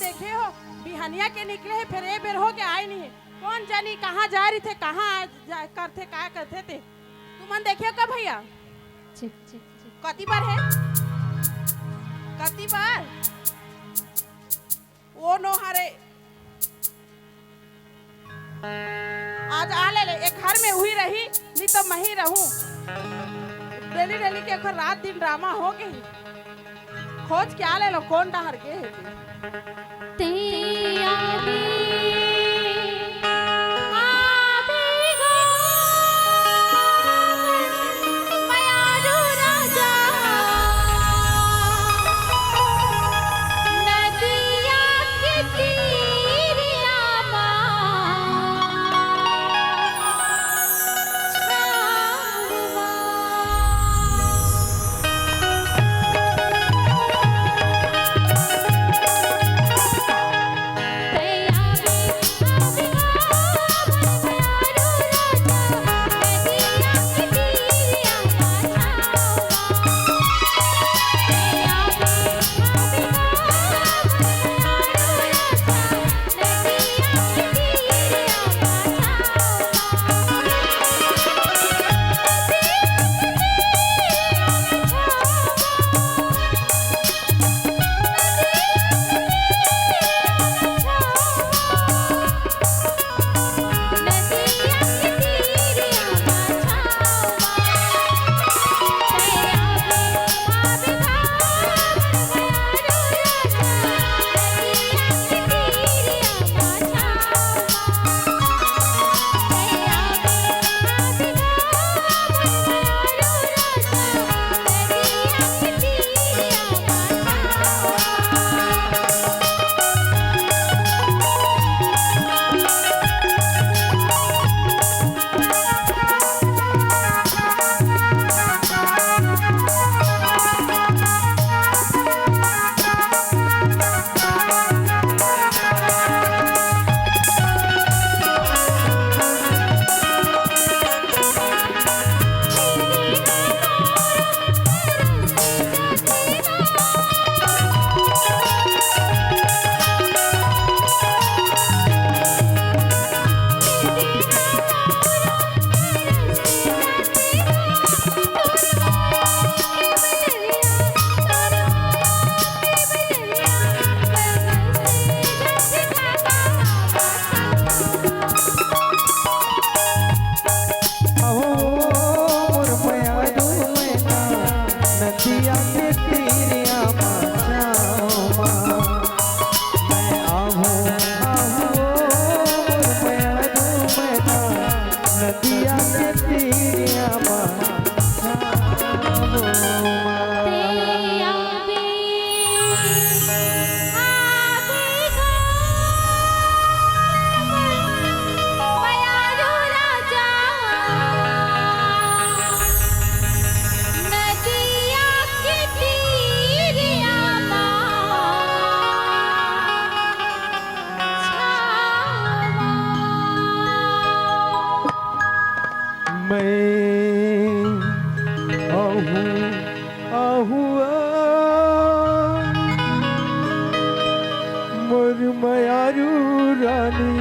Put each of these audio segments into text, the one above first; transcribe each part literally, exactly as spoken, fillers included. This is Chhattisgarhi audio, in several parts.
देखे हो, बिहनिया के निकले हे, फेर ए बेर हो के आए नहीं हे। कोन जनी कहाँ जाए रहिथे, कहाँ आ जा, करथे, का करथे ते। तुमन देखे हो का भैया? ठीक, ठीक, ठीक। कति बार हे? कति बार? ओ नो हरे। आज आ ले ले, ए घर में उही रही, नहीं तो मैं ही रहूं। डेली डेली के एकर रात दिन ड्रामा हो गई। खोज के आ ले लो, कोन डहर गे हे ते। ते आबे, आबे गो, मयारू राजा, नदिया के तीरिया मा। अहो मोर मयारू मैना, नदिया के तीरिया मा छाँव मा। मैं आहूँ, आहूँ मोर मयारू मैना, नदिया के तीरिया मा छाँव मा। मैं आहूँ, आहूँ आ, मोर मयारू रानी,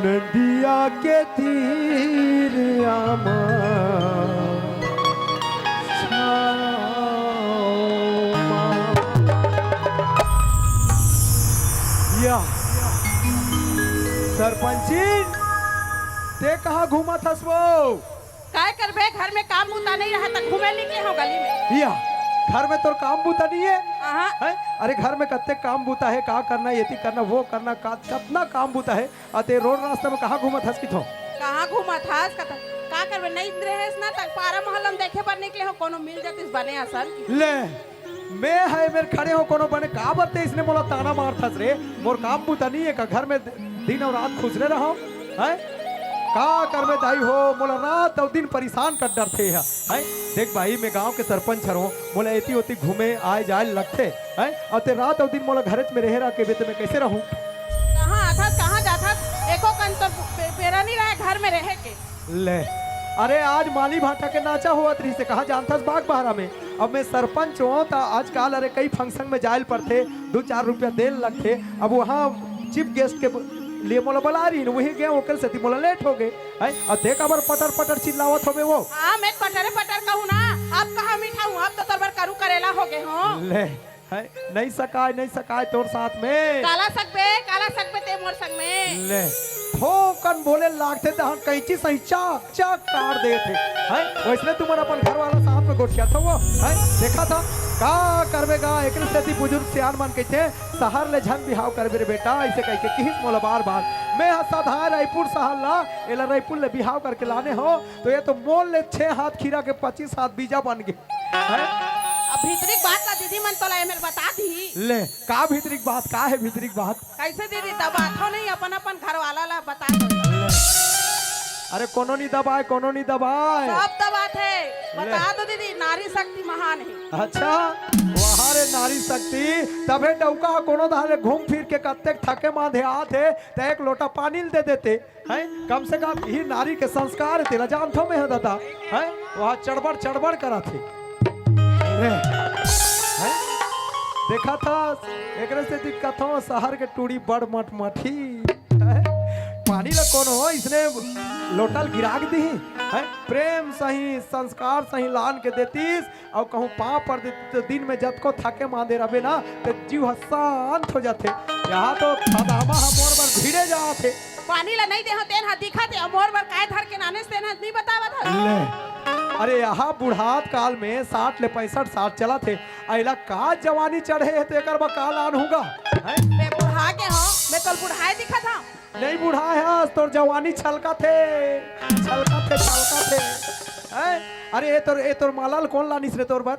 नदिया के तीरिया मा छाँव मा। या सरपंचिन, ते कहाँ घूमत हस वो? काय करबे, घर में काम बूता नहीं रहा त घूमे निकले हो गली में। या घर में तोर काम बूता नहीं है? आहा। हैं? अरे घर में कत्ते काम बूता है, का करना, एती करना, वो करना, का, कतना काम बूता है। अते रोड रास्ता में कहाँ घूमत हस किथो? कहाँ घूमत हस कत-, का करबे, नहीं रहेस ना, तक पारा मोहल्ला में देखे बर निकले हो, कोनो मिल जातिस बने असन। ले, मैं है मेर खड़े हो, कोनो बने काबर ते इसने मोला ताना मारथस रे? मोर काम बूता नहीं है का घर में दिन अउ रात खुसरे रहो? हैं? का करबे दाई हो, मोला रात अउ दिन परेशान कर डरथे ह। हैं? देख भाई, मैं गांव के सरपंच हरों, मोला एती ओती घूमे आए जाए लगथे। हैं? अउ ते रात अउ दिन मोला घरेच में रहे रह के बे, ते मैं कैसे रहूं? कहाँ आथस, कहाँ जाथस, एको कन तो बे-, बेरा नहीं रहे घर में रहे के। ले, अरे, आज माली भाटा के नाचा होवत रहिसे, कहाँ जानथस बाग बहरा में। अब मैं सरपंच हों त आजकल, अरे, कई function में जायल पड़थे, दू चार रुपया देल लगथे। अब वहाँ chief guest के लिए मोला बला रहिन, वही गए, ओकर सेती मोला late हो गए। हैं? अब देख, अबर पटर पटर चिल्लावत होबे वो। हाँ, मैं पटरे पटर कहूँ ना, अब कहाँ मीठा हूँ, अब तो तोर बर करू करेला हो गए हो। ले, है, नहीं सकाय, नहीं सकाय तोर साथ में। काला सकबे, काला सकबे ते मोर संग में। ले, थोकन बोले लागथे, तहन कैंची सही चाक, चाक काट देथे। हैं? वैसने तुमन अपन घर वाला साथ में गोठियाथो वो, हैं? देखा था, का करबे गा, एकरे सेती बुजुर्ग सियान मन कहिथे, "शहर ले झन बिहाव करबे रे बेटा," ऐसे कहिके किहिस मोला बार बार। मैं ह सधाय रायपुर शहर ला, एला रायपुर ले बिहाव करके लाने हो, तो ये तो मोल ले छह हाथ खीरा के पच्चीस हाथ बीजा बन गे। हैं? अब भीतरी के बात ला दीदी मन तोला एमेर बता दी। ले, का भीतरी के बात, का है भीतरी के बात? कैसे दीदी दबाथो नहीं अपन अपन घर वाला ला बता दो। ले। अरे कोनो नहीं दबाए, कोनो नहीं दबाए। सब दबाथे। ले। बता दो दीदी, नारी शक्ति महान है। अच्छा, वाह रे नारी शक्ति, तभे डौका ह कोनो धारे घूम फिर के कत्तेक थके मांदे आत हे, त एक लोटा पानी ल दे देते। हैं? कम से कम इही नारी के संस्कार हे, तेला जानथो मैं ह दादा। हैं? वहाँ चड़बड़ चड़बड़ करत हे। ले, हैं? देखा था, एकरे सेती कथों शहर के टूड़ी बड़ मटमठी। हैं? पानी ला कोनो इसने लोटा ल गिरा के दिही। हैं? प्रेम सही, संस्कार सही लान के देतीस, अउ कहूँ पाँव पर दे, तो दिन में जतको थके मांदे रहबे ना, तो जीव ह शांत हो जाथे। यहाँ तो खदामा ह मोर बर भिड़े जात हे। पानी ला नहीं देहो, तेन ह दिखत हे, अउ मोर बर काय धर के नानेस, तेन ह नहीं बतावत ह। ले। अरे, यहाँ बुढ़ात काल में साठ ले पैंसठ साल चलत हे, अइला का जवानी चढ़े हे, तो एकर बर का लान हूँगा? हैं? मैं बुढ़ा के हो, मैं तोल बुढ़ाए दिखत हूँ। नहीं बुढ़ा है, आज तोर जवानी छलकत हे, छलकत हे, छलकत हे। हैं? अरे, ए तोर, ए तोर माला ल कौन लानिस रे तोर बर?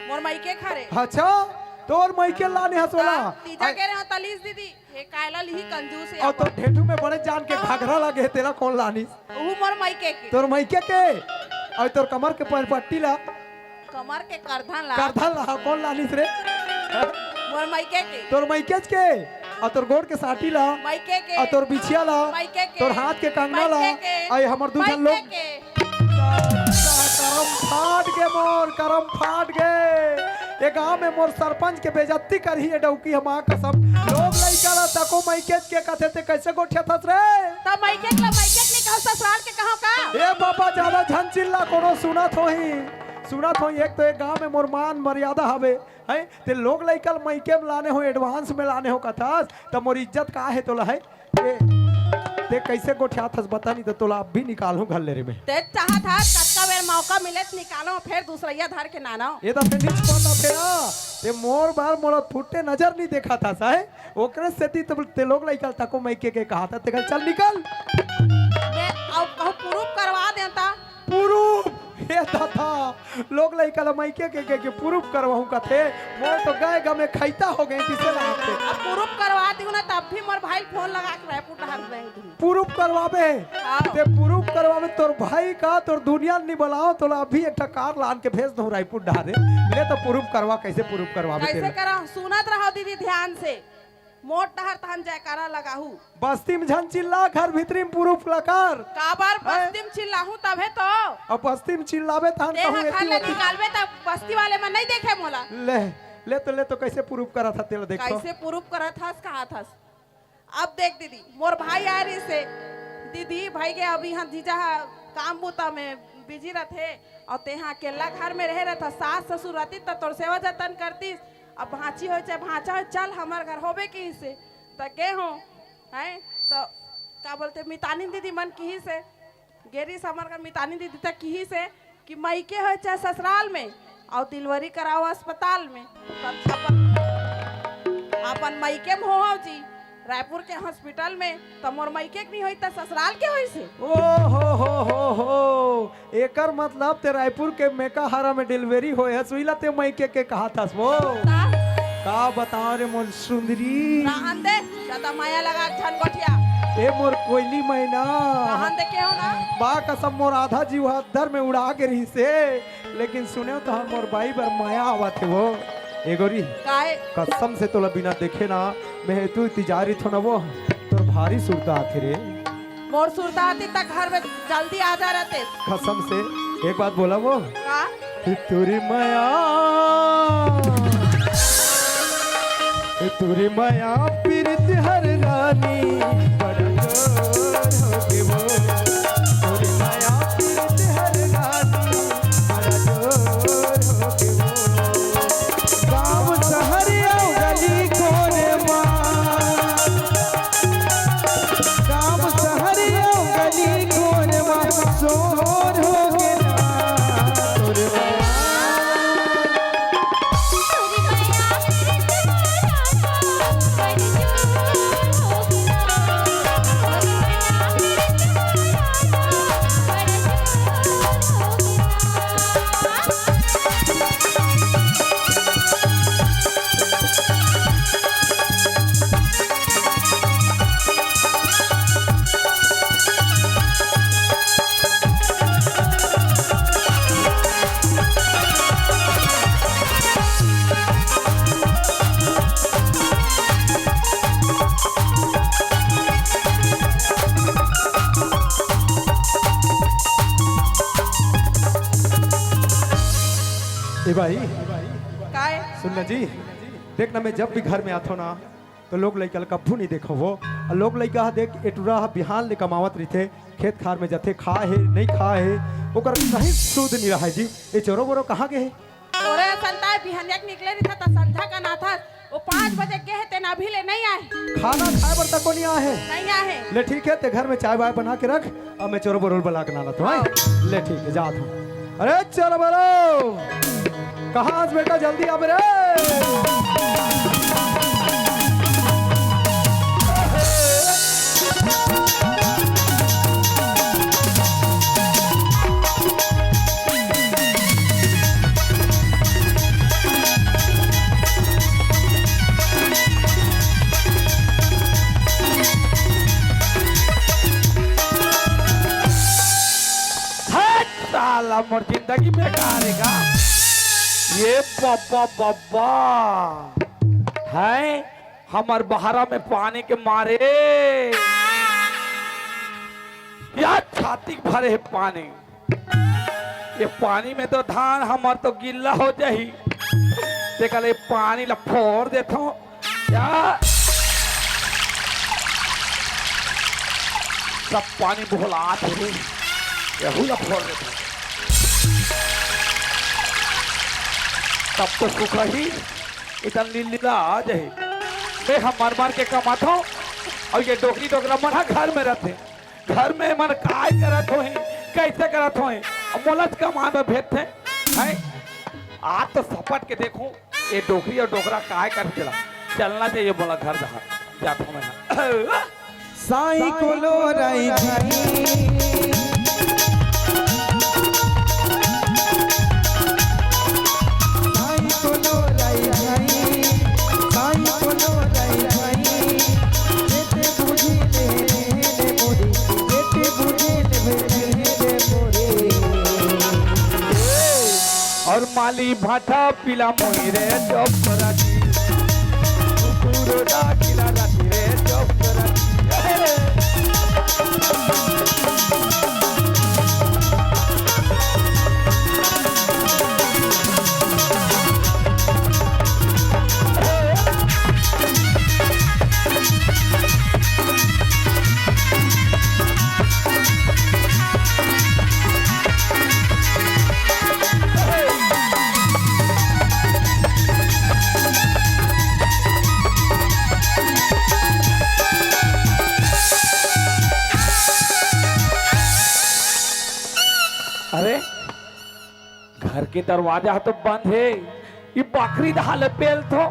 मोर मइके खरे। अच्छा, तोर मइके लाने हस ओला। हाँ, तीजा आ- के रहा तलीस दीदी, हे कायला लिही कंजूस हे अउ तोर अपन। ढेठू में बड़े जान के घाघरा लगे हे, तेला कौन लानिस? उहू मोर मइके के। तोर मइके के? अउ तोर कमर के पर पट्टी ला? कमर के करधन ला। करधन ला, कौन लानिस रे? मोर मइके के। तोर मइकेच के? अउ तोर गोड़ के साटी ला? मइके के। अउ तोर बिछिया ला? मइके के। तोर हाथ के कंगना ला? मइके के। अउ हमर दू झन लोग मइके के। करम फाट गे मोर, करम फाट गे। ए गांव में मोर सरपंच के बेइज्जती करही ए डौकी ह, मां कसम। लोग लइका ला तको मइकेच के कथे, ते कैसे गोठियाथस रे? त मइकेच ला मइकेच नहीं कहो, ससुराल के कहो का? ए बाबा, ज्यादा झन चिल्ला, कोनो सुनत होही, सुनत होही। एक तो ए गांव में मोर मान मर्यादा हवे, हैं? ते लोग लइका ल मइके में लाने हो, advance में लाने हो कथस, त मोर इज्जत का हे तोला, हैं? ए, ते कैसे गोठियाथस बता, नहीं तो तोला अब भी निकालूं घर ले रे मैं। ते चाहत हस कतका बेर मौका मिले त निकालो, फेर दूसरैया धर के नानो। ए त फेर नीच पता फेरा, ते मोर बार मोला फुट्टे नजर नहीं देखाथस, हैं? ओकरे सेती तो ते लोग लइका ल तको मइके के कहाथस, ते कल चल निकल। मैं अब कहूँ proof करवा देता। Proof? हे दादा, लोग लइका ल मइके के, के, के proof करवाहूं कथे, मोर तो गए गमे खैता हो गए, किसे लागथे? अब proof करवा दिहूं ना, तब भी मोर भाई ल फोन लगा के रायपुर डहर भेज दूं। Proof करवाबे? हाँ। ते proof करवाबे, तोर भाई का, तोर दुनिया ल नहीं बलाओ, तोला अभी एक ठा कार लान के भेज दूं रायपुर डहर। ले तो proof करवा, कैसे proof करवाबे कैसे तेला? करा? सुनत रहो दीदी ध्यान से। मोर डहर तहन जयकारा लगाहू। बस्ती में झन चिल्ला, घर भीतरी में proof ला कर। काबर हैं? बस्ती में चिल्लाहूं तभे तो। अब बस्ती में चिल्लाबे तहन तेहा कहूं घर एती ले ओती। निकालबे त बस्ती वाले मन नहीं देखे मोला। ले, ले तो, ले तो कैसे proof करत हस तेला देखो। कैसे proof करत हस, कहाथस? अब देख दीदी, मोर भाई आय रहिसे, दीदी भाई के अभी हम जीजा हा काम बूता में busy रथे, अउ तेहा अकेला घर में रहे रहता, सास ससुर रहती त तोर सेवा जतन करतीस। अब भांची होय चाहे भांचा होय, चल हमर घर होबे किहिसे, त गे हो, हैं? त का बोलथे, मितानी दीदी मन किहिसे, गे रहिस हमर घर मितानी दीदी त किहिसे कि मइके होय चाहे ससुराल में, अउ delivery कराओ अस्पताल में, तब अपन, अपन मइके में होहू जी। रायपुर के hospital में, त मोर मइके के नहीं होई, त ससुराल के होइसे? ओ हो हो हो हो, एकर मतलब ते रायपुर के मेकाहारा में delivery होय हस, उइला ते मइके के कहाथस वो। ता? का बताओ रे मोर सुंदरी। रहन दे, ज्यादा मया लगा झन गोठिया। ए मोर कोयली मैना। रहन दे के हो ना? बा कसम मोर आधा जीव हा अद्दर में उड़ा के रहिसे। लेकिन सुनेव तहन मोर बाई बर मया आवत हे वो। ए गोरी, काहे? कसम से तोला बिना देखे ना, मैं तू इतिजारी थो ना वो, तोर भारी सुरता आथे रे। मोर सुरता आतिस त घर में जल्दी आ जा रहते। कसम से एक बात बोला वो। का? कि तुरी मया, कि तुरी मया पीरित हर रानी, बड़ा जोर होगे वो। तुरी मया पीरित हर रानी, बड़ा जोर होगे वो। गाँव शहर अउ गली कोने मा, गाँव शहर अउ गली कोने मा, शोर होगे ना तोर मया। ए भाई, काय? सुन ना जी, देख ना, मैं जब भी घर में आथों ना, तो लोग लइका ल कभू नहीं देखो वो। अउ लोग लइका ह देख, ए टुरा ह बिहान ले कमावत रहिथे, खेत खार में जाथे, खाए हे, नहीं खाए हे, ओकर कहीं सुध नहीं रहय जी। ए चोरो बोरो कहाँ गे हे? तोरे असन ताय बिहनिया के निकले रहिथे त संझा कन आथस, वो पाँच बजे गे हे, तेन अभी ले नहीं आए। खाना खाए बर तको नहीं आए हे। नहीं आए हे। ले ठीक हे, ते घर में चाय वाय बना के रख, अब मैं चोरो बोरो ल बला के लानत हूँ, हैं? ले ठीक हे, जात हूँ। अरे चोरो बोरो, कहाँ हस बेटा, जल्दी आबे रे। हट साला, मोर जिंदगी बेकार हे गा। ये बब्बा, बब्बा, हैं? हमर बहरा में पानी के मारे या छाती के भरे हे पानी। ये पानी में तो धान हमर तो गिल्ला हो जाही। तेकर ले पानी ला फोर देथों। या सब पानी बोहलात हे, यहू ला फोर देथों। तब तो सुखही, इतन लीला आ जाही। मैं ह मर मर के कमाथों अउ ये डोकरी डोकरा मन ह घर में रहिथे। घर में मन काय करत होही, कइसे करत होही, अउ मोला कमाए बर भेजथे, हैं? आज तो सपट के देखहूँ, ये डोकरी अउ डोकरा काय करथे ला। चलना चाहिए मोला घर डहर, जाथों मैं ह। साई कोलो राई जी। साई कोनो राई भाई, साई कोनो राई भाई, जेते बूझी ले, ले मोरी, जेते बूझी ले, ले मोरी। और माली भाटा पीला मोही रे चोपरा जी, कुकुर डाकिला राती रे चोपरा जी। अरे, घर के दरवाजा ह तो बंद हे, ई बकरी दहा ले पेलथों।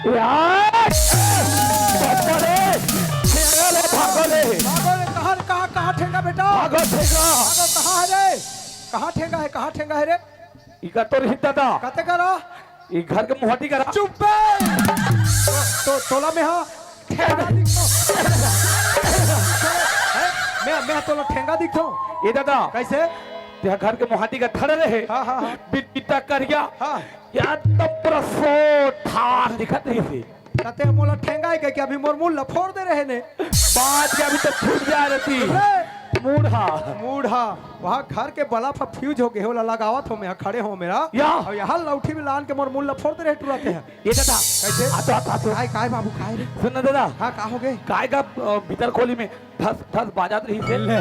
यार, बाप रे, ठेंगा ले, भागो ले। भागो ले, कहाँ, कहाँ, कहाँ ठेंगा बेटा? भागो ठेंगा। भागो, कहाँ हे रे? कहाँ ठेंगा हे, कहाँ ठेंगा हे रे? इका तो रही दादा। कते करा? ई घर के मुहाटी करा। चुप बे। तो, तो, तोला में हा ठेंगा दिखो। हैं? मैं, मैं तोला ठेंगा दिखो। ए दादा। कइसे? तेहा घर के मुहाटी का खड़े रहे। हाँ, हाँ, हाँ। बिट बिट्टा करिया। हाँ। या तब पूरा सो ठार दिखत रही थी। त तें मोला ठेंगाय कहिके अभी मोर मुंह ल फोर दे रहे ने। बात के अभी तक छूट जा रहती। अरे! मूढ़ा। मूढ़ा। वहाँ घर के बल्ब ह fuse हो गे हे, ओला लगावत हों मैं, खड़े हों मेरा। या। अउ यहाँ लौठी में लान के मोर मुंह ल फोर दे रहे टुरा तें ह। ए दादा। कइसे? आ तो, आ तो, आ तो। काय, काय बाबू, काय रे? सुन ना दादा। हाँ, का हो गे? काय का, अ, भीतर खोली में ठस, ठस बाजत रहिस हे। ले,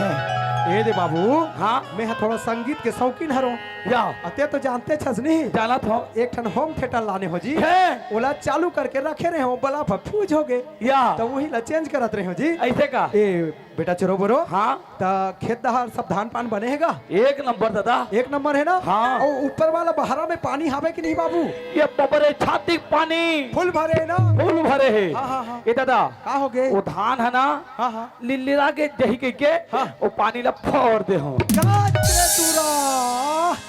ए दे बाबू। हाँ? मैं ह थोड़ा संगीत के शौकीन हरों। या। अ तें तो जानते हस नहीं? जानत हों। एक ठन home theatre लाने हों जी। हे। ओला चालू करके रखे रहे हों, बल्ब ह fuse हो गे। या। त उही ला change करत रहे हों जी। अइसे का? ए, बेटा चोरो बोरो। हाँ। त खेत डहर सब धान पान बने हे गा? एक नंबर दादा। एक नंबर हे ना? हाँ। अउ ऊपर वाला बहरा में पानी हावे कि नहीं बाबू? ए बबरे छाती पानी। Full भरे हे ना? Full भरे हे। हाँ, हाँ, हाँ। ए दादा। का हो गे? ओ धान हे ना? हाँ, हाँ। लिल्लिरा के जही कहिके हाँ। ओ पानी ला फोर दे हों। का रे टुरा?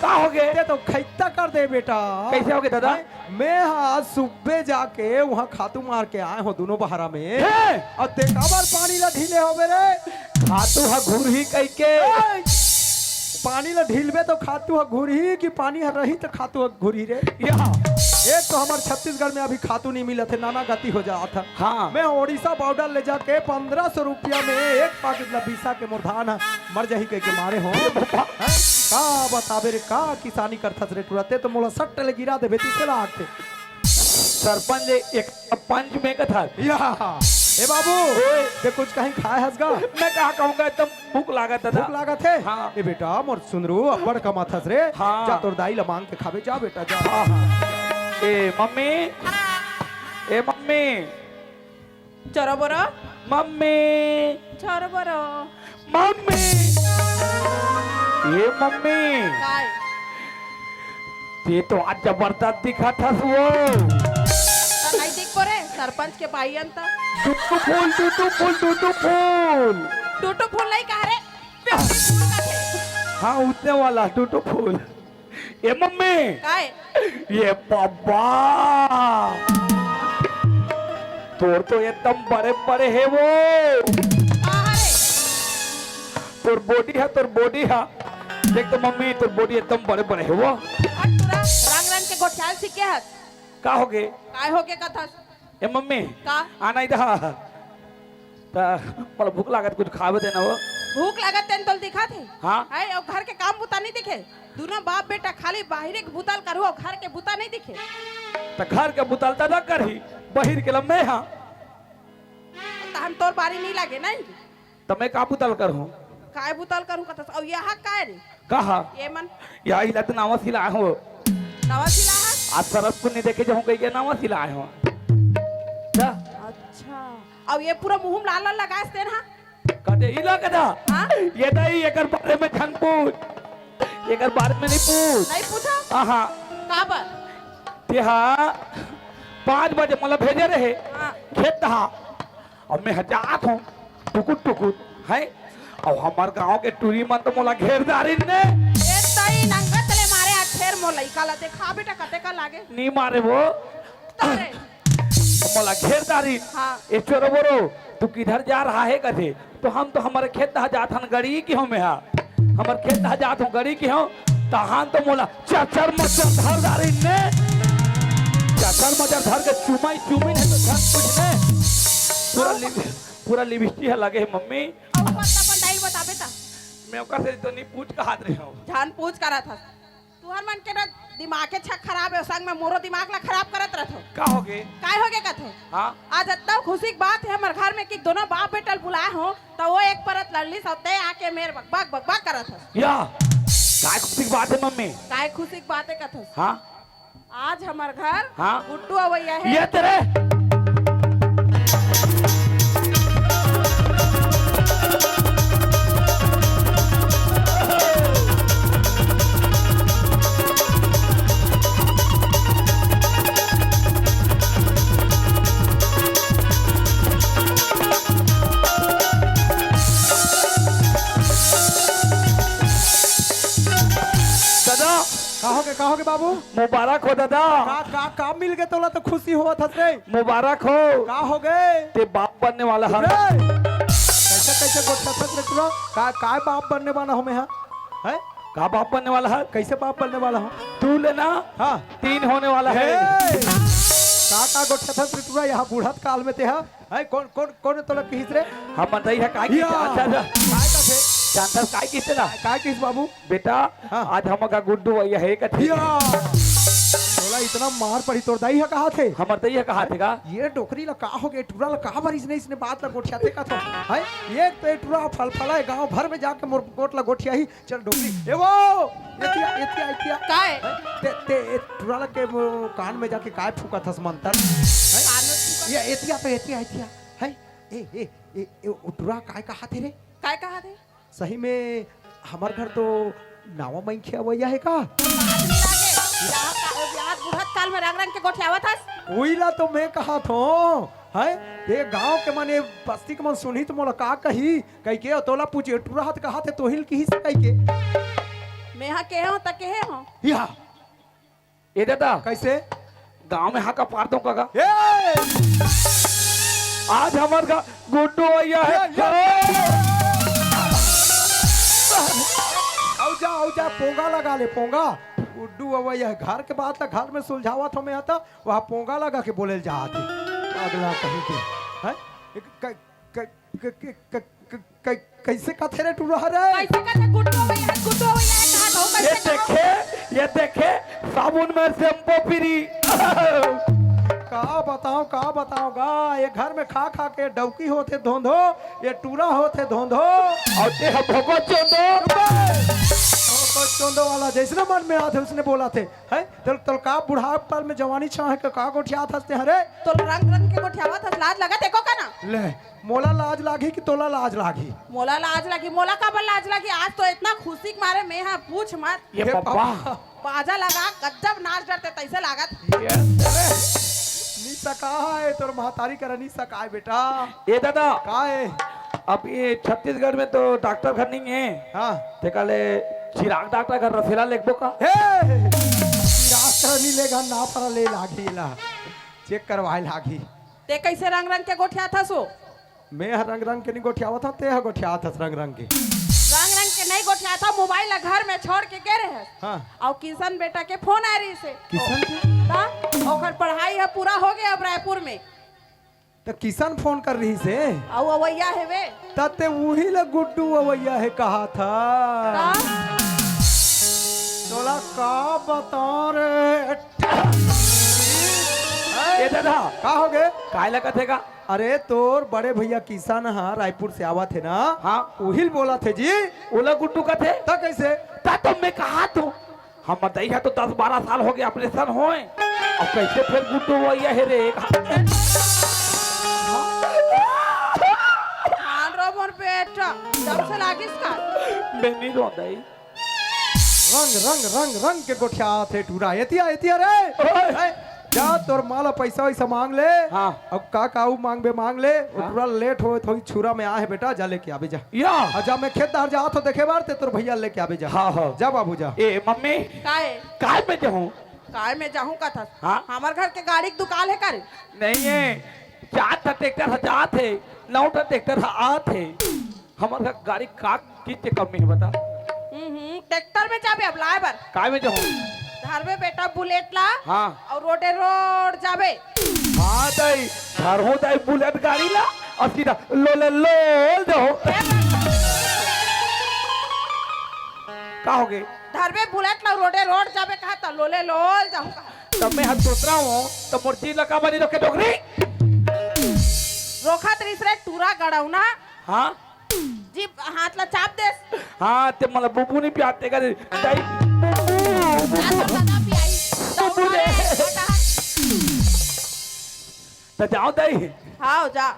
का हो गे? तें तो खैता कर दे बेटा। कइसे हो गे दादा? मैं, मैं हा सुबे जाके उहाँ खातू मार के आय हों दूनों बहरा में। हे! अउ तें काबर पानी ला ढीले होबे रे? खातू ह घुरही कहिके। ए! पानी ला ढीलबे त खातू ह घुरही कि पानी ह रही त खातू ह घुरही रे? या। एक तो हमर छत्तीसगढ़ में अभी खातू नहीं मिलत हे, नाना गति हो जात हे। हाँ। मैं ओडिशा border ले जाके पन्द्रह सौ रुपया में एक packet ला बिसा के मोर धान ह मर जाही कहिके मारे हों। ए बाबा। हैं? का बताबे रे, का किसानी करथस रे टुरा, तें तो मोला सट्ट ले गिरा देबे, तीसरे ला आके। सरपंच ले एक पंच में कथा। या, ए बाबू, ओए। तें कुछ कहीं खाय हस गा? मैं का कहूँगा, एकदम भूख लागत हे दादा। भूख लागत हे? हाँ। ए बेटा, मोर सुंदरू, अब्बड़ कमाथस रे। हाँ। जा तोर दाई ला मांग के खाबे, जा बेटा, जा। हाँ, हाँ। ए मम्मी, ए मम्मी। चोरो बोरो। मम्मी। चोरो बोरो। मम्मी। ए मम्मी। काय? तें तो आज जबरदस्त दिखत हस वो। त नहीं दिखबो रे, सरपंच के भाई अंत। टूटू फूल, टूटू फूल, टूटू फूल। टूटू फूल नहीं कह रे, beautiful कथे। हाँ, ओतने वाला टूटू फूल। ए मम्मी। काय? ए बाबा, तोर तो एकदम बड़े बड़े हे वो। का हरे? तोर body ह, तोर body ह। देख तो मम्मी, तोर body एकदम बड़े बड़े हे वो। अउ टुरा रंग रंग के गोठियाल सीखे हस। का हो गे? काय हो गे कथस? ए मम्मी, का? आना इधर। त मोला भूख लागत, कुछ खावे देना वो। भूख लागत तेन तोल दिखत हे? हाँ। है, अउ घर के काम बुता नहीं दिखे? दूनों बाप बेटा खाली बाहिरे के बुता ल करहू, घर के बुता नहीं दिखे? त घर के बुता ल त ना करही, बाहिर के लम्बे हाँ। तहन तोर बारी नहीं लागे नहीं? त मैं का बुता ल करहूँ? काय बुता ल करहूँ कथस? अउ यहाँ काय रे? कहा? ये मन? या इला त नवा सिलाय हों। नवा सिलाय हस? आज सरस को नहीं देखे जाहूँ कहिके नवा सिलाय हों। जा। अच्छा। अउ ये पूरा मुँह में लाल लाल लगायस तेन हा? कथे इला कथा। हाँ? ए दाई, एकर बारे में झन पूछ। एकर बारे में नहीं पूछ। नहीं पूछा? हाँ, हाँ। काबर? तेहा पाँच बजे मोला भेजे रहे। हाँ। खेत हा। अब मैं जात हों, टुकुर टुकुर, हैं? अब हमर गांव के टूरी मन तो मोला घेर डारिन ने। ए तई नंगत ले मारे आ छेर मोर लइका ला देखा बेटा कते का लागे। नी मारे वो। तरे। मोला घेर डारिन। हाँ। ए चोरो बोरो, तू किधर जा रहा है कथे? तो हम तो हमर खेत हा जात हन गड़ी की हों मैं हा। हमर खेत हा जात हों गड़ी की हों। तहान तो मोला चचर मचर धर डारिन ने। चचर मचर धर के चुमाई चुमिन हे तो झन पूछ ने। पूरा लिप-, पूरा लिपस्टिक ह लगे हे मम्मी। अउ अपन अपन दाई बताबे त। मैं ओकर से तो नहीं पूछ कहत रहे हों। झन पूछ करत हस। तुहर मन के ना दिमाग के छक खराब हे, संग में मोरो दिमाग ला खराब करत रथो। का हो गे? काय हो गे कथो? हाँ? आज अतना खुशी के बात हे हमर घर में कि दोनों बाप बेटा ल बुलाय हों, त वो एक परत लड़ लिस अउ ते आके मेर बकबक बकबक करत हस। या, काय खुशी के बात हे मम्मी? काय खुशी के बात हे कथस? हाँ? आज हमर घर हाँ? गुड्डू अवैया हे। ये तेरे दादा। का हो गे, का हो गे बाबू? मुबारक हो दादा। का, का, का मिल गे तोला तो खुशी होवत हस रे? मुबारक हो। का हो गे? ते बाप बनने वाला है। रे! कैसे, कैसे गोठियाथस रे टुरा? का, काय बाप बनने वाला हों मैं हा? हैं? का बाप बनने वाला है? कैसे बाप बनने वाला हों? तू लेना। हाँ। तीन होने वाला है। ए! का का गोठियाथस रे टूरा, यहाँ बूढ़त काल में तेहा? है, कौन, कौन, कौन तोला किहिस रे? हमर दई ह काय किहिस? या। अच्छा, अच्छा। काय कथे? जानथस काय किहिस तेला? काय किहिस बाबू? बेटा, हाँ। आज हमर घर गुड्डू अवइया हे कथे। या। तोला इतना मार पड़ी, तोर दई ह कहाथे? हमर दई ह कहाथे का? ये डोकरी ला का होगे? टूरा ला का बर इसने, इसने बात ला गोठियाथे कथो? है? एक तो ये टूरा फलफला हे, गांव भर में जाके मोर गोठ ला गोठियाही। चल डोकरी, ए वो, एतिया, एतिया, एतिया। काय? ते, ते, ए, टूरा ला के वो कान में जाके काय फूकथस मंतर? हैं? कान में फूकत ये एतिया तो एतिया, एतिया। हैं? ए, ए, ए, ए, ओ टूरा काय कहाथे रे? काय कहाथे? सही में हमर घर तो नावा मनखे अवइया हे का? लाज नइ लागे? बियाह का, बियाह बुढ़त काल में रंग रंग के गोठियावत हस। उही ला तो मैं कहाथों, हैं? ये गांव के मन, ये बस्ती के मन सुनही तो मोला का कही? कहिके, "ओ तोला पूछे, टूरा ह त कहाथे, तोहिल किहिस," कहिके। मेंहा केहे हों त केहे हों। या। ए दादा। कइसे? गांव में हाका पार दो का गा? ए! आज हमर घर गुड्डू अवइया हे। या, या। अउ जा, अउ जा, पोंगा लगा ले, पोंगा। गुड्डू अवइया हे, घर के बात ला घर में सुलझावत हों मैं, त वहाँ पोंगा लगा के बोले ल जात हे। अगला कहीं के, हैं? क-, क-, क-, क-, क-, क-, क-, कइसे कथे रे टूरा ह रे? कइसे कथे गुड्डू अवइया हे, गुड्डू अवइया हे, कहाथों ये कइसे कहो? देखे, ये देखे, साबुन में shampoo free। का बताओं, का बताओं गा, ये घर में खा खा के डौकी होथे धोंधो, ये टूरा होथे धोंधो। अउ तेहा भोको चोंदो। भोको चोंदो वाला जइसने मन में आथे, ओइसने बोलाथे। हैं? तोल, तोल का बुढ़ापा में जवानी छांहे के का गोठियाथस तेहा रे? तोल रंग रंग के गोठियावत हस, लाज लगत हे एको कन? ले, मोला लाज लागही कि तोला लाज लागही? मोला लाज लागही, मोला काबर लाज लागही? आज तो इतना खुशी के मारे मेंहा पूछ मत। ये हे पप्पा। पप्पा। बाजा लगा, गजब नाच डरते तइसे लागत। ये, अरे, नी सकाय, तोर महतारी करा नी सकाय बेटा। ए दादा। का हे? अब ये छत्तीसगढ़ में तो डॉक्टर घर नइ हे। हाँ। तेकर ले चिराग डॉक्टर घर रसेला लेगबो का? हे! चिराग करा नी लेगा, ना परा ले लागही ला। Check करवाए लागही। ते कइसे रंग रंग के गोठियाथस ओ? मेंहा रंग रंग के नी गोठियावत हों, तेहा गोठियाथस रंग रंग के। रंग रंग के नइ गोठियाथस, mobile ला घर में छोड़ के गे रहेस। हाँ। अउ किशन बेटा के phone आय रहिसे। किशन के? त ओकर पढ़ाई ह पूरा होगे अब रायपुर में। त किशन phone कर रहिसे। अउ अवइया हे वे। त ते उही ला गुड्डू अवइया हे कहाथस। त? तोला का बताओं रे? ए दादा। का होगे? काय लगत हे का? अरे तोर बड़े भइया किशन ह रायपुर से आवत हे ना? हाँ। उही ल बोलत हे जी। ओला गुड्डू कथे? त कइसे? त, त मैं कहाथों। हमर दई ह तो दस बारह साल होगे operation होय। अब कइसे फेर गुड्डू अवइया हे रे? हाँ रो मोर बेटा, जब से लागिस का? मैं नइ रों दई। रंग, रंग, रंग, रंग के गोठियाथे टूरा। एतिया, एतिया रे। ओए। ए, जा तोर माँ ला पइसा वइसा मांग ले। हाँ। अब का का ऊ मांगबे मांग ले। हाँ। टूरा late होय, थोड़ी छुरा में आहे बेटा, जा लेके आबे जा। या। अउ जा मैं खेत डहर जात हों देखे बर, ते तोर भइया लेके आबे जा। हाँ, हाँ। जा बाबू जा। ए मम्मी। काय? काय में जाहूँ? काय में जाहूँ कथस? हाँ। हमर घर के गाड़ी के दुकान हे का रे? नइ हे। चार ठा tractor ह जात हे, नौ ठा tractor ह आत हे। हमर घर गाड़ी का चीज के कमी हे बता? हम्म, हम्म, tractor में जाबे अब लाय बर। काय में जाहूँ? धरबे बेटा bullet ला। हाँ। अउ रोडे रोड जाबे। हाँ दई, धरहूँ दई bullet गाड़ी ला अउ सीधा लोले लोल जाहूँ। का होगे? धरबे bullet ला रोडे रोड जाबे कहा त लोले लोल जाहूँ कहा। त मैं ह दोसरा हों, त मोर जीव ला का बनी रोके डोकरी? रोखत रहिस रे टूरा गड़ौना। हाँ? जीभ हाथ ला चाप देस। हाँ, ते मोला बुबू नइ प्यार ते करे। दाई, बुबू, बुबू। दादा, दादा पियाई। बुबू रे। हटा, हट। त जाओ दाई। हाँ, जा।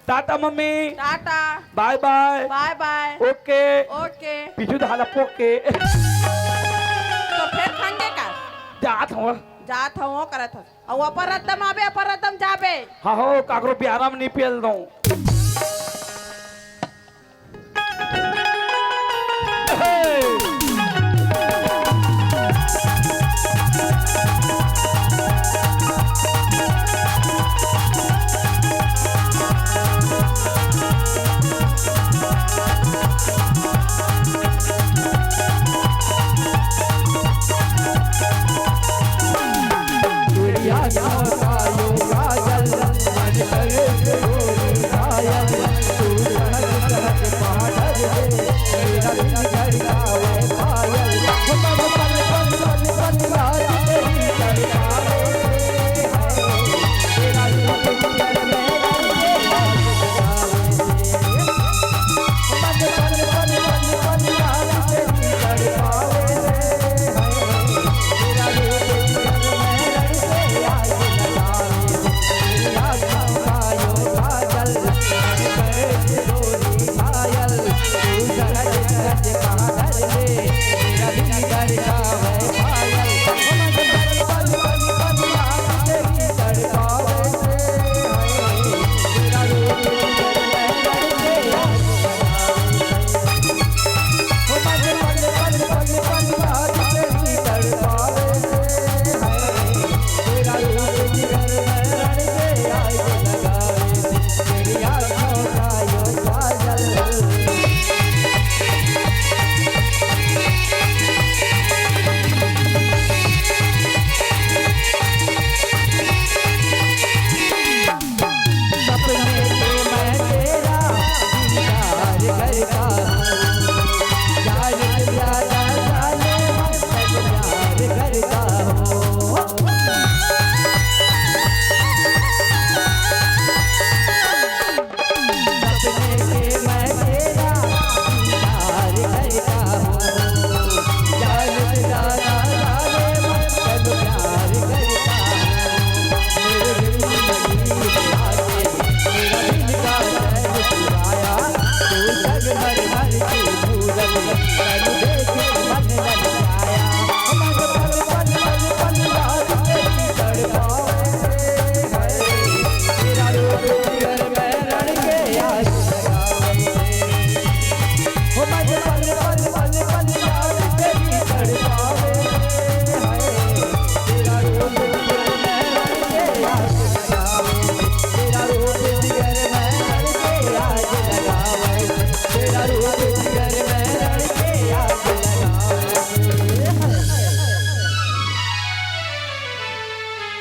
Tata mummy. Tata. Bye bye। Bye bye। OK। OK। पीछू धाला पोके। तो फेर खंगे का? जात हों। जात हों, करत हों। अउ अपर रद्दम आबे, अपर रद्दम जाबे। हाँ हो, काकरो बियारा में नइ पेल दो।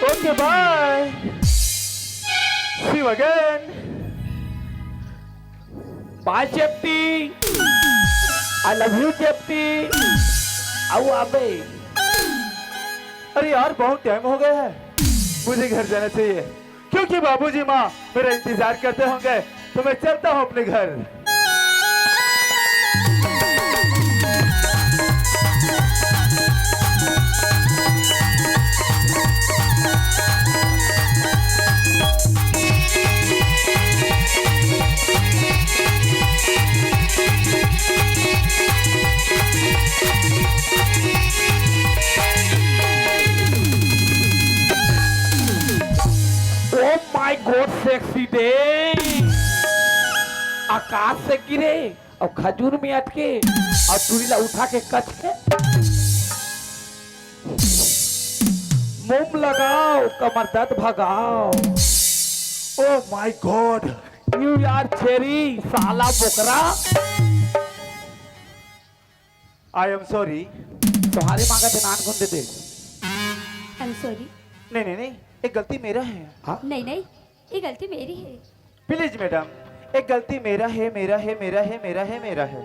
Okay, bye. See you again. Bye, Chepti. I love you, Chepti. आओ अबे। अरे यार, बहुत टाइम हो गया है, मुझे घर जाना चाहिए, क्योंकि बाबूजी माँ मेरा इंतजार करते होंगे, तो मैं चलता हूँ अपने घर। Oh my God, sexy day। आकाश से गिरे और खजूर में अटके और टूरी ला उठा के कस के मोम लगाओ, कमर दर्द भगाओ। Oh my God, you are cherry, साला बोकरा। I am sorry। तुम्हारे माँ का जनान कौन दे दे? I'm sorry। नहीं, नहीं, नहीं, एक गलती मेरा है। हाँ? नहीं, नहीं, ये गलती मेरी है। Please madam, एक गलती मेरा है, मेरा है, मेरा है, मेरा है, मेरा है।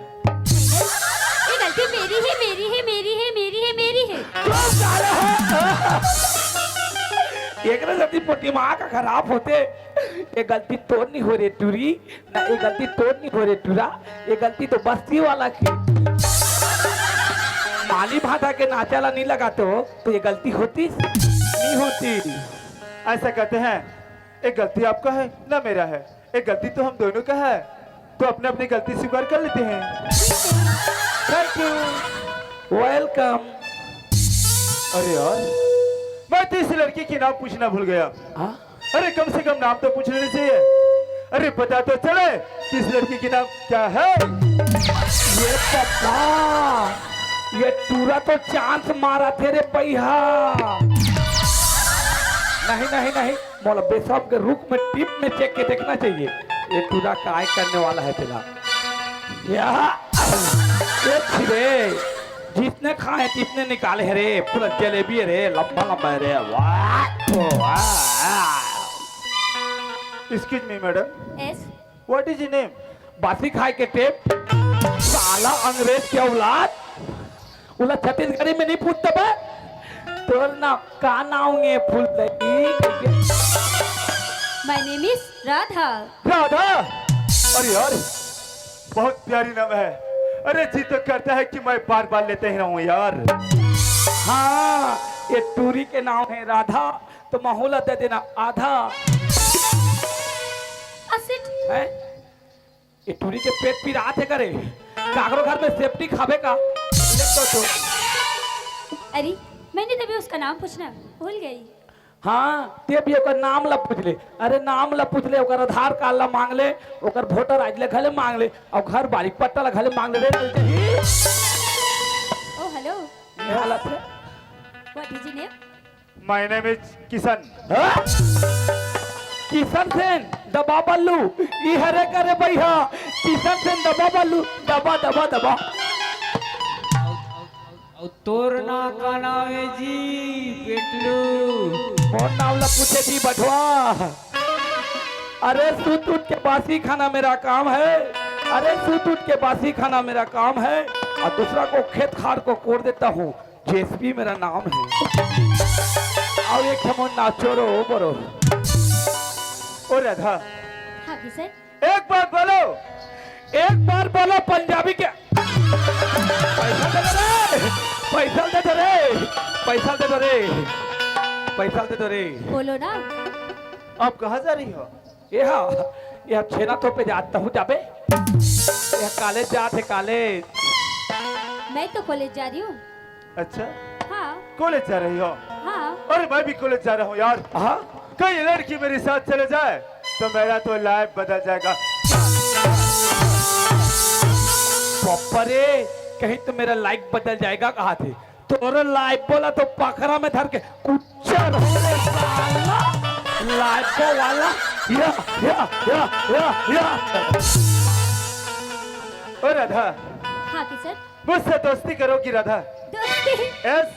ये गलती मेरी है, मेरी है, मेरी है, मेरी है, मेरी है। चुप साले हो। एकरे जति दिमाग खराब होते। ये गलती तोर नहीं हो रे टूरी, ना ये गलती तोर नहीं हो रे टूरा, ये गलती तो बस्ती वाला के। माली भाटा के नाचा ला नहीं लगाते हो, तो ये गलती होती? नहीं होती। ऐसा कहते हैं, एक गलती आपका है, ना मेरा है, एक गलती तो हम दोनों का है, तो अपने अपनी गलती स्वीकार कर लेते हैं। Thank you। Welcome। अरे यार, मैं तो इस लड़की के नाम पूछना भूल गया। हाँ? अरे, कम से कम नाम तो पूछ लेना चाहिए। अरे, पता तो चले कि इस लड़की के नाम क्या है। ये पप्पा, ये टूरा तो चांस मारा थे रे पैहा। नहीं, नहीं, नहीं, मोला बेसब के रुख में टीप में चेक के देखना चाहिए, ये टूरा काय करने वाला है तेला। या, ये छिरे, जितने खाए तितने निकाले है रे, पूरा जलेबी है रे, लंबा लंबा है रे। वाह, वाह। Excuse me madam। Yes। What is your name? बासी खाए के टेप, साला अंग्रेज के औलाद। उला छत्तीसगढ़ी में नहीं पूछते बे। तोर नाम का नाम है फूलदई? My name is Radha. Radha? अरे यार, बहुत प्यारी नाम है। अरे, जी तो करता है कि मैं बार बार लेते ही रहूं यार। हाँ, ये टूरी के नाम है राधा, तो महू ला दे देना आधा। असिट। हैं? ये टूरी के पेट पिरात हे का रे? काकरो घर में सेफ्टी खाबे का? ले तो, तो। अरे, मैंने तभी उसका नाम पूछना भूल गई। हाँ, ते भी ओकर नाम ला पूछ ले। अरे, नाम ला पूछ ले, ओकर आधार कार्ड ला मांग ले, ओकर वोटर आईडी ला घले मांग ले, अउ घर बारी पट्टा ला घले मांग ले रे, चल चही। ओ, हेलो। ये हालत है। What is your name? My name is Kishan. हाँ? किशन सेन दबा बल्लू, ई हरे करे भैया, किशन सेन दबा बल्लू, दबा, दबा, दबा। अउ तोर ना का नाम है जी, पेटलू? मोर नाम ला पूछे जी बठवा। अरे, सूत उठ के बासी खाना मेरा काम है। अरे, सूत उठ के बासी खाना मेरा काम है, और दूसरा को खेत खार को कोड़ देता हूँ। जेसीबी मेरा नाम है। आओ एक ठमन नाचो रो बरो। ओ राधा, हाँ किशन। एक बार बोलो, एक बार बोलो पंजाबी के। पैसा दे दे रे, पैसा दे दे रे, पैसा दे दे रे, पैसा दे दे रे। बोलो ना। आप कहाँ जा रही हो? ये हाँ, ये छेना थोपे जाता हूँ जाबे। ये कॉलेज जात है, कॉलेज। मैं तो कॉलेज जा रही हूँ। अच्छा, हाँ। कॉलेज जा रही हो? हाँ। अरे, मैं भी कॉलेज जा रहा हूँ यार। हाँ? कई लड़की मेरे साथ चले जाए तो मेरा तो लाइफ बदल जाएगा। पप्पा रे, कहीं तो मेरा लाइफ बदल जाएगा कहा थे। तोरे लाइफ बोला तो पखरा में धर के कुचर हो रे साला। लाइफ वाला, या, या, या, या, या। ओ राधा, हाँ किशन। मुझसे दोस्ती करोगी राधा? दोस्ती? यस।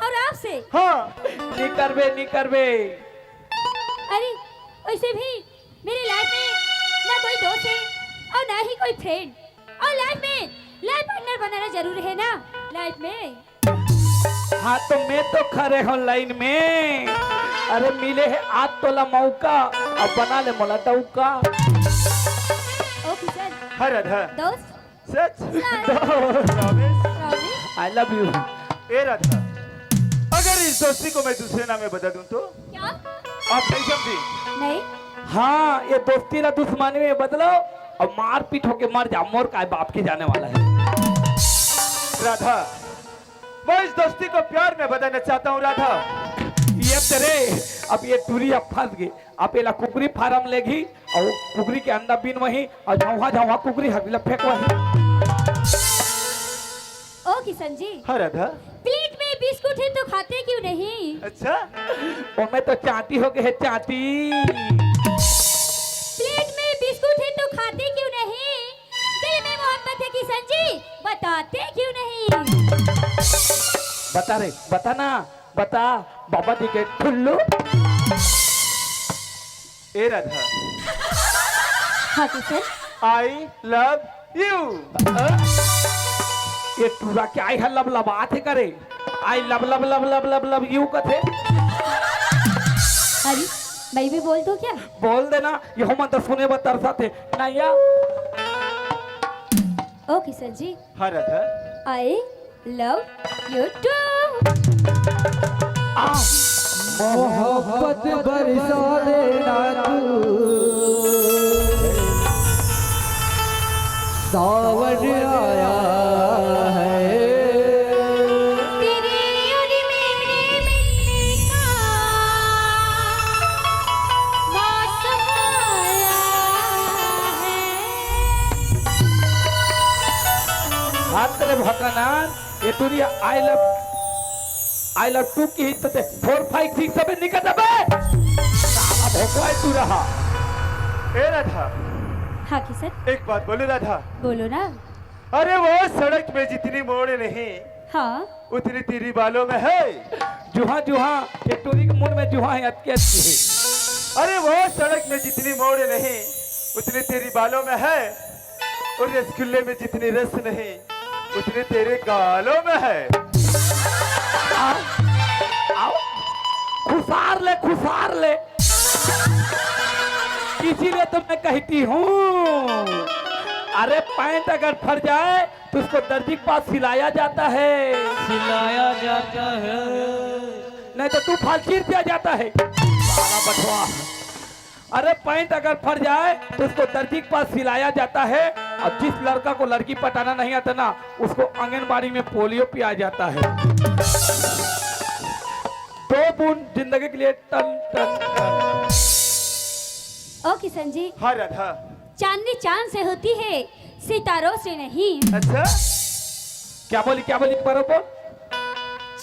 और आपसे? हाँ। नी करबे, नी करबे। अरे, वैसे भी मेरे लाइफ में ना कोई दोस्त है और ना ही कोई फ्रेंड। और लाइफ में लाइफ पार्टनर बनाना जरूरी है ना लाइफ में। हाँ, तो मैं तो खड़े हूँ लाइन में। अरे, मिले है आज तोला मौका, अब बना ले मोला डौका। ओ किशन। हाँ राधा। दोस्त। सच? हाँ। Promise? Promise? I love you। ए राधा, अगर इस दोस्ती को मैं दूसरे नाम में बदल दूं तो? क्या? आप नहीं समझी? नहीं। हाँ, ये दोस्ती ला दुश्मनी में बदलो और मारपीट होके मर जाओ, मोर काय बाप के जाने वाला है। राधा, मैं इस दोस्ती को प्यार में बदलना चाहता हूँ राधा। ये तेरे, अब ये टूरी अब फंस गई। अब एला कुकरी फार्म लेगी और कुकरी के अंडा बिनवही और झौहा झौहा कुकरी हगरी ला फेंकवही। ओ किशन जी। हाँ राधा। प्लेट में बिस्कुट है तो खाते क्यों नहीं? अच्छा। ओमे तो चांटी हो गए है, चांटी। प्लेट में बिस्कुट है तो खाते क्यों नहीं? दिल में मोहब्बत है किशन जी, बताते क्यों नहीं? बता रे, बता ना, बता। बाबा जी के ठुल्लू। ए राधा। हाँ किशन। I love you। ये टूरा के आई है लब लबात है करे। I love, love, love, love, love, love you कथे। अरे, मैं भी बोल दूं क्या? बोल देना, ये हम तो सुने बर तरसत है। नहीं या। ओ किशन जी। हाँ Radha. I love you too। आ, मोहब्बत बरसा देना तू, सावन आया है। तेरी और मेरे मिलने का मौसम आया है। हाथ करे भकनान। ये टूरी I love, I love two की ही तो ते four five six seven निकल जाबे। साला भोकवा है तू रहा। ए राधा। हाँ किशन। एक बात बोलूं राधा। बोलो ना। अरे वो सड़क में जितनी मोड़ नहीं, हाँ। उतनी तेरी बालों में है। जुहा जुहा, ये टूरी के मुंह में जुहा है, अतके अतके है। अरे वो सड़क में जितनी मोड़ नहीं, उतनी तेरी बालों में है। और रसगुल्ले में जितनी रस नहीं, उतनी तेरे गालों में है। आओ, आओ, खुसार ले, खुसार ले। इसीलिए तो मैं कहती हूँ, अरे पैंट अगर फट जाए तो उसको दर्जी के पास सिलाया जाता है। सिलाया जाता है। नहीं तो तू फालचीर दिया जाता है। साला बठवा। अरे पैंट अगर फट जाए तो उसको दर्जी के पास सिलाया जाता है, और जिस लड़का को लड़की पटाना नहीं आता ना, उसको आंगनबाड़ी में पोलियो पिया जाता है। दो बूंद जिंदगी के लिए टन टन टन। ओ किशन जी, हाँ राधा। चांदनी चांद से होती है, सितारों से नहीं। अच्छा, क्या बोली, क्या बोली, एक बार और बोल।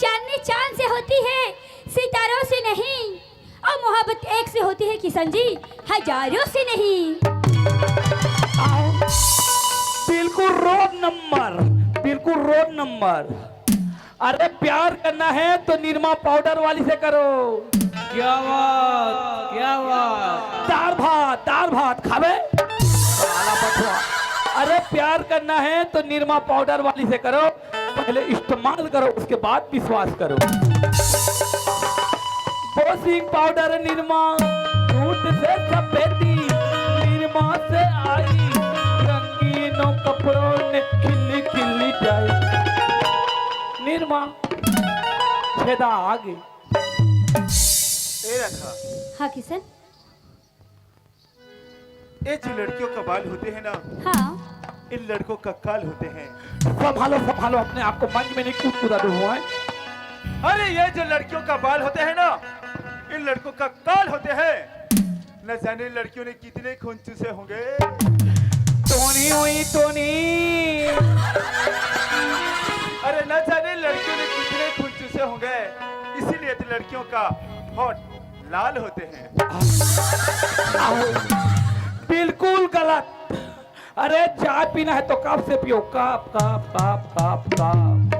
चांदनी चांद से होती है, सितारों से नहीं। और मोहब्बत एक से होती है किशन जी, हजारों से नहीं। बिल्कुल रोड नंबर, बिल्कुल रोड नंबर। अरे, प्यार करना है तो निरमा पाउडर वाली से करो। क्या बात, क्या बात। दाल भात, दाल भात खावे। साला बचवा। अरे, प्यार करना है तो निरमा पाउडर वाली से करो, पहले इस्तेमाल करो, उसके बाद विश्वास करो। वॉशिंग पाउडर निरमा, झूठ से सफेदी, निरमा से आई रंगीनों कपड़ों ने खिली खिली जाए। निरमा छेदा आगे। ए राधा। हाँ किशन। ये जो लड़कियों का बाल होते हैं ना, हाँ। इन लड़कों का काल होते हैं। संभालो, संभालो अपने आप को, मंच में नहीं कूद कूदा दूं, हुआ है? अरे, ये जो लड़कियों का बाल होते हैं ना, इन लड़कों का काल होते हैं। न जाने लड़कियों ने कितने खून चूसे होंगे। टोनी हुई, टोनी। अरे, न जाने लड़कियों ने कितने खून चूसे होंगे, इसीलिए तो लड़कियों का होठ लाल होते हैं। बिल्कुल गलत। अरे, चाय पीना है तो कप से पियो, cup, cup, cup, cup, cup.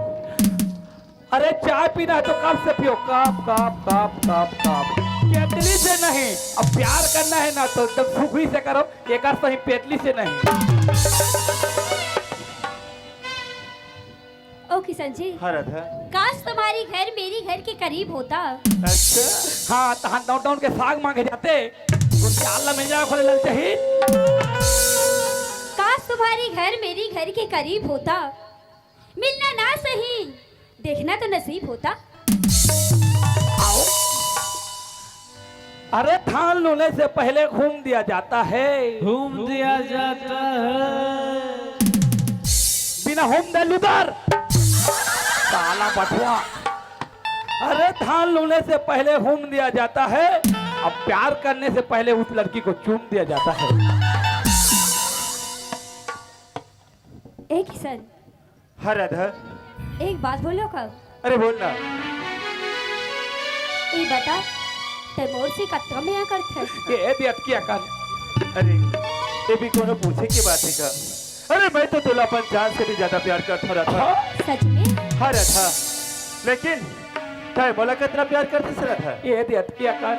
अरे, चाय पीना है तो कप से पियो, cup, cup, cup, cup, cup. केतली से नहीं। अब प्यार करना है ना तो एकदम सुखड़ी से करो, एकर सही पेटली से नहीं। ओ किशन जी। हाँ राधा। काश तुम्हारी घर मेरी घर के करीब होता। अच्छा। हाँ, तहां डाउनटाउन के साग मांगे जाते, तो चाल ला मिल जाए खोले ललचही। काश तुम्हारी घर मेरी घर के करीब होता, मिलना ना सही, देखना तो नसीब होता। आओ। अरे, धान लूने से पहले घूम दिया जाता है। घूम दिया जाता है। बिना हूम दे लुदर। काला बठुआ। अरे, धान लूने से पहले हूम दिया जाता है, अब प्यार करने से पहले उस लड़की को चूम दिया जाता है। ए किशन। हाँ राधा। एक बात बोलो का? अरे बोल ना। ए बता, ते मोर से कतका मया करथस? ए, ए भी अटकी अकन। अरे, ये भी कोनो पूछे के बात है का? अरे, मैं तो तोला अपन जान से भी ज्यादा प्यार करथों राधा। हाँ? सच में? हाँ राधा। लेकिन तय मोला कितना प्यार करथस राधा? ए दे अटकी अकन।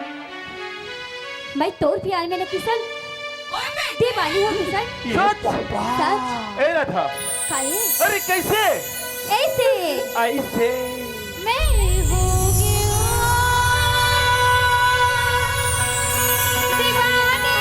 मैं तोर प्यार में न किशन, दीवानी हूँ किशन। ये सच? बाबा। सच। ए राधा। काहे? अरे कैसे? ऐसे। ऐसे। मैं हो गया दीवानी।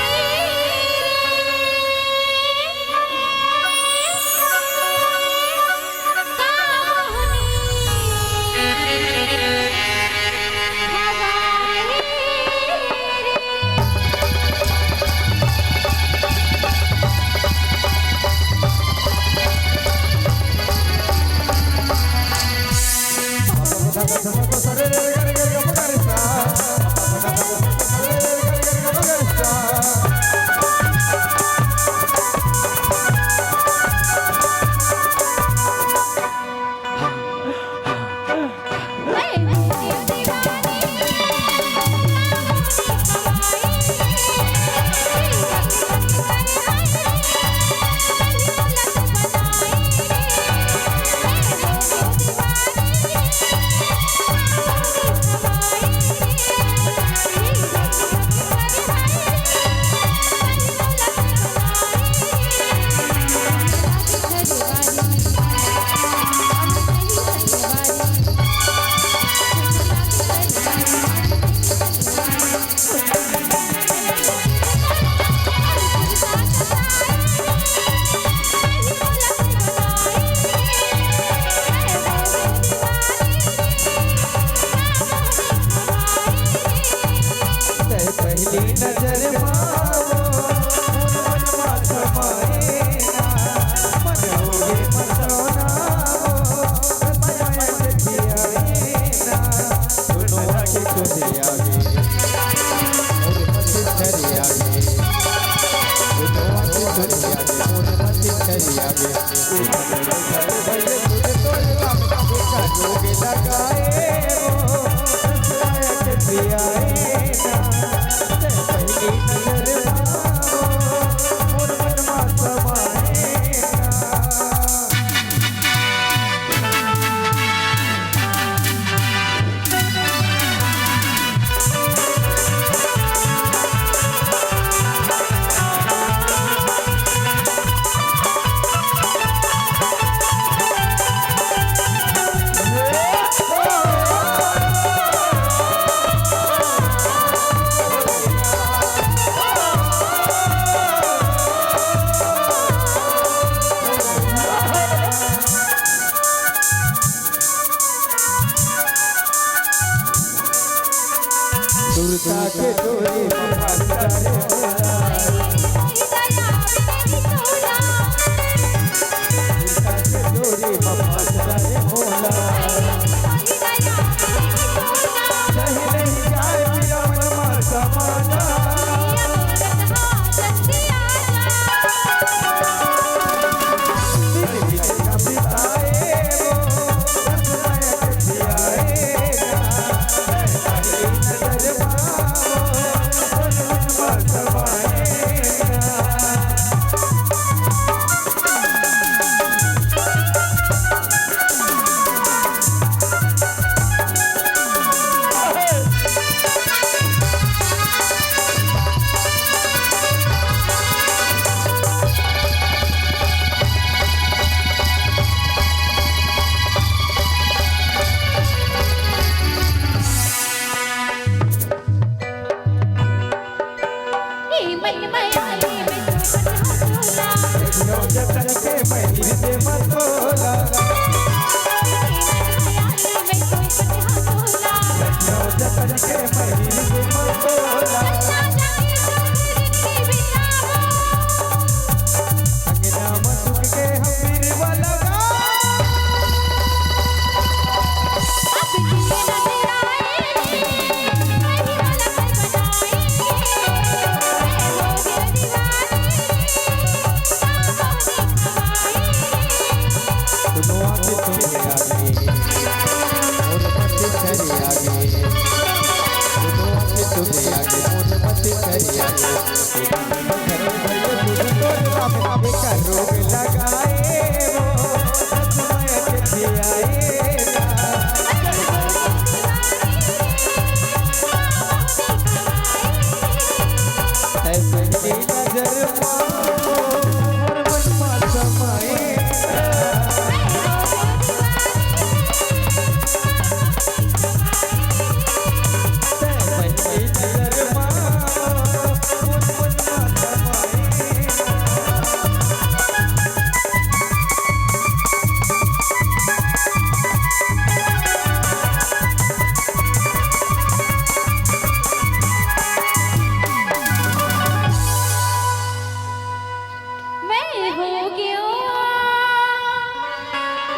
मैं हो गयो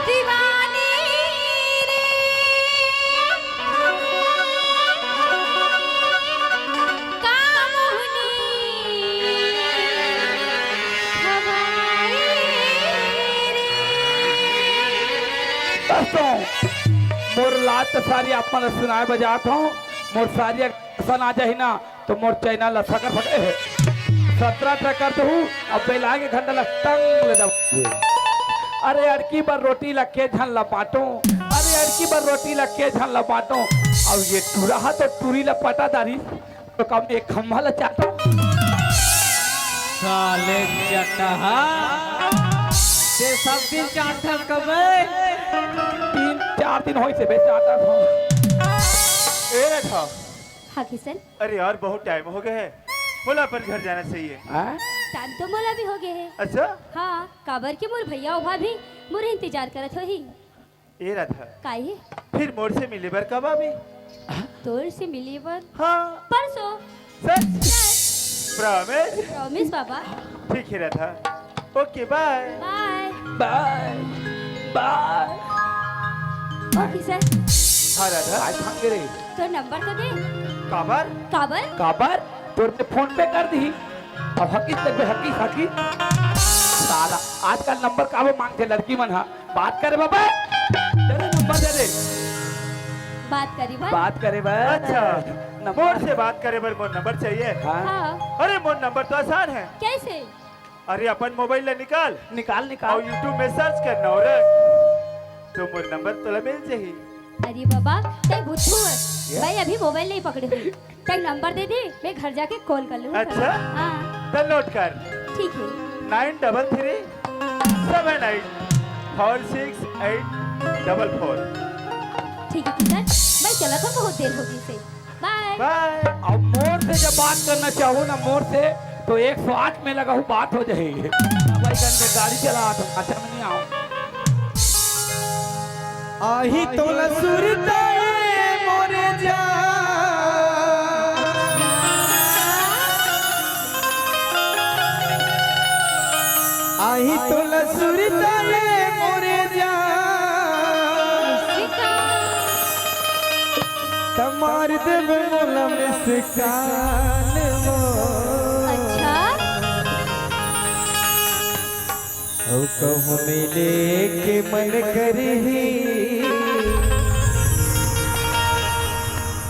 दीवानी रे, का मोहनी हवाई रे। दोस्तों, मोर लात सारी आप मन सुनाए बजात हूँ। मोर सारी असन आ जाही ना, तो मोर चैनल ला सकर सकर, ए, सतरा टकर तो हूँ, अब बेला के घंटा ला टंग ले दब। अरे अड़की बर रोटी ला के झन ला बांटो, अरे अड़की बर रोटी ला के झन ला बांटो। अब ये टूरा हा तो टूरी ला पटा दारी, तो कम एक खम्भा ला चाटो। साले चटहा, ते सब दिन चाटस कबे? तीन चार दिन होइस हे बे चाटत हूँ। ए रे था, हाँ किशन। अरे यार, बहुत टाइम हो गया है, मोला अपन घर जाना चाहिए। हाँ? टाइम तो मोला भी हो गया है। अच्छा? हाँ, काबर के मोर भैया अउ भाभी मोर इंतजार करत होही। ए राधा, काहे? फिर मोर से मिले बर कब आबे? तोर से मिले बर? हाँ। परसों। सच? प्रॉमिस? प्रॉमिस बाबा। ठीक है राधा। ओके, बाय। बाय। बाय। बाय। ओ किशन। हाँ राधा। काय खांगे रे? तोर नंबर तो दे। काबर? काबर? काबर? तोर से फोन पे कर दी। अब हकीस तक हकीस, हकीस। साला, आजकल नंबर काबर मांगथे लड़की मन हा? बात करे बाबा। दे दे नंबर, दे दे। बात करी बर? बात करे बर। अच्छा, नंबर। मोर से बात करे बर मोर नंबर चाहिए? हाँ। हाँ। अरे, मोर नंबर तो आसान है। कैसे? अरे, अपन मोबाइल ला निकाल। निकाल, निकाल। अउ YouTube में सर्च करना हो रे, तो मोर नंबर तोला मिल जाही। अरे बाबा, तैं बुद्धू है। ये? मैं अभी मोबाइल नहीं पकड़े हूँ। तैं नंबर दे दे, मैं घर जाके कॉल कर लूँ। अच्छा? हाँ। तो नोट कर। ठीक है। Nine double three seven eight four six eight double four. ठीक है किशन, मैं चला था, बहुत देर हो गई से। बाय। बाय। अब मोर से जब बात करना चाहूँ ना मोर से, तो एक सौ आठ में लगा हूँ, बात हो जाएगी। भाई गन में गाड़ी चला तो अच्छा में नहीं आऊँ। आही तोला सुरता ए मोरे जान। ताले मोरे जान, त मार देबे मोला मिस काल वो। अच्छा। अउ कहूँ मिले के मन करही,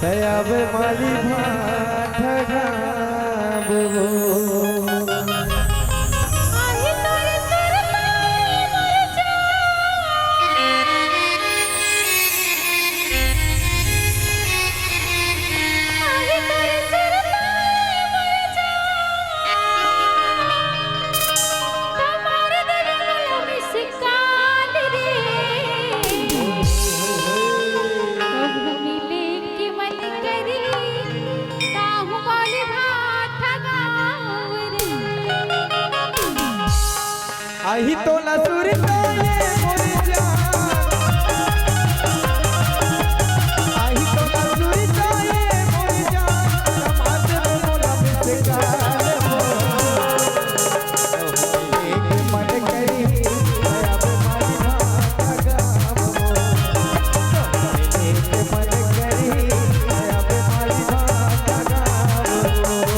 त आबे माली भाठा गाँव वो। आही तोला सुरता ये मोर जान, आही तोला सुरता ये मोर जान, तमार देबे मोला मिस काल वो। एक मन करी, अब मारी भाठा गाँव वो। एक मन करी, अब मारी भाठा गाँव वो।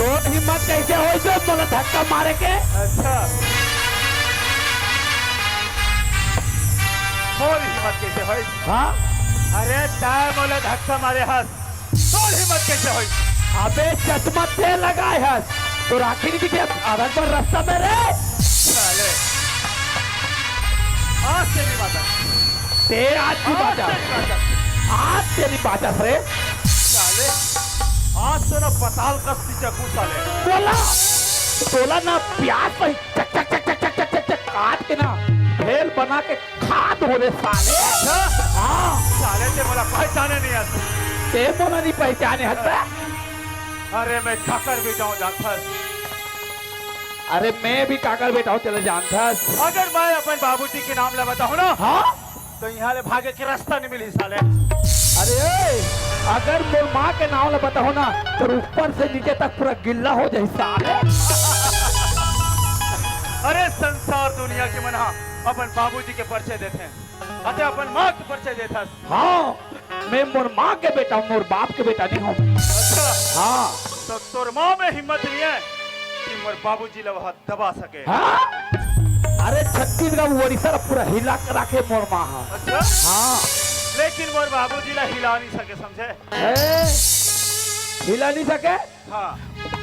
तोर हिम्मत कैसे होइस मोला धक्का मारे के? अच्छा। मोर हिम्मत कैसे होइस? हाँ? अरे, तैं मोला धक्का मारे हस, तोर हिम्मत कैसे होइस? अबे, चश्मा तैं लगाए हस, तोर आँखी नइ दिखे, अधक भर रस्ता में रे। साले, आज तें नइ बाँचस। तें आज नइ बाँचस। आज तें नइ बाँचस। आज तें नइ बाँचस रे। साले, आज तो ना पताल कस पिचकहूँ साले। तोला, तोला ना प्यास पही, चक, चक, चक, चक, चक, चक, चक, काट के ना, भेल बना के खा दूँ रे साले। अच्छा? हाँ। साले, तें मोला पहचाने नइ हस। तें मोला नइ पहचाने हस बे? अरे, मैं काकर बेटा हूँ, जानथस? अरे, मैं भी काकर बेटा हूँ, तेला जानथस? अगर मैं अपन बाबूजी के नाम ला बताहूँ ना, हाँ? तो इहाँ ले भागे के रास्ता नइ मिलही साले। अरे, ए, अगर मोर माँ के नाम ला बताहूँ ना, तो ऊपर से नीचे तक पूरा गिल्ला हो जाही साले। अरे, संसार दुनिया के मन हा अपन बाबूजी के परिचय देथे, अते अपन माँ के परिचय देथस। हाँ, मैं मोर माँ के बेटा हूँ, मोर बाप के बेटा नइ हूँ। अच्छा। हाँ। तो तोर माँ में हिम्मत नइ हे कि मोर बाबूजी ला वहाँ दबा सके। हाँ? अरे, छत्तीसगढ़ उड़ीसा ला पूरा हिला के राखे मोर माँ हा। अच्छा? हाँ। लेकिन मोर बाबूजी ला हिला नइ सके, समझे? ए, हिला नइ सके? हाँ।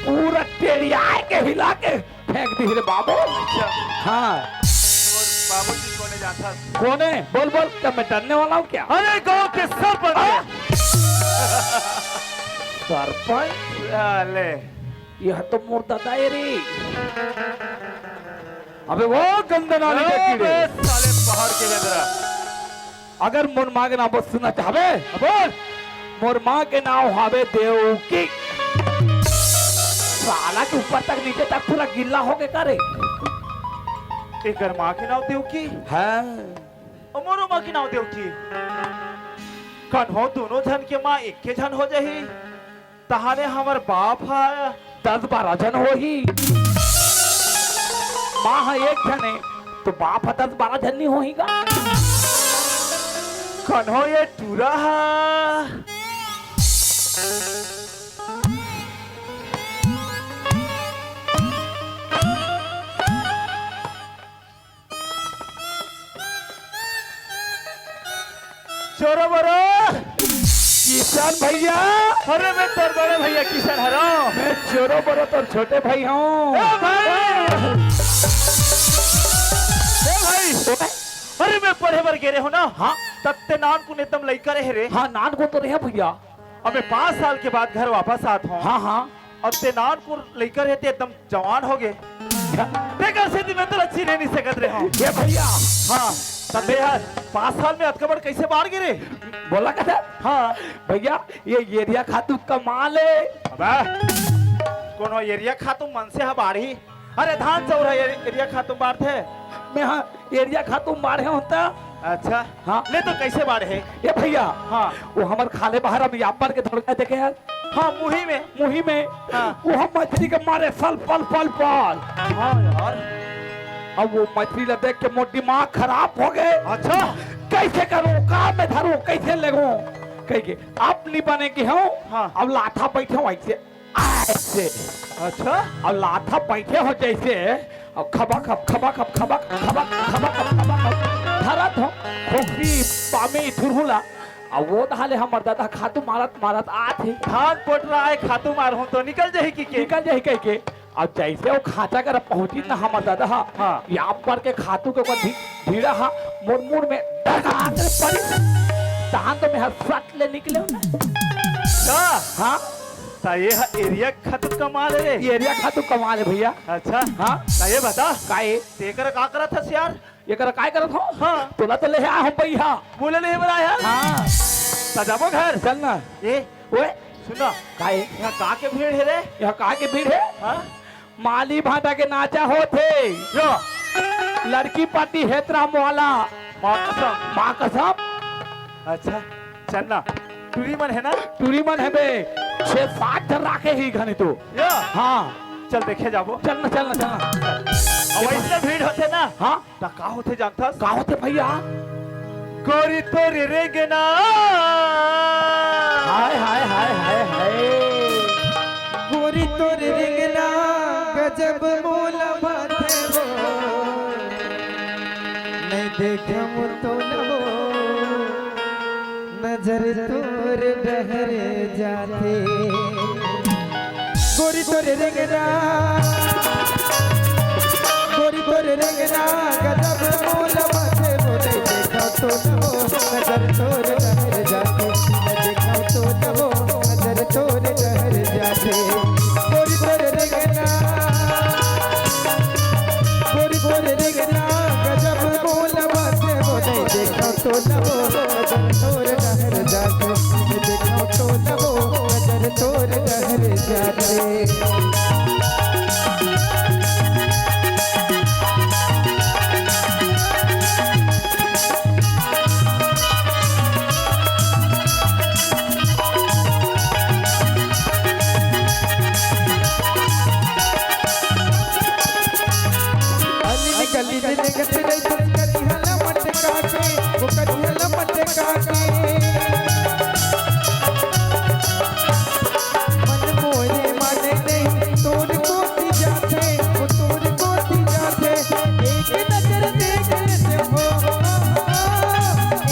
पूरा टेड़ियाए के हिला के फेंक दिही रे बाबू। अच्छा। हाँ। मोर बाबूजी कोने जानथस? कोने? बोल, बोल, क्या मैं डरने वाला हूँ क्या? अरे, गांव के सरपंच। हाँ? सरपंच? साले। यह तो मोर ददा ए रे। अबे वो गंदा नाली के कीड़े। अबे साले पहाड़ के बेंदरा। अगर मोर माँ के नाम बस सुनना चाहबे, बोल। मोर माँ के नाम हावे देवकी। साला के ऊपर तक नीचे तक पूरा गिल्ला हो गे का रे? एकर माँ के नाम देवकी? हाँ। अउ मोरो माँ के नाम देवकी। कन्हो दोनों झन के माँ एके झन हो जाही। तहाने हमर बाप ह दस बारह झन होही। माँ ह एक झन हे, तो बाप ह दस बारह झन नइ होही गा? कन्हो ये टूरा ह। छोरा बड़ा, किशन भैया। अरे, मैं तोर बड़े भैया किशन हरंव। मैं चोरो बड़ो तोर छोटे भाई हंव। ए भाई, ए भाई, अरे, मैं पढ़े बर गे रहेंव ना। हाँ। तब ते नानकुन एकदम लइका रहे रे। हाँ, नानकुन तो रहे भैया। अब मैं पाँच साल के बाद घर वापस आत हंव। हाँ, हाँ। अब ते नानकुन लइका रहे ते एकदम जवान हो गे। तेकर सेती मैं तोला चिन्हे नइ सकत रहेंव। ए भैया। हाँ, त ते हर पाँच साल में अतका बड़ कइसे बाढ़ गे रे? बोला कथस? हाँ। भैया, ये यूरिया खातू कमाल हे। अबे, कोनो यूरिया खातू मनसे ह बाढ़ही? अरे, धान चाउर ह यूरिया खातू बाढ़थे। मैं ह यूरिया खातू बाढ़े हंव त। अच्छा। हाँ। ले तो कइसे बाढ़े? ए भैया। हाँ। वो हमर खाल्हे बहरा में यापर के धोड़का देखे हस? हाँ, मुही में। मुही में। हाँ। वो हम मछरी के मारे सल पल पल पल। हाँ यार। अब वो मछरी ला देख के मोर दिमाग खराब हो गे। अच्छा। कइसे करंव, का में धरंव, कइसे लेगंव, कहिके अब नइ बने के हंव। हाँ। अब लाथा बइठे हंव अइसे। अइसे। अच्छा। अब लाथा बइठे हंव जइसे, अब खबक खब, खबक खब, खबक खब, खबक खब, खबक खब, खबक खब। धरत हंव, खोखरी, पामी, थुरहुला। अब वो डाहर ले हमर ददा खातू मारत, मारत आत हे। धान पोटरा हे, खातू मारहूं तो निकल जाही कहिके। निकल जाही कहिके। अब जइसे वो खांचा करा पहुंचिस ना हमर ददा ह, हाँ। यापर के खातू के ओकर ढी-, ढीड़ा ह मोर मुड़ में डगाक ले परिस। तहान तो मैं ह सट ले निकलेंव ना। का? हाँ। त ये ह यूरिया खातू कमाल हे रे। यूरिया खातू कमाल हे भैया। अच्छा। हाँ। त ये बता, का ए? तें एकर का करत हस यार? एकर काय करत हंव? हाँ। तोला तो लेहे आय हंव बइहा। मोला लेहे बर आय हस? हाँ। त जाबो घर? चल ना। ए, ओए। सुन ना। का ए? इहाँ का के भीड़ हे रे? इहाँ का के भीड़ हे? हाँ? माली भांटा के नाचा होत हे। यो। लड़की पार्टी हे त राम वाला। माँ कसम। माँ कसम। अच्छा, चल ना। टूरी मन हे ना? टूरी मन हे बे। छह सात झन राखे ही घनी तो। यो। हाँ। चल देखे जाबो। चल ना, चल ना, चल ना। अब अइसने भीड़ होथे ना। हाँ। त का होथे जानथस? का होथे भैया? गोरी तोर रेंगना। हाय, हाय, हाय, हाय, हाय। गोरी तोर रेंगना गजब मोला भाथे वो। नइ देखंव तोला वो, नजर तोर डहर जाथे। गोरी तोर रेंगना, गोरी तोर रेंगना, गजब मोला भाथे वो। नइ देखंव तोला वो, नजर तोर डहर जाथे। नइ देखंव तोला वो, नजर तोर डहर जाथे। गोरी तोर रेंगना, गोरी तोर रेंगना, गजब मोला भाथे वो। नइ देखंव तोला वो, नजर तोर डहर जाथे। नइ देखंव तोला वो, नजर तोर डहर जाथे। अली निकली ने देखत रहिथस करिहा ला मटका के, वो करिहा ला मटका के। मन मोरे माने नहीं, तोर कोती जाथे, वो तोर कोती जाथे। एक नजर देख लेते हो,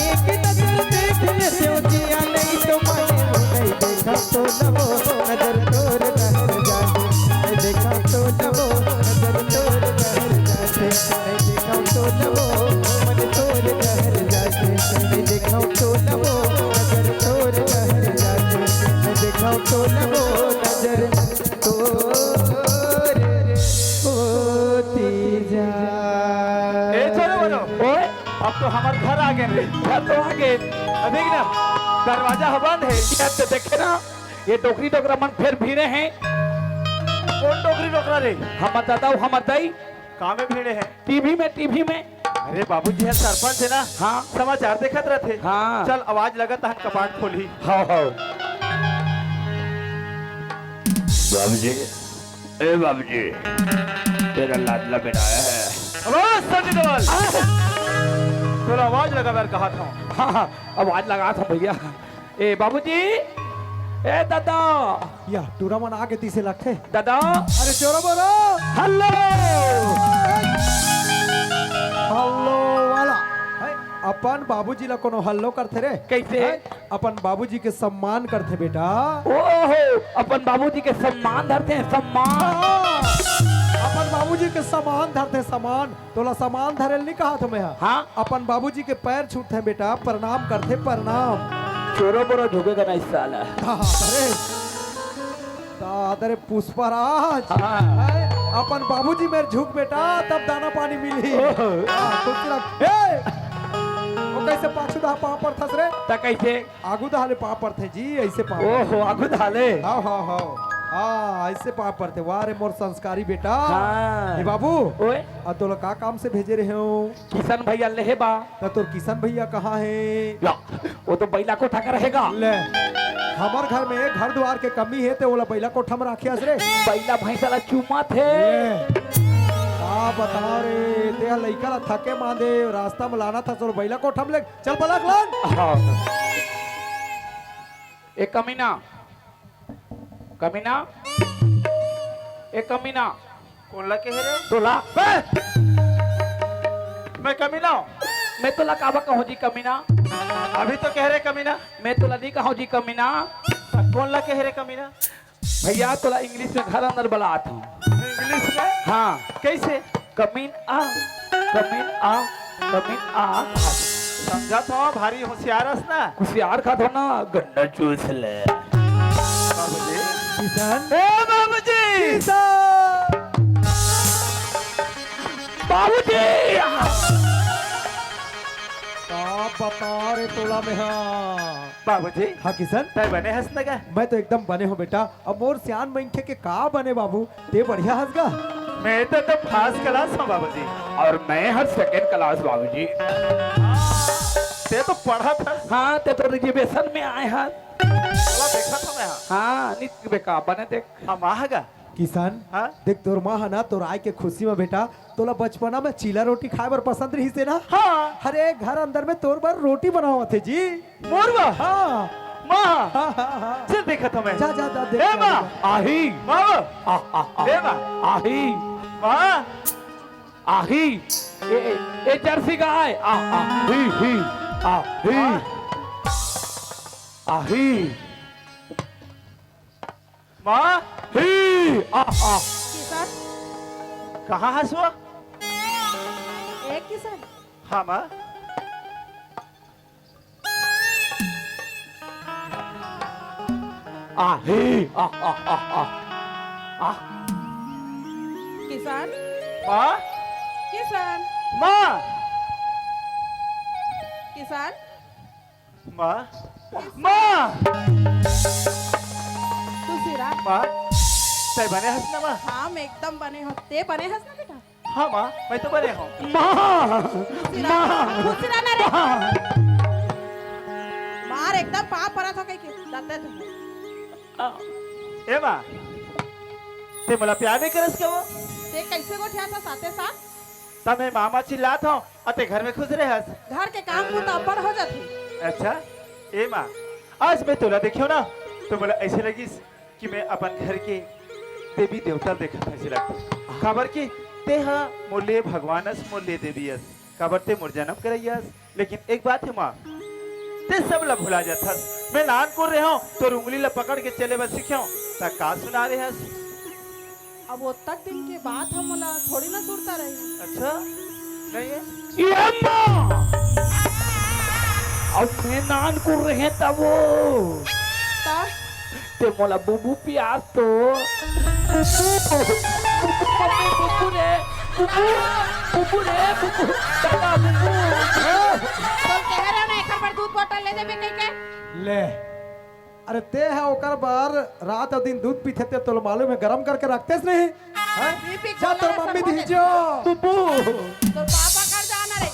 एक नजर देख लेते हो, जिया नहीं तो माने वो। नइ देखंव तोला वो, नजर तोर डहर जाथे। नइ देखंव तोला वो, नजर तोर डहर जाथे। नइ देखंव तोला वो, मन तोर डहर जाथे। नइ देखंव तोला वो, नजर तोर डहर जाथे। नइ देखंव तोला वो, नजर तोर कोती जाथे। ए, चलो बोलो। ओए। अब तो हमर घर आ गे रे। घर तो आ गे। अब देख ना, दरवाजा ह बंद हे। ये तो देखे ना, ये डोकरी डोकरा मन फेर भीड़े हे। कोन डोकरी डोकरा रे? हमर ददा अउ हमर दाई। का में भीड़े हे? टीवी में, टीवी में। अरे बाबूजी ह सरपंच हे ना। हाँ। समाचार देखत रहिथे। हाँ। चल आवाज लगा तहन कपाट खोलही। हाँ, हाँ। बाबूजी, ए बाबूजी, तेरा लाडला बेटा आया है। अबे सन्नी देओल, तोला आवाज लगाबर कहा था। हाँ, हाँ, आवाज लगा था भैया। ए बाबूजी, ए दादा। या, टूरा मन आगे तीसे लगथे। दादा। अरे चोरा बोलो। हेलो। हेलो वाला। है, अब अपन बाबूजी ला कोनो हल्लो करथे रे? कइसे? हैं? अपन बाबूजी के सम्मान करथे बेटा। ओहो, अपन बाबूजी के सम्मान धरथे, सम्मान। हाँ, अपन बाबूजी के सम्मान धरथे, सम्मान। तोला सम्मान धरे ल नइ कहत हों मैं ह। हाँ? अपन बाबूजी के पैर छूथे बेटा, प्रणाम करथे, प्रणाम। चोरो बोरो झुकेगा नहीं साला। हाँ, अरे। दादा रे पुष्पराज। हाँ। हैं? अपन बाबूजी मेर झुक बेटा, तब दाना पानी मिलही। ओहो। हाँ, खुश रह। ए! ओ कइसे पाछू डहा पाँव परथस रे? त कइसे? आगू डहा ले पाँव परथे जी, अइसे पाँव परथे। ओहो, आगू डहा ले। हाँ, हाँ, हाँ। हाँ, अइसे पाँव परथे। वाह रे मोर संस्कारी बेटा। हाँ। ए बाबू, ओए। आ तोला का काम से भेजे रहेंव? किशन भैया लेहे बा। त तोर किशन भैया कहाँ हे? या, वो तो बइला कोठा कर रहेगा। ले, हमर घर में घर दुवार के कमी हे, ते ओला बइला कोठा में राखे हस रे। बइला भैंसा ला चूमत हे। ले, का बतावं रे, ते ह लइका ला थके मांदे, रास्ता में लानथस अउ बइला कोठा में ले, चल बलक लान। हाँ। ए कमीना, कमीना, ए कमीना। कोन ला कहे रे? तोला। बे! मैं कमीना हूँ? मैं तोला काबर कहूँ जी कमीना? अभी तो कहे रे कमीना। मैं तोला नहीं कहूँ जी कमीना। त कोन ला कहे रे कमीना? भैया तोला English में घर अंदर बलात हूँ। English में? हाँ। कइसे? Come in आ, come in आ, come in आ। समझत हंव, भारी होशियार हस ना। कुसियार खात हंव ना, गन्ना चूस ले। बाबूजी। किशन। ए बाबूजी। किशन। बाबूजी। का बता रे तोला में हा। बाबूजी। हाँ किशन। तैं बने हस न गा? मैं तो एकदम बने हंव बेटा। अब मोर सियान मनखे के का बने बाबू, तें बढ़िया हस गा? मैं तो, तो first class हंव बाबूजी। अउ मैं हर second class बाबूजी। तें तो पढ़त हस। हाँ, तें तो reservation में आए हस। चला देखत हंव मैं, हाँ। हाँ, नहीं बेका, बने देख। हम आह गा। किशन, हाँ? देख तोर माँ ह ना तोर आय के खुशी में बेटा, तोला बचपना में चीला रोटी खाय बर पसंद रहिस हे ना? हाँ। अरे घर अंदर में तोर बर रोटी बनावत हे जी। मोर बर? हाँ। माँ। हाँ, हाँ, हाँ। चल देखत हंव मैं। जा, जा, जा, देख, ए जा, माँ। जा। आही। माँ। आ, आ, आ। ए माँ। आही। माँ। आही। ए, ए, ए जर्सी गाय। आ, आ, ही, ही। आ, ही। माँ। आही। माँ। ही। आ, आ। किशन। कहाँ हस वो? ए किशन। हाँ माँ। आही, आ, आ, आ, आ, आ। किशन। माँ। किशन। माँ। किशन। माँ। माँ। खुशी रह। माँ। तैं बने हस ना माँ? हाँ, मैं एकदम बने हंव। तें बने हस ना बेटा? हाँ माँ, मैं तो बने हंव। माँ! खुशी रह, माँ! खुशी रह ना रे। माँ! मार एकदम पाँव परत हंव कहिके, दत्ते तू। ए माँ, तें मोला प्यार नहीं करस का वो? तें कइसे गोठियाथस साथे साथ? त मैं माँ माँ चिल्लात हंव, अउ तें घर में खुश रहस। घर के काम बूता अब्बड़ हो जाथे। अच्छा, ए माँ, आज मैं तोला देखेंव ना, त मोला अइसे लगिस कि मैं अपन घर के देवी देवता देखत हंव, अइसे लगथे। काबर कि तें ह मोर लिए भगवान अस, मोर लिए देवी अस। काबर तें मोर जनम करइया अस। लेकिन एक बात हे माँ, तें सब ला भुला जाथस। मैं नानकुन रहेंव, तोर उंगली ला पकड़ के चले बर सिखेंव, त का सुनारे हस? अब ओतक दिन के बात ह, मोला थोड़ी ना सुरता रही। अच्छा, नहीं हे? ए माँ! अब मैं नानकुन रहेंव तब वो। तब? तें मोला बुबू पियास तो। बुबू, मम्मी, बुबू रे, बुबू, बुबू रे, बुबू, दादा, बुबू। तोला कहे रहेंव ना, एकर बर दूध बोतल ले देबे कहिके। ले, अरे तें ह ओकर बर रात अउ दिन दूध पीथे, तें तोला मालूम हे गरम करके रखतेस नहीं? हैं? नहीं पी, जा तोर मम्मी दिही जो। बुबू। तोर पापा घर जाना रे।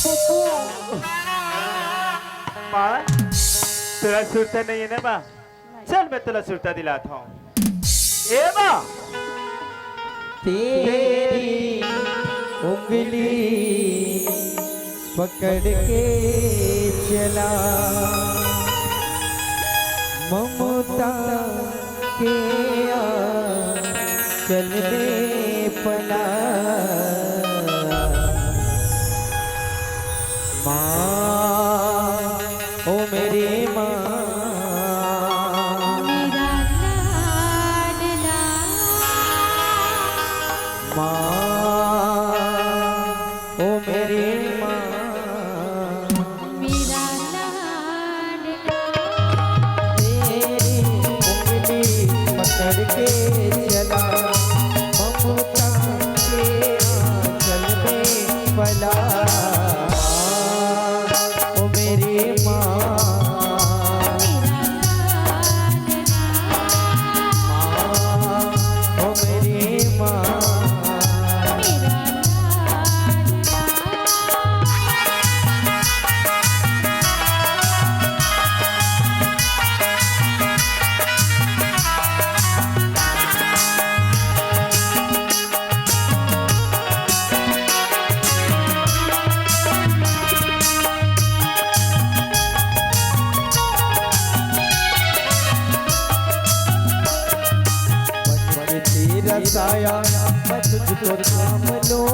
बुबू। माँ, तोला सुरता नहीं हे ना माँ? नहीं। चल मैं तोला सुरता दिलात हंव। ए माँ। तेरी उंगली पकड़ के चला, ममता के आंचल में पला। माँ ओ मेरी माँ, मेरा लाडला। माँ, ओ मेरी माँ, मेरा लाडला। तेरी उंगली पकड़ के चला, ममता के आंचल में पला। ओ मेरी माँ, माँ, ओ मेरी माँ। बन के तेरा साया, मैं तुझको थाम लूं।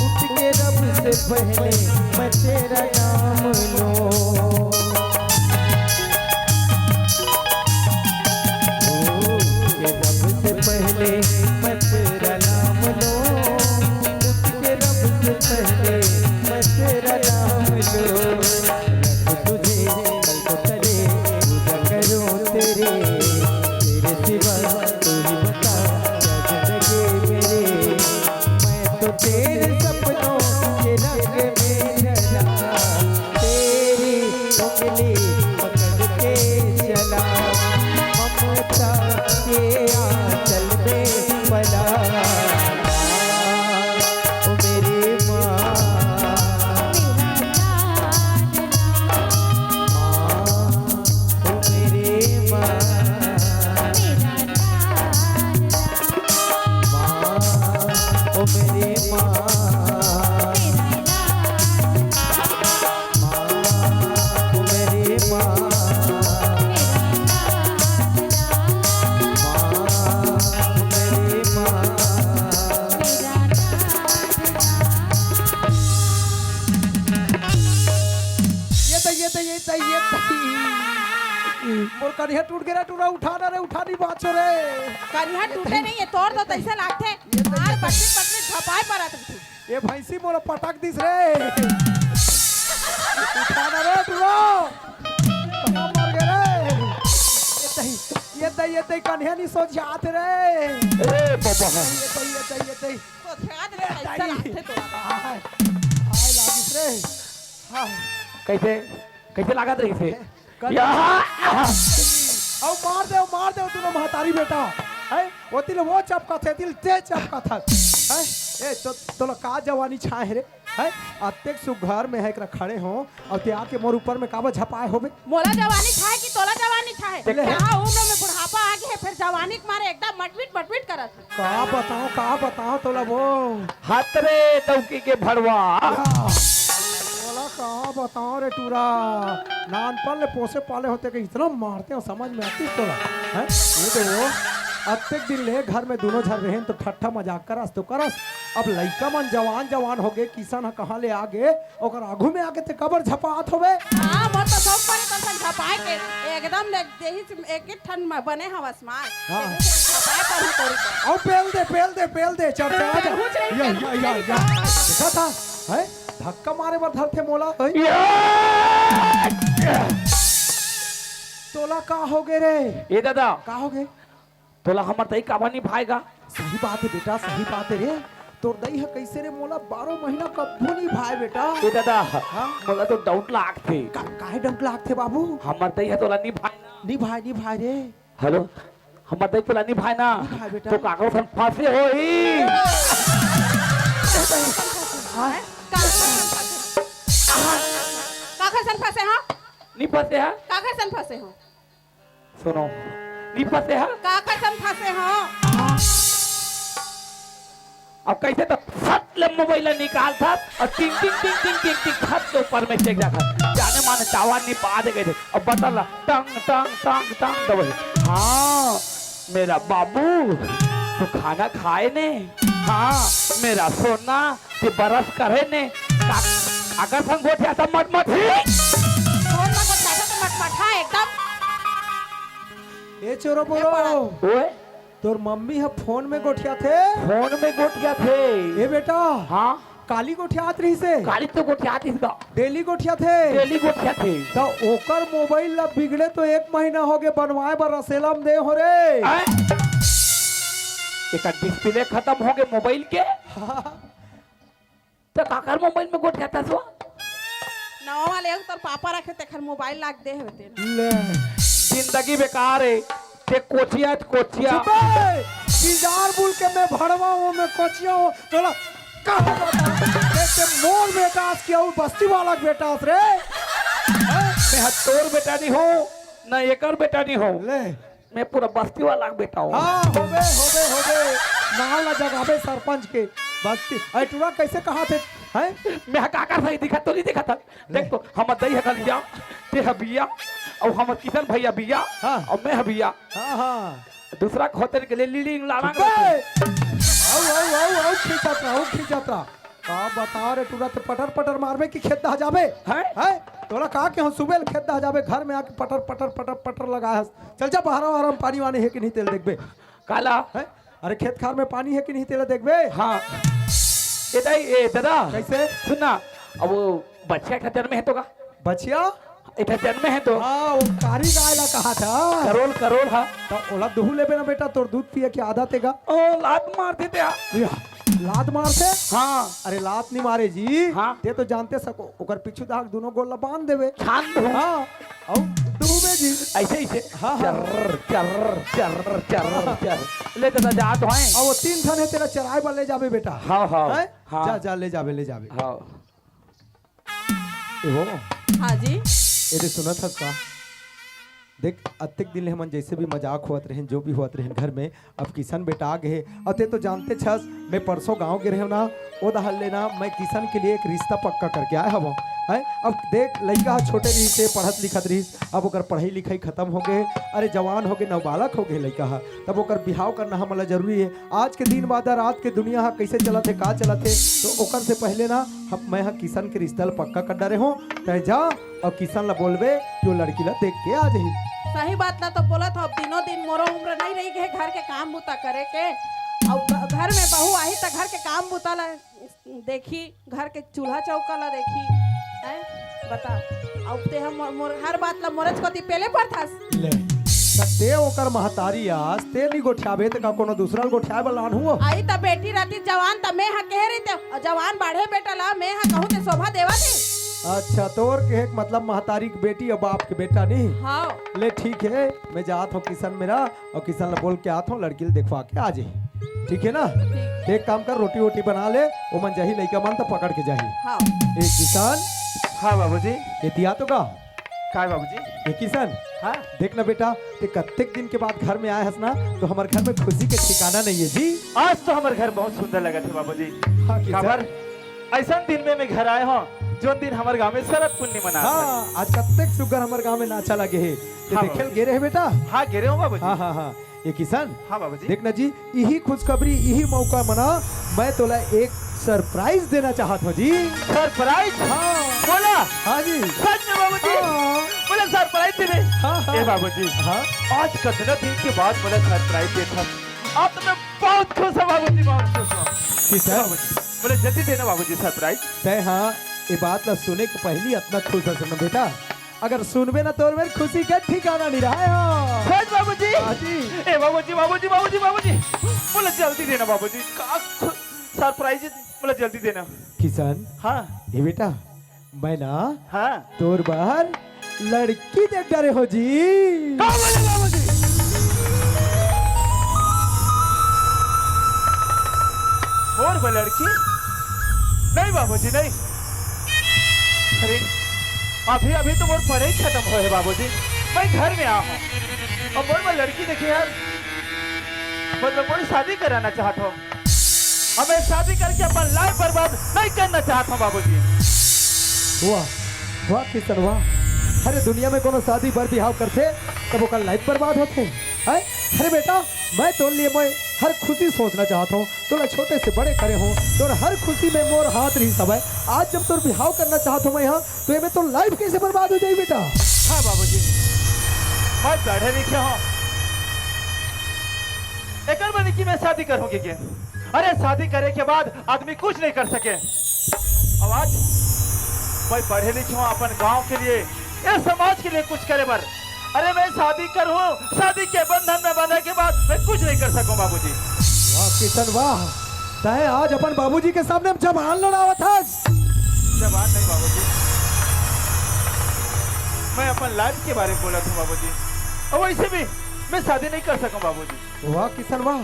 उठ के रब से पहले मैं तेरा नाम लूं। ओ, उठ के रब से पहले मैं तेरा नाम लूं। उठ के रब से पहले मैं तेरा नाम लूं। रख तुझे कल को तले पूजा करूं तेरे, तेरे सिवा तू ही बता क्या जिंदगी मेरी। मैं तो तेरे सपनों के रंग में ढला, तेरी उंगली पकड़ के चला, ममता के आंचल में पला। ओ मेरी माँ, माँ, ओ मेरी माँ, माँ, ओ मेरी माँ, माँ, ओ मेरी माँ, माँ, ओ मेरी माँ। ये तो, ये तो, ये तो, ये तो। मोर करिहा टूट गे रे टूरा, उठा ना रे, उठा नहीं बाचो रे। करिहा टूटे नहीं, ये तोड़ दो, तैसे लागथे। ये तो, मार ये तो। पटरी पटरी झपाए परत रहिथे। ये भैंसी मोला पटक दिस रे। उठा ना रे टूरा। कहाँ मर गे रे? ये तही, ये तही, ये तही कन्हे नहीं सो जात रे। ए बाबा। ये तही, ये तही, ये तही। तो ध्यान रे, कैसे लागथे तोला? हाय, हाय लागिस रे। हाय। कैसे, कैसे लागत रहिसे? कर या! अउ मार दे, मार दे, तू महतारी बेटा। हैं? वो तिल वो चपका थे, तिल ते चपका था। हैं? ए, तो, तोला का जवानी छाए हे रे? हैं? अतेक सुघर में है एकरा खड़े हो, अउ ते आके मोर ऊपर में काबर झपाए होबे? मोला जवानी छाए कि तोला जवानी छाए? देख ले। कहाँ उम्र में बुढ़ापा आ गे हे, फिर जवानी के मारे एकदम मटमिट मटमिट करत हे। का बताओ, का बताओ तोला वो। हत रे डौकी के भड़वा। तोला का बताओ रे टूरा, नानपन ले पोसे पाले होते के इतना मारते हो, समझ में आती तोला, हैं? ये तो वो, अतेक दिन ले घर में दोनों झन रहेन तो ठट्ठा मजाक करस तो करस, अब लइका मन जवान जवान हो गे, किसन ह कहाँ ले आ गे, ओकर आगू में आके ते काबर झपात होबे? हाँ, मोर तो शौक परे तोर संग झपाए के, एकदम देख देही एक एक ठन म-, बने हवस मार। हाँ। देखो, झपाए पर हूँ तोरी पर। अउ पेल दे, पेल दे, पेल दे, चढ़, चढ़, चढ़। पेल हूँ, चढ़, या, पेल या, हूँ, या, चढ़। या। देखा था, हैं? धक्का मारे बर धरथे मोला, हैं? या! तोला का हो गे रे? ए दादा। का हो गे? तोला हमर दई काबर निभाएगा? सही बात हे बेटा, सही बात हे रे। तोर दई ह कइसे रे मोला बारह महीना कभू निभाए बेटा। ए दादा, हाँ? मोला तो doubt लागथे। का, काहे doubt लागथे बाबू? हमर दई ह तोला निभाए ना। निभाए, निभाए रे। हेलो, हमर दई तोला निभाए ना। निभाए बेटा। तो काकर सन फंसे होही। हाँ? काकर सन फंसे? काकर सन फंसे, हाँ? नी फंसे हा? काकर सन फंसे हो? सुनो, नी फंसे हा? काकर सन फंसे हो? अब कैसे तो फट ले मोबाइल ला निकाल था और टिंग टिंग टिंग टिंग टिंग टिंग छत के ऊपर में चेक जाता। जाने माने चावा नी पा दे गए थे। अब बता ला, टंग टंग टंग टंग दबाई। हाँ, मेरा बाबू, तू खाना खाए ने? हाँ, मेरा सोना, ते बरस करे ने? का-, अगर संग गोठिया था मट मट ही। ए चोरो बोरो, ओए, तोर मम्मी ह फोन में गोठियाथे। फोन में गोठियाथे। ए बेटा, हाँ? काली गोठियात रहिसे। काली तो गोठियात रहिस गा। डेली गोठियाथे। डेली गोठियाथे। त ओकर मोबाइल ला बिगड़े तो एक महीना होगे, बनवाए बर रसेला म दे हो रे। आय? एकर डिस्प्ले खतम होगे मोबाइल के। हाँ। त काकर मोबाइल में गोठियाथस वो? नवा वाले अउ तोर पापा रखे तेखर मोबाइल लाग दे होते ना। ले, जिंदगी बेकार हे। ते कोचिया, कोचिया। चुप बे! बिजार बुल के मैं भड़वा हूँ, मैं कोचिया हूँ। तोला कहाँ बता? ते, ते मोर बेटा अस कि अउ बस्ती वाला के बेटा अस रे? हैं? मैं ह तोर बेटा नहीं हूँ, न एकर बेटा नहीं हूँ। ले। मैं पूरा बस्ती वाला के बेटा हूँ। हाँ, होबे, होबे, होबे। नाम ला जगाबे सरपंच के। बस्ती, अरे टूरा कैसे कहाथे? हैं? मैं ह काकर सही दिखत तो नहीं दिखत हन। ले। देख तो, हमर दई ह कलिया, ते ह बिया, अउ हमर किशन भैया बिया, हाँ। अउ मैं ह बिया। हाँ, हाँ। दूसरा के होते के लिए लीडिंग लाड़ांग चुप बे। रहते। आउ, आउ, आउ, आउ, खींचत रहा, आउ, खींचत रहा। का बता रे टूरा, ते पटर पटर मारबे कि खेत दहा जाबे? हैं? हैं? तोला का के हो, सुबह ले खेत दहा जाबे, घर में आके पटर पटर पटर पटर लगा हस। चल जा, बहरा वहरा में पानी वानी हे कि नहीं, तेला देखबे। काला? हैं? अरे खेत खार में पानी हे कि नहीं, तेला देखबे। हाँ। ए दाई, ए दादा। कैसे? सुन ना, अब वो बछिया एक ठा जन्मे हे तो का? बछिया? एक ठा जन्मे हे तो। हाँ, वो कारी गाय ला कहाथा। करोल, करोल हा। त ओला दुहू लेबे ना बेटा, तोर दूध पिए के आदत हे गा। ओ, लात मार देते आ। या, लात मारथे? हाँ। अरे लात नहीं मारे जी। हाँ। ते तो जानते सको, ओकर पीछू दाग दोनों गोड़ ला बांध देबे। छान दो। हाँ। अउ दुहूबे जी। ऐसे, ऐसे। हाँ, हाँ। चर्र, चर्र, चर्र, चर्र, चर्र। ले दादा, जा तो हैं। अउ वो तीन ठन हे, तेला चराए बर ले जाबे बेटा। हाँ, हाँ। हैं? हाँ। जा, जा, ले जाबे, ले जाबे। हाँ। ए वो। हाँ जी। ए दे, सुनत हस का? देख, अतेक दिन ले हमन जैसे भी मजाक होवत रहेन, जो भी होवत रहेन घर में, अब किशन बेटा आ गे हे। अउ ते तो जानते छस, मैं परसों गाँव गे रहेंव ना, ओ दहर ले ना मैं किशन के लिए एक रिश्ता पक्का करके आए हवं। हैं? अब देख, लइका ह छोटे रहिस हे, पढ़त लिखत रहिस, अब ओकर पढ़ाई लिखाई खतम हो गे, अरे जवान हो गे, नवबालक हो गे लइका ह, तब ओकर बिहाव करना हमन ला जरूरी हे। आज के दिन बादर रात के दुनिया ह कइसे चलत हे, का चलत हे, तो ओकर से पहले ना हम, मैं ह किशन के रिश्ता ल पक्का कर डारे हों। तैं जा अउ किशन ल बोलबे कि वो लड़की ल देख के आ जाही। सही बात ला तो बोलत हव, दिनों दिन मोरो उम्र नहीं रही गे घर के काम बूता करे के। अउ घ-, घर में बहू आही त घर के काम बूता ला देखी, घर के चूल्हा चौका ला देखी, हैं? बता। अब ते हम मोर, मोर हर बात ला मोरच कोती पेले पड़थस। ले, त ते ओकर महतारी आस, ते नी गोठियाबे त का कोनो दूसरा ल गोठियाए बर लानहूँ? आई त बेटी रहती जवान त मैं ह कहे रहिते, अउ जवान बाढ़े बेटा ला मैं ह कहूँ ते शोभा देवा दे। अच्छा, तोर कहे के मतलब महतारी के बेटी अउ बाप के बेटा नी? हाँ। ले ठीक हे, मैं जात हूँ किशन मेरा, अउ किशन ल बोल के आत हूँ, लड़की ल देखवा के आ जाही। ठीक हे ना? ठीक। एक काम कर, रोटी वोटी बना ले, ओमन जाही लइका मन त पकड़ के जाही। हाँ। ए किशन। हाँ बाबूजी। एती आ तो का? काय बाबूजी? ए किशन। हाँ। देख ना बेटा, ते कतेक दिन के बाद घर में आए हस ना, तो हमर घर में खुशी के ठिकाना नहीं हे जी। आज तो हमर घर बहुत सुंदर लगत हे बाबूजी। हाँ किशन। काबर? अइसन दिन में मैं घर आए हूँ, जोन दिन हमर गाँव में शरद पूर्णिमा मनात हे। हाँ, आज कतेक सुग्घर हमर गाँव में नाचा लगे हे। ते हाँ देखे ल बाबूजी। गे रहे बेटा? हाँ, गे रहे हूँ बाबूजी। हाँ, हाँ, हाँ। ए किशन, हाँ बाबूजी। देख ना जी, इही खुशखबरी, इही मौका मना, मैं तोला एक surprise देना चाहत हूँ जी। Surprise? हाँ। बोला। हाँ जी। सच में बाबूजी? हाँ। बोला surprise दे दे। हाँ, हाँ। ए बाबूजी, हाँ। आज कतना दिन के बाद बोला surprise देत हस। आज तो मैं बहुत खुश हूँ बाबूजी, बहुत खुश हूँ। किशन? बाबूजी, बोला जल्दी देना बाबूजी surprise। तैं हाँ, ये बात ला सुने के पहली अतना खुश हस ना बेटा। अगर सुनबे ना तोर मेर खुशी के ठिकाना नहीं रहा है। हाँ। सच बाबूजी? हाँ जी। ए बाबूजी, बाबूजी, बाबूजी, बाबूजी। बोला जल्दी देना बाबूजी। का खु-, surprise बोला जल्दी देना। किशन। हाँ। ए बेटा, मैं ना हाँ। तोर बर लड़की देख डारे हो जी। का बोले बाबूजी? मोर बर लड़की? नहीं बाबूजी, नहीं। अरे, अभी, अभी तो मोर पढ़ाई खत्म होए हे बाबूजी। मैं घर में आ हूँ। अब मोर बर लड़की देखे यार। मतलब, मोर शादी कराना चाहत हूँ। अब मैं शादी करके अपन life बर्बाद नहीं करना चाहत हूँ बाबूजी। वाह, वाह किशन, वाह। अरे, दुनिया में कोनो शादी बर बिहाव करथे, तब ओकर life बर्बाद होथे। हैं? अरे बेटा, मैं तोर लिए मैं हर खुशी सोचना चाहत हूँ, तोला छोटे से बड़े करे हूँ, तोर हर खुशी में मोर हाथ रही सब है। आज जब तोर बिहाव करना चाहत हूँ मैं यहाँ, तो एमे तोर life कैसे बर्बाद हो जाही बेटा? हाँ बाबूजी, मैं पढ़े लिखे हूँ, एकर बर नहीं कि मैं शादी करहूँ के। अरे, शादी करे के बाद आदमी कुछ नहीं कर सके। अब आज मैं पढ़े लिखे हूँ अपन गांव के लिए, ये समाज के लिए कुछ करे बर। अरे, मैं शादी करहूँ, शादी के बंधन में बंधे के बाद मैं कुछ नहीं कर सकूँ बाबूजी। वाह किशन वाह, तय आज अपन बाबूजी के सामने जबान लड़ावत हस। जबान नहीं बाबूजी, मैं अपन लाइफ के बारे में बोलत हूँ बाबूजी। और वैसे भी मैं शादी नहीं कर सकूँ बाबूजी। वाह किशन वाह,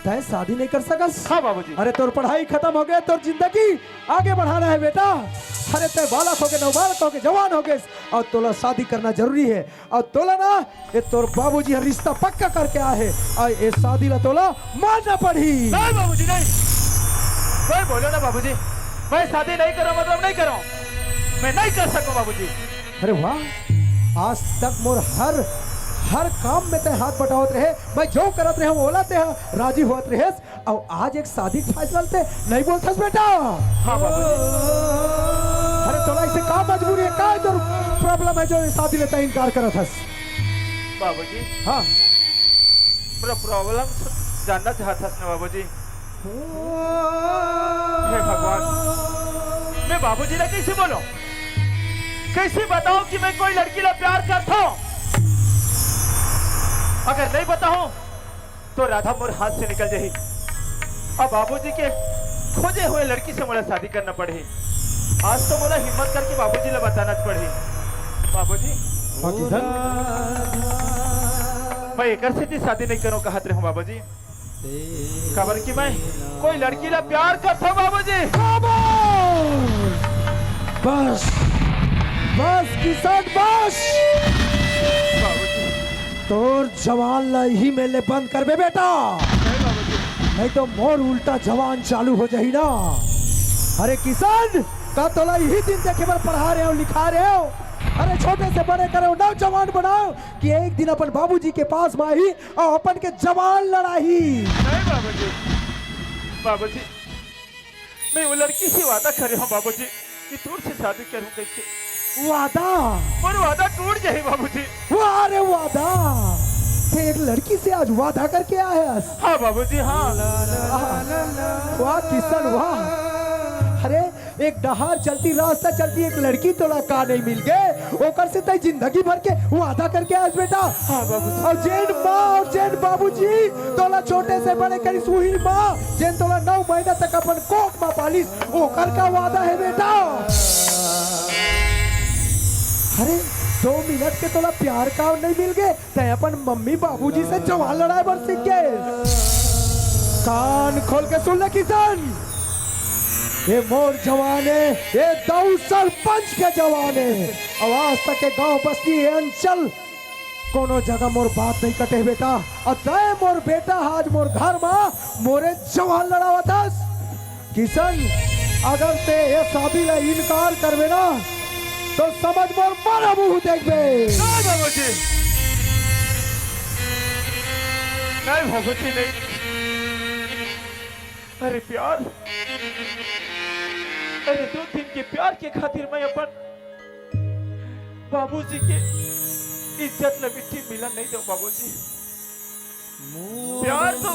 तय शादी नहीं कर सकस? हाँ बाबूजी। अरे तोर पढ़ाई खत्म हो गए, तोर जिंदगी आगे बढ़ाना है बेटा। अरे तय बालक हो गए, नवबालक हो गए, जवान हो गए, और तोला शादी करना जरूरी है। और तोला ना, ये तोर बाबूजी हर रिश्ता पक्का करके आए है, और ये शादी ला तोला मानना पड़ी। नहीं बाबूजी, नहीं। कोई बोलो ना बाबूजी, मैं शादी नहीं करूँ, मतलब नहीं करूँ, मैं नहीं कर सकूँ बाबूजी। अरे वाह, आज तक मोर हर हर काम में तय हाथ बटावत रहे, मैं जो करत रहे ओला तय राजी होत रहे। और आज एक शादी के फैसला लेते नहीं बोलथस बेटा? हाँ बाबूजी। अरे तोला इसे का मजबूरी है, का तोर प्रॉब्लम है जो ये शादी लेता इनकार करत हस? बाबूजी। हाँ। पूरा प्रॉब्लम जानना चाहत हस ना बाबूजी? हे भगवान, मैं बाबूजी ला कैसे बोलूं? कैसे बताऊं कि मैं कोई लड़की ला प्यार करता हूं? अगर नहीं बताऊं तो राधा मोर हाथ से निकल जाही। अब बाबूजी के खोजे हुए लड़की से मोला शादी करना पड़ही। आज तो मोला हिम्मत करके बाबूजी ला बताना पड़ही। बाबूजी, हाँ किशन। मैं एकर से भी शादी नहीं करूं कहत रहूं बाबूजी। काबर कि मैं कोई लड़की ला प्यार करता हूँ बाबूजी। बस, बस किशन बस। बाबूजी। तोर जबान ला ही में ले बंद करबे बेटा, नहीं बाबूजी। नहीं तो मोर उल्टा जबान चालू हो जाही ना। अरे किशन, का तोला यही दिन देखे बर पढ़ा रहे हो, लिखा रहे हो? अरे छोटे से बड़े करो, नौजवान बनाओ कि एक दिन अपन बाबूजी के पास में आही और अपन के जबान लड़ाही। नहीं बाबूजी, बाबूजी, मैं वो लड़की से वादा करे हूँ बाबूजी कि तोर से शादी करूँ कैसे। वादा? मोर वादा टूट जाही बाबूजी। वाह रे वादा, ते एक लड़की से आज वादा करके आयस? हाँ बाबूजी, हाँ। वाह किशन वाह। अरे एक डहार चलती, रास्ता चलती, एक लड़की तोला का नहीं मिल गए, ओकर से तय जिंदगी भर के वादा करके आयस बेटा। हाँ बाबूजी। और जेन माँ और जेन बाबूजी तोला छोटे से बड़े करिस, वही माँ जेन तोला नौ महीना तक अपन कोख में पालिस, ओकर का वादा है बेटा? अरे दो मिनट के तोला प्यार का नहीं मिल गए, तय अपन मम्मी बाबूजी से जबान लड़ाए बर सीख गए। कान खोल के सुन ले किशन, ये मोर जबान है, ये दाऊ सरपंच के जबान है। और आज तक के गांव बस्ती, ये अंचल, कोनो जगह मोर बात नहीं कटे बेटा। और तय मोर बेटा, आज मोर घर में मोरे जबान लड़ावत हस। किशन, अगर ते ये शादी ला इनकार करबे ना, तो समझ मोर मरा मुंह देखबे। नहीं बाबूजी, नहीं बाबूजी, नहीं। अरे प्यार, अरे दो दिन के प्यार के खातिर मैं अपन बाबूजी के इज्जत ला मिट्टी मिलन नहीं दो बाबूजी। प्यार तो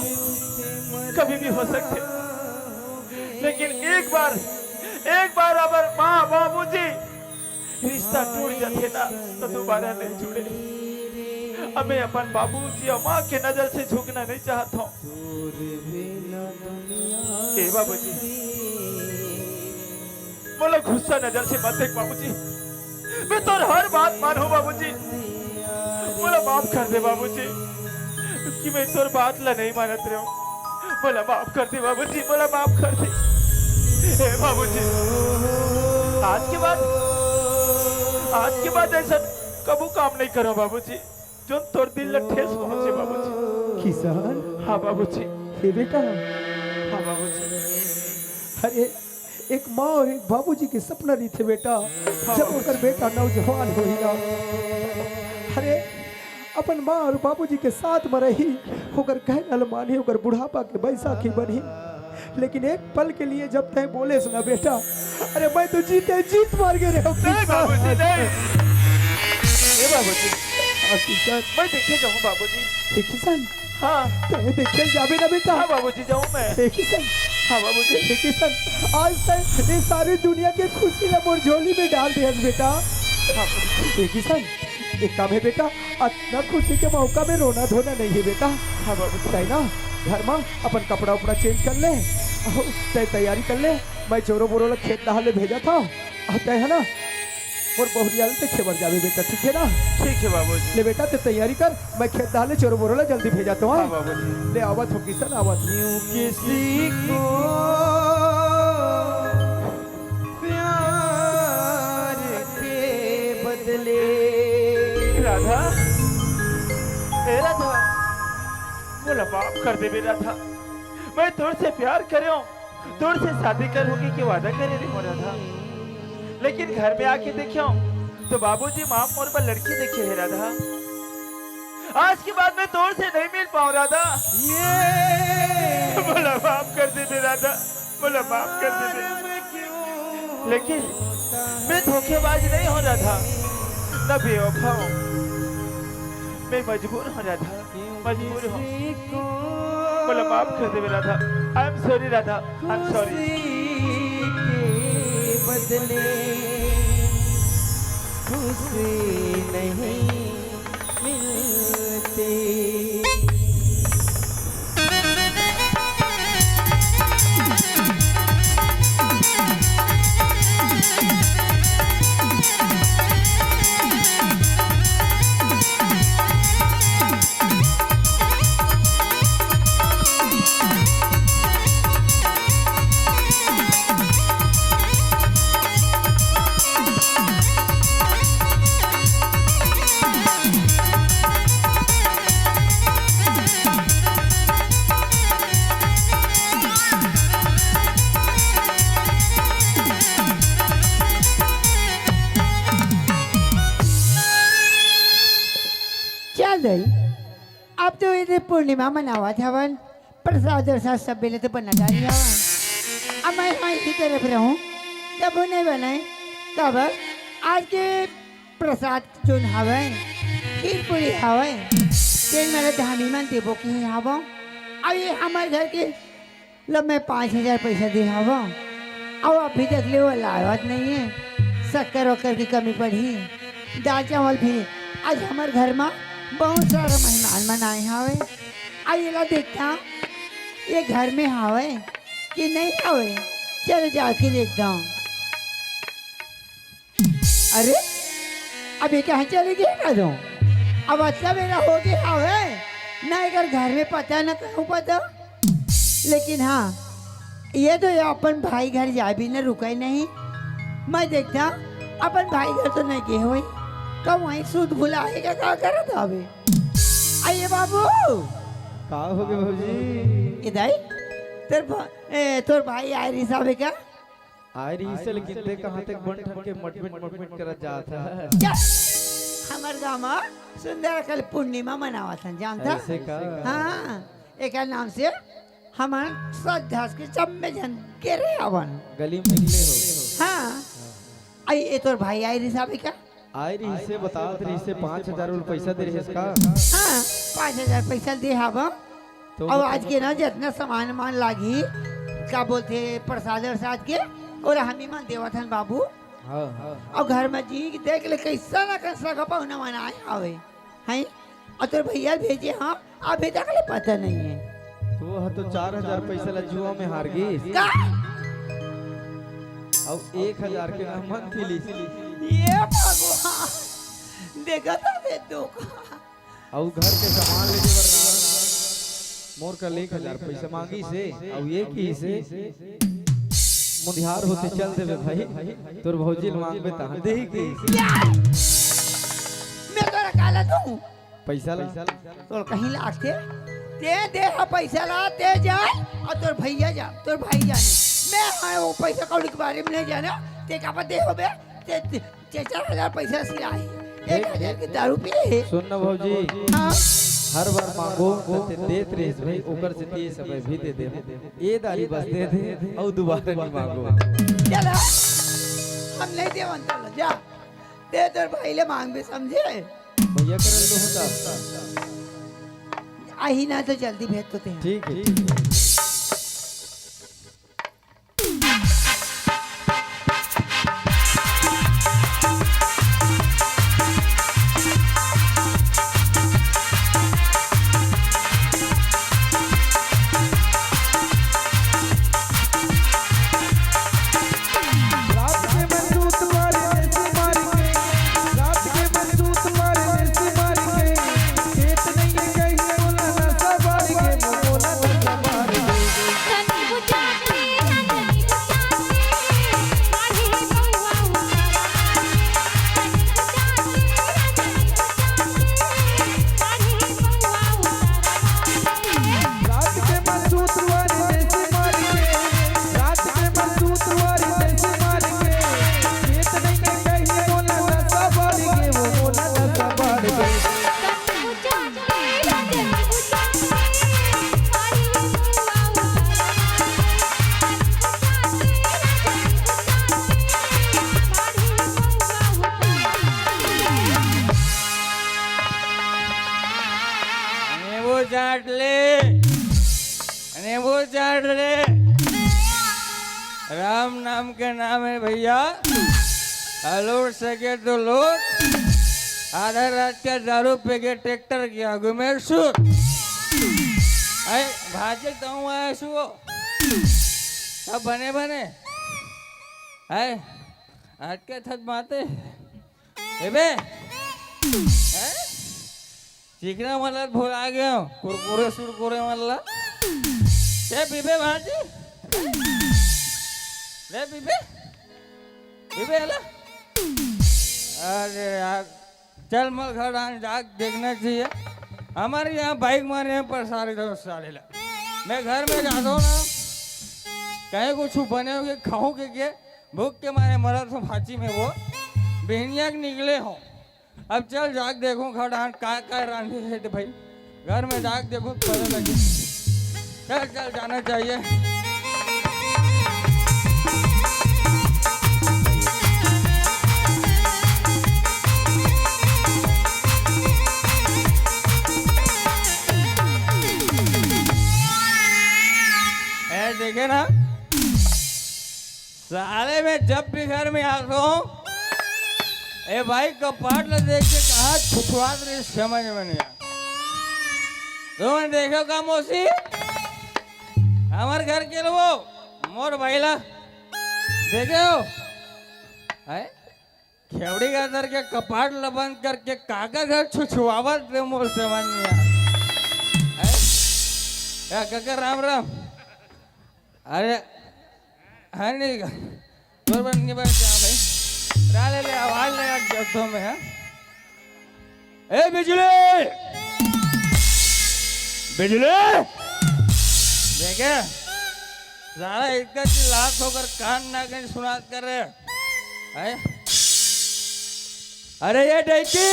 कभी भी हो सकथे, लेकिन एक बार, एक बार अगर माँ बाबूजी रिश्ता टूट जाथे ना, तो दोबारा नहीं जुड़े। अब मैं अपन बाबूजी और माँ के नजर से झुकना नहीं चाहता हूँ। ए बाबूजी, मोला गुस्सा नजर से मत देख बाबूजी, मैं तोर हर बात मानहूं बाबूजी। मोला माफ कर दे बाबूजी, कि मैं तोर बात ला नहीं मानत रहूं। मोला माफ कर दे बाबूजी, मोला माफ कर दे। हे बाबूजी, आज के बाद, आज के बाद ऐसा कबू काम नहीं करो बाबूजी, जो तोर दिल ला ठेस पहुंचे बाबूजी। किशन। हाँ बाबूजी। हे बेटा। हाँ बाबूजी। अरे एक माँ और एक बाबूजी के सपना रहिथे बेटा, जब ओकर बेटा नौजवान होही ना। अरे अपन माँ और बाबूजी के साथ में रही, ओकर कहना ल मानही, ओकर बुढ़ापा के बैसाखी बनही। लेकिन एक पल के लिए जब तय बोले सुना बेटा, अरे मैं तो जीते जीत मर गए रे। नहीं बाबूजी, नहीं। ए बाबूजी, मैं देखे जाऊँ बाबूजी। देखी सन, हाँ। तैं देखे ल जाबे ना बेटा? हाँ बाबूजी, जाहूँ मैं। ए किशन। हाँ बाबूजी। ए किशन, आज तैं ये सारी दुनिया के खुशी ला मोर झोली में डाल दे हस बेटा। हाँ बाबूजी। ए किशन, एक काम हे बेटा, अतना खुशी के मौका में रोना धोना नहीं हे बेटा। हाँ बाबूजी। तैं ना घर में अपन कपड़ा उपड़ा change कर ले, अउ तैं तैयारी कर ले, मैं चोरो बोरो ला खेत डहर ले भेजत हँव। अउ तैं हे ना, मोर बहुरिया ल देखे बर जाबे बेटा, ठीक हे ना? ठीक हे बाबूजी। ले बेटा, तैं तैयारी कर, मैं खेत डहर ले चोरो बोरो ला जल्दी भेजत हँव, हाँ? हाँ बाबूजी। ले आवत हँव किशन, आवत हँव। यूं किसी को प्यार के बदले। राधा, ए राधा, मोला माफ कर देबे राधा, मैं तोर से प्यार करे हँव, तोर से शादी करहूँ कहिके वादा करे रहेंव राधा, लेकिन घर में आके देखेंव तो बाबूजी माँ मोर बर लड़की देखे हे राधा। आज के बाद मैं तोर से नहीं मिल पावँव राधा। ये मोला माफ कर देबे राधा, मोला माफ कर देबे। लेकिन मैं धोखेबाज नहीं हँव राधा, न बेवफा हँव, मैं मजबूर हँव राधा। मजबूर हँव। मोला माफ कर देबे Radha. I am sorry Radha, I am sorry। खुशी के बदले खुशी नहीं मिलती। चल दई, अब तो ये पूर्णिमा मनावत हवन, प्रसाद वरसाद सब बेले तो बना डारी हवन। अब मैं हाँ इही तरफ रहूँ, तब वो नहीं बनाए। काबर आज के प्रसाद जोन हवय, खीर पूरी हवय, तेन मला धामी मन देबो के हवं। अब ये हमर घर के लब मैं पाँच हजार पैसा दे हवं, अउ अभी तक ले वो लावत नहीं है। शक्कर वक्कर की कमी पड़ी, दाल चावल भी। आज हमर घर मा बहुत सारा मेहमान मन आए हवे। अब येला देखता, ये घर में हवे कि नहीं हवे, चल जाके देखता। अरे, अब ये कहाँ चले गए ना दो? अब अच्छा बेरा हो गया हवे, ना एकर घर में पता, ना कहूँ पता। लेकिन हाँ, ये तो ये अपन भाई घर जाए भी न रुके नहीं। मैं देखता, अपन भाई घर तो नहीं गए होई। कब वहीं सूत भुला है क्या, का करत हवे? आइए बाबू। का हो गए भौजी? ए दाई, तोर भा-, ए, तोर भाई आए रहिस हवे का? आए रहिस हे, लेकिन ते कहाँ तक बन ठन के मटमिट मटमिट करत जात हस। चल, हमर गाँव म सुंदर कल पूर्णिमा मनावत हन, जानत हस? ऐसे का? हाँ, एकर नाम से हमन श्रद्धा के चम्मे झन के रे हवन। गली में निकले हो। हाँ। आई, ए तोर भाई आए रहिस हवे का? आए रहिस हे, बतात रहिस हे, पाँच हजार रुपया पैसा दे रहिस का? हाँ, पाँच हजार पैसा दे हवं। तो अउ बता आज के ना जतना सामान वामान लागही, का बोलथे, प्रसाद वरसाद के, ओला हमी मन देवत हन बाबू। हाँ, हाँ। अउ घर में जी देख ले, कइसन अकन सगा पहुना मन आए हवे, हैं? अउ तोर भैया भेजे हंव, अभी तक ले पता नहीं है। तो वह तो चार हजार पैसा ला जुआ में हार गई। का? अउ एक हजार के ना मन खिली। ये भगवान, देखा था बे धोखा। अउ घर के सामान लेके बर ना, मोर कल एक हजार पैसा मांगिस हे, अउ ये किहिस हे, मुधियार होते चल देबे भाई, तोर भौजी ल मांगबे तहाँ देही किहिस हे। यार! मैं तोला काला दूं? पैसा ला। तोर कहीं लागथे, ते दे हा पैसा ला, ते जान, अउ तोर भैया जान, तोर भाई जाने। मैं हा वो पैसा कौड़ी के बारे में नहीं जाना, ते का पता दे होबे, ते, ते चार हजार पैसा सिराही, एक हजार के दारू पिए हे। सुन ना भौजी, हाँ। हर बार मांगो त ते देत रहिस भाई, ओकर सेती ये समय भी दे दे। ये दारी बस दे दे, अउ दुबारा नहीं मांगो। चला, हम नहीं देवन तोला, जा। ते तोर भाई ले मांगबे, समझे? भैया करन लो होता। आही ना तो जल्दी भेज तो ते। ठीक है, ठीक है। नींबू चाट ले, नींबू चाट ले। राम नाम के नाम है भैया, आ लूट सके तो लूट। आधा रात का दारू पी के ट्रैक्टर के आगू में सूत। ऐ भाजे तो आए सुओ, सब बने बने। ऐ अटके थक माते। एबे, हैं? चिकना मन ला भुला गयो, कुरकुरे सुरकुरे मन ला। ए पीबे भाजी? ले पीबे? पीबे एला? अरे यार, चल मोर घर आन जाके देखना चाहिए। हमारे यहाँ बाइक मारे हैं पर सारे दोस्त सारे ला। मैं घर में जाता हूँ ना, कहीं कुछ बने होगे, खाऊं के, के भूख के मारे मरत हूँ फांची में वो। बिहनिया के निकले हो। अब चल जाके देखो घर डांट का का रांधे है तो भाई, घर में जाके देखो पता लगे। चल चल जाना चाहिए। ए, देखे ना, साले मैं जब भी घर में आता हूँ, ए भाई, कपाट ला देख के कहाँ छुछुआत रही, समझ में नहीं आ। तुम देखो का मौसी, हमारे घर के लोगो, मोर भाई ला देखे हो, है खेवड़ी का अंदर के कपाट ला बंद करके काका घर छुछुआवत रे, मोर समझ में आ। है? या काका राम राम। अरे, है नहीं का? तोर बन के बैठ जा भाई। रा ले ले, आवाज लगा के तो में, हाँ? ए बिजली! बिजली! देखे? साला इतना चिल्लात होकर कान ना कहीं सुनात कर रहे। हैं? अरे ये डैकी!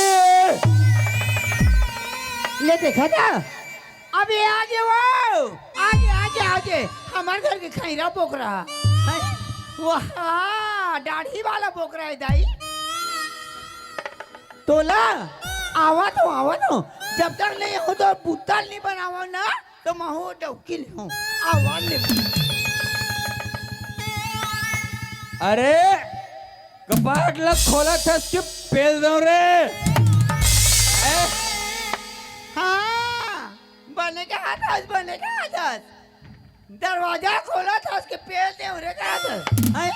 ले देखा था? अबे आगे वो, आगे, आगे, आगे, हमार घर के खैरा बोकरा है। वाह, दाढ़ी वाला बोकरा है दाई। तोला, आवा तो, आवा तो, जब तक नहीं हो तो बुत्तल नहीं बनावा ना, तो महू डौकी नहीं हो। आवा ले। अरे, कपाट लग खोला था, चुप पेल दो रे। हैं? हाँ। बने के हाथ हस, बने के हाथ हस। दरवाजा खोला था, उसके पेल दे उरे का था। हैं?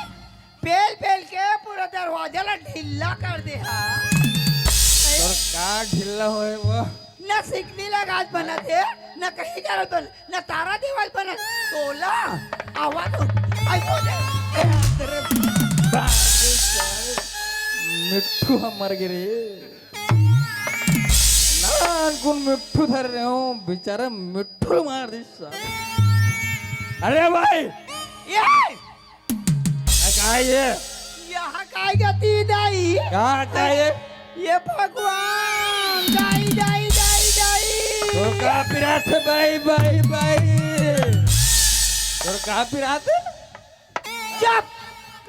पेल, पेल के पूरा दरवाजा ला ढीला कर दे, हाँ। हैं? तोर का ढीला होए वो? ना सिकनी लगात बनत हे, ना कहीं करत बन, ना तारा देवाल बनत। तोला, आवा तो, आई तो दे। ए, तेरे बाप रे, साले। मिट्ठू हम मर गए रे। नान कुन मिट्ठू धर रहे हो, बेचारा मिट्ठू मार दी साला। अरे भाई, ये! आ, का ये? यहाँ का गति दाई? का, का ये? ये भगवान, दाई, दाई, दाई, दाई। तोर का पिरात है, भाई, भाई, भाई? तोर का पिरात है? चुप!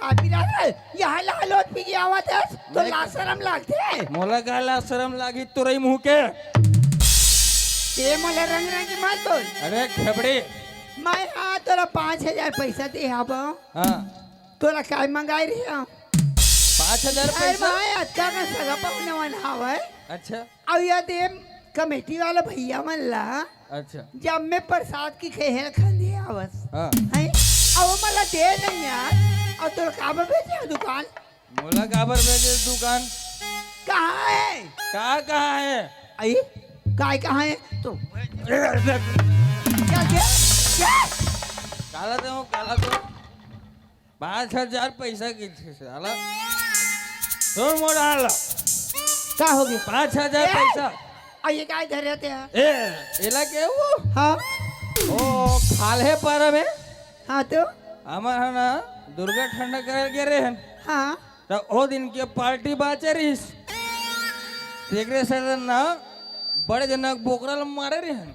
काफी रहा है। यहाँ लाल होत पी के आवत हस, तो मैं लाज शरम लागथे? मोला का लाज शरम लागी तोरई मुँह के? ए मोला रंग रंग के मत बोल। अरे खेबड़ी। मैं हाँ तोला पाँच हजार पैसा दे हवं। हाँ। तोला काय मंगाए रहे हंव? पाँच हजार पैसा? मैं अतका का सगा पहुना मन हावय। अच्छा। अउ ये दे कमेटी वाला भैया मन ला अच्छा। जब मैं प्रसाद की खेहल खंदे आवस। हाँ। हैं? अउ मोला दे नहीं यार। अउ तोला काबर भेजे हंव दुकान? मोला काबर भेजे दुकान? कहाँ है? का कहाँ है? आई, काय कहाँ है? तो क्या दे? क्या? काला दे, काला दे। पाँच हजार पैसा की थी साला। सुन मोर हाल। का हो गया? पाँच हजार ए! पैसा। अउ ये काय धरे रहते हैं? ए, एला के वो? हाँ। ओ, खाल्हे पारा में। हाँ तो? हमर ह ना दुर्गा ठंडा करे गे रहे हन। हाँ। त ओ दिन के पार्टी बाचे रहिस। तेकरे से ना बड़े जनक बोकरा ल मारे रहे हन।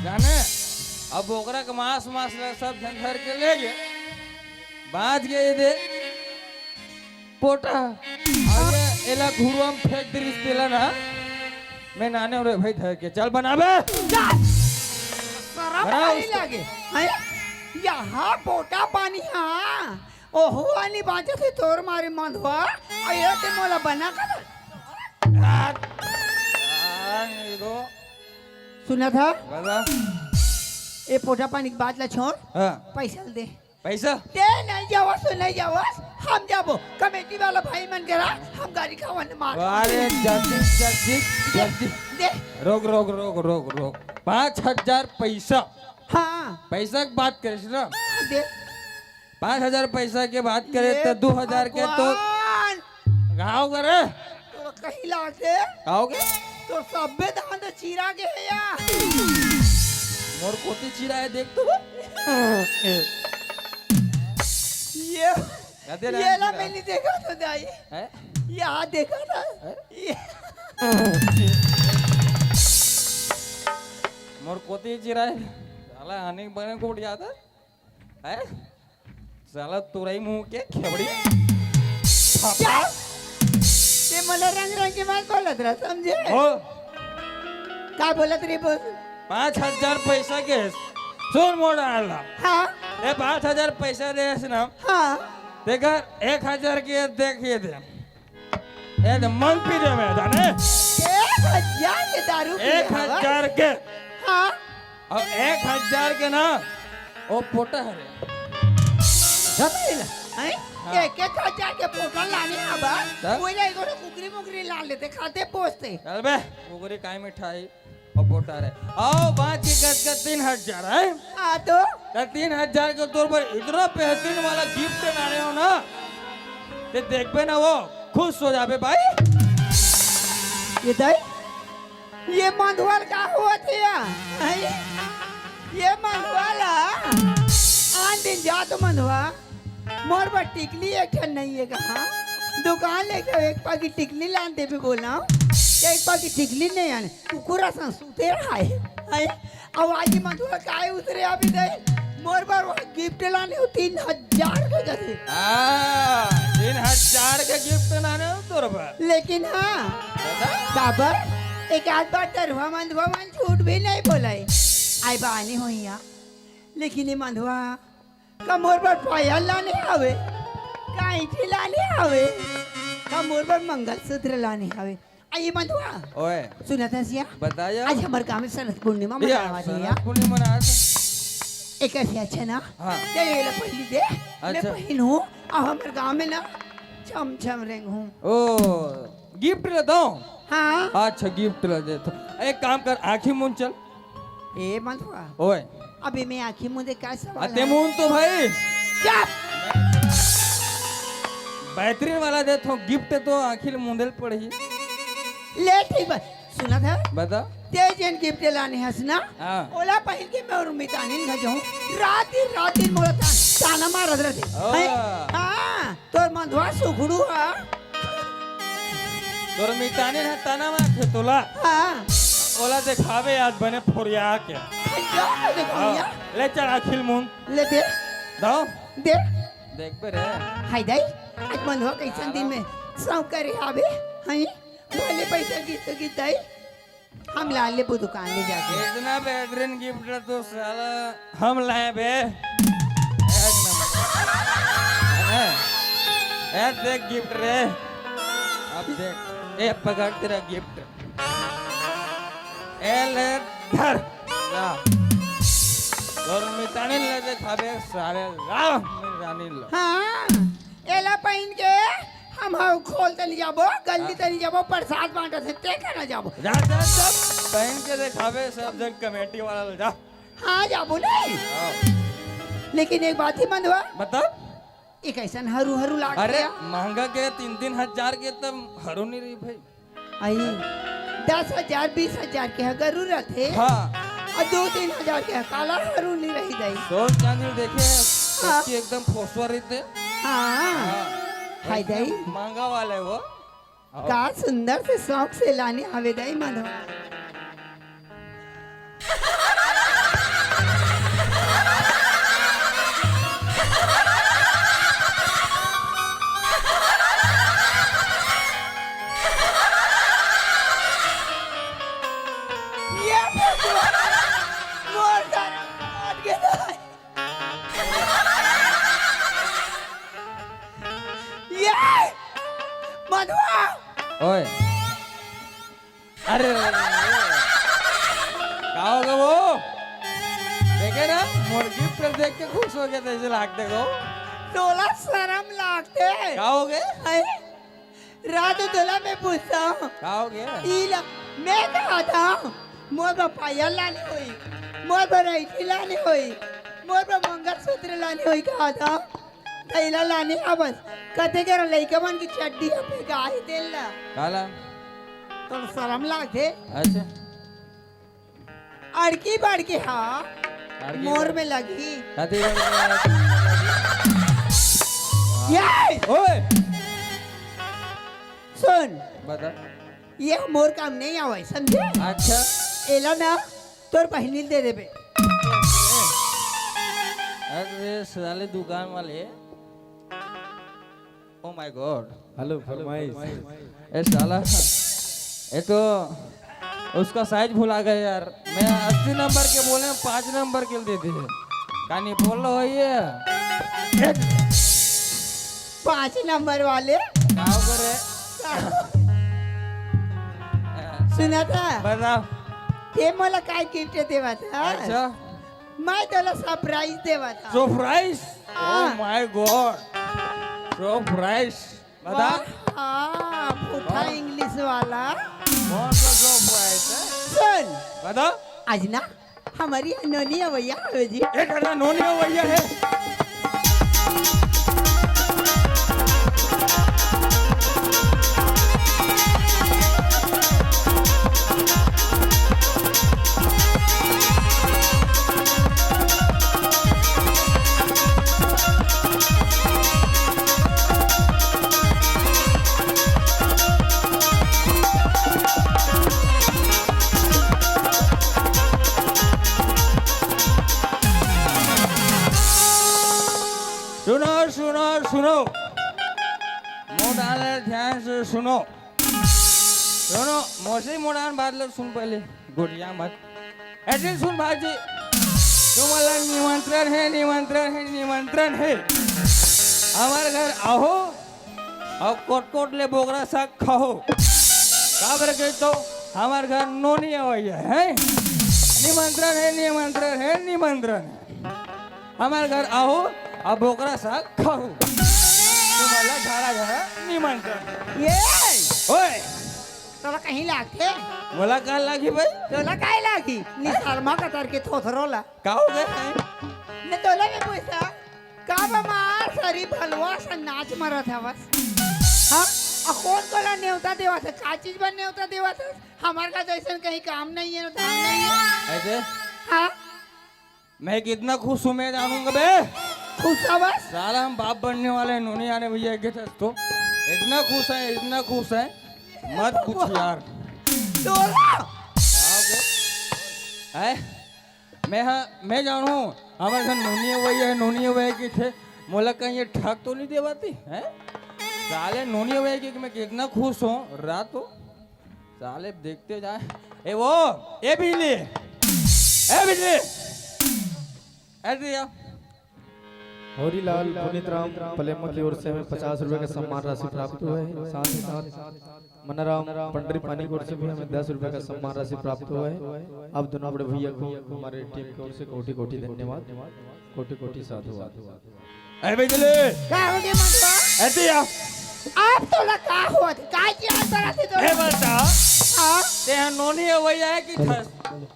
जाने? अब बोकरा के मांस, मांस ल सब झन धर के ले गे। बाच गे दे पोटा। अउ ये एला घुरुवा में फेंक दिस तेला ना। मैं नाने हंव रे भाई धर के। चल बनाबे। जा। शरम बनाओ नहीं उसको। लागे। हैं? यहाँ पोटा पानी हाँ। ओहू आनी बांचे से तोर मारे मंदवा। अउ ये ते मोला बना कर। आ, आ, नहीं दो। सुना था? बता। ये पोटा पानी की बात ला छोड़। हाँ। पैसा दे। पैसा? ते नहीं जावस तो नहीं जावस, हम जाबो। कमेटी वाला भाई मन करा, हम गाड़ी खावन मार। अरे जल्दी, जल्दी, दे, जल्दी। दे। रोक, रोक, रोक, रोक, रोक। पाँच हजार पैसा। हाँ। पैसा की बात करिस ना? दे। पाँच हजार पैसा के बात करे ये तो दो हजार के तो भगवान। गाँव करे। तो कहीं लागे। गाँव के? तो सब्बे धान तो चीरा के है या। मोर कोती चीरा है, देख तो। ये, गधे ये राम ला चीरा। मैं नहीं देखा था दाई। हैं? ये हाथ देखा था। हैं? ये। मोर कोती चीरा है। साला आने बने कोट जाता। हैं? साला तुरई मुंह के खेबड़ी। क्या? ते मोला रंग रंग के मत बोलत रहा, समझे? ओ। का बोलत रही बोल? पाँच हजार पैसा के। सुन मोड़ा आला। हाँ। ए पाँच हजार पैसा दे ना। हाँ। देखा एक हजार के देख ये दे। ए, तो मन पी दे मैं, जाने? एक हजार के दारू पी एक हजार के। हाँ। अउ एक हजार के ना, वो पोटा हरे। हैं? हाँ। एक एक हजार के पोटा लाने आबा, हाँ? कोई ना एगो कुकरी मुकरी ला लेते, खाते पोसते। चल बे, कुकरी काय मिठाई? अउ पोटा रे। अउ बाकी गदगद तीन हजार, हैं? हाँ तो? त तीन हजार के तोर बर इतना बेहतरीन वाला गिफ्ट लाने हंव ना, ते देखबे ना वो खुश हो जाबे भाई। ये दाई, ये मंधवा ल का होवत हे या? हैं? ये मंधवा ला, आन दिन जा तो मंधवा, मोर बर टिकली एक ठन नइ हे कहाँ? दुकान ले के एक पाकिट टिकली लान देबे बोला हूँ। एक पाकिट टिकली नइ आने। कुकुर असन सुते रहा है। हैं? अउ आज ही मंधवा काय उतरे अभी गए। मोर बर वो गिफ्ट लाने हंव तीन हजार के कथे। हाँ, तीन हजार के गिफ्ट लाने हंव तोर बर। लेकिन हाँ, बता। काबर? एक आध बार टरवा मंधवा मन झूठ भी नइ बोलय। आय बानी होइया। लेकिन ये मंधवा का मोर बर पायल लाने हवे, का अंगठी लाने हवे, का मोर बर मंगलसूत्र लाने हवे। आ ये मंधवा, ओए। सुनत हस या? बता या। आज हमर गांव में शरद पूर्णिमा या, मनावत हे या। शरद पूर्णिमा मनावत हे। एकर से अच्छा ना? हाँ। ते ये ला पहिली दे, मैं अच्छा। पहिनहूँ, अउ हमर गांव में ना छम छम रेंगहूँ। ओ, गिफ्ट ला दो? हाँ। अच्छा, गिफ्ट ला देथों। एक काम कर, आँखी मूंद चल। ए मंधवा। ओए। अबे मैं आँखी मूंदे का सवाल अते हे? मूंद तो भाई। चुप। बेहतरीन वाला देथों, गिफ्ट तो आँखी ल मूंदे ल पड़ही। ले ठीक बा। सुनत हस? बता। ते जेन गिफ्ट लाने हस ना, हाँ। ओला पहिन के मैं अउ मितानिन घर जाहूँ। रात दिन, रात दिन मोला ता-, ताना मारत रहिथे। ओ। हैं? हाँ। तोर मंधवा सुखड़ू हा। तोर मितानिन हा ताना मारथे तोला। हाँ। ओला देखाबे आज बने फोरिया के। भैया, मैं देखाऊँ हाँ। या? ले चल आँखी ल मूंद। ले दे। दो। दे। देखबे रे। हाय दाई, आज मंधवा कइसन दिन में सौंक करे हावे, हैं? भले पैसा गिर तो गिर दाई। हम ला लेबो दुकान ले जाके। इतना बेहतरीन गिफ्ट तो साला हम लाए बे। एक नंबर। हैं? ए, देख गिफ्ट रे। अब देख, ए, पकड़ तेरा गिफ्ट। ए, ले, धर। ला। तोर मितानी ले देखाबे साले, ला, मेरी रानी ला। हाँ, एला पहिन के हम हा खोल तनी जाबो, गली तनी जाबो, प्रसाद बांटत हे, ते करा जाबो। जा, जा, जा, पहिन के देखाबे, सब जन कमेटी वाला ले जा। हाँ, जाबो नहीं। हाँ। लेकिन एक बात ही मंदवा। बता। ये कैसन हरू हरू लाग अरे, गया? महंगा के तीन तीन हजार के तब हरू नहीं रही भाई। आई, दस हजार, बीस हजार के ह गरू रथे। हाँ। अउ दो तीन हजार के ह काला हरू नहीं रही दाई। सोन चांदी देखे, हाँ। सबकी एकदम फोसवा रहिथे। हाँ। हाँ। हाय दाई। एकदम महंगा वाला है वो। का सुंदर से शौक से लाने हवे दाई मधवा। ये भगवान, मोर धरम काट के दाई। ये मधुआ। ओए। अरे, अरे, अरे, अरे। का हो गया वो? देखे ना, मोर गिफ्ट देख के खुश हो गया था, ऐसे लागथे वो। तोला शरम लागथे। का हो गया? हैं? रात तोला मैं पूछता हूँ। का हो गया? ई ला, मैं कहा था, मोर बर पायल लानी होई, मोर बर ऐठी लानी होई, मोर बर मंगलसूत्र लानी होई कहा था। थैला लाने आवस, कथे के लइका मन की चड्डी ह फेंकाही तेल ला। काला? तोर शरम लागथे। अच्छा। अड़की बड़की हा, अड़की मोर बड़- में लगी। कथी बड़- ये! ओए! सुन। बता। ये मोर काम नहीं आवे, समझे? अच्छा। एला ना, तोर बहिनी ल दे देबे। अरे साले दुकान वाले, ओ माय गॉड। हेलो, फरमाइश। ए साला, ये तो उसका साइज भुला गए यार। मैं अस्सी नंबर के बोले, पाँच नंबर के दे दिए। कहानी बोल रहा है ये। पाँच नंबर वाले। का करे? सुना था? बताओ। ते मोला काय गिफ्ट देवा था? अच्छा। मैं तोला सरप्राइज देवा था। सरप्राइज? हाँ। Oh my God। सरप्राइज। बता। हाँ, फूटा इंग्लिश वाला। कौन सा सरप्राइज है? सुन। बता। आज ना हमर इहाँ नोनी अवइया हवे जी। ए दादा, नोनी अवइया हे। सुनो, सुनो, सुनो। मोर डाल ध्यान से सुनो। सुनो, मोसी मोर डाल बात लो सुन पहले। गोठिया मत। ऐसे सुन भाई जी, तुम्हारा निमंत्रण है, निमंत्रण है, निमंत्रण है। हमारे घर आहो, अउ कोट-कोट ले बोकरा साग खाहो। काबर के तो हमर घर नोनी अवइया हे। निमंत्रण हे, निमंत्रण हे, निमंत्रण हे। हमर घर आहो, अउ बोकरा साग खाहो। तुम्हारा झारा झारा निमंत्रण। ये! ओए! तोला कहीं लागथे? मोला का लागी भाई? तोला काहे लागी? निसरमा कतर के थोथरो ला। का हो गए? मैं तोला में पूछता, का बमार सरी भलवा सा नाच मरत हवस? हाँ? आ कौन तोला नेवता देवत हे? का चीज बर नेवता देवत हे? हमर का जैसन कहीं काम नहीं है, धाम नहीं है। ऐसे? हाँ? मैं कितना खुश हूँ, मैं जानूंगा बे। खुश हवस? साला हम बाप बनने वाले हैं, नोनी आने भैया के साथ तो इतना खुश है, इतना खुश है, मत पूछ यार। तोला? का हो गए? हैं? मैं, हाँ, मैं जानू, हमर घर नोनी अवइया हे, नोनी अवइया हे कथे, मोला कहीं ये ठग तो नहीं देवाथे, हैं? साले नोनी अवइया हे कि मैं कितना खुश हूँ, रात हो। साले देखते जाए। ए वो, ए बिजली, ए बिजली, ए दिया। होरीलाल पुनीत राम पलेमा की ओर से हमें पचास रुपए का सम्मान राशि प्राप्त हुआ है। साथ ही साथ मनाराम पंडरी पानी की ओर से भी हमें दस रुपए का सम्मान राशि प्राप्त हुआ है। आप दोनों बड़े भैया को हमारे टीम की ओर से कोटि कोटि धन्यवाद, कोटि कोटि साधुवाद। ए बिजली, का हो गया मंगवा? ए दिया। आप तोला का होत? का किया तरह से तो? ए बता। हाँ? ते ह नोनी अवइया हे कि ठस?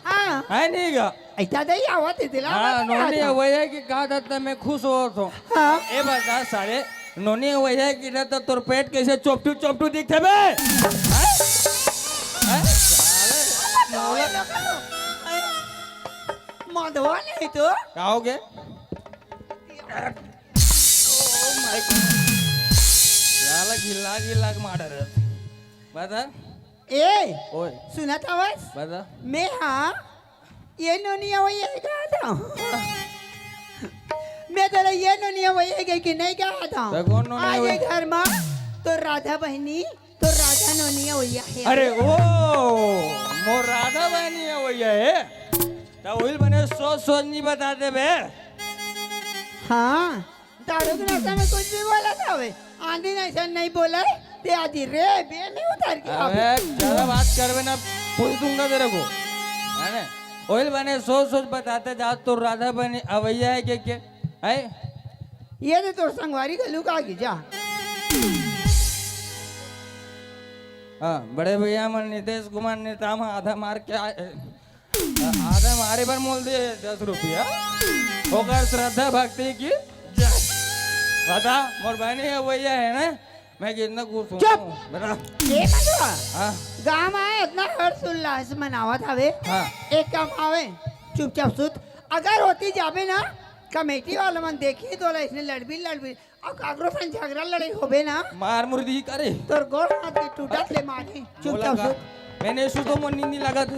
हाँ। हे नहीं गा? ऐसा नहीं आवत हे, दिला हाँ, आवत हे नोनी आज। अवइया हे कि का दत्ता मैं खुश होत हूँ। हाँ। ए बता साले, नोनी अवइया हे कि ना तो तोर पेट कैसे चोपटू चोपटू दिखथे बे? हैं? हैं? साले, नोनी मधवा नहीं तो। का हो गया? Oh my God। साला घिल्ला घिल्ला के मार रहे। बता। ए, ओए। सुनत हवस? बता। मैं हाँ, ये नोनी अवइया हे कहा था। मैं तोला ये नोनी अवइया हे कि नहीं कहा था। तो कौन नोनी आज ये अवइया? घर में तो राधा बहनी, तो राधा नोनी अवइया हे। अरे ओ, मोर राधा बहनी अवइया हे। तो उहिल बने सोच सोच नहीं बता दे बे। हाँ। दारू के नशा में कुछ भी बोलत हवे। आंधी नशा नहीं बोले, ते आधी रे बे में उतर के अबे, ज्यादा बात करबे ना, पूछ दूंगा तेरे को। है ना? ओइल बने सोच सोच बताते जा, तो राधा बनी अवैया है के, के? है? ये तो तोर संगवारी का लुक आ गई जा। हाँ, बड़े भैया मन नितेश कुमार नेता में आधा मार के आए। आधा मारे बर मोल दे दस रुपया। ओकर श्रद्धा भक्ति की जय। बता, मोर बहनी है, वही है ना? मैं कितना खुश हूँ। चुप! बता। ए बंधुआ, हाँ। गाँव में इतना हर्ष उल्लास मनावत हवे। हाँ। एक काम आवे, चुपचाप सुत। अगर होती जाबे ना, कमेटी वाला मन देखी तोला इसने लड़बी लड़बी। अउ काकरो संग झगड़ा लड़ाई होबे ना, मार मुर्दी करे। तोर गोड़ हाथ के टूटत ले मारे। चुपचाप सुत। मैंने सुतो मन नींद नहीं लगा था।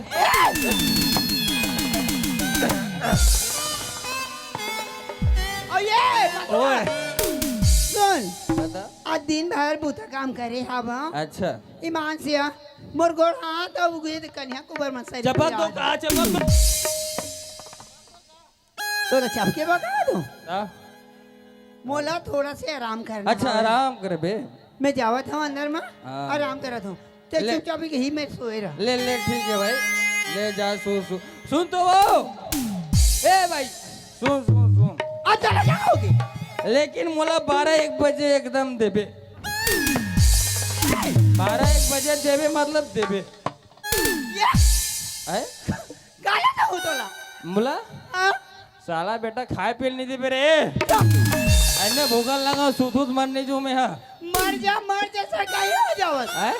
ओ ये, ओए। सुन। बता। आज दिन भर बूता काम करे हव। अच्छा। ईमान से आ, मोर गोड़ हाथ अउ उगे कन्या कुबर मन सरी चपक दो, का चपक दो। तोला चपके बता दूं? हाँ। मोला थोड़ा से आराम करना अच्छा, है। आराम करबे। मैं जावत हूँ अंदर में, हाँ। आराम करत हूँ। ते ले। चुपचाप ही कहीं में सोए रह। ले, ले, ठीक है भाई। ले जा, सो, सो। सुन तो वो। ए भाई, सुन, सुन, सुन। अब चला जाओगे? लेकिन मोला बारह एक बजे एकदम देबे। बारह एक बजे देबे, मतलब देबे। ये। हैं? काला ना हो तोला। मोला? हाँ? साला बेटा खाए पीए नहीं देबे रे। अने भूखन लगा सुतुत मन नहीं जो मैं हाँ। मर जा, मर जा, सरकारी हो जावत। हैं?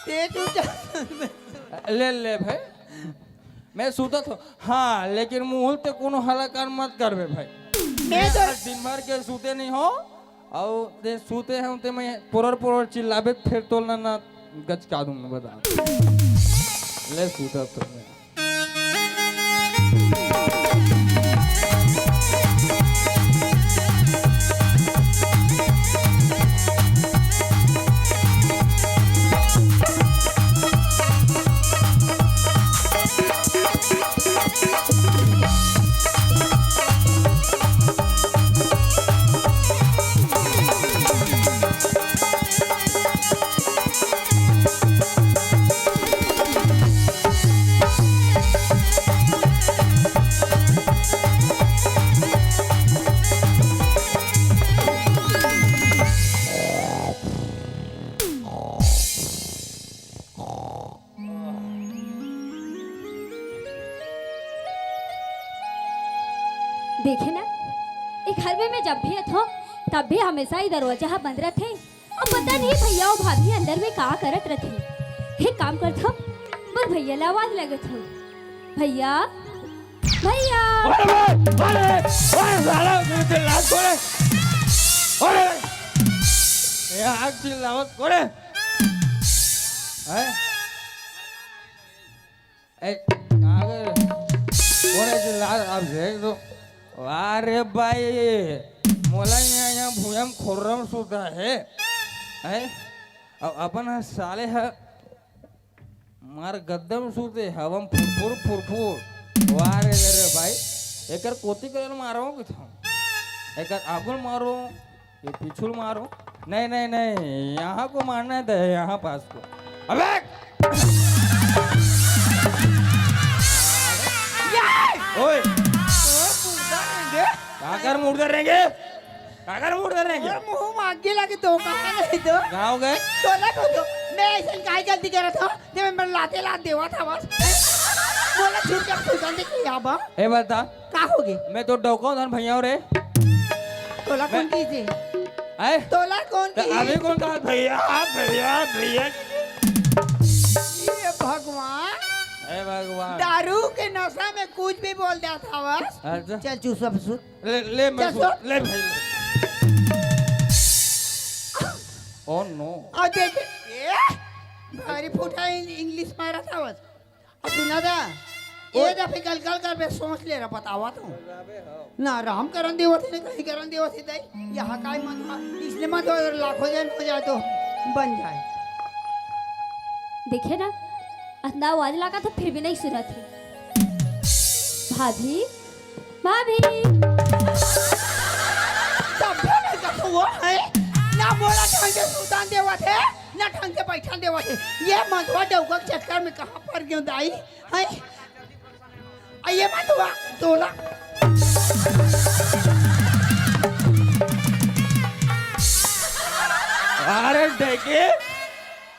ते चुपचाप। ले, ले भाई। मैं सुतत हूँ। हाँ, लेकिन मुँह ते कोनो हलाकान मत करबे भाई। मैं तो आज दिन भर के सुते नहीं हो। अउ ते सुते हव ते मैं पोरर पोरर चिल्लाबे, फेर तोला ना गचका दूं, बता। ले सुता तो मैं। देखे ना, ए घर में मैं जब भी आथों, तब भी हमेशा ये दरवाजा ह बंद रथे। अब पता नहीं भैया अउ भाभी अंदर में का करत रथे। एक काम करथों, मोर भैया ला आवाज लगत हूँ, भैया, भैया। अरे बे, अरे, अरे साला, मेरे से लाज छोड़े। अरे, ये आग चिल्लावत कोड़े। हैं? ए, कहाँ गए? कोड़े चिल्ला, अब देख तो। वाह रे भाई, मोला यहाँ, यहाँ भुजम खुर्रम सुता है। हैं? अब अपन ह साले ह मार गद्दम सूते हवम फुरफुर फुरफुर। वाह रे रे भाई, एकर कोती करल मारो कि था, एकर आगुल मारो, ये पिछुल मारो। नहीं नहीं नहीं, यहाँ को मारना है तो यहाँ पास को। अबे ओए, काकर मुर्दा रहेंगे, काकर मुर्दा रहेंगे। मुंह मांगे लगे तो कहाँ नहीं तो। गाँव गए। तोला को तो मैं ऐसे काय गलती करत हूँ। जब मैं लाते लात देवा था बस। बोला छूट के सुल्तान देख लिया बा। ए बता, का होगे? मैं तो डौका हूँ धन भैया रे। तोला कौन मैं की थी? आए? तोला कौन तो की? अभी कौन कहा भैया, भैया, भैया? ये भगवान। हे भगवान। दारू के नशा में कुछ भी बोल देता बस। अच्छा। चल चुप सब सुन। ले, ले, मैं चल सुन, सुन। ले भाई, ले। Oh no। और देख, ए, भारी फूटा इंग-, इंग्लिश मारा था बस। अब सुना था, ओ। ये दफे गल गल कर बे सोच ले रहा, बतावा तू। ना राम करन देवत है, ना कहीं करन देवत है, दाई। यहाँ का ही मन हुआ, इसलिए मत हो, अगर लाखों जन हो जाए तो बन जाए। देखे ना, अतना आवाज लगा तो फिर भी नहीं सुनत है। भाभी, भाभी। तब भी नहीं कहा वो है, ना बोला ढंग से सुल्तान देवत है, ना ढंग से बैठन देवत है। ये मंझवा डौका के चक्कर में कहाँ पड़ गयो दाई? हैं? आ ये मंझवा तोला। अरे देखे,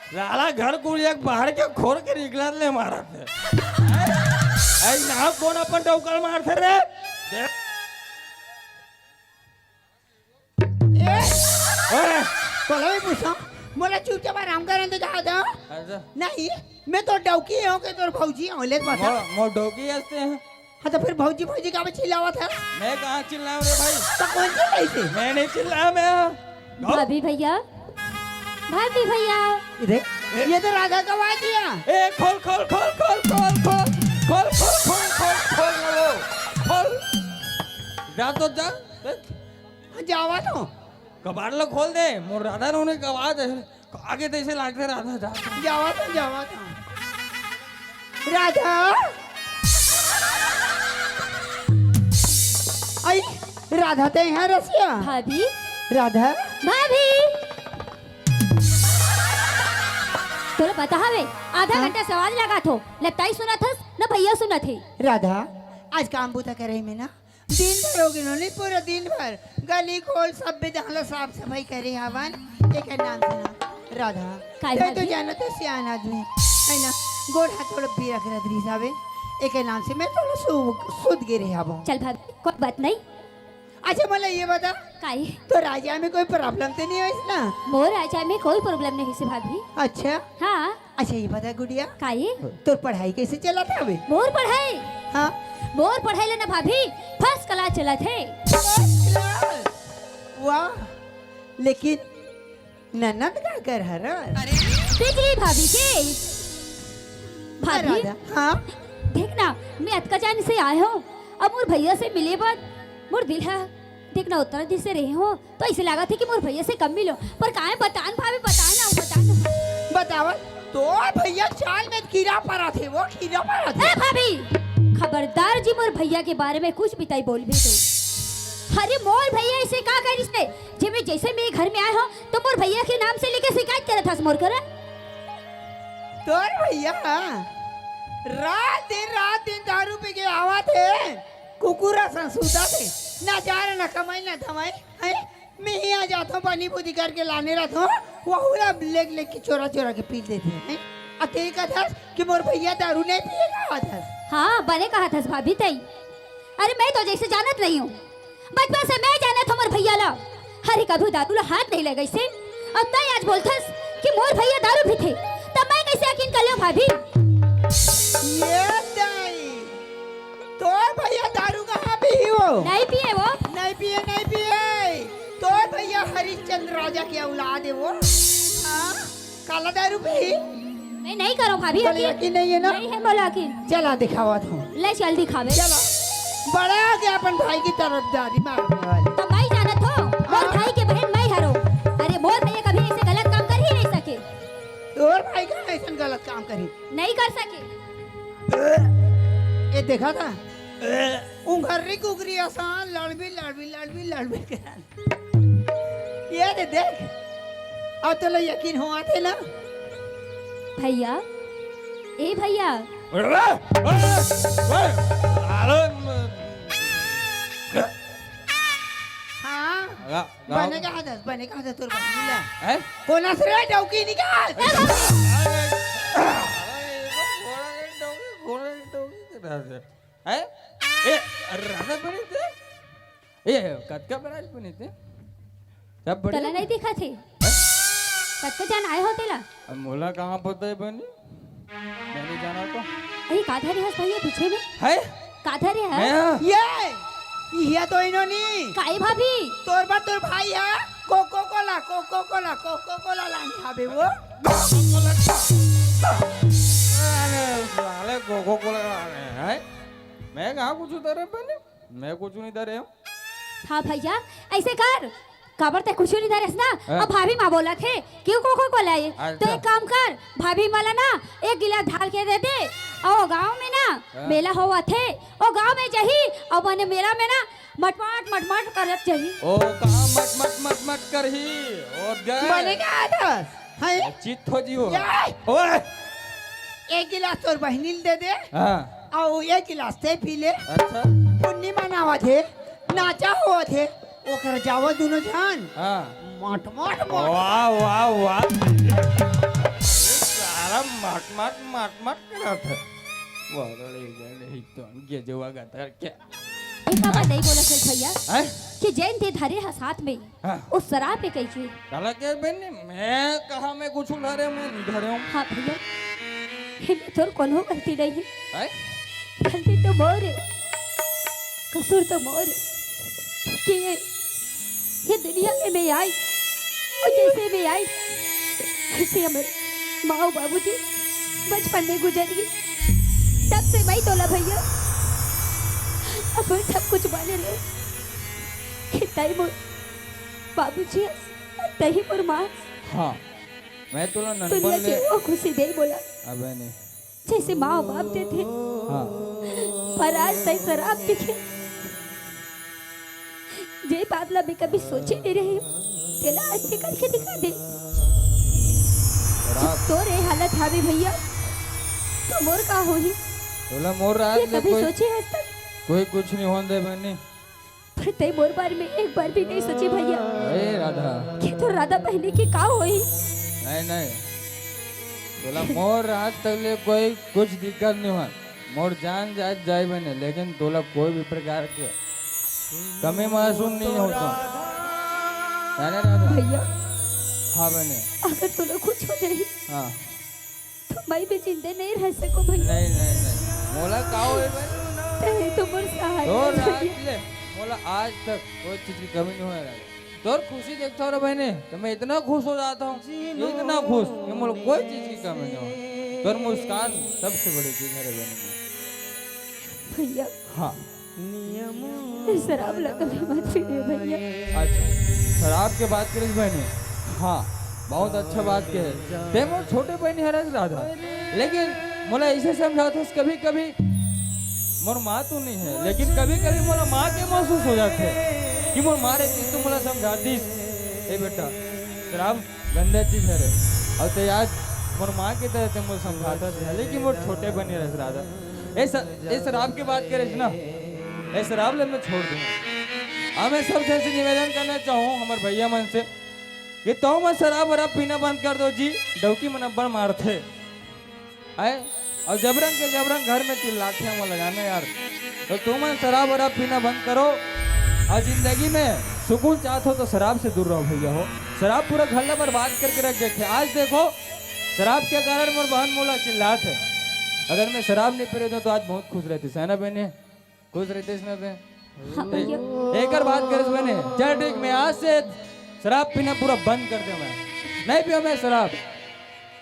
साला घर कुरिया के बाहर के खोर के निकलत ले मारत हे। ऐ ना कौन अपन डौकल मारथे रे? देख। ए, ओए। तोला भी पूछो, मोला चुपचाप आराम करन दे, जा, जा। अच्छा। नहीं, मैं तो डौकी हूँ कि तोर भौजी हूँ, ले बता। मो, मो डौकी हंसते हैं। हाँ, तो फिर भौजी, भौजी का चिल्लावत है? मैं कहाँ चिल्लाऊँ रे भाई? तो कौन चिल्लाई थी? मैं नहीं चिल्लाया, मैं। भाभी भैया, भाभी भैया। ये देख, ये तो राधा का आवाज ही है। ए, खोल, खोल, खोल, खोल, खोल, खोल, खोल, खोल, खोल, खोल, खोल, खोल, खोल। जा तो जा। हाँ, जावा तो। कबाड़ लो खोल दे, मोर राधा रोने का आवाज है। आगे तैसे लागते राधा जा। जावा तो, जावा तो। राधा। आई, राधा ते यहाँ रसिया। भाभी। राधा। भाभी। तोला पता हवे, आधा हाँ? घंटा से आवाज लगात हों, न ताई सुनत हस, न भैया सुनत हे। राधा, आज काम बूता करे में ना, दिन भर हो गे, नहीं पूरा दिन भर गली खोल सब बेदाला साफ सफाई करे हवन। एकर नाम से ना राधा। काय ते तो भाभी? जानत हे सियान आदमी है ना, गोड़ हाथ थोड़ा पीरा करत रहिस हवे। एकर नाम से मैं थोड़ा सु-, सुध गे रहे हवं। चल भाभी, कोई बात नहीं। अच्छा, मोला ये बता, काई? तो राजा में कोई problem तो नहीं होइस ना? मोर राजा में कोई problem नहीं से भाभी। अच्छा। हाँ। अच्छा, ये बता गुड़िया, काई? तोर पढ़ाई कैसे चलत हवे? मोर पढ़ाई? हाँ। मोर पढ़ाई ले ना भाभी, first class चलत हे। First class? वाह, लेकिन ननद का घर हरा? बिजली भाभी के। भाभी, राधा, हाँ? देख ना, मैं अतका जान से आए हों, अब मोर भैया से मिले बर मोर दिल है। देख ना, उतना दिन से रहे हों, तो ऐसे लागत हे कि मोर भैया से कम मिलों। पर काहे बतान भाभी, बताए ना, बताए ना। बतावत, तोर भैया चाल में कीड़ा परत हे, वो कीड़ा परत हे। ए भाभी, खबरदार जी मोर भैया के बारे में कुछ भी ताई बोलबे तो। अरे मोर भैया ऐसे का करिस हे? जे मैं जैसे मैं घर में आए हों, तो मोर भैया के नाम से लेके शिकायत करत हस मोर करा। तोर भैया रात दिन, रात दिन दारू पी के आवत हे, कुकुरा सन सूतत हे, ना जा रहा, ना कमाई, ना धमाई, हैं? मैं ही आ जाता हूँ, पानी पूरी करके लाने रहता हूँ, वहू ला लेग लेग के चोरा चोरा के पी लेथे, हैं? आ ते कहत हस कि मोर भैया दारू नहीं पिए का आवत हस? हाँ, बने कहत हस भाभी तई। अरे मैं तो जैसे जानत नहीं हूँ, बचपन से मैं जानत हूँ मोर भैया ला। अरे कभी दारू ला हाथ नहीं लगाइस हे। अब तई आज बोलथस कि मोर भैया दारू पीथे, तब मैं कैसे यकीन कर लेंव भाभी? ये दाई, तोर भैया दारू कहाँ पी हो? नहीं पिए वो। नहीं पिए, नहीं पिए। तोर भैया हरिश्चंद्र राजा के औलाद हे वो। हाँ? काला दारू पी? मैं नहीं करों भाभी, तोला यकीन। यकीन नहीं है ना? नहीं है मोला यकीन। चला दिखावत हूँ। ले चल दिखावे। चला। बड़ा हो गया अपन भाई की तरफदारी मारने वाली। तो मैं जानत हों, मोर हाँ। भाई के बहन मैं हरों। अरे मोर भैया कभी ऐसे गलत काम कर ही नहीं सके। तोर भाई का ऐसा गलत काम? काम करही। नहीं कर सके। ये देखा था, उंगरी कुकरी असान लड़बी लड़बी लड़बी लड़बी के। ये दे देख, अब तो लो यकीन होवत हे ना। भैया, ए भैया। अरे, अरे, अरे, अरे, हाँ, गाँव बने कहाँ दस, बने कहाँ दस तोर बहिनी ला? हैं? कोन अस रे डौकी निकाल। अरे, अरे, घोड़ा के डौकी, घोड़ा के डौकी के रहत हे। हैं? ए, अरे, राधा बने थे? ए, कतका बराज बने थे? सब बढ़िया? तला नहीं दिखा थे? हैं? कतका जन आए हो तेला? अब मोला कहाँ पता है बनी? मैं नहीं जाना तो। अरे, का धरे हस भैया पीछे में? है? का धरे हस? मैं हाँ। ये, ये तो इन्होंने। काई भाभी? तोर बा तोर भाई है, कोको कोला, कोको कोला, कोको कोला लानी हवे वो। अरे, साले कोको कोला लाने हैं? मैं कहाँ कुछ उतारे पहले? मैं कुछ नहीं धरे हूँ। हाँ भैया, ऐसे कर, काबर ते कुछ नहीं धरेस ना? हाँ। अब भाभी माँ बोलत हे, क्यों कोको कोला ये? अच्छा। तो एक काम कर, भाभी मला ना एक गिलास ढाल के दे दे, और गाँव में ना हाँ। मेला होवत हे, और गाँव में जही, और मने मेला में ना मटमट मटमट करत जही। ओ, कहाँ मटमट मटमट करही? ओ, गए। बने का आदस? हैं? चित हो जी हो। ये! ओए! एक गिलास तोर बहिनी ल दे दे। हाँ। अउ एक गिलास ते पी ले। अच्छा। पुन्नी मनावत हे, नाचा होवत हे, ओकर जावत दुनो झन। हाँ। मट, मट, मट। वाह, वाह, वाह। सारा मट, मट, मट, मट करत हे। वाह, रे, रे, रे, तो ये जो आगा था, क्या? ए, बाबा, नहीं बोला चल भैया हैं? कि जैन ते धरे हस हाथ में। हाँ। ओ शराब के कइसे? काला के बहिनी, मैं कहाँ मैं कुछ धरे, मैं नहीं धरे हूँ। हाँ भैया, एमे तोर कोनो गलती नहीं है। हैं? गलती तो मोर है, कसूर तो मोर है कि ये, ये दुनिया में मैं आई, और जैसे मैं आई, ऐसे हमर माँ और बाबूजी बचपन में गुजर गए। तब से मैं तोला भैया अपन सब कुछ माने रहे कि तई मोर बाबूजी हस, तही मोर माँ। हाँ, मैं तोला दुनिया ननपन के ले वो खुशी दे बोला। अबे नहीं। जैसे माँ बाप देथे। हाँ। पर आज तई शराब दिखे। जे बात ला मैं कभी सोचे नहीं रही, तेला आज ते करके दिखा दे। शराब। जब तोर ए हालत हावे भैया, तो मोर का होही? तोला मोर राज ये ले कभी कोई, सोचे हस तक? कोई कुछ नहीं होन दे बहिनी। पर तई मोर बारे में एक बार भी नहीं सोचे भैया। ए राधा। कि तोर राधा बहिनी के का होही? नहीं, नहीं। तोला मोर आज तक ले कोई कुछ दिक्कत नहीं हुआ। मोर जान जाए, जाए बहिनी, लेकिन तोला कोई भी प्रकार के कमी महसूस नहीं होता। है ना राधा? भैया। हाँ बहिनी। अगर तोला कुछ हो जाए, हाँ। तो मैं भी जिंदा नहीं रह सकूं भैया। नहीं, नहीं, नहीं। मोला का होए बहिनी? तही तो मोर सहारा तोर है आज भैया। ले, मोला आज तक कोई चीज की कमी नहीं होए राधा। तोर खुशी देखता हूँ रे बहिनी, तो मैं इतना खुश हो जाता हूँ, इतना खुश कि मोला कोई चीज की कमी नहीं हो। तोर मुस्कान सबसे बड़ी चीज है रे बहिनी। भैया। हाँ। ये शराब ला कभी मत पीबे भैया। अच्छा, शराब के बात करिस बहिनी। हाँ, बहुत अच्छा बात कहे। ते मोर छोटे बहिनी हरस राधा, लेकिन मोला ऐसे समझात हस कभी कभी मोर माँ तो नहीं है, लेकिन कभी कभी मोला माँ के महसूस हो जाथे कि मोर माँ रे चीज तो मोला समझा दिस, ए बेटा, शराब गंदा चीज हरे। अउ ते आज मोर माँ के तरह ते मोर समझाता थे, लेकिन मोर छोटे बहिनी हरस राधा। ए स-, ए शराब के बात करे ना, ए शराब ले मैं छोड़ दूँ। अब मैं सब जन से निवेदन करना चाहूँ, हमर भैया मन से, कि तो मैं शराब वराब पीना बंद कर दो जी, डौकी मन अब्बड़ मारथे। आए, अउ जबरन के जबरन घर में चिल्लाथे, "मोला जाने यार, तो तुमन शराब वराब पीना बंद करो, अउ जिंदगी में सुकून चाहत हो तो शराब से दूर रहो भैया हो। शराब पूरा घर ला बर्बाद करके रख देथे। आज देखो, शराब के कारण मोर बहन मोला चिल्लात हे। अगर मैं शराब नहीं पी रही तो आज बहुत खुश रहती, है ना बहने?" खुश रहते इसमें ते। हाँ भैया। एकर बात करिस बहने, चल ठीक, मैं आज से शराब पीना पूरा बंद कर दे मैं। नहीं पियो मैं शराब,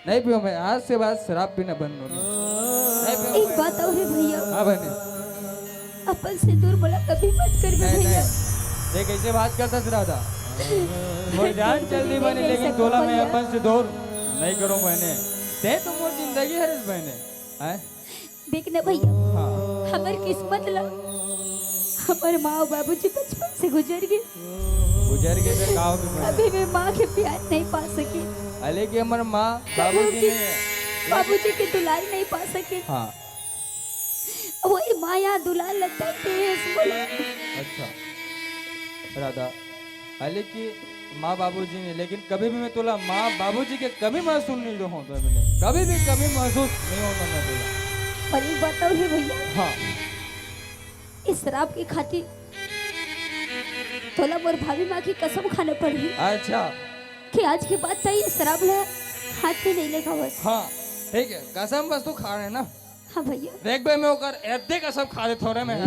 नहीं पियो मैं, आज से बाद शराब पीना बंद होने। नहीं पियो एक मैं। बात और है भैया। हाँ बहने। अपन से दूर मुलाकात भी मत कर नहीं, भैया। नहीं। देख कैसे बात करता रहा था। मोर जान चल दी बहने, लेकिन तोला मैं अपन से दूर नहीं करूँ बहने। ते तो मोर जिंदगी हरस बहिनी। हैं? देख ना भैया, हाँ। हमर किस्मत ला हमर माँ अउ बाबूजी बचपन से गुजर गे। गुजर गे, तो का हो गे बहिनी? कभी भी माँ के प्यार नहीं पा सके। अले कि हमर माँ बाबूजी बाबूजी ने बाबूजी के दुलार नहीं पा सके। हाँ। वही माया दुलार लगता है तेज बोले। अच्छा राधा, अले कि माँ बाबूजी ने, लेकिन कभी भी मैं तोला माँ बाबूजी के कमी महसूस नहीं होन दे मैंने, कभी भी कमी महसूस नहीं होन दे मैं तोला। पर एक बात और है भैया, हाँ। इस शराब के खातिर तोला मोर भाभी माँ की कसम खाना पड़ी। अच्छा। कि आज के बाद तैं ये शराब ला हाथ में नहीं लगावस। हाँ, ठीक है, कसम बस तू खा रहे ना। हाँ भैया। देख बे, मैं ओकर एद्दे कसम खा देथों रे मैं। ए,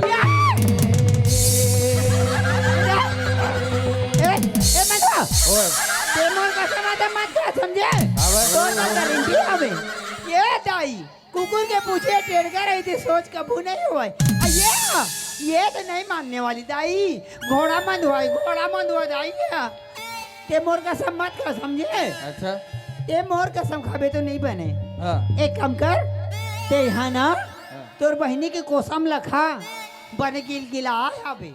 ए, मनुआ, ओए। ते मोर कसम आते मत खा, समझे? हाँ भाई। तो ना गारंटी हवे। ये दाई, कुकुर के पूछे टेढ़ कर रही थी, सोच कभू नहीं होय। आ ये, ये तो नहीं मानने वाली दाई। घोड़ा मंदवाई, घोड़ा मंदवा दाई ये। ते मोर कसम मत खा, समझे? अच्छा। ते मोर कसम खाबे तो नहीं बने। हाँ। एक काम कर, ते यहाँ ना, हाँ। तोर बहिनी के कोसम ला खा, बने गिलगिला आवे।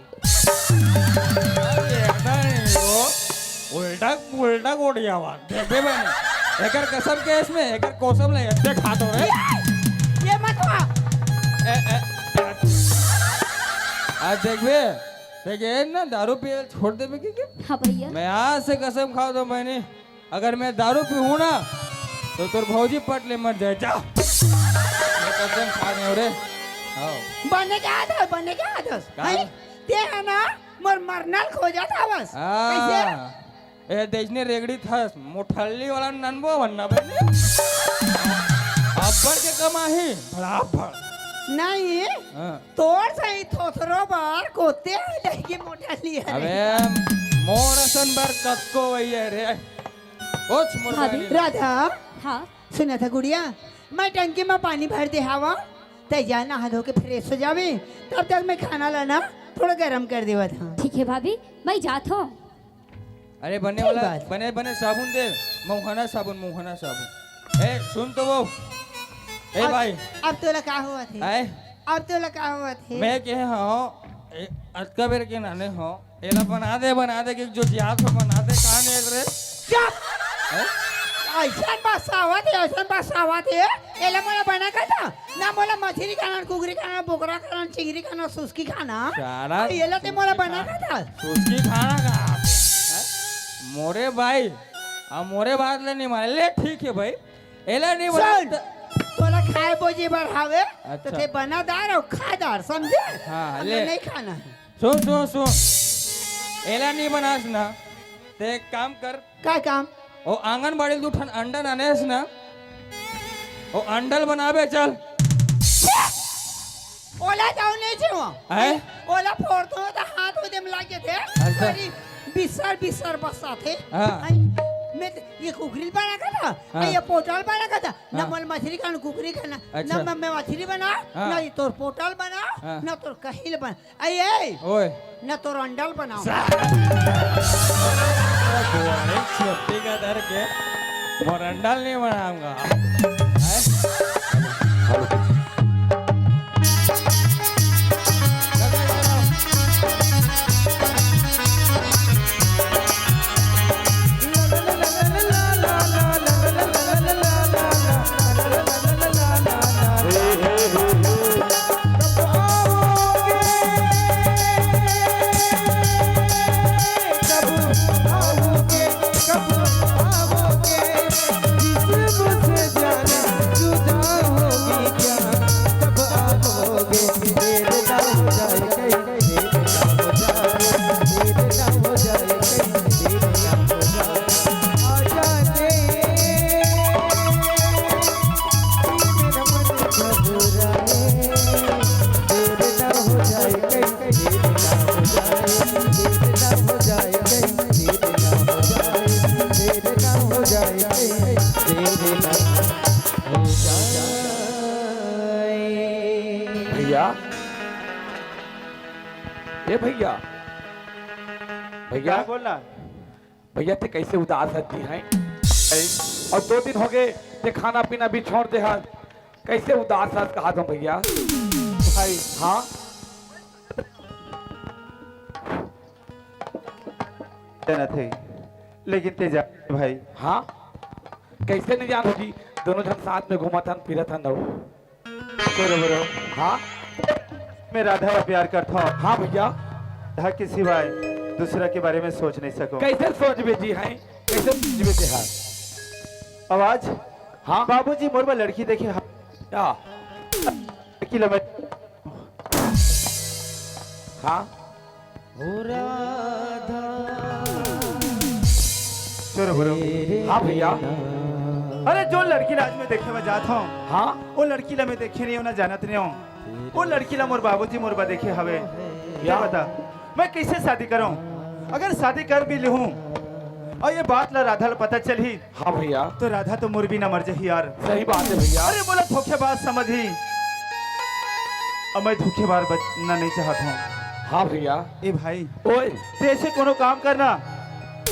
अरे, नहीं हो। उल्टा, उल्टा गोड़िया वा। देख बे बहिनी, एकर कसम के इसमें, एकर कोसम ला एद्दे खा तो रे। ये मत हुआ। ए, ए, ए। आज देख बे, देख, ये ना दारू पिए छोड़ देबे कि, कि? हाँ भैया। मैं आज से कसम खावत हूँ बहिनी, अगर मैं दारू पीहूँ ना, तो तोर भौजी पट ले मर जाए, जा। मैं कसम खा रहे हूँ रे। हाँ। बने के आदत, बने के आदत। का? हैं? ते है ना, मोर मरनल खोजत हवस। हाँ। कैसे? ए, देशने रेगड़ी थस, मोठल्ली वाला ननबो बनना बहिनी। अब्बड़ के कमाही, बड़ा अब्बड़। नहीं। हाँ। तोर सही थोथरो बार कोते लड़की मोटा लिया रे। अबे, मोर असन बर कतको वही है रे। ओछ मोर भाभी। बहिनी। राधा, हाँ। सुना था गुड़िया, मैं टंकी में पानी भर दे हवा, तै जा नहा धो के फ्रेश हो जावे, तब तक मैं खाना लाना थोड़ा गरम कर देवा था। ठीक है भाभी, मैं जात हूँ। अरे बने ठीक वाला, बात। बने, बने साबुन दे, मऊहाना साबुन, मऊहाना साबुन। ए, सुन तो वो। ए अब, भाई। अब तोला का हुआ थे? आए? अब तोला का हुआ थे? मैं कहे हूँ, ए, अतका बेर के नाने हूँ, एला बना दे, बना दे, कि जो जियात हो बना दे, कहाँ नहीं रे? चुप! हैं? ऐसन बसावत है, ऐसन बसावत है, एला मोला बना का था? ना मोला मछली खाना, कुकरी खाना, बोकरा खाना, चिंगरी खाना, सुस्की खाना। साला अरे, ये ला ते मोला बना का था? सुस्की खाना का? हैं? मोरे भाई, अब मोरे बात ले नहीं माने। ले, ठीक है भाई, एला नहीं बना सुन, त- तोला खाए बोजे बर हावे, अच्छा। तो ते बना दार और खा दार, समझे? हाँ, हमें ले। नहीं खाना है। सुन, सुन, सुन, एला नहीं बनास ना, ते एक काम कर, का काम? ओ आंगनबाड़ी ले दू ठन अंडा नानेस ना, ओ अंडल बनाबे चल। छे! ओला जाओ नहीं छे वहाँ। हैं? ओला फोड़ दो तो हाथ उदे में लाग जाते। अच्छा। सारी बिसर बिसर बसाथे। हाँ। हैं? मैं तो ये कुकरी बना का था, हाँ। ये पोटल बना का था, ना हाँ। मल मछली खाना, कुकरी खाना, अच्छा। ना मैं, मैं मछली बना, हाँ। ना ये तोर पोटल बना, हाँ। ना तोर कहिल बना। अये, ओए। न तोर अंडल बनाओ। सा-, छोटी का धर के मोर अंडल नहीं बनाऊंगा। हैं? भैया, ए भैया, भैया। का बोलना? भैया, ते कैसे उदास रहती हैं? और दो दिन हो गए, ते खाना पीना भी छोड़ दे हस, कैसे उदास हस कहा दो भैया। भाई, हाँ, जानत हे, लेकिन ते जा भाई। हाँ, कैसे नहीं जानत जी, दोनों झन साथ में घूमत हन, फिरत हन। बरोबर हो। हाँ, मैं राधा ला प्यार करता हूँ। हाँ भैया। राधा के सिवाय दूसरा के बारे में सोच नहीं सकूँ। कैसे सोचबे जी, हैं? कैसे सोचबे ते हर? आवाज। हाँ। बाबूजी मोर बर लड़की देखे हा-, क्या? लड़की लमे। हाँ। चलो बोलो। हाँ भैया। अरे, जो लड़की ला आज मैं देखे बर जात हूँ, हाँ। वो लड़की ला मैं देखे नहीं हूँ, ना जानत नहीं हूँ। वो लड़की ला मोर बाबूजी मोर बर देखे हवे। क्या? बता, मैं कैसे शादी करूँ? अगर शादी कर भी लूँ और ये बात ला राधा ला पता चलही, हाँ भैया। तो राधा तो मोर बिना मर जाही यार। सही बात है भैया। अरे, मोला धोखेबाज समझही, अब मैं धोखेबाज बनना नहीं चाहत हूँ। हाँ भैया। ए भाई, ओए। ते ऐसे कोनो काम करना,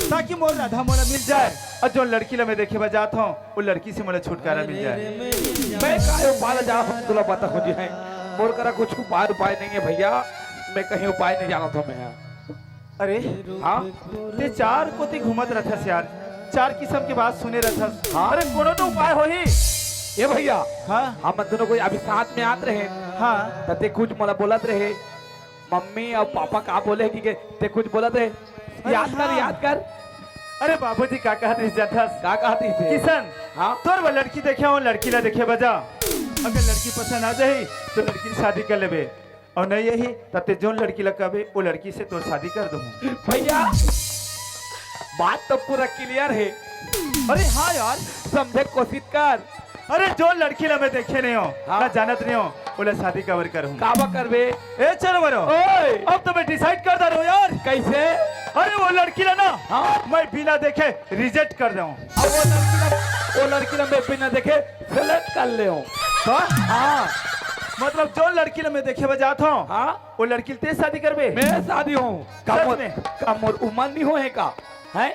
ताकि मोर राधा मोला मिल जाए और जो लड़की ला मैं देखे बर जात हूँ, वो लड़की से मोला छुटकारा मिल जाए। मैं काय उपाय ला जाना हूँ, तोला पता हो जी है। मोर करा कुछ उपाय, उपाय नहीं है भैया, मैं कहीं उपाय नहीं जानत हूँ मैं। अरे, हाँ? ते चार कोती घूमत रथस यार, चार किस्म के बात सुने रथस। हाँ? अरे, कोनो तो उपाय होही। ए भैया, हाँ? हम दोनों कोई अभी साथ में आत रहे, हाँ। त ते कुछ मोला बोलत रहे, मम्मी और पापा का बोले कि के, ते कुछ बोलत रहे, अरे याद कर, हाँ। याद कर। अरे बाबूजी का कहत रहिस जानथस? का कहत रहिस? किशन, हाँ? तोर बर लड़की देखे हो, लड़की ला देखे बर जा। अगर लड़की पसंद आ जाही, तो लड़की से शादी कर लेबे। और नहीं यही, तब ते जोन लड़की ला कहबे, वो लड़की से तोर शादी कर दूँ। भैया, बात तो पूरा clear है। अरे हाँ यार। समझे कोशिश कर। अरे, जो लड़की ला मैं देखे नहीं हूँ, हाँ। ना जानत नहीं हूँ, वो ला शादी काबर करूँ? काबर करबे? ए, चलो मरो। ओए। अब तो मैं decide कर डारो यार। कैसे? अरे, वो लड़की ला ना, हाँ। मैं बिना देखे reject कर दूँ। अब वो लड़की ला, वो लड़की ला मैं बिना देखे select कर लेहूँ। हाँ? हाँ। मतलब, जो लड़की ला मैं देखे बर जात हूँ, हाँ। वो लड़की ला ते शादी करबे? मैं शादी हूँ। का सच मोर, में? का मोर उम्र नहीं होहे का? हैं?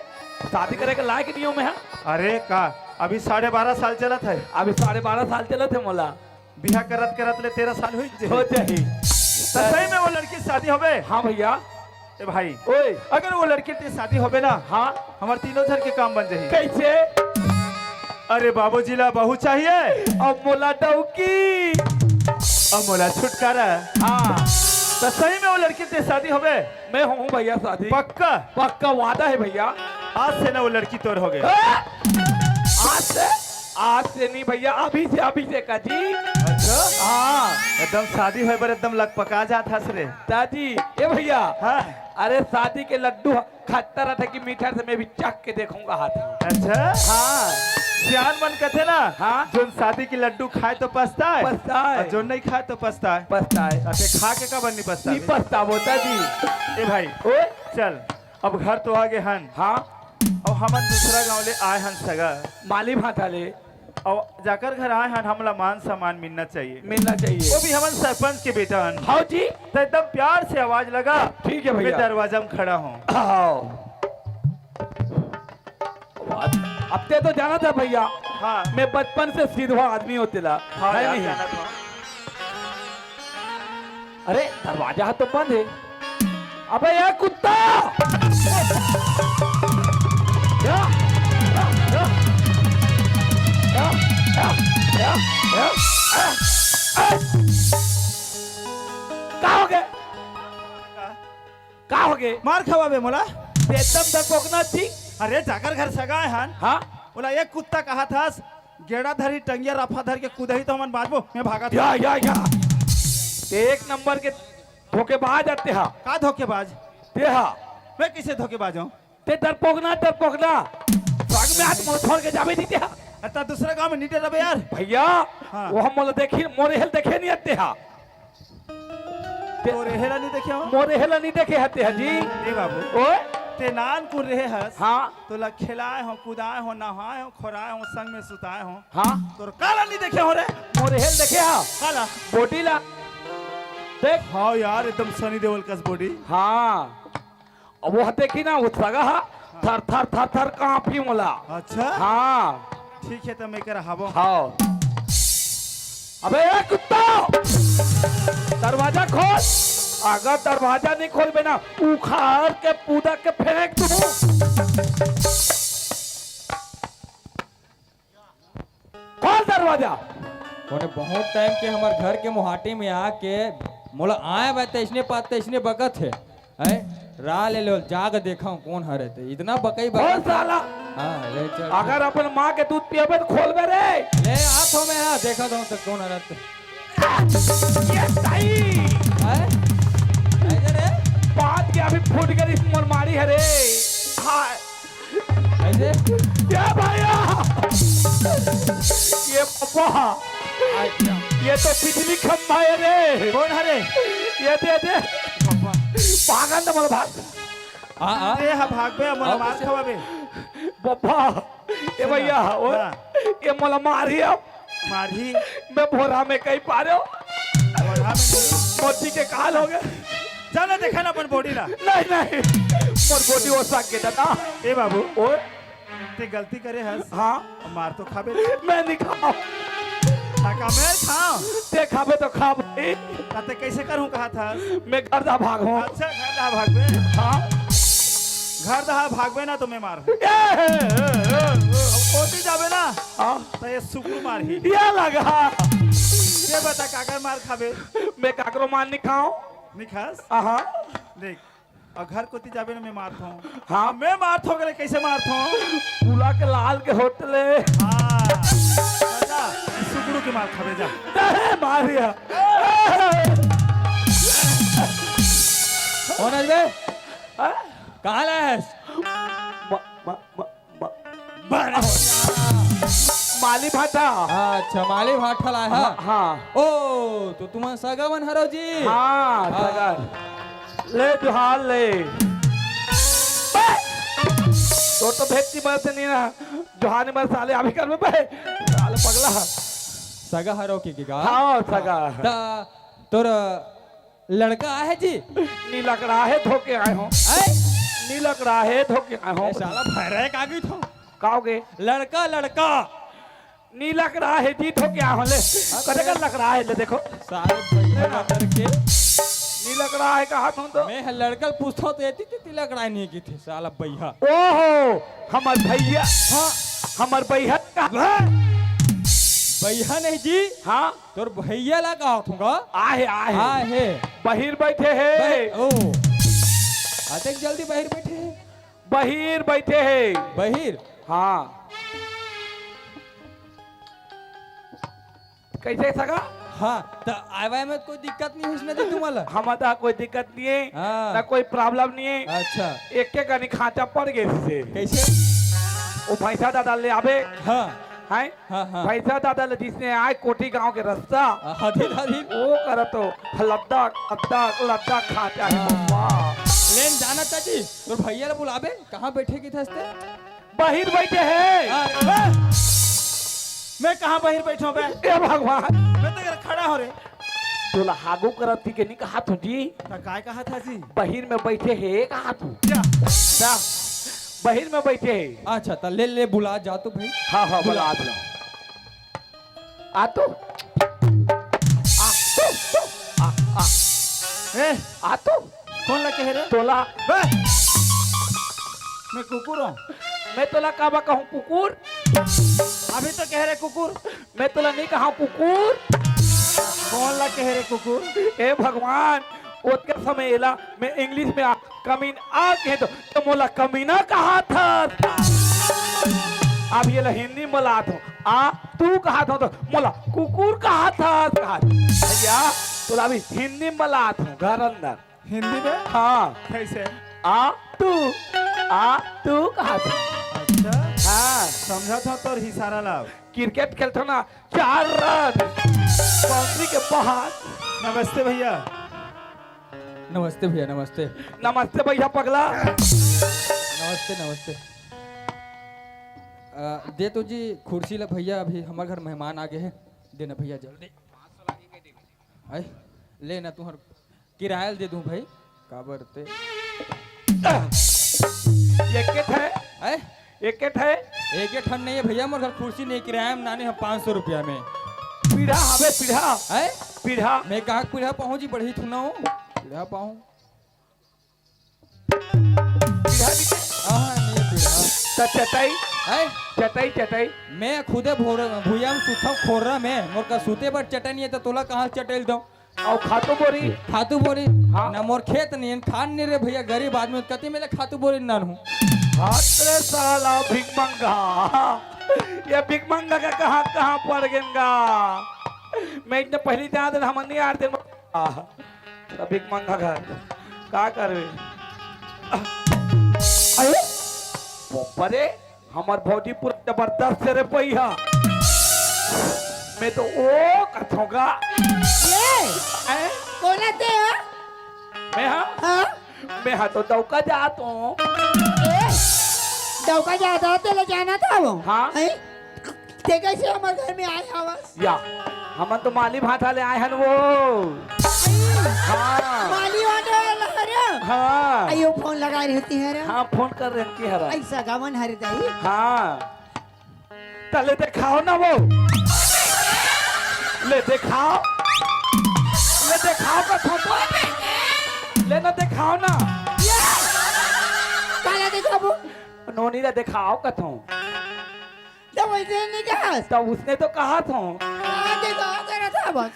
शादी करे के लायक नहीं हूँ मैं, हाँ? अरे का, अभी साढ़े बारह साल चलत है। अभी साढ़े बारह साल चलत है मोला। बिहा करत करत ले तेरह साल हुई जे। हो जाही। तो सही में वो लड़की शादी होबे? हाँ भैया। ए भाई, ओए। अगर वो लड़की ते शादी होबे ना, हाँ। हमार तीनों झन के काम बन जाही। कैसे? अरे, बाबूजी ला बहू चाहिए। अब मोला डौकी। अब मोला छुटकारा। हाँ। तो सही में वो लड़की ते शादी होबे? मैं हूँ भैया शादी। पक्का? पक्का वादा है भैया। आज से ना वो लड़की तोर हो गए। हाँ? आज से? आज से नहीं भैया, अभी से, अभी से का जी। अच्छा? हाँ। एकदम शादी होए बर एकदम लकपका जात हस रे। दादी, ए भैया। हाँ। अरे शादी के लड्डू खट्टा रहता कि मीठा रहता, मैं भी चख के देखूंगा हाथ में। अच्छा? हाँ। सियान मन कहते ना, हाँ। जोन शादी के लड्डू खाए तो पछताए, पछताए। और जोन नहीं खाए तो पछताए। पछताए। अबे खा के काबर नहीं पछतावे? नहीं पछतावो दादी। ए भाई, ओए। चल, अब घर तो आ गए हन। हाँ। अब हमन दूसरा गांव ले आए हन सगा। माली भाटा ले। और जाकर घर आए हन, हमला मान सम्मान मिलना चाहिए। मिलना चाहिए। वो भी हमन सरपंच के बेटा हन। हाँ जी। तो एकदम प्यार से आवाज लगा। ठीक है भैया। मैं दरवाजा में खड़ा हूँ। आओ। अब ते तो जाना था भैया। हाँ। मैं बचपन से सीधा आदमी होते ला। हाँ है यार, नहीं? जाना था। अरे, दरवाजा तो बंद है। अबे, ये कुत्ता! या, या, या, या, या, या, ए, ए। का हो गए? का हो गए? मार खवाबे मोला। एकदम डरपोकना जी। अरे, जाकर घर सगा है हन। हाँ? बोला, ये कुत्ता कहा था, गेड़ा धरी, टंगिया रफा धर के कुदही तो हमन बाजबो, मैं भागा था। या, या, या। ते एक नंबर के धोखेबाज आते हा। का धोखेबाज? ते हा। मैं किसे धोखेबाज हूँ? ते डरपोकना, डरपोकना। संग में आज मुंह छोड़ के जाबे नहीं ते हा। अरे, ता दूसरा गांव में नहीं डरबे यार। भैया, हाँ। वो हम मोला देखी, मोरे हेल देखे नहीं आते हा। ते तोरे हेला नहीं देखे हो? मोरे हेला नहीं देखे हा ते हा जी। ए बाबू। ओए? ते नान कुन रहे हस? हाँ। तोला खिलाए हो, कुदाए हो, नहाए हो, खोराए हो, संग में सुताए हो। हाँ। तोर काला नहीं देखे हो रे? मोरे हेल देखे हा? काला? Body ला। देख। हाँ यार, एकदम सनी देओल कस body। हाँ। अब वो देखी ना, वो सगा हा, थर, थर, थर, थर कांपी मोला। अच्छा? हाँ। ठीक है, तो मैं करा हवो। हाँ। अबे ए कुत्ता, दरवाजा खोल। अगर दरवाजा नहीं खोलबे ना, उखाड़ के पूदा के फेंक दूँ। खोल दरवाजा। कोने बहुत टाइम के हमर घर के मुहाटी में आके मोला आए बा तैसने पात तैसने बकत हे। हैं? रा ले लो, जाग देखा हूँ कौन हरे ते। इतना बकई बकत कौन साला? हाँ, ले चल। अगर अपन माँ के दूध पियबे तो खोलबे रे। ले आ तो मैं, हाँ, देखा दो तो कौन हरे ते। ये सही। हैं? ऐसे रे? बात के अभी फूट गई मोर मारी हरे। हाँ। ऐसे? ये भैया, ये पापा, अच्छा। ये तो बिजली खंभा है रे। कौन हरे? ये दे दे। पापा। भागन तो बोल भाग। आ, आ। ए, हा भागबे, मोला और मार कैसे? खवाबे। पापा, ये भैया, ओ, हाँ। ये मोला मारी अब। मारही। मैं भोरा में कहीं पारे हो। भोरा में नहीं। मोती के काल हो गए। जाना देखा ना अपन body ला। नहीं, नहीं। मोर body वो सक के दादा। ए बाबू। ओए। ते गलती करे हस। हाँ। मार तो खाबे। मैं नहीं खाऊं। काका मैं खाऊं। ते खाबे तो खा भाई। ता ते कैसे करूं कहा था? मैं घर दा भागूं। अच्छा, घर दा भागबे। हाँ। घर दा भागबे ना तो मैं मार। ए, ए, ए, ए, ए। अब कोती जाबे ना। हाँ। तो ये सुकुर मार ही। ये लगा। ये बता काकर मार खाबे? मैं काकरो मार नहीं खाऊं। नहीं खास? हाँ। देख, और घर कोती जाबे ना मैं मार खाऊं। हाँ। मैं मार थो गले कैसे मार थो? पुला के लाल के होटल है। हाँ। जा, सुकुर के मार खाबे जा। नहीं, मारिया। कौन है बे? हाँ? कहाँ लाया है? म-, म-, म-, म-, बड़ा। माली भाटा। अच्छा, माली भाटा लाया है। हाँ, हाँ। ओ, तो तुम सगा मन हरो जी? हाँ, हाँ। सगा। ले जोहार ले। बे! तोर तो भेंट की मदद नहीं ना। जोहार नहीं मदद साले अभी कर में बे। साले पगला। सगा हरो के, के का? हाँ, सगा। ता तोर लड़का आहे जी? नी लकड़ा है धोके आए हो। हैं? नी लकड़ा है धोके आए हो। ए साला भैरा का गई थो? का हो गए? लड़का, लड़का। नी लकड़ा है जी धोके आए हो ले। हाँ, कटे का तो लकड़ा है ले देखो। सारे भैया करके। नी लकड़ा है कहा तुम तो? मैं लड़का पूछता तो एती तेती लकड़ा नहीं की थे साला भैया। ओहो, हमर भैया। हाँ। हमर भैया का। भैया नहीं जी। हाँ। तोर भैया ला कहा थूंगा। आहे, आहे। आहे। बहिर बैठे हे। बहिर, ओ। अतेक जल्दी बहिर बैठे हे। बहिर बैठे हे। बहिर? हाँ। कैसे सगा? हाँ, त आए-वाए में कोई दिक्कत नहीं होइस ना जी तुम्हाला? हमर ता कोई दिक्कत नहीं है, हाँ। ना कोई problem नहीं है। अच्छा। एक के कनी खांचा पड़ गए से। कैसे? वो भैंसा दादा ले आबे। हाँ। हैं? हाँ, हाँ। भैंसा दादा ले जिसने आए कोठी गांव के रास्ता। हाँ, हदिन, हदिन। वो करत तो लद्दाख, लद्दाख, लद्दाख खांचा है हाँ। बप्पा। लेन जाना चाची, तोर भैया ला बुलाबे, कहाँ बैठे की थे हस्ते? बहिर बैठे हे। अरे। हाँ। मैं कहाँ बहिर बैठो बे? ए भगवान। मैं तो इधर खड़ा हो रे। तोला हागू करत थी के नहीं कहा तू जी? त काय कहा था जी? बहिर में बैठे हे कहा तू? क्या? जा, बहिर में बैठे हे। अच्छा, त ले, ले बुला जा तो भाई। हाँ, हाँ, बुला। बुला, बुला। आ तो। आ तो, तो। आ, आ। ए, आ तो। कौन ला कहे रे? तोला। बे! मैं कुकुर हूँ। मैं तोला काबा कहूँ कुकुर? अभी तो कहे रे कुकुर। मैं तोला नहीं कहा कुकुर। कौन ला कहे रे कुकुर? ए भगवान, ओतके समय एला मैं English में आ, कमीन आ कहे तो, तो मोला कमीना कहा था। अब ये ला हिंदी में बोला था। आ, तू कहा था तो मोला कुकुर कहा था, कहा था। भैया, तोला अभी हिंदी में बोला था, घर अंदर। हिंदी में? हाँ। कैसे? आ, तू, आ, तू कहा था। अच्छा। हाँ। समझा था तोर इशारा ला। Cricket खेलथो ना, चार run, boundary के बाहर। नमस्ते भैया। नमस्ते भैया, नमस्ते। नमस्ते भैया पगला। नमस्ते, नमस्ते। अ, दे तो जी कुर्सी ला भैया, अभी हमर घर मेहमान आ गए हैं। देना भैया जल्दी। आए, ले ना तुहर किराया ल दे दूं भाई, काबर ते। ये के थे? हैं? एक के ठे? एक ठन नहीं है भैया, मोर घर खुर्सी नहीं, किराया में लाने हँव पाँच सौ रुपया में। पीढ़ा हवे, पीढ़ा। हैं? पीढ़ा। मैं कहाँ के पीढ़ा पाहूँ जी, बढ़ई थोर ना हँव। पीढ़ा पाहूँ। पीढ़ा भी के? हाँ, नहीं पीढ़ा। त चटाई? हैं? चटाई, चटाई। मैं खुदे भोर-, भुइयाँ में सुतथँव खोर्रा में, मोर करा सुते बर चटाई नहीं है, त तोला कहाँ से चटाई ल दँव? अउ खातू बोरी? खातू बोरी? हाँ। ना मोर खेत नहीं, खान नहीं रे भैया, गरीब आदमी, कति मेर ले खातू बोरी लानहूँ। हट रे साला भिखमंगा, ये भिखमंगा का कहाँ, कहाँ पड़ गेन गा? मैं इतने पहली जान दे, हमन नहीं आते। त भिखमंगा घर, का करबे? अरे, बाप रे, हमर भौजी पूरा जबरदस्त हे रे पइहा। मैं तो ओ कथों गा। ये? हैं? कोन आते हो? मैं हा? हाँ? मैं हा तो दौका जात हँव। ए, दौका जात हँव, तेला जानत हँव। हाँ? हैं? ते कइसे हमर घर में आय हवस? या, हमन तो माली भाटा ले आय हन वो। हाँ। माली भाटा वाला हरे? हाँ। अयो, फोन लगाय रहितेंव हरे। हाँ, फोन करे रहितेंव हरे। अइसा गावन हरे दाई। हाँ। त ले देखाव ना वो। ले देखाव। ले देखाव कथों तो। ले ना देखाव ना। ये! काला देखाबो? नोनी ला देखाव कथों। त वइसे नहीं कहस। त उसने तो कहत हँव। हाँ, देखाव करत हवस।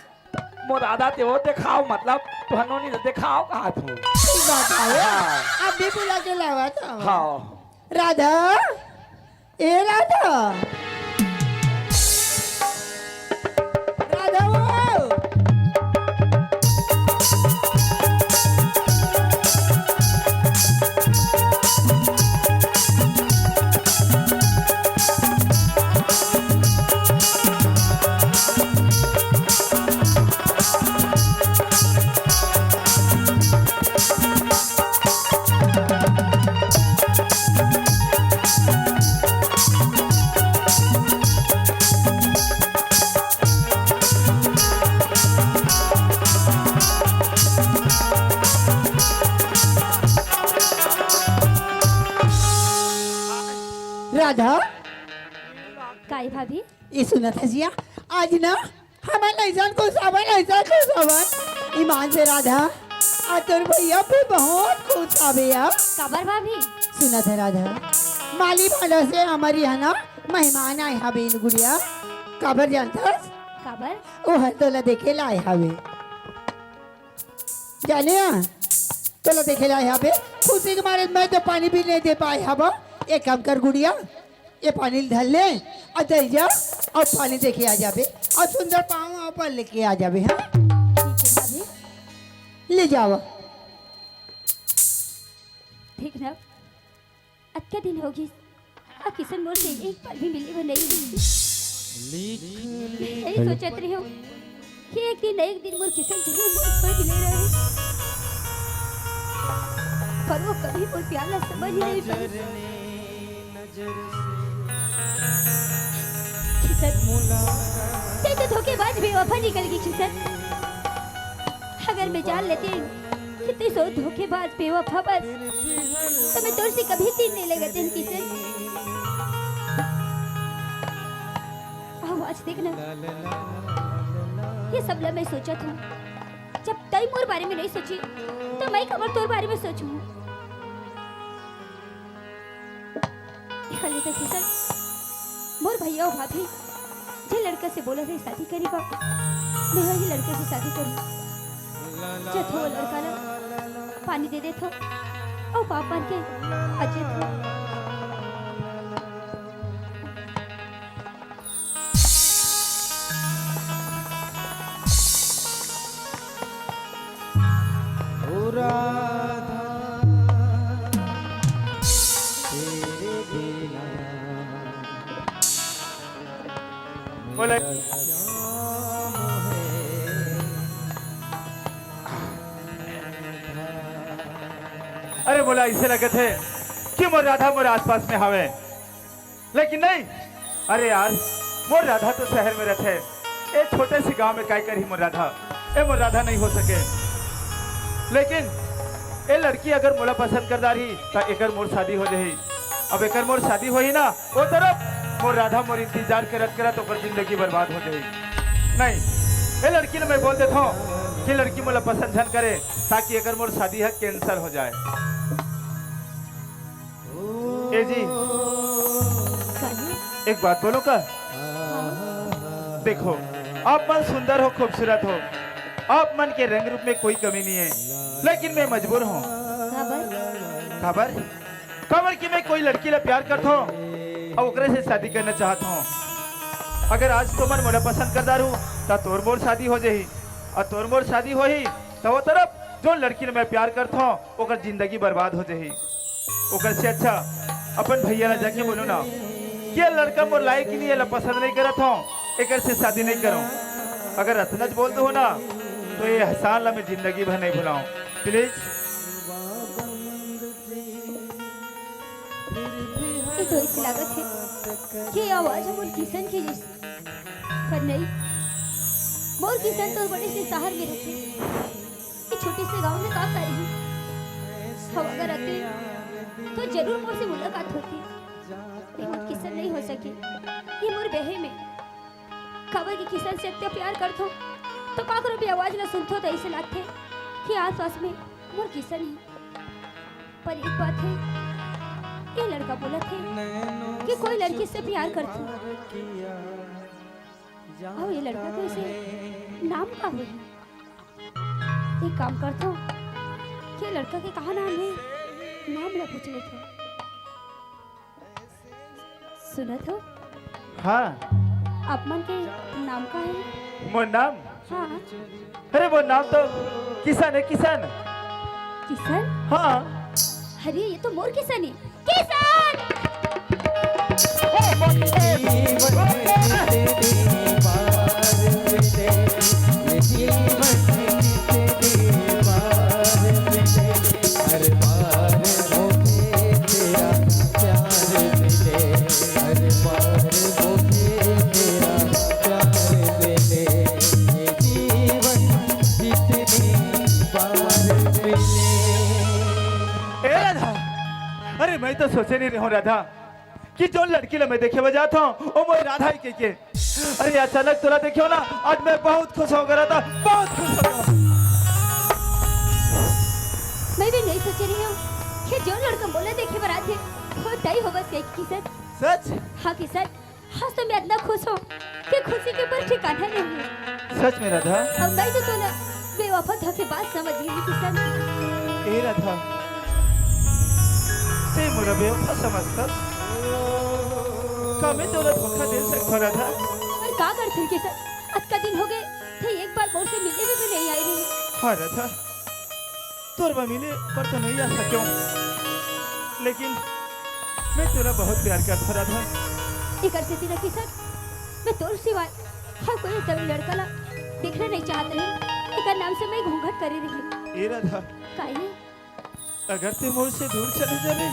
मोर राधा ते वो देखाव, मतलब, तुँहर नोनी ला देखाव कहत हँव। ठीक बात हे। हाँ। अभी बुला के लावत हँव। हाँ। राधा, ए राधा। राधा वो। राधा। काय भाभी? ये सुनत हस या, आज ना हमन अइसन खुश हवन, अइसन खुश हवन। ईमान से राधा, आज तोर भैया भी बहुत खुश हवे अब। काबर भाभी? सुनत हस राधा, माली भाटा से हमर यहाँ ना मेहमान आय हवे न गुड़िया। काबर जानथस? काबर? ओहर तोला देखे ला आय हवे। जाने हा? तोला देखे ला आय हवे। खुशी के मारे मैं तो पानी भी नहीं दे पाय हँव। एक काम कर गुड़िया, ये पानी धर ले अउ चल जा अउ पानी देखे आ जाबे अउ सुंदर पाँव अउ पर लेके आ जाबे, हाँ? ठीक हे भाभी। ले जाव। ठीक ना? अतका दिन हो गिस, आ किशन मोर से एक पल भी मिले बर नहीं मिलिस। यही सोचत रहे हँव कि एक दिन न एक दिन मोर किशन जरूर मोर ऊपर मिले रहे, पर वो कभी मोर प्यार ला समझ ही नहीं पाए। किशन, ते तो धोखेबाज बेवफा निकल गे किशन। अगर मैं जान लेतेंव कि ते सो धोखेबाज बेवफा बस, त मैं तोर से कभी दिल नहीं लगातेंव किशन। अउ आज देख ना, ये सब ला मैं सोचत हँव। जब तैं मोर बारे में नहीं सोचे, त मैं काबर तोर बारे में सोचहूँ? खाली तो किशन, मोर भैया अउ भाभी जे लड़का से बोले रहे शादी करे बर, मैं वही लड़के से शादी करूँ। जथो वो लड़का ला पानी दे देथो अउ पाँव पर के आ जथो। ओ राधा, तेरे बिना बोले। मेरा श्याम है। अरे मोला अइसे लगथे कि मोर राधा मोर आसपास में हवे। लेकिन नहीं, अरे यार, मोर राधा तो शहर में रथे, ए छोटे से गांव में काय करही मोर राधा? ए मोर राधा नहीं हो सके। लेकिन ए लड़की अगर मोला पसंद कर डारही, त एकर मोर शादी हो जाही। अब एकर मोर शादी होही ना, ओ तरफ मोर राधा मोर इंतजार करत करत ओकर जिंदगी बर्बाद हो जाही। नहीं, ए लड़की ल मैं बोल देथों कि लड़की मोला पसंद झन करे, ताकि एकर मोर शादी ह cancel हो जाए। ए जी, एक बात बोलो का? देखो, आप मन सुंदर हो, खूबसूरत हो, आप मन के रंग रूप में कोई कमी नहीं है, लेकिन मैं मजबूर हूँ। काबर? काबर? काबर कि मैं कोई लड़की ला प्यार करत हूँ और ओकरे से शादी करना चाहत हूँ। अगर आज तुमन मोला पसंद कर डारहू, त तोर मोर शादी हो जाही, और तोर मोर शादी होही, त वो तरफ जो लड़की ला मैं प्यार करत हूँ, ओकर जिंदगी बर्बाद हो जाही। ओकर से अच्छा अपन भैया ला जाके बोलो ना कि ये लड़का मोर लायक ही नहीं है, एला पसंद नहीं करत हूँ, एकर से शादी नहीं करूँ। अगर अतनच बोल दो ना, तो ये एहसान ला मैं जिंदगी भर नहीं भुलाऊँ। प्लीज। ये तो ऐसे लागत है कि ये आवाज ह मोर किशन के जैसे। पर नहीं, मोर किशन तो बड़े से शहर में रहथे। ये छोटे से गांव में का करही? हम अगर आते, तो जरूर मोर से मुलाकात होती। ये मोर किशन नहीं हो सके, ये मोर बहम हे। काबर कि किशन से अतना प्यार करथों, तो काकरो भी आवाज ला सुनथों, तो ऐसे लागथे कि आसपास में मोर किशन ही। पर एक बात है, ये लड़का बोलत हे कि कोई लड़की से प्यार करथे। अउ ये लड़का के वैसे नाम का होही? एक काम करथों, ये लड़का के का नाम हे, नाम ला पूछ लेथों। सुनत हो? हाँ। आप मन के नाम का हे? मोर नाम? हाँ। अरे, मोर नाम तो किशन हे, किशन। किशन? हाँ। अरे, ये तो मोर किशन हे। किशन! ए राधा, अरे मैं तो सोचे नहीं रहे हूँ राधा कि जोन लड़की ला मैं देखे बर जात हूँ, वो मोर राधा ही कह के। अरे अचानक तोला देखे हूँ ना, आज मैं बहुत खुश हो गया राधा, बहुत खुश हो गया। मैं भी नहीं सोचे रही हूँ कि जोन लड़का मोला देखे बर आथे, वो तई होवस कह के किशन। सच? हाँ किशन, आज तो मैं अतना खुश हूँ कि खुशी के ऊपर ठिकाना नहीं है। सच में राधा? अब मैं तो तोला बेवफा धोखेबाज समझ रही हूँ किशन। ए राधा, ते मोला बेवफा समझथस? का मैं तोला धोखा दे सकथों राधा? पर का करथे किशन? अतका दिन हो गए, ते एक बार मोर से मिले भी, भी नहीं आए रहे। हाँ राधा, तोर बर मिले बर तो नहीं आ सकेंव, लेकिन मैं तोला बहुत प्यार करथों राधा। एकर सेती ना किशन, मैं तोर सिवाय हर कोई तभी लड़का ला देखना नहीं चाहत रहे। एकर नाम से मैं घूंघट करे रही। ए राधा, काहे? अगर ते मोर से दूर चले जाबे,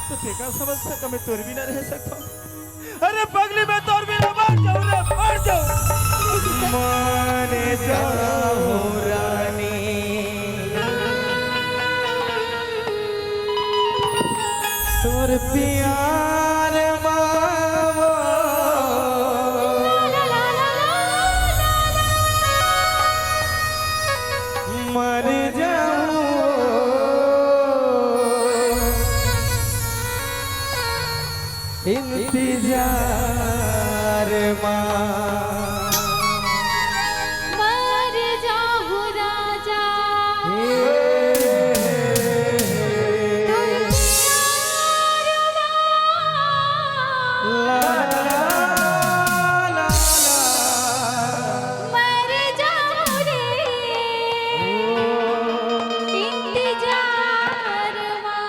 तो तेका समझ सका मैं तोर बिना रह सकता हूँ। अरे पगली, मैं तोर बिना मर जाऊँ रे, मर जाऊँ। मान जाओ रानी, तोर प्यार मा वो मर जाऊं इंतजार मा। मर जाऊं राजा। हे, हे, हे, हे। तुम प्यार मा। ला, ला, ला, ला, ला। मर जाऊं रे इंतजार मा।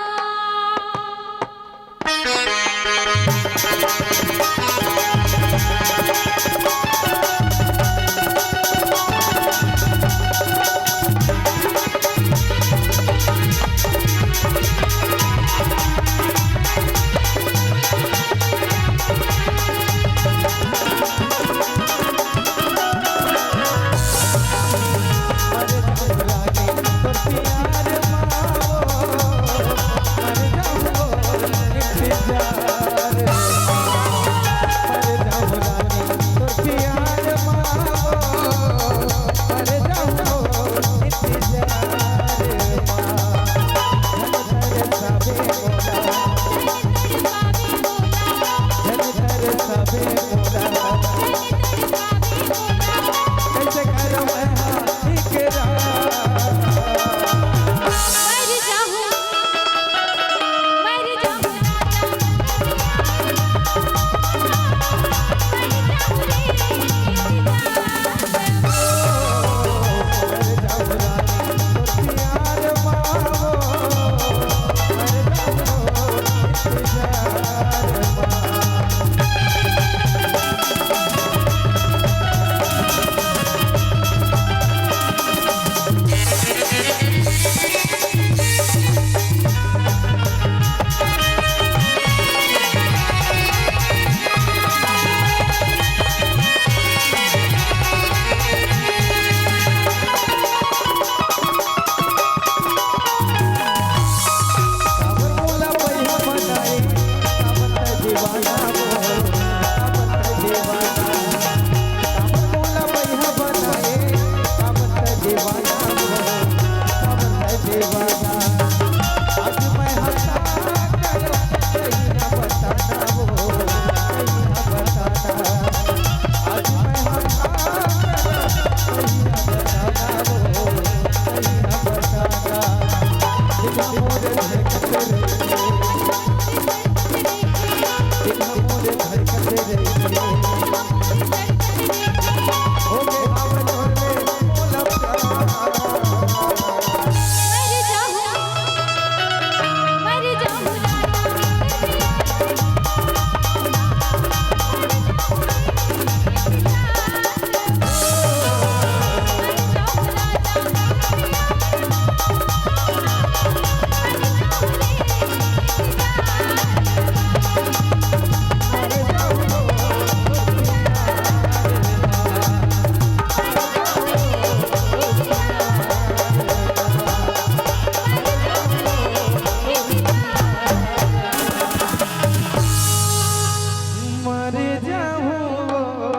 मर जाऊं वो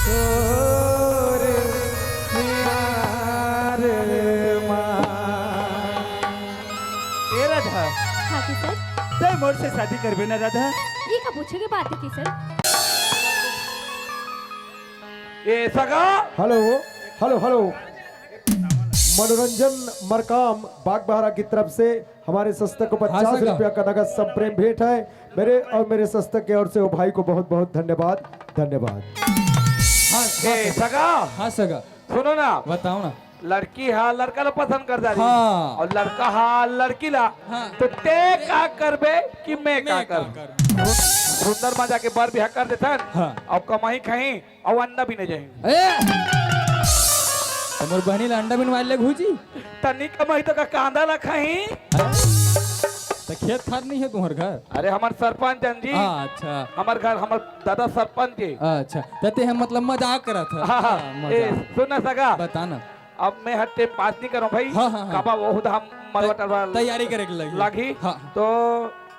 तोर प्यार मा। ए राधा, हाँ केसर। तैं मोर से शादी करबे ना राधा? ये का पूछे के बात हे केसर? ए सगा। Hello, hello, hello. मनोरंजन मरकाम बागबहरा की तरफ से हमारे संस्था को हाँ, पचास सगा। रुपया का नगद संप्रेम भेंट है। मेरे और मेरे संस्था की ओर से वो भाई को बहुत बहुत धन्यवाद, धन्यवाद। हाँ, हाँ, ए, सगा। सगा। हाँ, सगा। सुनो ना। बताओ ना। लड़की हा लड़का ला पसंद कर डारी। हाँ। और लड़का हा लड़की ला। हाँ। तो तैं का करबे कि मैं का मैं का करबे? करबे? सुंदर मजा के बर बिहा कर देथन। हाँ। अउ कमाही खाही अउ अंडा बीने जाही। ए! त मोर बहिनी ला अंडा बिनवा ले घूजी। तनी कमाही तो का कांदा ला खाही। हैं? त खेत खार नहीं है तुम्हार घर? अरे हमर सरपंच अन जी। हाँ, अच्छा। हमर घर, हमर दादा सरपंच जी। अच्छा, त तैं हम मतलब मजाक करत हस। हाँ, हाँ। हाँ, ए, मजाक। सुन ना सगा। बता ना। अब मैं हर टाइम पास नहीं करूँ भाई। हाँ, हाँ, हाँ। काबर वो हम मरवा त-, टरवा तैयारी करे के लगी। लगी। हाँ। तो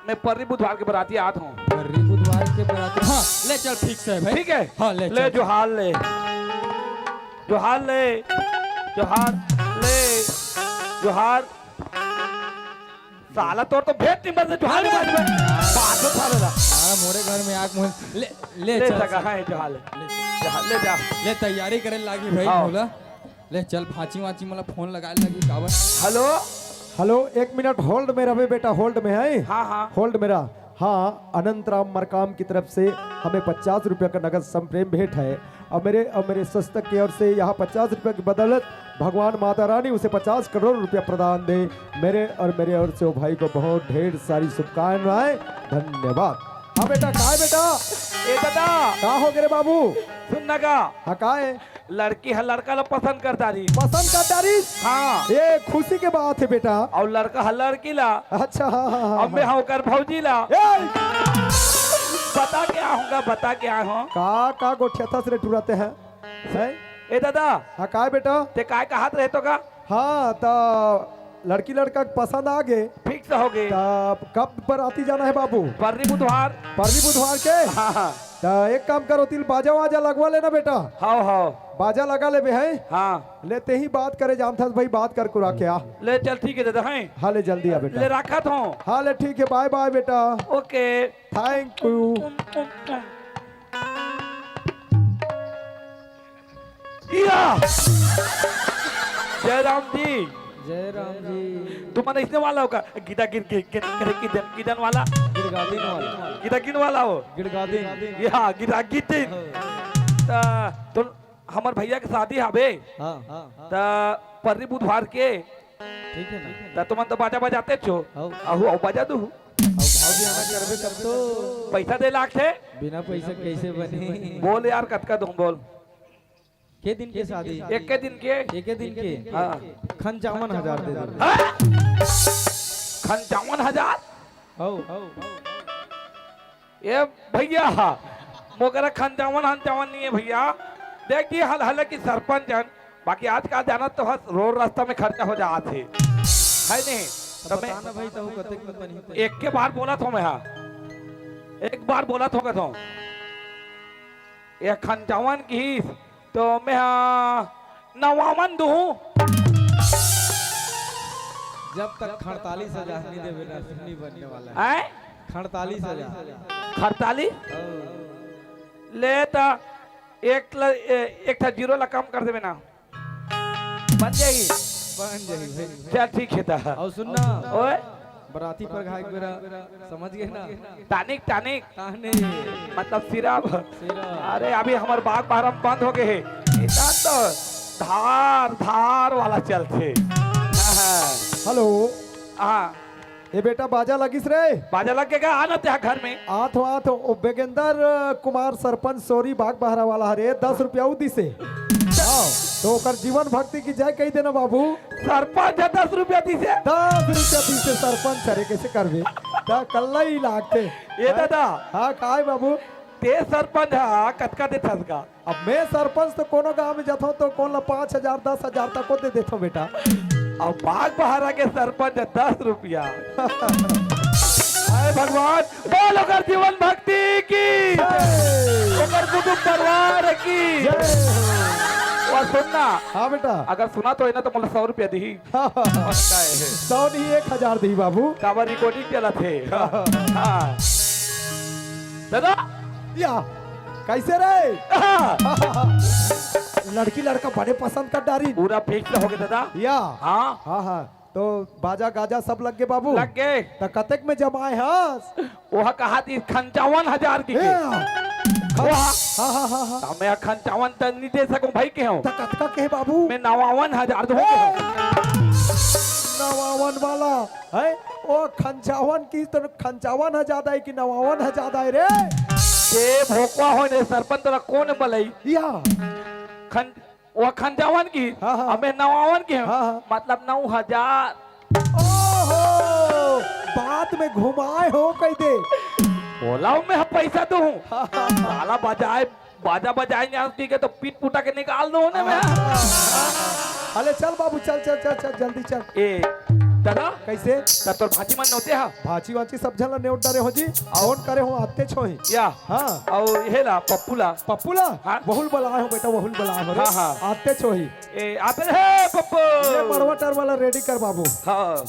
मैं पर्री बुधवार के बराती आत हूँ। पर्री बुधवार के बराती। हाँ, ले चल, ठीक से है भाई। ठीक है? हाँ, ले ले चल। जोहार ले। जोहार ले। जोहार ले। जोहार। साला तोर तो भेंट नहीं बनते, जोहार नहीं बनते। बात तो साले ला। हाँ, मोरे घर में आग मुझे। ले, ले ले चल, सगा, चल। हाँ, जोहार ले। ले। जोहार ले जा। ले, तैयारी करे लागी भाई, हाँ। बोला। ले चल, भांची वाची मोला फोन लगाए लगी काबर। हेलो। हेलो, एक मिनट होल्ड में रहे बेटा, होल्ड में है। हाँ, हाँ। होल्ड में रह। हाँ, अनंत राम मरकाम की तरफ से हमें पचास रुपया का नगद संप्रेम भेंट है और मेरे, और मेरे संस्था की ओर से यहाँ पचास रुपया की बदौलत भगवान माता रानी उसे पचास करोड़ रुपया प्रदान दे। मेरे और मेरे ओर से वो भाई को बहुत ढेर सारी शुभकामनाएं, धन्यवाद। हाँ बेटा, काय बेटा? ए दादा। का हो गे रे बाबू? सुन ना का? हाँ, काय? लड़की ह लड़का ला पसंद कर डारी। पसंद कर डारी? हाँ। ए, खुशी के बात है बेटा। अउ लड़का ह लड़की ला। अच्छा, हाँ, हाँ, हाँ, अब मैं हाँ। हाँ ओकर भौजी ला। ए! बता के आहूँगा, बता के आहूँ। का, का गोठियाथस रे टुरा तैं ह? हैं? ए दादा। हाँ, काय बेटा? तैं काय कहत रहे तो का? हाँ, त लड़की लड़का के पसंद आ गे। फिक्स हो गे। त कब बराती जाना है बाबू? पर्री बुधवार। पर्री बुधवार के? हाँ, हाँ। त एक काम कर, ओती ले बाजा वाजा लगवा लेना बेटा। हाव, हाव। बाजा लगा लेबे हैं। हाँ। ले तैं ही बात करे जानथस भाई, बात कर कुरा के आ। ले चल ठीक है दादा, हैं। हाँ, ले जल्दी आ बेटा। ले राखत हूँ। हाँ, ले ठीक है, बाय बाय बेटा। ओके। Thank you। उम, उम, उम। या! जय राम जी। जय राम जी। तुमन अइसने वाला हो का? गिदा गिन, गिन, गिन, गिन, गिदन, गिदन वाला? गिड़गादिन वाला। गिदा गिन वाला हो? गिड़गादिन। या, गिदा गिदिन। हाँ। त, तो हमर भैया के शादी हवे। हाँ, हाँ, हाँ। त पर्री बुधवार के। ठीक है ना? त तुमन तो बाजा बजाते छो। हाँ। अहू, अहू बजा दू। अब भाव भी आना करबे तब तो। पैसा दे लागथे। बिना पैसा कैसे बनी? बोल यार, कतका दूँ बोल। के दिन के शादी? एके दिन के? एके दिन के? हाँ। खंचावन हजार दे दे। हाँ? खंचावन हजार? हौ। ए भैया, मोकरा खंचावन हंचावन नहीं है भैया। देख जी, हल, हालांकि सरपंच हन, बाकी आजकल जाना तो हर रोड रास्ता में खर्चा हो जात है, है नहीं? तब तब मैं बताना भाई, तब कतेक में बनी? एक के बार बोला था मैं, हाँ, एक बार बोला था, कहता हूँ, ये खंचावन की तो मैं, हाँ, नवावन दूँ। जब तक खड़तालीस हजार नहीं देवे ना, नहीं बनने वाला है। हैं? खड़तालीस हजार। खड़तालीस? हाँ। ले त एक ल-, ए-, एक ठा जीरो ला कम कर देवे ना। बन जाही? बन जाही भाई। चल ठीक है त। अउ सुन ना। ओए? बराती पर घाय के बेरा, समझ गए ना? Tonic, tonic. ताने। मतलब सिरप। सिरप। अरे, अभी हमर बाग बहरा म बंद हो गए हे। इतना तो धार, धार वाला चलथे। हाँ। हेलो। हाँ। ए बेटा, बाजा लगिस रे। बाजा लग के का? आना ते घर में। आत हो, आत हो। ओ बेगेंदर कुमार सरपंच सोरी बाग बहरा वाला हरे, दस रुपया उ दिसे। हाँ, तो ओकर जीवन भक्ति की जय कही देना बाबू। सरपंच ह दस रुपया दिसे। दस रुपया दिसे सरपंच हरे, कैसे करबे? त कल्ला ही लागते। ए दादा। हाँ, काय बाबू? ते सरपंच ह कतका देथस का? अब मैं सरपंच तो कोनो गांव में जाथों तो कोन ला पाँच हजार, दस हजार तक को दे देथों बेटा। अब बाग बहरा के सरपंच ह दस रुपया। हाय भगवान, बोल ओकर जीवन भक्ति की। जय। ओकर कुटुंब परिवार की। जय। और सुनना। हाँ बेटा। अगर सुना तो है ना तो मोला सौ रुपया दिही। हाँ। पक्का है। सौ नहीं, एक हजार दिही बाबू। काबर रिकॉर्डिंग चलत हे। हाँ। दादा। या, कैसे रे? हाँ। लड़की लड़का बड़े पसंद कर डारी। पूरा फिक्स हो गया दादा। या। हाँ। हाँ, हाँ। तो बाजा गाजा सब लग गए बाबू? लग गए। त कतेक में जमाए हस? ओह कहा थी खंचावन हजार की ए, के। खन-, ओह। हाँ, हाँ, हाँ, हाँ। त मैं खंचावन त नहीं दे सकूं भाई के हूँ। त कतका के बाबू? मैं नवावन हजार दूं ए, के हूँ। नवावन वाला है? ओ खंचावन की तो खंचावन हजार है कि नवावन हजार है रे? ते भोकवा हो ने सरपंच तोरा कौन बलई? या। खन वो खंजावन की, हाँ, हाँ। अबे नवावन की, हाँ, हाँ। मतलब नौ हजार। ओहो, बात में घुमाए हो कह दे। बोला हूँ मैं पैसा दूँ। हाँ, हाँ, हाँ। साला बजाए, बाजा बजाए नहीं आती के तो पीट पुटा के निकाल दो ने मैं। हाँ। अरे चल बाबू, चल, चल, चल, चल, जल्दी चल। ए, दादा। कैसे? तब तोर भाजी मन नोते हा? भाजी वाची सब झन ला नेउट डरे हो जी। फोन करे हो आते छोही। या। हाँ। अउ ये ला, पप्पू ला। पप्पू ला? हाँ। वहुल बलाए हो बेटा, वहुल बलाए हो रे। हाँ, हाँ। आते छोही। ए, आते हे पप्पू। ये मड़वा टरवा ला रेडी कर बाबू। हाँ।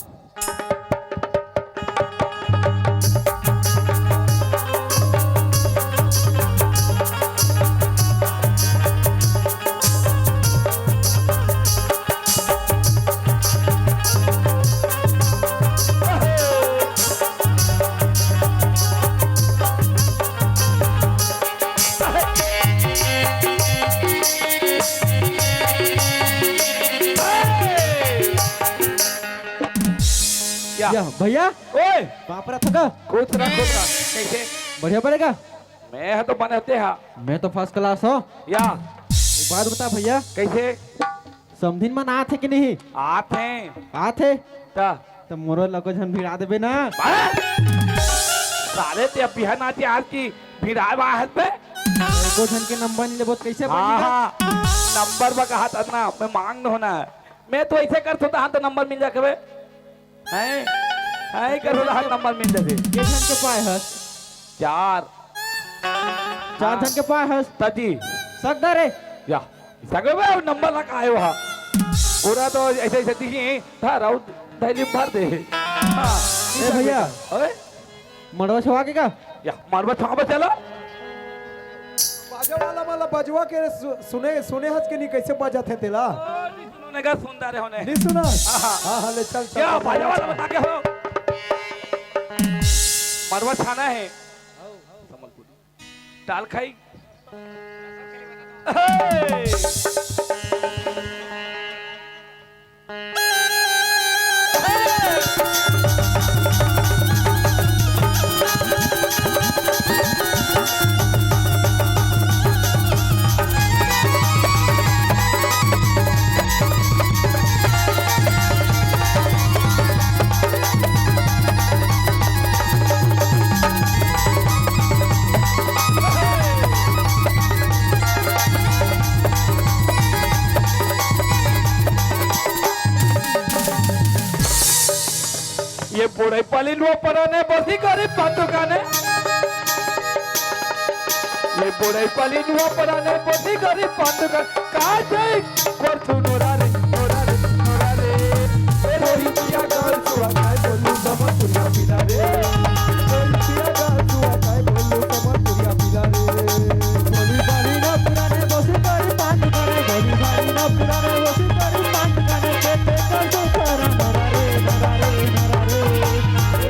या। या, भैया। ओए। बाप रे, थका। खुश रह, खुश रह। कैसे? बढ़िया पड़ेगा? मैं ह तो बने होते हा। मैं तो फर्स्ट क्लास हूँ। या। एक बात बता भैया। कैसे? समधिन मन आत हे कि नहीं? आत हे। आत हे? त? त मोरो लको झन भिड़ा देबे ना। अरे! साले ते अब बिहान आती आज की भिड़ाए बा हाथ पे। एको झन के नंबर नहीं लेबो त कैसे हाँ, बनी? हाँ। नंबर बा कहा था ना, मैं मांग न होना। मैं तो ऐसे कर सोता हाँ तो नंबर मिल जाके बे। हैं? हैं, कर रहा नंबर मिल जाते। के झन के पाए हस? चार। चार झन के पाए हस? तजी। सकदा रे। या, सगे बे, नंबर लगा आयो हा। पूरा तो ऐसे, ऐसे दिखी, था राउत, थैली भर दे। हाँ, ए भैया। अबे? मड़वा छुआ के का? या, मड़वा छुआ के चलो। बाजा वाला, वाला बजवा के सु-, सुने, सुने हस के नहीं, कैसे बजत हे तेला? ओ, नहीं सुनो, ने का सुनता रहे होने। नहीं सुना? हाँ, हाँ। हाँ, हाँ, ले चल, चल, या, चल, बाजा चल, वाला चल। बता के हो। मड़वा छाना है। दाल खाई। हे! ये बुढ़ई पाली नुआ पराने बसी गरीब पातुकाने। ये बुढ़ई पाली नुआ पराने बसी गरीब पातुकाने। का जाई कर तू नोरा रे, नोरा रे, नोरा रे। ए रोही पिया गाल सुआ काय बोलू समर पुरिया पिला रे। रोही पिया गाल सुआ काय बोलू समर पुरिया पिला रे। बोली बारी ना पुराने बसी गरीब पातुकाने। बोली बारी ना पुराने बसी गरीब पातुकाने। के ते कर दो सारा नोरा रे, नोरा रे, नोरा रे।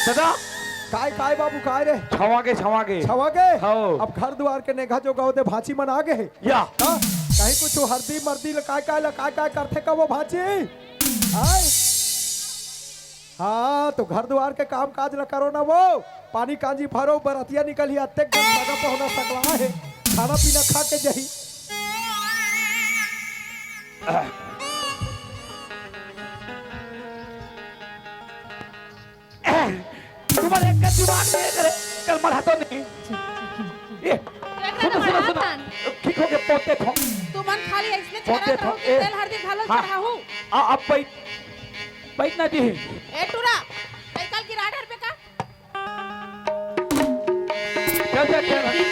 दादा। काय, काय बाबू, काय रे? छवा के, छवा के। छवा के? हव। अब घर दुवार के नेंगा जोगावत भांची मन आ गे हे। या। हाँ? कहीं कुछ हरदी मरदी ल काय, काय ल काय, काय करथे का वो भांची? आय? हाँ, तो घर दुवार के काम काज ल करो ना वो। पानी कांजी भरो, बरतिया निकलही, अतेक दिन सगा पहुना सकला हे। खाना पीना खा के जही। तुम्हारे एक का दिमाग नहीं है करे, कल मढ़ा तो नहीं। ये, देख रहे सुनो, सुनो, तुम्हारा सुनो। हाथ। ठीक हो गया, पोते थो। तुमन खाली इसने पोते चढ़ा थो, करो कि ए, तेल हरदी घालो हाँ। चढ़ाहू। आ, अब बैठ, बैठ ना जी। ए टूरा, साइकिल गिरा डर पे का? चल, चल, चल।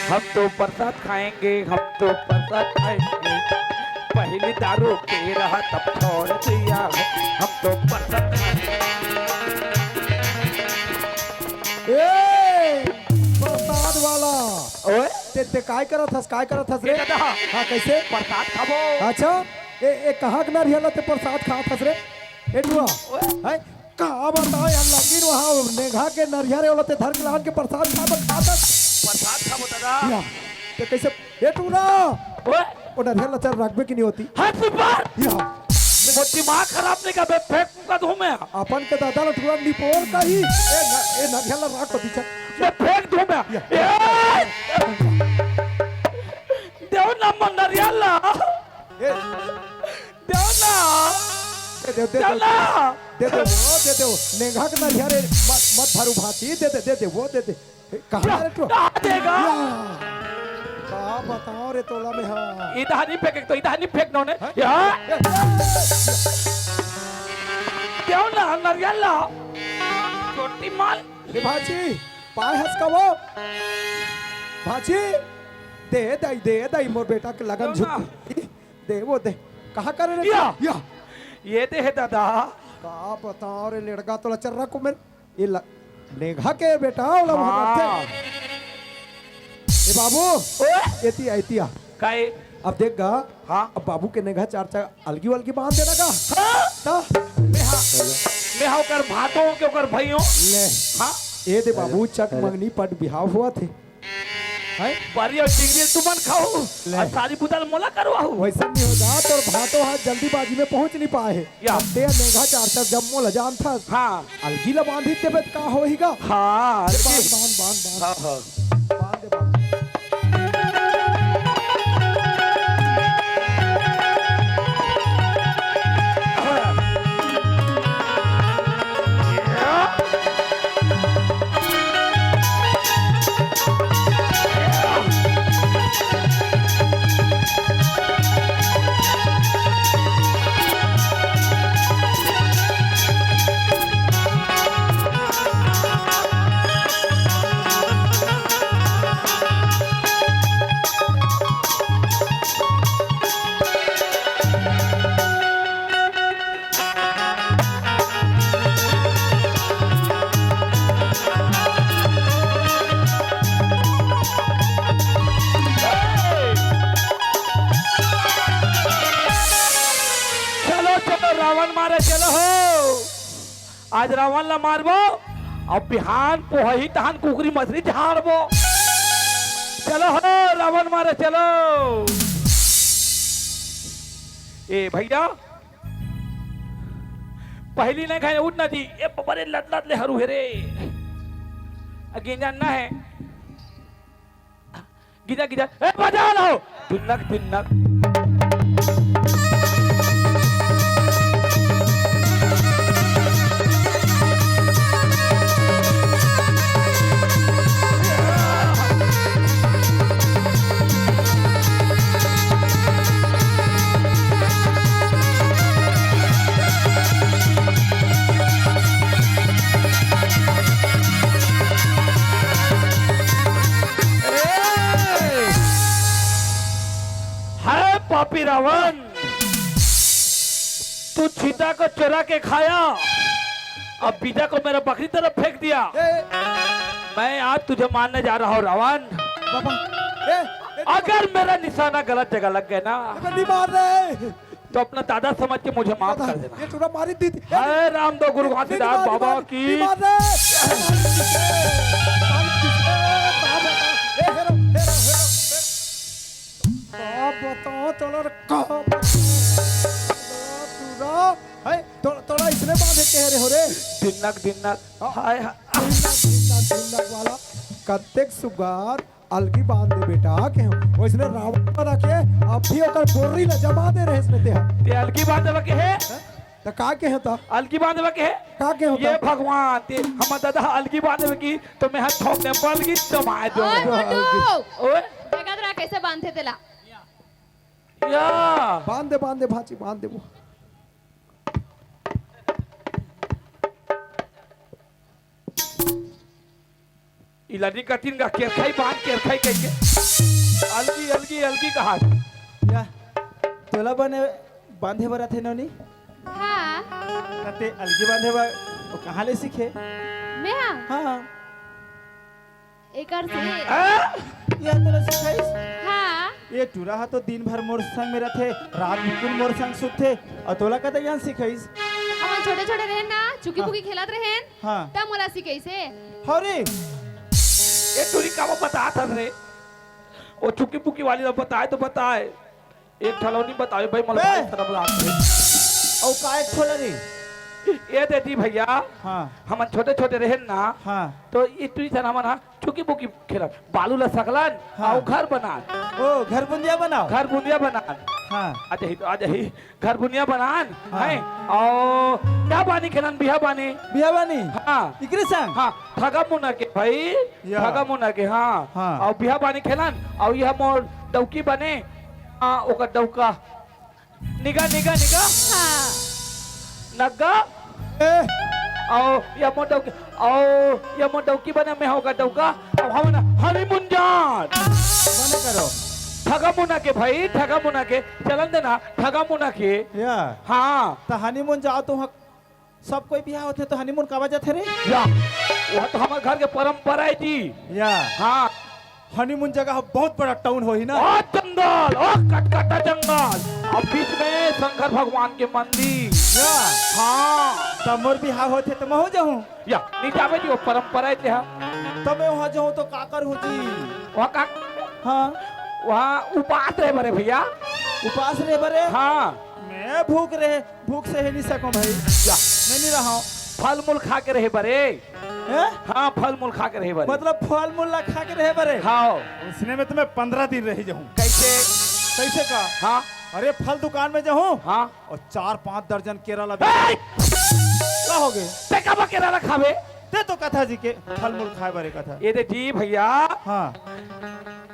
हम तो प्रसाद खाएंगे, हम तो प्रसाद खाएंगे। पहली दारू पी रहा तब छोड़ दिया है, हम तो प्रसाद खाएंगे। ए, प्रसाद वाला। ओए? ते, ते काय करत हस, काय करत हस रे? ए दादा। हाँ, कैसे? प्रसाद खाबो। अच्छा, ए, ए, कहाँ के नरियर ल ते प्रसाद खात हस रे? ए टुआ, ओए? हैं? का बताओ यार, लगिन वहाँ नेंगा के नरियर वाला ते धर के लान के प्रसाद खा, खा, खा। प्रसाद खाबो दादा। या, ते कैसे, ए टूरा, ओए? वो नरियर ल चल रखबे की नहीं होती? हाथ ऊपर। या। वो दिमाग खराब नहीं कर बे, फेंक का धूम में। अपन के दादा ल टूरा निपोर का ही। ए न-, ए नरियर ल रख होती चल। मैं फेंक दूं मैं। या। ए! देव ना मन नरियर ल। ए, देव ना। दे दे, दे दे। देव ना। दे दे, ओ, दे दे। नेंगा के नरियर मत, मत भरू भांची, दे दे, दे दे, वो दे दे। ए, कहाँ रे तू? कहाँ देगा? या। का बताओ रे तोला में, हाँ। इधर नहीं फेंके तो इधर नहीं फेंकना ने। हाँ? या। देव ना, नरियर ल। छोटी माल। ए भांची, पाए हस का वो? भांची, दे दई, दे दई, मोर बेटा के लगन देव ना। झुक। दे, वो दे। कहाँ करे रे? या। या। ये दे हे दादा। का बताओ रे, लेड़गा तो लचर रहा को मेरे। ये ल-, नेंगा के बेटा, ओला वहाँ हाँ। रखते। ए बाबू, ओए। एती आ, एती आ। काहे? अब देख गा, हाँ। अब बाबू के नेंगा चार चार अलगी वलगी बांध देना गा। हाँ। ता? मैं हाँ, मैं हाँ ओकर भाटो के ओकर भइयो। ले। हाँ। ए दे बाबू, चक मंगनी पट बिहाव हुआ थे। हैं? बारी अउ चिंगरी तुमन खाहू, ले। अउ सारी बुता ल मोला करवाहू। वइसन नहीं होगा, तोर भाटो ह जल्दीबाजी में पहुंच नहीं पाए हे। या। अब ते नेंगा चार चार जम्मो ल जानथस। हाँ। अलगी ल बांधी देबे त का होही गा? हाँ, बांध, अलगी। बांध, बांध, बांध। हाँ, हाँ। बांध दे, बांध। चलो, चलो, रावण मारे चलो हो। आज रावण ला मारबो, अब बिहान पोहही तहन कुकरी मछरी झाड़बो। चलो हो रावण मारे चलो। ए भैया, पहली नहीं खाए उठ ना जी। ए बबरे लत लत ले हरू हे रे। अगे जानना है। गिजा गिजा, ए बजा लो। दिनक दिनक। ए! हाय पापी रावण, तू चिता को चुरा के खाया, अब बीजा को मेरा बकरी तरफ फेंक दिया। ए! मैं आज तुझे मारने जा रहा हूँ रावण। बाबा, ए, ए, अगर मेरा निशाना गलत जगह लग गया ना, ए, नहीं मार रहे। तो अपना दादा समझ के मुझे माफ दादा, कर देना। ये टूरा मारी दी थी। हाय रामदेव गुरु घासीदास बाबा की। का बताओ, चलो रे, का बताओ? टूरा, है, तो-, तोरा इसने बांधे के रे हो रे? दिनक, दिनक। हाँ। हाय, हाय। दिनक, दिनक, दिनक वाला। कत्तेक सुगार अलगी बांध दे बेटा, के हम वैसने रावण बना के अब भी ओकर बोरी ला जमा दे रहे इसने तेहा। ते अलगी बांध देबा के हे? हैं? त का के हे त? अलगी बांध देबा के हे? का के होता? ये भगवान, ते हमर दादा अलगी बांध देबा की, तो मैं हाथ ठोक दे, बलगी जमा दो। ओए मोटू! ओए? देखत रहा कैसे बांधे तेला। या। बांध दे, बांध दे भांची, बांध दे वो। ई लड़ी कटिन का केरखाई बांध केरखाई कहिके। अलगी, अलगी, अलगी कहा। या, तोला बने बांधे बर आथे नोनी? हाँ। त ते अलगी बांधे बर, वो कहाँ ले सीखे? मैं हाँ? हाँ। एकर से। आ? या तोला सिखाइस? हाँ। ये टूरा हा तो दिन भर मोर संग में रथे, रात बिल्कुल मोर संग सुतथे, अउ तोला कते ज्ञान सिखाइस? हमन छोटे-छोटे रहेन ना, चुकी हाँ। पुकी खेलत रहेन, हाँ। तब मोला सिखाइस हे। हरे, ये टूरी का वो बतात हस रे? वो चुकी पुकी वाली ला बताए तो बताए। एक ठलौनी बताए भाई, मोला बे! भारी शरम लागथे। अउ का एक ठोला रे? ये दे जी भैया, हाँ। हमन छोटे-छोटे रहेन ना, हाँ। तो ये टूरी सन हमन हा चुकी पुकी खेलन, बालू ला सकलन, हाँ। अउ घर बनान। ओ, घर बुंदिया बनाओ। घर बुंदिया बनान। हाँ। आ जाही तो आ जाही, घर बुंदिया बनान, हाँ। हैं? अउ बिहा बानी खेलन, बिहा बानी। बिहा बानी? हाँ। इकरे संग? हाँ, ठगा मुना के भाई, या। ठगा मुना के, हाँ। हाँ। अउ बिहा बानी खेलन, अउ यह मोर डौकी बने, हाँ, ओकर डौका। निगा, निगा, निगा। हाँ। नग्गा। ए। अउ ये मोर डौकी, अउ ये मोर डौकी बने, मैं होगा डौका। अब हम ना honeymoon जान। बने करो। ठगा मुना के भाई, ठगा मुना के। चलन देना, ठगा मुना के। या। हाँ। त honeymoon जाओ तो वहाँ सब कोई बिहा होथे तो honeymoon काबर जाथे रे? या। वह तो हमर घर के परंपरा हे जी। या। हाँ। honeymoon जगह बहुत बड़ा town होही ना? ओ जंगल, ओ कटकटा जंगल, अउ बीच में शंकर भगवान के मंदिर। या। हाँ। त मोर बिहा होथे त महूँ जाहूँ। या, नहीं जाबे जी, वो परंपरा हे जी, हाँ। त मैं वहाँ जाहूँ तो का करहूँ जी? वहाँ का? हाँ। वहाँ उपास रहे बरे भैया। उपास रहे बरे? हाँ। मैं भूख रहे, भूख सहे नहीं सकूं भाई। या। मैं नहीं रहा हूँ। फल मूल खा के रहे बरे। हैं? हाँ, फल मूल खा के रहे बरे। मतलब फल मूल ला खा के रहे बरे? हाँ। उसने में तो मैं पंद्रह दिन रही जाऊँ। कैसे? कैसे का? हाँ। अरे फल दुकान में जाऊँ। हाँ। अउ चार पांच दर्जन केरा ला ए! का होगे? ते काबर केरा ला खाबे? ते तो कथा जी के फल मूल खाए बरे कथा। ये दे जी भैया। हाँ।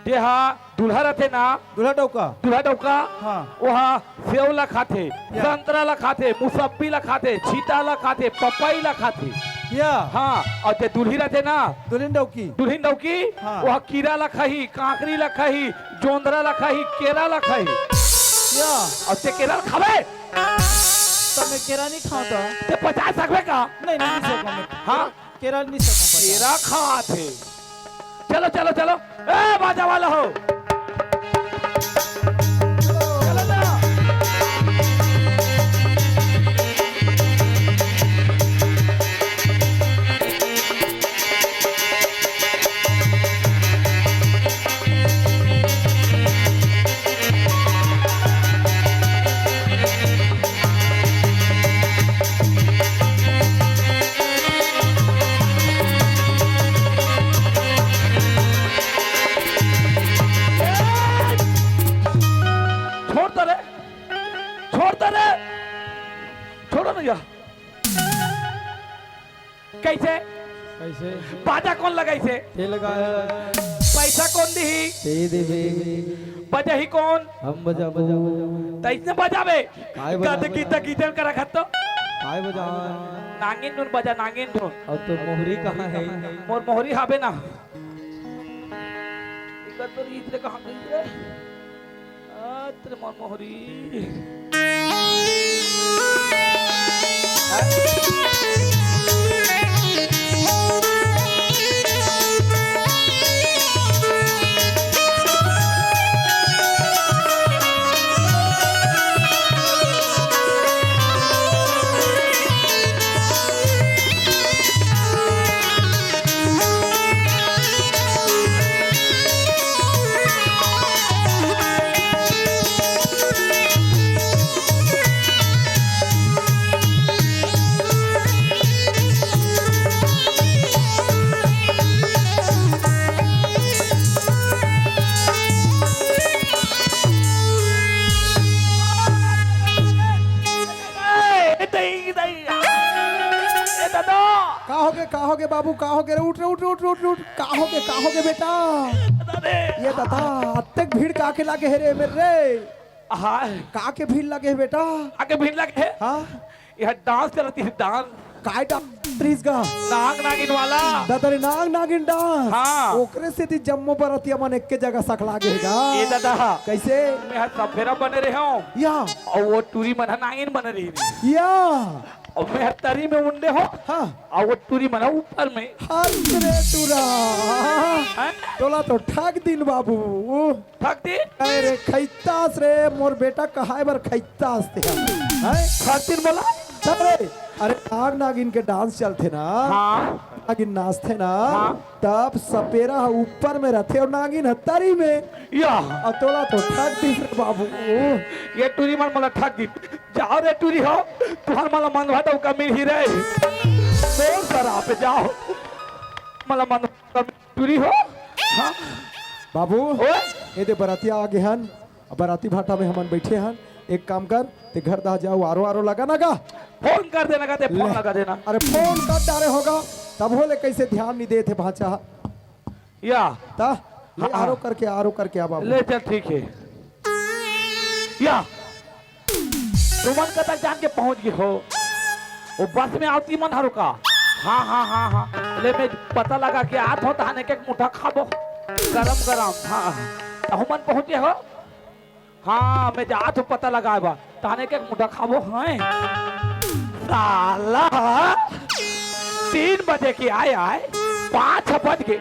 जे हा दूल्हा रथे ना, दूल्हा डौका। दूल्हा डौका, हाँ। ओहा सेव ला खाथे, या। संतरा ला खाथे, मुसब्बी ला खाथे, छीता ला खाथे, पपई ला खाथे। या। हाँ, अउ जे दुल्ही रथे ना, दुल्हिन डौकी। दुल्हिन डौकी, हाँ। ओहा कीरा ला खाही, कांकरी ला खाही, जोंधरा ला खाही, केरा ला खाही। या। अउ ते केरा ला खाबे? त मैं केरा नहीं खाऊं त? ते पचा सकबे का? नहीं, नहीं, नहीं सकूं मैं। हाँ? केरा नहीं सकूं पचा। केरा खाथे। चलो, चलो, चलो। ए, बाजा वाला हो। चलो ना। बाजा कोन लगाइस हे? ते लगाए। पैसा कोन दिही? ते देबे। बजाही कोन? हम बजाबो। त अइसने बजाबे। काय बजाबो? गद गीत गीतन करा खत तो। काय बजा? नांगिन धुन बजा, नांगिन धुन। अउ तोर मोहरी कहाँ हे? मोर मोहरी हाबे ना। इकर तो रीत रे कहाँ गई रे? आ, तेरे मन मोहरी। ए, दई, दई, ए, दादा। का होगे, का होगे बाबू, का होगे रे? उठ रे, उठ रे, उठ रे, उठ रे, उठ। का होगे, का होगे बेटा? दादा रे। ए दादा, अतेक भीड़ काके लागे हे रे मेर रे? हाँ। काके भीड़ लागे हे बेटा? काके भीड़ लागे हे? हाँ। ए dance चलत हे, dance। काय dance रहिस गा? नाग नागिन वाला। दादा रे, नाग नागिन dance। हाँ। ओकरे सेती जम्मो बरतिया मन एके जगह सकला गे हे गा। ए दादा। कइसे? मैं ह सफेरा बने रहे हूँ। या। अउ ओ टूरी मन ह नागिन बने रही। या। अउ मैं ह तरी में उंडे हूँ। हाँ। अउ ओ टूरी मन ह ऊपर में। हट रे टूरा। हैं? तोला तो ठग दिन बाबू। ठग दिन? अरे खैतास रे, मोर बेटा कहाय बर खैतास ते ह। हैं? ठग दिन बोला? अरे, अरे नाग नागिन के dance चलथे ना। हाँ। नागिन नाचथे ना। हाँ। तब सपेरा ह ऊपर में रथे अउ नागिन ह तरी में। या। अउ तोला तो ठग दिस रे बाबू। ए टूरी मन मोला ठग दिस। जाओ रे टूरी हो, तुहर मोला मंदवा डउका मिलही रे। तोर सराप जाओ। मोला मंदवा डउका मिल टूरी हो? हाँ? बाबू, ओए? ए दे बरातिया आगे हन, अब बराती भाटा में हमन बइठे हन। एक काम कर, ते घर दा जाओ, आरो आरो लगा ना गा। फोन कर देना गा, ते फोन ले। लगा देना। अरे फोन कर डारे होगा, तभो ले कइसे ध्यान नइ देथे भांचा। या। ता, ले हाँ, आरो हाँ। करके, आरो करके आ बाबू। ले चल, ठीक हे। या। तुमन कतक जान के पहुंच गे हो? ओ बस में आवती मन हरो का? हाँ, हाँ, हाँ, हाँ। ले मैं पता लगा के आत हो, तहाने के एक मुठा खाबो। गरम, गरम, हाँ। तहु मन पहुंचे हो? हाँ, मैं जात हो पता लगाए बा। तहाने के एक मुठा खाबो, हैं? साला, तीन बजे के आय, आय, पाँच बज गे।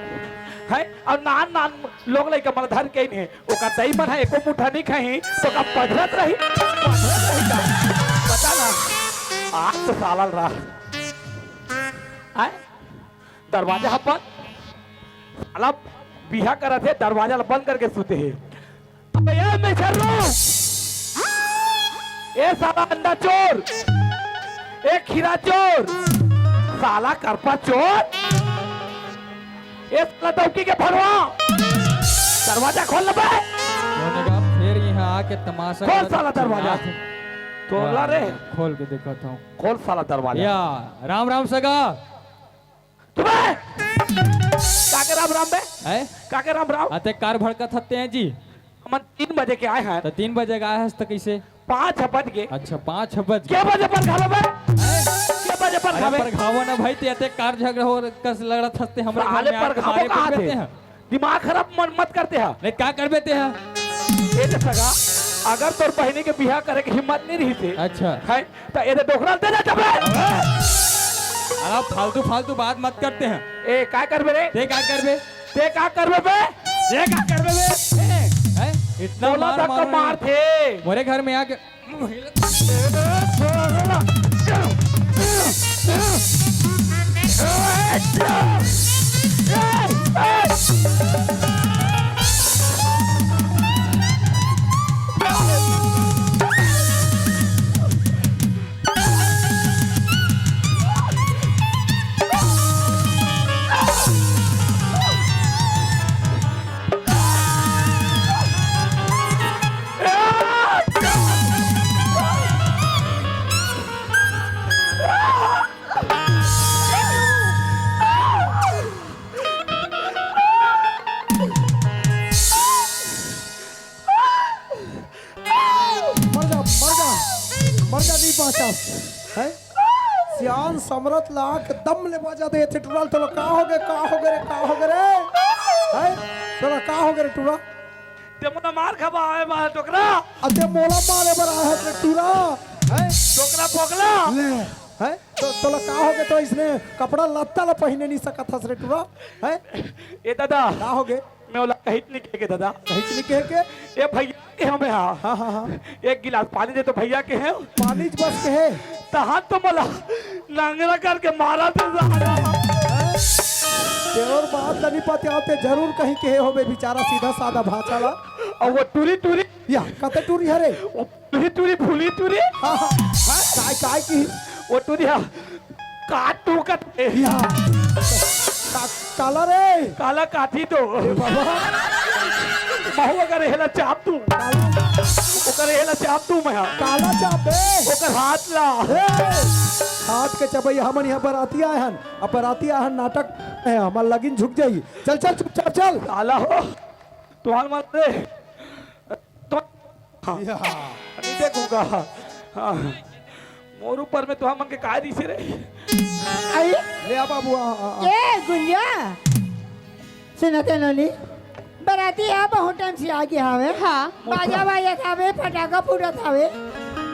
हैं? अउ नान, नान लोग लइका मन धर के नइ हे। ओकर दई मन ह एको मुठा नइ खाही, त का पधरत रही? पधरत रही का? बता ना, आज तो साला ल रहा। आय? दरवाजा ह बंद। साला बिहा करत हे, दरवाजा ल बंद करके सुते हे। अबे ए मेछर्रू! ए साला अंडा चोर! ए खीरा चोर! साला करपा चोर! ए साला डौकी के फरवा, दरवाजा खोल ले बे। होने का फेर इहाँ आके तमाशा खोल करत साला दरवाजा। चिल्लात हे। तोड़ला रे। हाँ, खोल के देखत हूँ। खोल साला दरवाजा। या, राम राम सगा। चुप बे। काके राम राम बे? हैं? काके राम राम? अते कार भड़कत हते हैं जी। हमन तीन बजे के आए हन। त तीन बजे के आए हस त कइसे? पाँच बज गे। अच्छा, पाँच बज गे। के बजे परघाबे बे? हैं? के बजे अरे परघाबे? परघावा ना भाई, ते अतेक कार झगड़ा हो कस लड़त हस ते हमरे घर साले में आके परघाबो मारे कहाँ पीट थे? देते हैं। दिमाग खराब मन मत करते हा। नहीं, का करबे ते हा? ए दे सगा, अगर तोर बहिनी के बिहा करे के हिम्मत नहीं रही थे, अच्छा। है, त ए दे डोकरा दे दे जबे। अरे फालतू, फालतू बात मत करते हैं। ए, का करबे रे? ते का करबे? ते का करबे बे? ते का करबे बे? हैं? इतना बोला मार था मारो कमार नहीं। थे। मोरे घर में आके समरत ला के दम ले बजा दे थे टूरा ल। तोला का होगे, का होगे रे, का होगे रे? हैं? तोला का होगे रे टूरा? ते मोला मार खवा आए बा टोकरा। अते मोला मारे बर आए हस रे टूरा। हैं? टोकरा पोकला। ले। हैं? तो तोला का होगे, तो इसने कपड़ा लत्ता ला पहिने नहीं सकत हस रे टूरा? हैं? ए दादा, का होगे? मैं ओला कहिच नहीं कहे के दादा। कहिच नहीं कहे के? ए भैया के हमें हा। हाँ, हाँ, हाँ। एक गिलास पानी दे तो भैया के है। पानी च बस के है। तहां तो मोला नांगरा करके मारा दे दादा। तेरोर बात ला नहीं पते आते, जरूर कहीं कहे होबे बेचारा सीधा साधा भाषा ला। और वो टूरी टूरी। या, कते टूरी हरे? वो टूरी टूरी, फूली टूरी। हाँ, हाँ। हाँ? काय, काय की? वो टूरी हा। काटू कत। या। का-, काला रे। काला काटी तो। ए बाबा। महू अगर हेला चाप तू। काला। ओकर हेला चाप तू मैं हा। काला चाप बे। ओकर हाथ ला। ए, हाथ के चबई, हमन यहाँ बराती आए हन। अब बराती आए हन, नाटक है, हमार लगिन झुक जाई। चल, चल, चुपचाप चल। काला हो। तुम्हार मत रे। तो या। नहीं देखूंगा। हाँ। मोर ऊपर में तो हमन के काय दिसे रे? आई? ले आ बाबू, आ, आ, आ। ए, गुंजा। सुनत हे नोनी? बराती ह बहुत टाइम से आगे हावे। हाँ। बाजा बाजत हावे, फटाका फूटत हावे।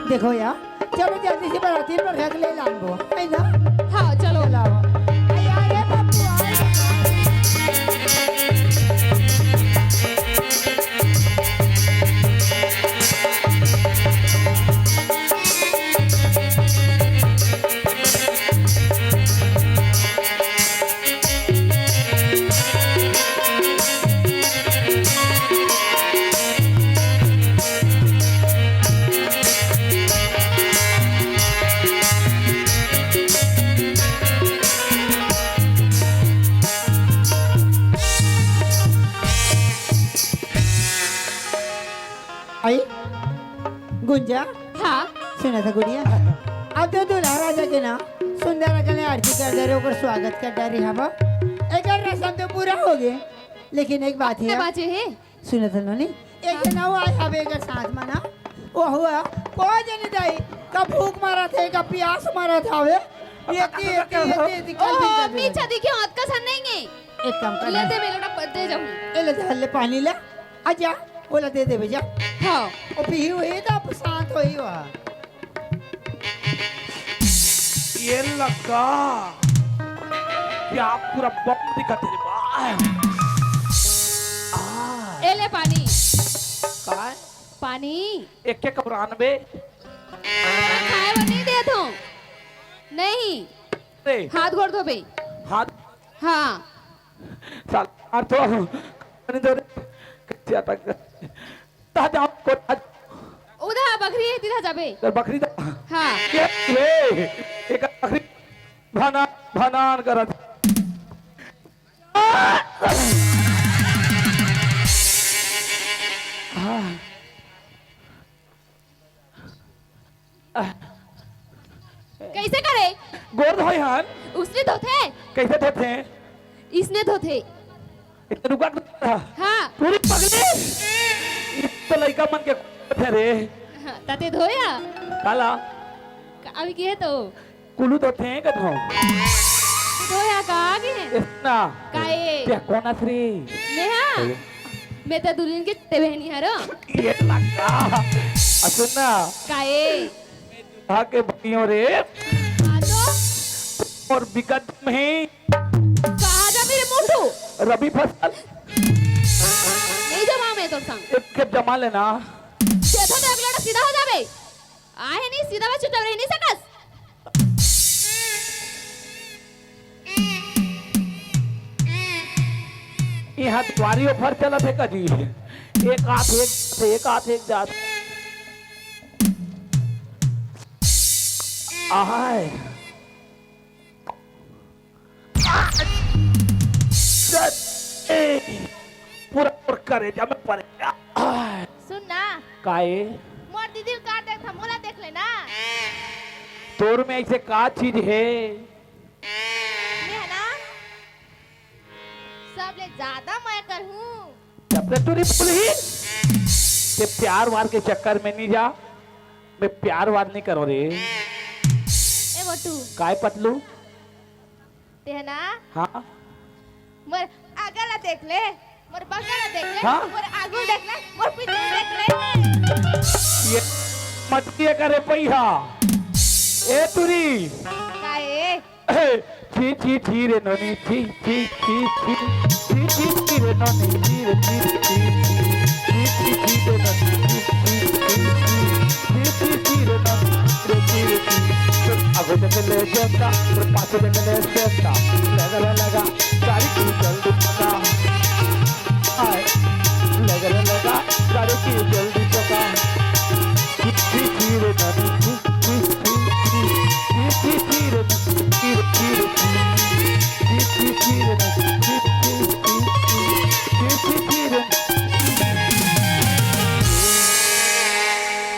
देखो यार, चलो जल्दी से बराती ल बरखा के ले लानबो, है ना? हाँ, चलो। चलाओ। अरे, अरे, बाबू, आ। आई गुंजा। हाँ। सुनत हे गुड़िया, अब तो दूल्हा राजा के ना सुंदर अकन ले आरती कर डारे, ओकर स्वागत कर डारे हवा। एकर रसम तो पूरा होगे, लेकिन एक बात हे। का बात हे? सुनत हे नोनी, एक झन अउ आए हवे एकर साथ म ना, वो हुआ, कोई जनी दाई, का भूख मारत हे, का पियास मारत हवे, ये ती, ये ती, ये ती, ये ती, ओहो, कल भी कर दे। मीठा दिखे, अतका सन नहीं है। एक काम कर ले ना। दे, मैं लोटा प-, दे जाऊँ। ए ले दे, ले पानी ले, आ जा, ओला दे दे बेजा। हाँ। ओ पीही हुई तो अब शांत होई हुआ। ये लगा। क्या पूरा बम दिखत हे रे बा। आ। ए ले पानी। काय? पानी। एक के कबरान बे। खाए वो नहीं दे दो। नहीं। रे। हाथ गोड़ धोबे। हाथ। हाँ। साल, मार तो। नहीं दो रे। कच्चा तक। ता जाओ, को ता उधा बकरी हे, तिधा जाबे। तर बकरी दा। हाँ। ये, ये, एक बकरी भना, भनान करत। हाँ। कइसे करे? गोड़ धोए हन। उसने धोथे। कइसे धोथे? इसने धोथे। इतने रुका के धोथा। हाँ। पूरी पगली। इ तो लइका मन के थे रे। हाँ, ताते धोया? काला? का-, अभी किहे तो? कुलू तो थे कथो। तो या का आगे? इतना। काए? ते कोन अस रे? नेहा? काए? मैं तो दुल्हन के ते बहनी हरो। ये लगा। आ सुन ना। काए? आके बनियो रे। हाँ तो? और बिकट में। कहाँ जा मेरे मोटू? रबी फसल। नहीं जमा मैं तोर संग। एक खेप जमा लेना। चेतन एक लोटा सीधा हो जाबे। आहे नहीं, सीधा बस चुपचाप रह नहीं सकस। इहाँ दुआरी offer चलत हे कजी। एक आथ एक, एक आथ एक जात। आहाय। ए, पूरा मोर करेजा में परे। सुन ना। काए? मोर दीदी ल का देखथा, मोला देख ले ना। तोर में अइसे का चीज हे? मैं हे ना, सबले जादा मया करहूँ। जब तक तू नहीं बोलही, ते प्यार वार के चक्कर में नहीं जा। मैं प्यार वार नहीं करो रे। ए वो तू। काय पतलू? तेह ना? हाँ। मोर आगा ला देख ले, मोर बगल ला देख ले, हाँ? मोर आगू देख ले, मोर पीछू देख ले। ये मत किया करे पहिया। ए टुरी। काय? ए, छी, छी, छी रे नोनी, छी, छी, छी, छी, छी, छी, छी रे नोनी, छी रे, छी, छी, छी, छी, छी, छी रे नोनी, छी, छी, छी, छी, छी, छी, छी रे नोनी, छी रे, छी रे, छी। आगू देख ले सेंता, और पाछू देख ले सेंता, लगा, लगा, लगा, गाड़ी की जल्दी पका। हाय, लगा, लगा, लगा, गाड़ी की जल्दी पका। छी, छी, छी रे नोनी, छी, छी, छी, छी, छी, छी रे नोनी, छी रे, छी रे, छी।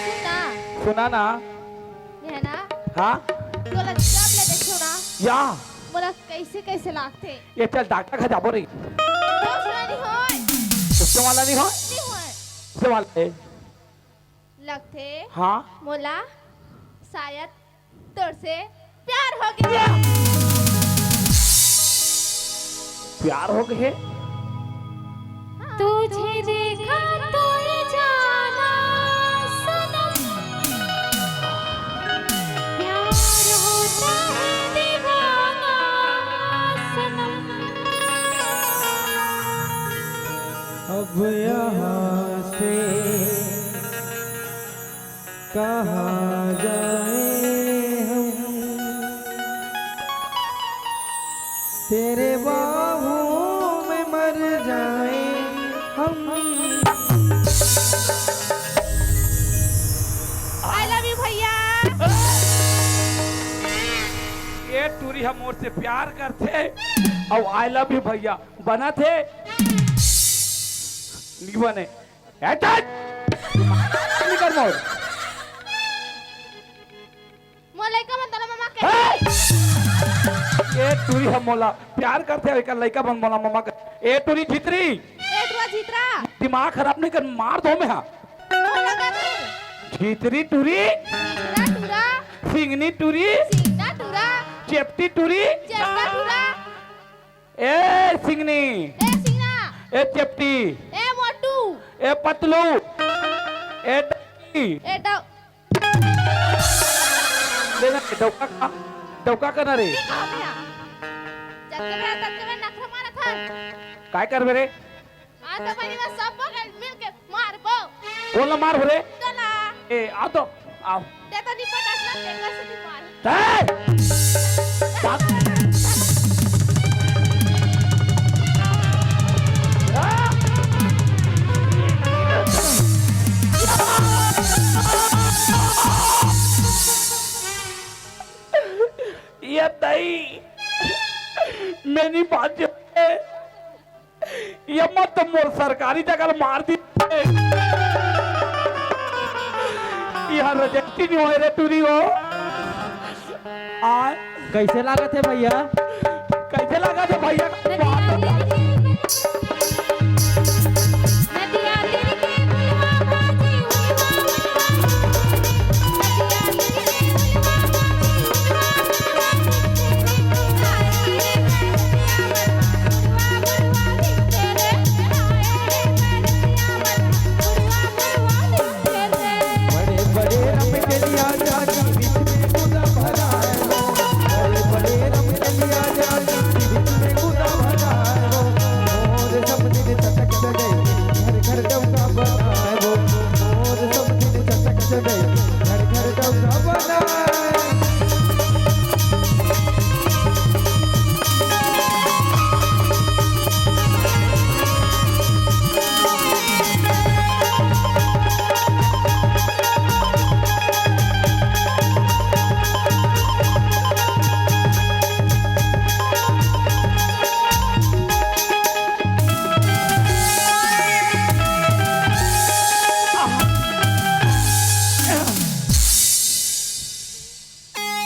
सुन ना। सुना ना। ये है ना? हाँ? तोला जब ले देखो ना। या। मोला कैसे कैसे लागथे। ये चल डॉक्टर घर जाबो रे। दोस्त वाला नहीं होय। उससे वाला नहीं होय? नहीं होय। उससे वाला है। लगथे। हाँ। मोला शायद तोर से प्यार हो गया। प्यार हो गए? तुझे देखा तो ये जाना सनम, प्यार होता है दीवाना सनम। अब यहाँ से कहाँ जाए हम, तेरे बाहों में मर जाए हम। I love you भैया। ये टूरी ह मोर से प्यार करथे अउ I love you भैया बनथे, नहीं बने। ए, चल! निकल मोर। मोर लइका मन तोला ममा के। हे! ए टूरी ह मोला प्यार करथे, एकर लइका मन मोला ममा के। ए टूरी झितरी। ए टूरा झितरा। दिमाग खराब नहीं कर, मार दो मैं हा। मोर लगा तू। झितरी टूरी। झितरा टूरा। सिंगनी टूरी। सिंगना टूरा। चेपटी टूरी। चेपटा टूरा। ए सिंगनी। ए सिंगना। ए चेपटी। ए मोटू। ए पतलू। ए डौकी। ए डौ- ले ना, डौका का, डौका का ना रे। ठीक हो गया। जब के मैं, तब के मैं नखरा मारा था। काय करबे रे? आज तो भाई मैं सब बगल मिल के मारबो। कोन ला मारबो रे? तोला। ए, आ तो, आओ। ते तो निपट आसना, तेरे से भी मार। ए! बाप। ये दई, मैं नहीं बांचो। ये मत तो मोर सरकारी जगह ल मार दी। यहाँ रजस्ती नहीं होए रे टूरी हो। आ, कैसे लागत हे भैया? कैसे लागत हे भैया? बड़े बड़े रमकलिया जागी बीच में गुदा भरा है वो। बड़े बड़े रमकलिया जागी बीच में गुदा भरा है वो। मोर समधी चटक गए, घर घर डौका बना है वो। मोर समधी चटक गए, घर घर डौका बना है।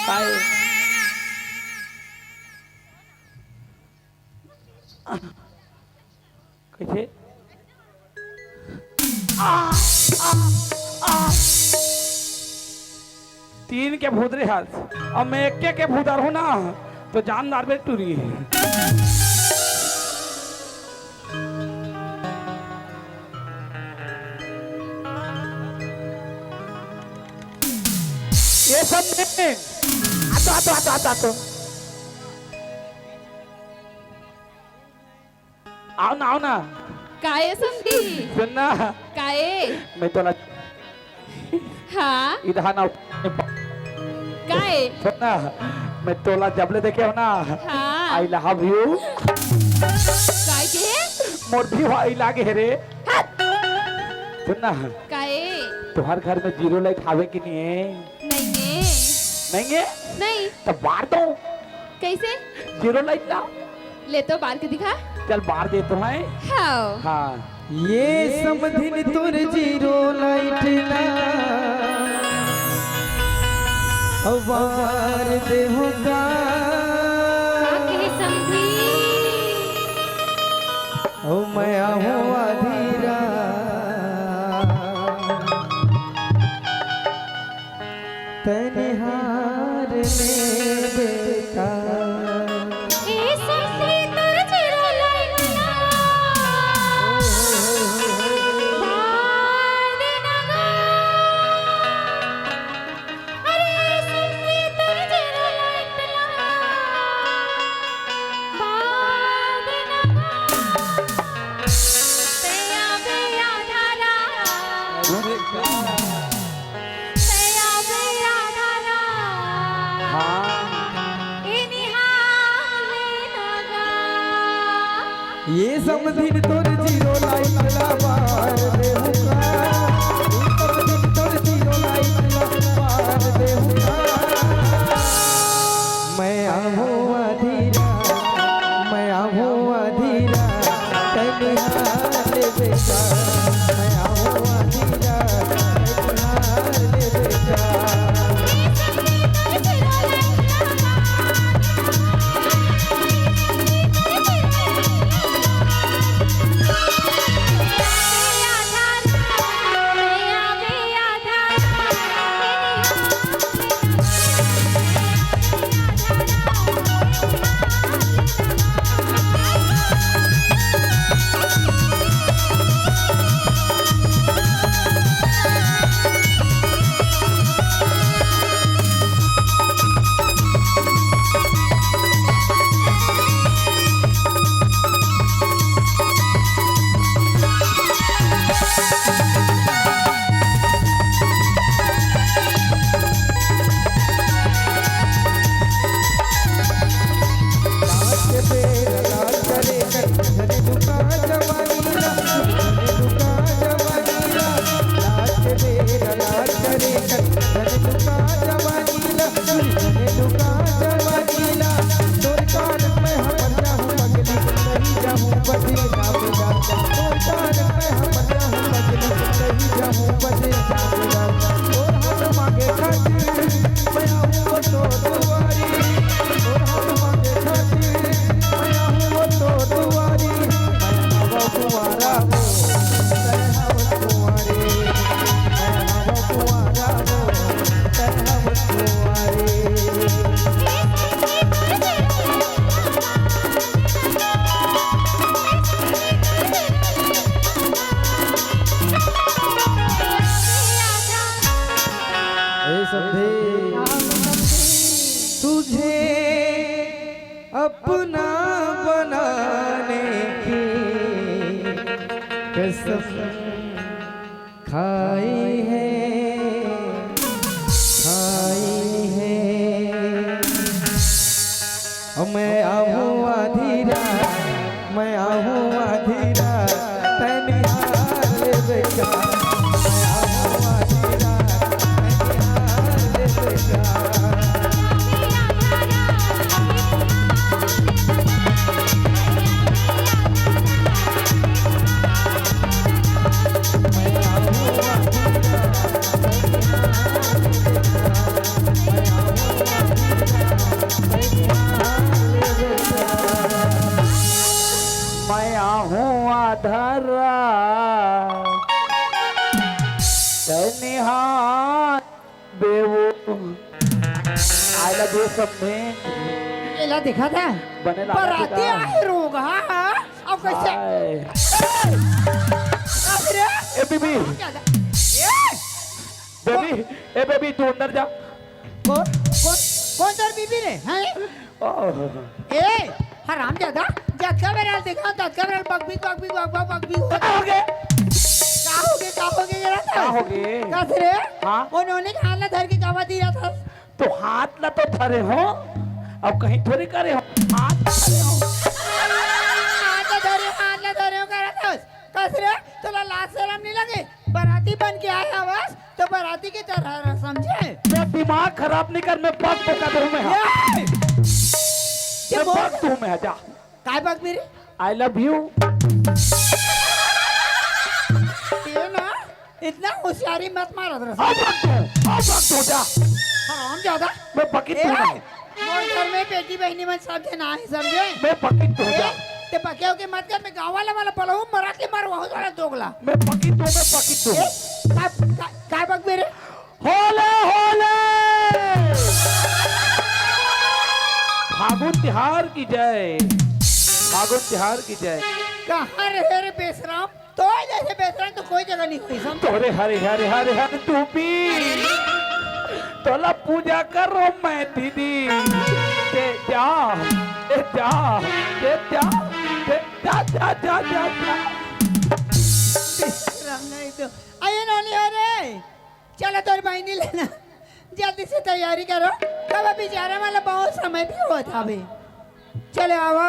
काय? कैसे? आ, आ, आ। तीन के भुदरे हस, अउ मैं एके के भुदर हूँ ना, तो जान डारबे टूरी। ये सब नहीं। आ तो, आ तो, आ तो, आ तो, आ तो। आओ ना, आओ ना। काए समधी? सुन ना। काए? मैं तोला हाँ? इधर ना। काए? सुन ना, मैं तोला जब ले देखे हो ना, हाँ। I love you। काय के? मोर भी भाई लागे हे रे। हट। सुन ना। काए? तुहार घर में जीरो लाइट हावे कि नहीं है? नहीं है। नहीं है? नहीं। तो बार दो। कैसे? जीरो लाइट ला। ले तो बार के दिखा। चल बार दे तो है। हाँ। हाँ। ये समधिन तोर जीरो लाइट ला। अउ बार देहूं का। का कहे समधी? अउ मैं आहूं आधी रात। तनिहार में बेटा। ए सखी तोर जीरो लाइट ला। बार देना गा। अरे सखी तोर जीरो लाइट ला। बार देना गा। तैया बेया धारा। अरे का? हाँ। ये समधिन तोर जीरो लाइट ला बार देहूं का। ये समधिन तोर जीरो लाइट ला बार देहूं का। मैं आहूं आधी रात, मैं आहूं आधी रात, तनिहार बेटा। मैं आहूं आधी रात, तनिहार बेटा। ए समधी, तुझे अपना बनाने की कसम खाई है, खाई है। मैं आहूं आधी रात, मैं आहूं आधी रात, तनिहार बेटा। मैं आहूं आधी रात, तनिहार बेटा। मैं आहूं आधा रात, तनिहार बेवो। I love you सब में। एला देखा था? बने लागत बराती का? आए रोग, हाँ, हाँ। अब कैसे? हाय। अरे! ए बीबी। क्या था? ए! बेबी, ए बेबी, तू अंदर जा। कौन, कौन, कौन तोर बीबी रे? हैं? ओह। ए, हराम ज्यादा, जतका बेरा देखा, ततका बेरा बकबीक, बकबीक, बक, बक, बकबीक होत का होगे? का होगे, का होगे, जरा का होगे? कस रे? हाँ? उन्होंने हाथ ला धर के कावा दिया था। तो हाथ ला तो धरे हो, अब कहीं थोड़ी करे हो, हाथ ला धरे हो। हाथ ला धरे, हाथ ला धरे हो, करा था। कस रे, तोला लाज शरम नहीं लगे? बराती बन के आए हवस, तो बराती के तरह रह, समझे? मैं दिमाग खराब नहीं कर, मैं पग पका दूँ मैं, हाँ। ये! ये मैं बोल पग दूँ मैं, जा। काय पग मेरे? I love you। ये ना, इतना होशियारी मत मार, अब रख दूँ, अब रख दूँ, जा। हराम ज्यादा। मैं पकी ए! दूँ मैं। मोर घर में बेटी बहिनी मन सब झन आए, समझे? मैं पकित हो ए, जा। ते पके हो के मत कर, मैं गाँव वाला वाला पलाऊ मरा के मार, वहू वाला दोगला। मैं पकित हूँ, मैं पकित हूँ। ए, का, का, का बक मेरे? होले, होले। फागुन तिहार की जय। फागुन तिहार की जय। कहाँ रहे रे बेशरम? तो जैसे बेसरम तो कोई जगह नहीं हुई, समझ? तोरे हरे हरे हरे हरे टूपी, तोला पूजा करो मैं दीदी। ते जा, ते जा, ते जा, ते जा, जा, जा, जा, जा। बेसरम नहीं तो। अरे नोनी हो रे, चलो तोर बहिनी लेना, जल्दी से तैयारी करो। तब बेचारा वाला बहुत समय भी होत हवे। चलो आवा।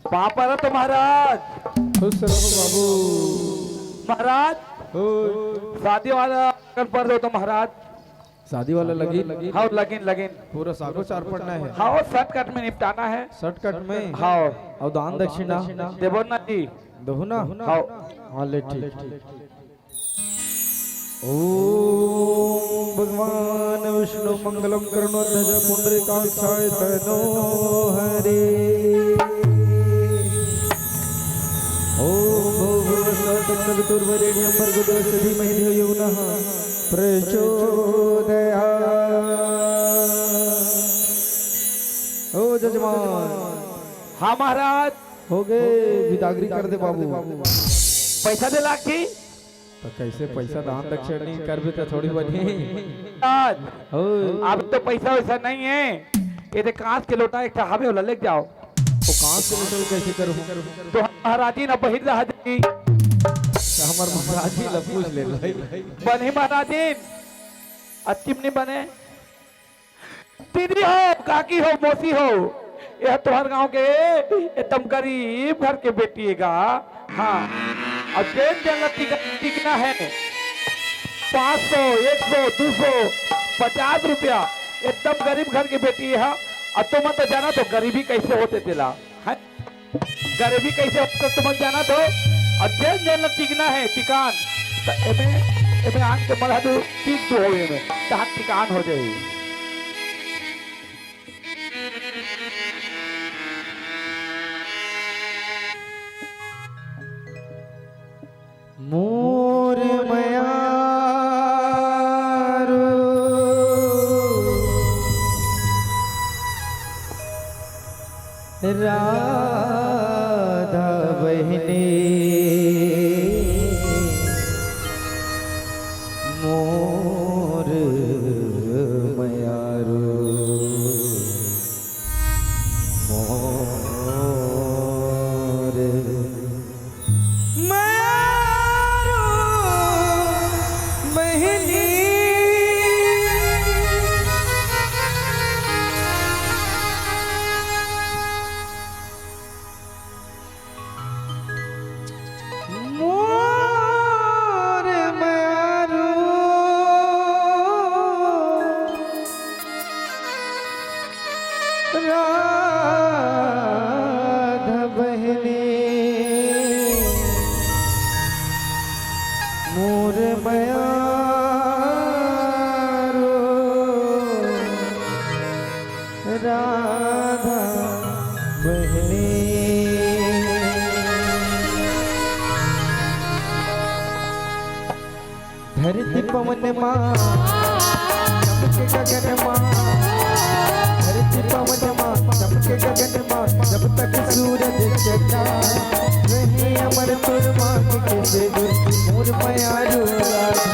पाँव परत हो महाराज। खुश रहो बाबू। महाराज, हो। शादी वाला लगन पर दो तो महाराज। शादी वाला लगिन? हाँ, लगिन, लगिन। पूरा सागो चार पड़ना है। हाँ, वो shortcut में निपटाना है। Shortcut में? हाँ। अउ दान दक्षिणा? देबो ना जी। देहू ना? हाँ। हाँ, ले ठीक। ओम भगवान विष्णु मंगलम करुणाध्वज पुंडरीकाक्षाय तनो हरे। ओम भूर्भुवः स्वः तत्सवितुर्वरेण्यं भर्गो देवस्य धीमहि धियो यो नः प्रचोदयात्। ओ जजमान। हाँ महाराज। हो गए, बिदागरी कर दे बाबू। पैसा दे लाग की? तो कैसे पैसा दान दक्षिण नहीं करबे तो थोड़ी बनी। आज हो। अब तो पैसा वैसा नहीं है, ये दे कांच के लोटा एक ठा हवे, ओला लेके जाओ। वो कांच के लोटा कैसे करूँ? तो महाराजी ना बहिर रहा जी। तो हमार महाराजी ला पूछ ले भाई। बनी महाराजी, अतिम नहीं बने। दीदी हो, काकी हो, मौसी हो, यह तुहर गांव के एकदम गरीब घर के बेटी हे गा। हाँ, अब जेन जेन ला टिक-, टिकना है, पाँच सौ, एक सौ, दू सौ, पचास रुपया, एकदम गरीब घर के बेटी हे। अब तुमन तो जाना तो गरीबी कैसे होथे तेला, हैं? गरीबी कैसे होथे तुमन जानत हो? अउ जेन जेन ला टिकना है टिकान, त एमे, एमे आन के मलहा दू टिक दू हो एमे, तहां टिकान हो जाही। मोर मयारू राधा बहिनी, राधा बहिनी मोर मयारू राधा बहिनी। धरती पवन मा चमके गगन मा, धरती पवन मा चमके गगन मा, जब तक सूरज चंदा रहे अमर तोर मांग के सिंदूर मोर मयारू राधा।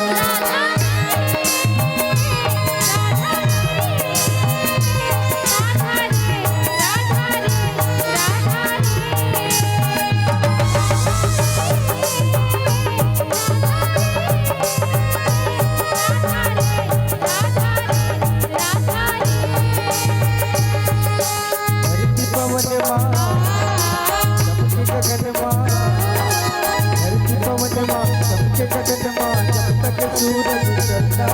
धरती पवन मा चमके गगन मा, धरती पवन मा चमके गगन मा, जब तक सूरज चंदा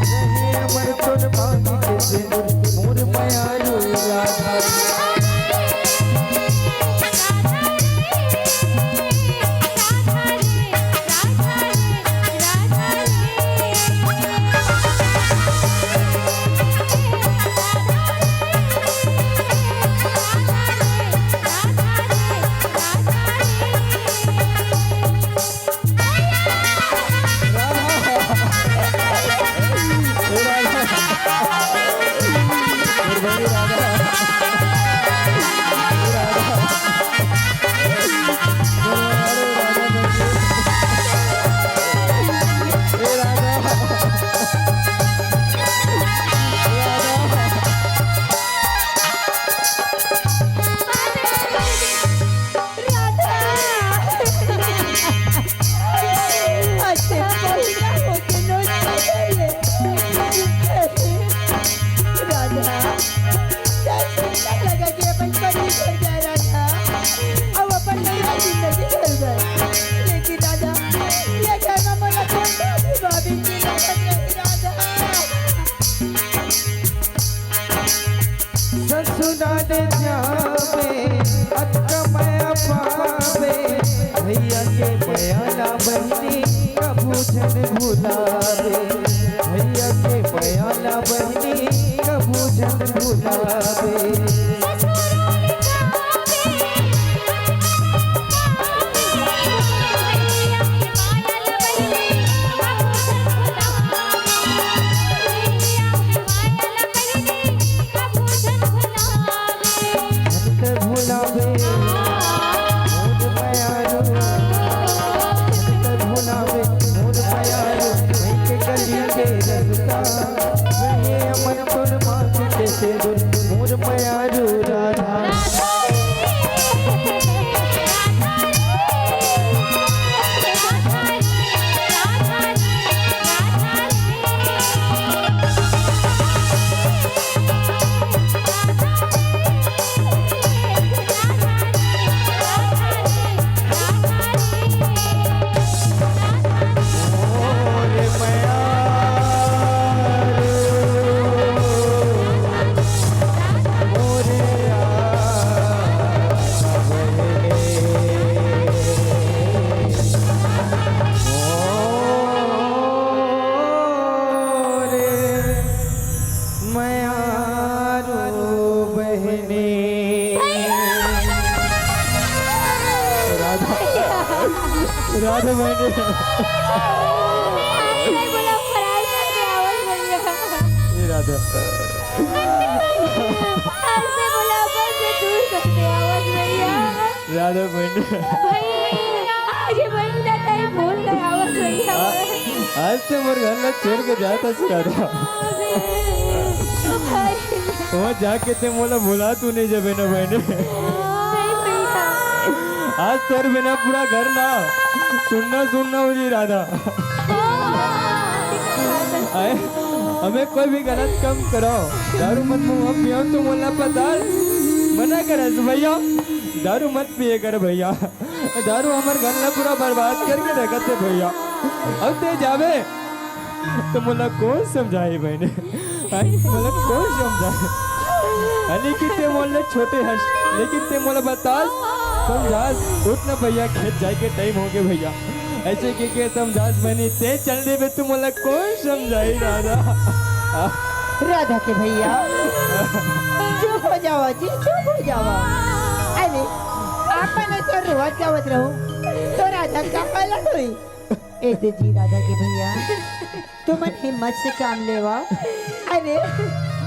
रहे अमर तोर मांग के सिंदूर मोर मयारू राधा। राधा, चल, लगा के अपन पति घर जा राधा, अब अपन नया जिंदगी घर गए। लेकिन राधा, ये घर में मोला कोई भी भाभी की नजर नहीं राधा। ससुराल जावे अतका मया पावे, भैया के मया ला बहिनी कभू झन भुलावे, भैया के मया ला बहिनी कभू झन भुलावे। झन भुलावे मोर मयारू, झन भुलावे मोर मयारू, वहीं के गली के रस्ता, रहे अमर तोर मांग के सिंदूर मोर मयारू राधा। मयारू बहिनी। राधा, राधा बहिनी। ए राधा। राधा बहिनी। भैया, आज भैया ताई फोन लगावत भैया। आ, आज ते मोर घर ला छोड़ के जात हस राधा। अरे, भाई। वहाँ जाके ते मोला भुला तू नहीं जाबे ना बहिनी। नहीं भैया। आज तोर बिना पूरा घर ना सुन्ना सुन्ना हो जी राधा। आए, हमें कोई भी गलत काम करो, दारू मत पियो, तो मोला पता मना करे भैया, दारू मत पिए कर भैया। दारू हमर घर ला पूरा बर्बाद करके रखत हे भैया। अब ते जाबे तो मोला कोन समझाही बहिनी? हाय, मोला कोन समझाही? अली कि ते मोर ले छोटे हस, लेकिन ते मोला बतास, समझास, उठ ना भैया, खेत जाए के टाइम होगे भैया। ऐसे के के समझास बनी, ते चल देबे तो मोला कौन समझाई राधा? राधा के भैया, चुप हो जावा जी, चुप हो जावा। अरे, आपन ऐसा रोवत गावत रहो, तो राधा का हालत होई? ऐसे जी राधा के भैया, तुमन हिम्मत से काम लेवा। अरे,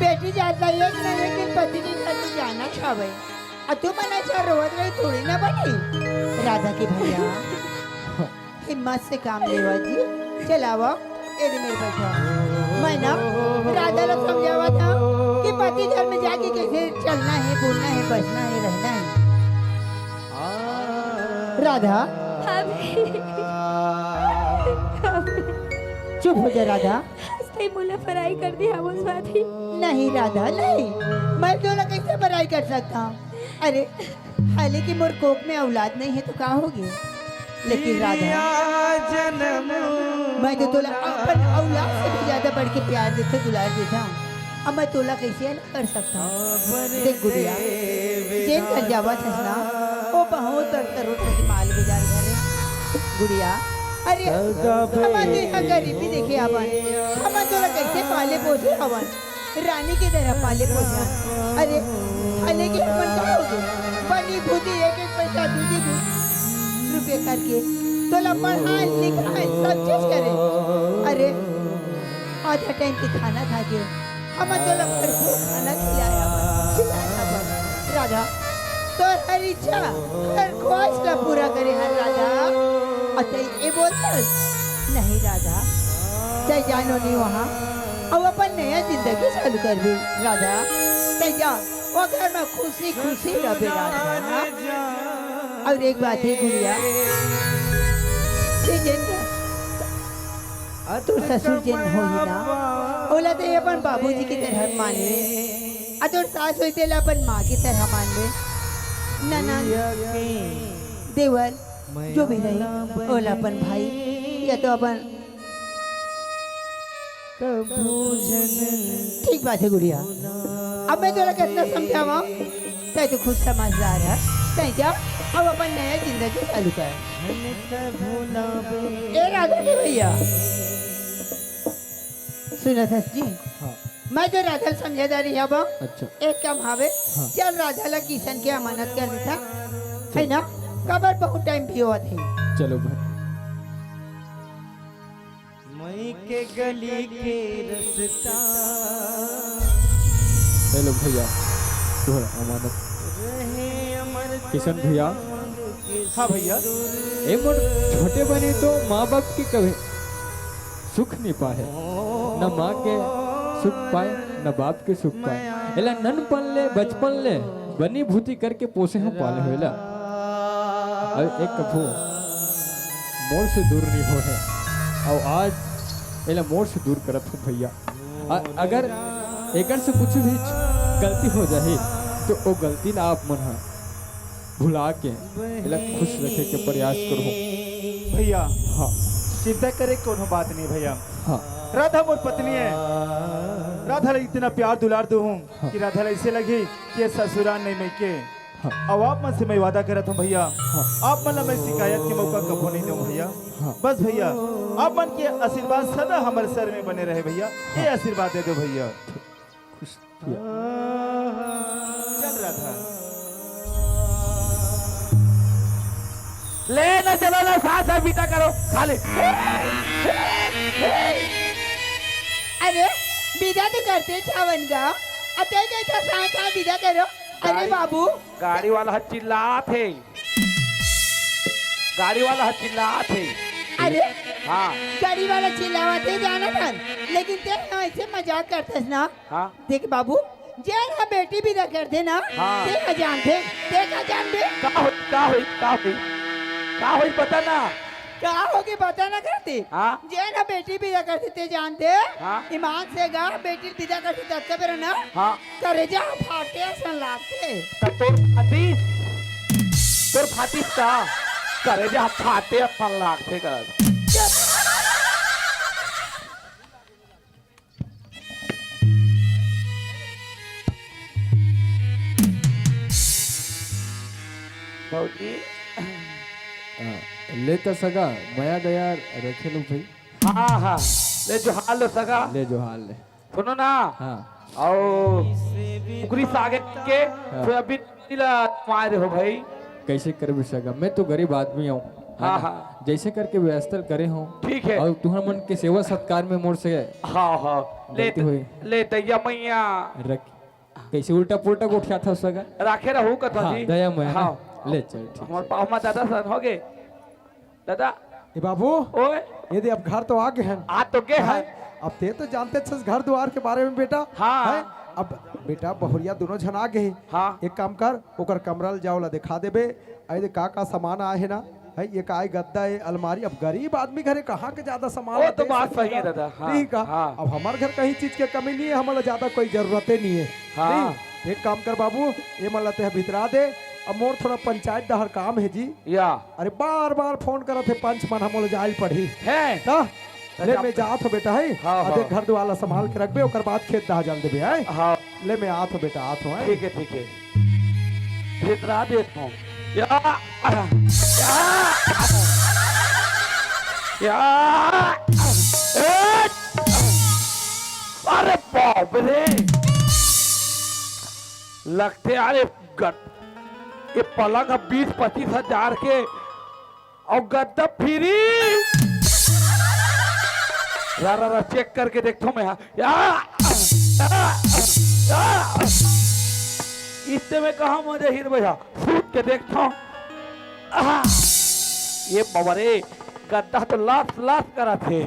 बेटी जात ला एक ना एक दिन पति के घर में जाना चाहवे। आ तुमन ऐसा रोवत रही थोड़ी ना बनी। राधा के भैया, हिम्मत से काम लेवा जी, चलावा, एदे मेर बैठा। मैं ना राधा ला समझावा था कि पति घर में जाके कैसे चलना है, बोलना है, बसना है, रहना है। राधा, भाभी, चुप हो जा राधा। आज तई मोला पराई कर दे हवस भाभी। नहीं राधा, नहीं, मैं तोला कैसे पराई कर सकता हूँ? अरे, हालांकि मोर कोख में औलाद नहीं है तो का होगे? लेकिन राधा, मैं तो तोला अपन औलाद से भी ज्यादा बढ़ के प्यार देथे, दुलार देथा। अब मैं तोला कैसे अलग कर सकता हूँ? देख गुड़िया, जेन घर जावत हस ना, वो बहुत बड़ करोड़पति माल बाजार घर है। गुड़िया, अरे, हमन तो यहाँ गरीबी देखे आवन, हमन तोला कैसे पाले पोसे आवन? रानी के तरह पाले पोसे। अरे, हालांकि हमन का होगे? बनी भूती एक एक पैसा दूधी दूध रुपये करके तोला पढ़ाए लिखाए सब चीज करे। अरे, आधा टाइम के खाना खा के हमन तोला भरपूर खाना खिलाया, खिलाया। राधा, तोर हर इच्छा, हर ख्वाहिश ला पूरा करे हर राधा। अतई ए बोलतस, नहीं राधा, तै जानो नहीं वहाँ, अब अपन नया जिंदगी चालू कर दे राधा। तै जा, वो घर में खुशी खुशी रहे राधा। और एक बात है गुड़िया, ठीक है ना? आ तोर ससुर जेन होही ना, ओला ते अपन बाबूजी की तरह मान ले। आ तोर सास होही तेला अपन माँ की तरह मान ले। ननद, देवर, जो भी रही, ओला अपन भाई या तो अपन ठीक बात है गुड़िया। अब मैं तोला कितना समझावा, तै तो खुद समझदार है। तै जा, अब अपन नया जिंदगी चालू कर। ए राधा के भैया, सुनत हस जी? हाँ। मैं तो राधा समझदारी हवा। अच्छा। एक काम हवे, हाँ। चल राधा ला किशन के अमानत कर देथा, है ना? काबर बहुत टाइम भी होवत है। चलो भाई। मई के गली के रस्ता हेलो भैया, तोहर अमानत। रहे अमर किशन भैया, हाँ भैया। ए मोर छोटे बने तो माँ बाप के कभी सुख नहीं पाए, न माँ के सुख पाए, न बाप के सुख पाए। एला ननपन ले, बचपन ले बनी भूती करके पोसे हो, पाले हो एला। अब एक कभू मोर से दूर नहीं हो है, और आज एला मोर से दूर करत हो भैया। अ-, अगर एकर से कुछ भी गलती हो जाही तो ओ गलती ला आप मन ह भुला के एला खुश रखे के प्रयास करहु। भैया, हाँ। चिंता करे कोनो बात नहीं भैया। हाँ। राधा मोर पत्नी है। राधा ला इतना प्यार दुलार दू हूँ हाँ। कि राधा ला ऐसे लगी कि ये ससुराल नहीं, मइके। हाँ। अब आप मन से मैं वादा करत हूँ भैया, हाँ। आप मन ला मैं शिकायत के मौका कभू नहीं दूँ भैया। हाँ। बस भैया, आप मन के आशीर्वाद सदा हमारे सर में बने रहे भैया। ये आशीर्वाद दे दो भैया। खुश भैया। चल राधा। ले ना, चलो ना, साथ साथ विदा करो खाली। अरे, विदा तो करते छावन गा, अते के था साथ साथ विदा करो। अरे गाड़ी- बाबू, गाड़ी वाला ह चिल्लात हे। गाड़ी वाला ह चिल्लात हे। अरे, हाँ। गाड़ी वाला चिल्लावत है जाना था, लेकिन ते ऐसे मजाक करते ना। हाँ। देख बाबू, जेन हा बेटी विदा करथे ना, हाँ। ते का जानथे, ते का जानबे? का होई, का होई, का होई? का होई पता ना। का होगे पता ना करते? हाँ। जेन हा बेटी विदा करथे ते जानथे? हाँ। ईमान से गा, बेटी विदा करथे तब बेरा ना? हाँ। करेजा फाटे असन लागथे। त तोर फाटिस, तोर फाटिस का? करेजा फाटे असन लागथे कर। चुप। भौजी। हाँ, ले त सगा, मया दया रखे लो भाई। हाँ, हाँ, ले जोहार लो सगा। ले जोहार ले। सुनो ना। हाँ। अउ कुकरी सागे के हाँ। सोयाबीन ला मारे हो भाई। कैसे करबे सगा? मैं तो गरीब आदमी हूँ, है हाँ, ना? हाँ। जैसे करके व्यवस्था करे हूँ। ठीक है। अउ तुहर मन के सेवा सत्कार में मोर से हाँ, हाँ। ले गलती त-, होई। ले तैया मैया। रख, कैसे उल्टा पुल्टा गोठियाथस सगा? राखे रहू कथा हाँ, जी। दया मैया ना। हाँ। ले चल, ठीक हमार है। पाँव मा दादा सन हो गे। दादा। ए बाबू, ओए। ये दे अब घर तो आ गे हन। आ तो गे हन। हैं? अब ते तो जानत हस घर दुवार के बारे में बेटा। हाँ। हैं? अब बेटा बहुरिया दोनों झन आ गे हे। हाँ। एक काम कर, ओकर कमरा ल जा ओला देखा देबे। अरे का का सामान आए हे ना, है ये का आए गद्दा ए अलमारी। अब गरीब आदमी घरे कहाँ के ज्यादा सामान ओ ला तो दे बात सकही सही हे ना। दादा, हाँ, ठीक का? हाँ। अब हमर घर कहीं चीज के कमी नहीं है, हमला ज्यादा कोई जरूरते नहीं है। हाँ। नहीं? एक काम कर बाबू, ये मन ला ते भीतरा दे, अब मोर थोड़ा पंचायत डहर काम हे जी। या। अरे बार बार फोन करत हे पंच मन, हमला जाए ल पड़ही। है। ना? त ले जा मैं जात हो बेटा, है? हाँ, अब हाँ। देख घर दुवार ला संभाल के रखबे, ओकर बाद खेत डहर जान देबे, है? हाँ। ले मैं आत हो बेटा, आत हो, है? ठीक है, ठीक है। भीतरा देत हो। या, या, या, ए, अरे बाप रे। लगथे यार ये गद-, ये पलंग ह बीस पच्चीस हजार के अउ गद्दा फ्री। रा, रा, रा, चेक करके देखथो मैं, हाँ। या, या, या। इतने में कहाँ मजा हीर भैया, सूत के देखथो। आहा, ये बबरे, गद्दा तो लास लास करत हे।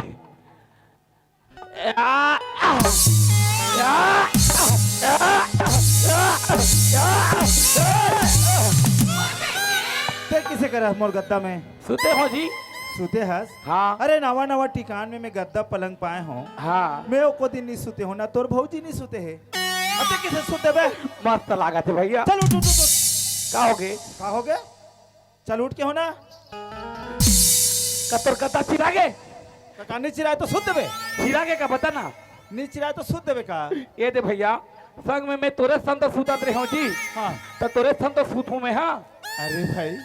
ते किसे करा मोर गद्दा में? सुते हो जी? सुते हस? हाँ। अरे नवा नवा ठिकान में मैं गद्दा पलंग पाए हो। हाँ। मैं एको दिन नहीं सुते हो ना, तोर भौजी नहीं सुते हे। अते किसे सुते बे? मस्त लागत हे भैया। चल उठ, उठ, उठ, उठ। का हो गे? का हो गे? चल उठ के हो ना। का तोर गद्दा चिरा गे? का, का नहीं चिराए तो सुत देबे? चिरा गे का बता ना। नहीं चिराए तो सुत देबे का? ये दे भैया, संग में मैं तोरे संग तो सुतात रहे हूँ जी। हाँ। तो तोरे संग तो सुत हूँ मैं, हाँ। अरे भाई,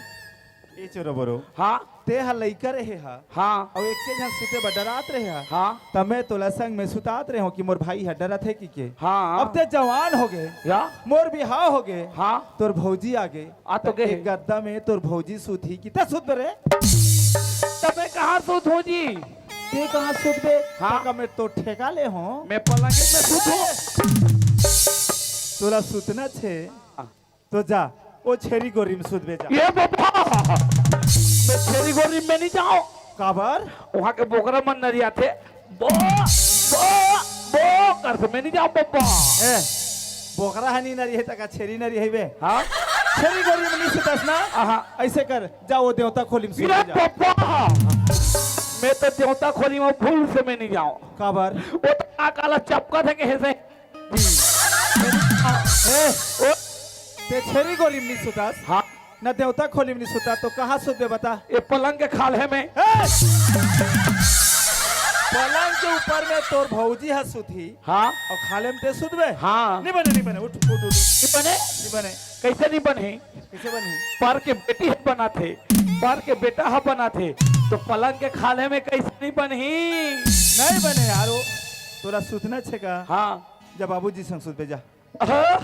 ए चोरो बोरो। हाँ। ते हा लइका रहे हा। हाँ। अउ एक झन सुते बर डरात रहे हा। हाँ। त मैं तोला संग में सुतात रहे हूँ कि मोर भाई हा डरत हे कि के। हाँ। अब ते जवान हो गे। या। मोर बिहाव हो गे। हाँ। तोर भौजी आ गे। आ तो त गे। एक गद्दा में तोर भौजी सूतही कि ते सूत बे रे? तबे कहाँ सूत हूँ जी? ते कहाँ सूत बे? हाँ। तका मैं तो ठेका ले हूँ। मैं पलंग में सूत हूँ। तोला सूतना छे। हाँ। तो जा, ओ छेरी गोरी में सूत बे जा। ये बाबा, मैं छेरी गोरी में नहीं जाऊँ। काबर? वहाँ के बोकरा मन नरियाथे। बो, बो, बो करथे, मैं नहीं जाऊँ बाबा। ए, बोकरा हा नहीं नरियाही तका छेरी नरियाही बे। हाँ? छेरी गोरी में नहीं सुतस ना? आहा। ऐसे कर, जा वो देवता खोली में सूत ये बे जा। बाबा, मैं तो देवता खोली में भूल से मैं नहीं जाऊँ। काबर? वो तो का काला चपका थे कहे से। ए, ओ, ते छेरी गोरी में नहीं सुतास? हाँ। न देवता खोली में नहीं सुता, तो कहाँ सुतबे बता? ये पलंग के खाल्हे में। ए! पलंग के ऊपर में तोर भौजी हा सुतही। हाँ। अउ खाल्हे में ते सुतबे? हाँ। नहीं बने, नहीं बने, उठ, उठ, उठ, उठ। नहीं बने? नहीं बने। कैसे नहीं बने? कैसे बने? पर के बेटी हा बनाथे, पर के बेटा हा बनाथे, तो पलंग के खाल्हे में कैसे नहीं बनही? नहीं बने यारो, तोला सुतना छे का? हाँ। जा बाबूजी संग सुतबे जा। अह,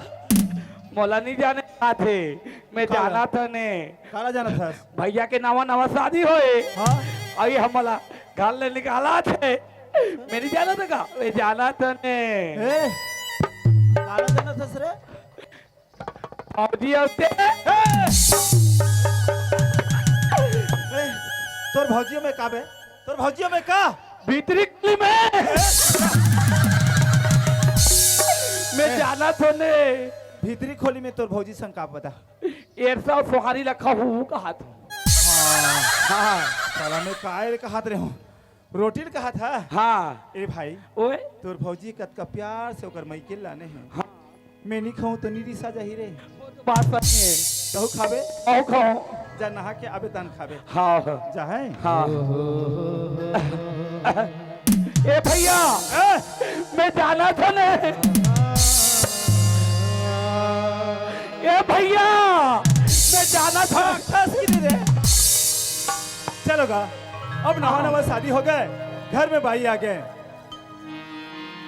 मोला नहीं जाने का थे, मैं काला? जानत हँव ने। काला जानत हस? भैया के नवा नवा शादी होए। हाँ। अभी हमला घर ले निकालथे। मैं नहीं जानत हँव का, मैं जानत हँव ने। ए, काला जानत हस रे? भौजी आते। ए, ए, तोर भौजियो में का बे? तोर भौजियो में का? भीतरी खोली में। मैं ए। जानत हँव ने। भीतरी खोली में तोर भौजी संग का बता? एरसा अउ सोहारी लखा हूँ कहात हँव। हाँ। हाँ। साला मैं काय कहात रहे हूँ? रोटी ल कहात हँव? हाँ। ए भाई, ओए। तोर भौजी कतका प्यार से ओकर मइके लाने हे। हाँ। मैं नहीं खाऊँ तो नहीं रिसा जाही रे। बात सही है। तहूँ खाबे? अहूँ खाऊँ। जा नहा के आबे तहन खाबे। हाँ, हाँ। जा है? हाँ। ए भैया, ए! मैं जानत हँव ने। ए भैया, जाना था। राक्षस की नहीं रे। चलो गा, अब नवा नवा शादी हो गए, घर में बाई आ गए।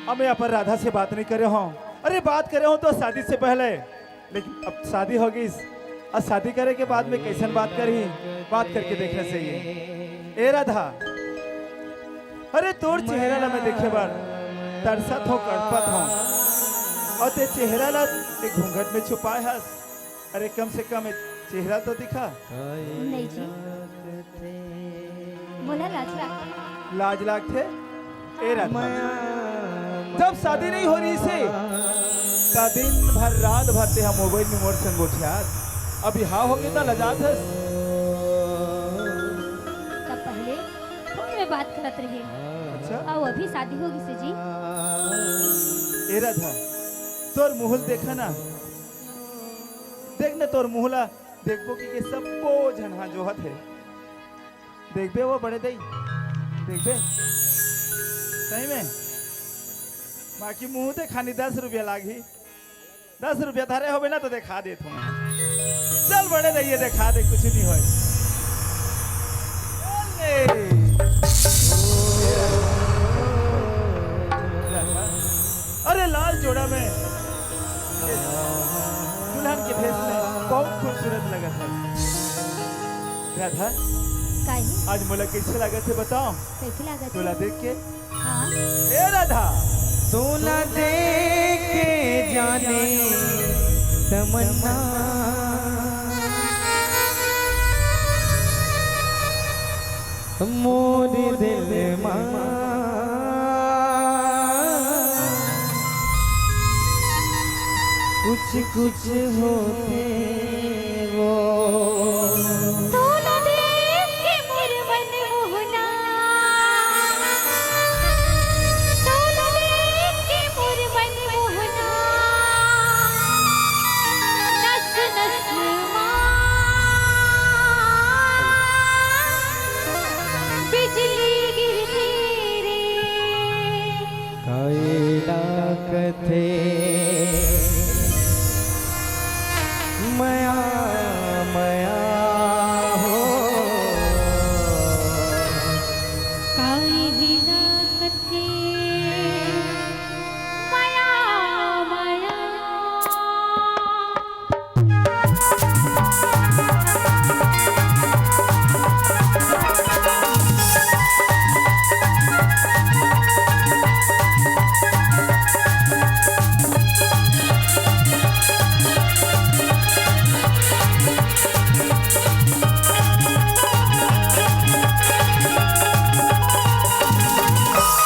अब मैं अपन राधा से बात नहीं करे हूँ। अरे, बात करे हूँ तो शादी से पहले, लेकिन अब शादी हो गई, अब शादी करे के बाद में कैसन बात करी, बात करके देखना चाहिए। ए राधा, अरे, तोर चेहरा ला मैं देखे बर तरसत हूँ, कड़पत हूँ, और ते चेहरा ला ते घूंघट में छुपाए हस। अरे, कम से कम एक चेहरा तो दिखा। नहीं जी, मोला लाज लागथे। लाज लागथे? ए राधा, जब शादी नहीं हो रही से, त दिन भर रात भर ते हा मोबाइल में मोर संग गोठियात, अभी हा होके त लजात हस। तब पहले फोन में बात करत रही। अच्छा। अउ अभी शादी हो गई से जी। ए राधा, तोर मुंह ल देखा ना, देख ना तोर मुंह ला, देखबो कि के सब्बो झन हा जोहत हे। देखबे वो बड़े दई, देखबे सही में। बाकी मुंह देखानी दस रुपया लागही, दस रुपया धरे होबे ना तो देखा देत हूँ। चल बड़े दई, ये देखा दे, कुछ नहीं होय। चल ले। अरे लाल जोड़ा में दुल्हन के भेष में बहुत खूबसूरत लगत है। राधा, काहे? आज मोला कैसे लागत है बताओ? कैसे लागत है? तोला देख के। हाँ। ए राधा, तोला देख के जाने तमन्ना मोर दिल मा कुछ कुछ होथे वो। तोला देख के मोर मन मोहना, तोला देख के मोर मन मोहना, नस नस मा बिजली गिरथे रे। कायला कथे मया मया हो। कायला कथे मया मया।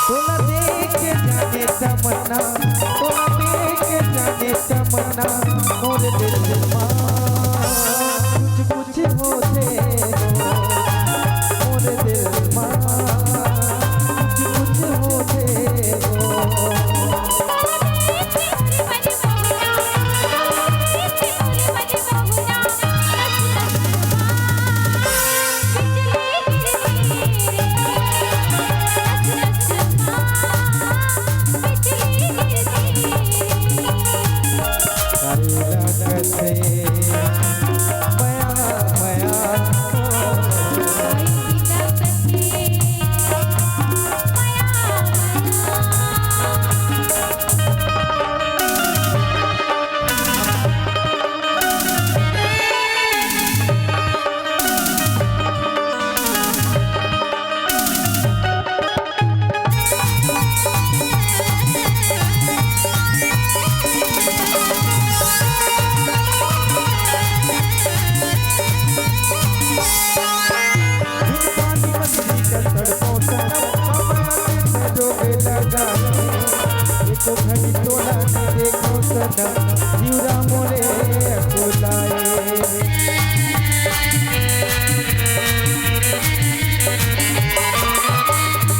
तोला देख के जाने तमन्ना, तोला देख के जाने तमन्ना, मोर दिल मा कुछ कुछ होथे वो, मोर दिल मा कुछ कुछ होथे वो। एको घड़ी तोला नइ देखो सनम, जिउरा मोरे अकुलाए।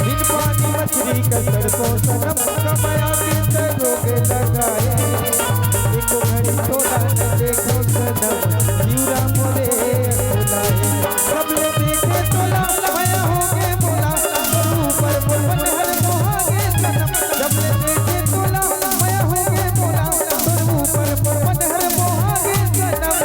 बिन पानी मछरी का तड़पो सनम, कमया के त रोग लगाए। एको घड़ी तोला नइ देखो सनम, जिउरा मोरे अकुलाए। जब ले देखे तोला, मया होगे मोला, तोर ऊपर मोर मन हर मोहागे सनम। जब ले देखे तोला, मया होगे मोला, तोर ऊपर मोर मन हर मोहागे सनम।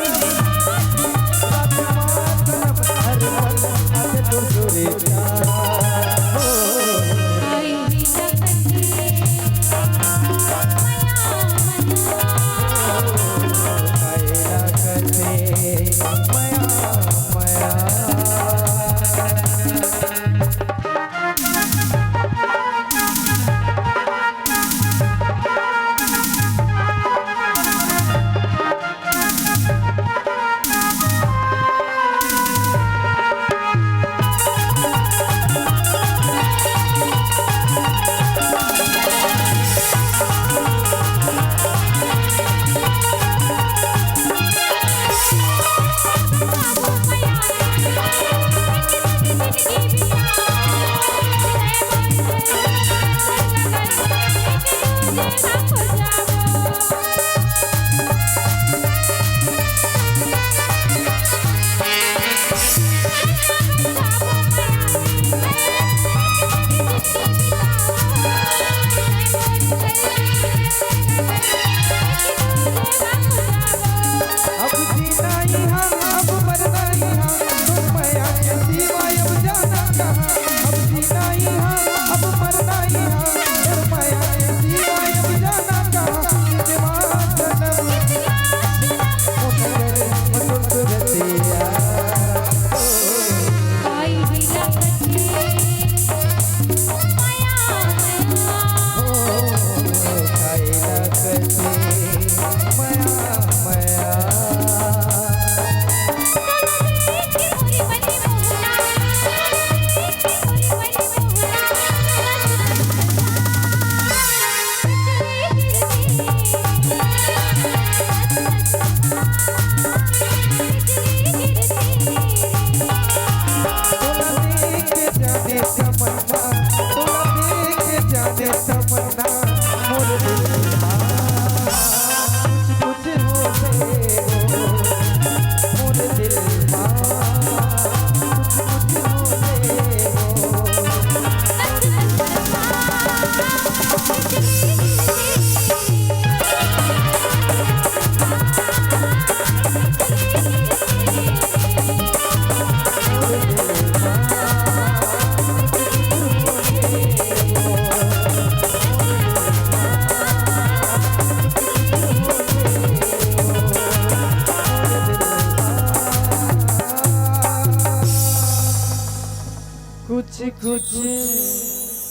कुछ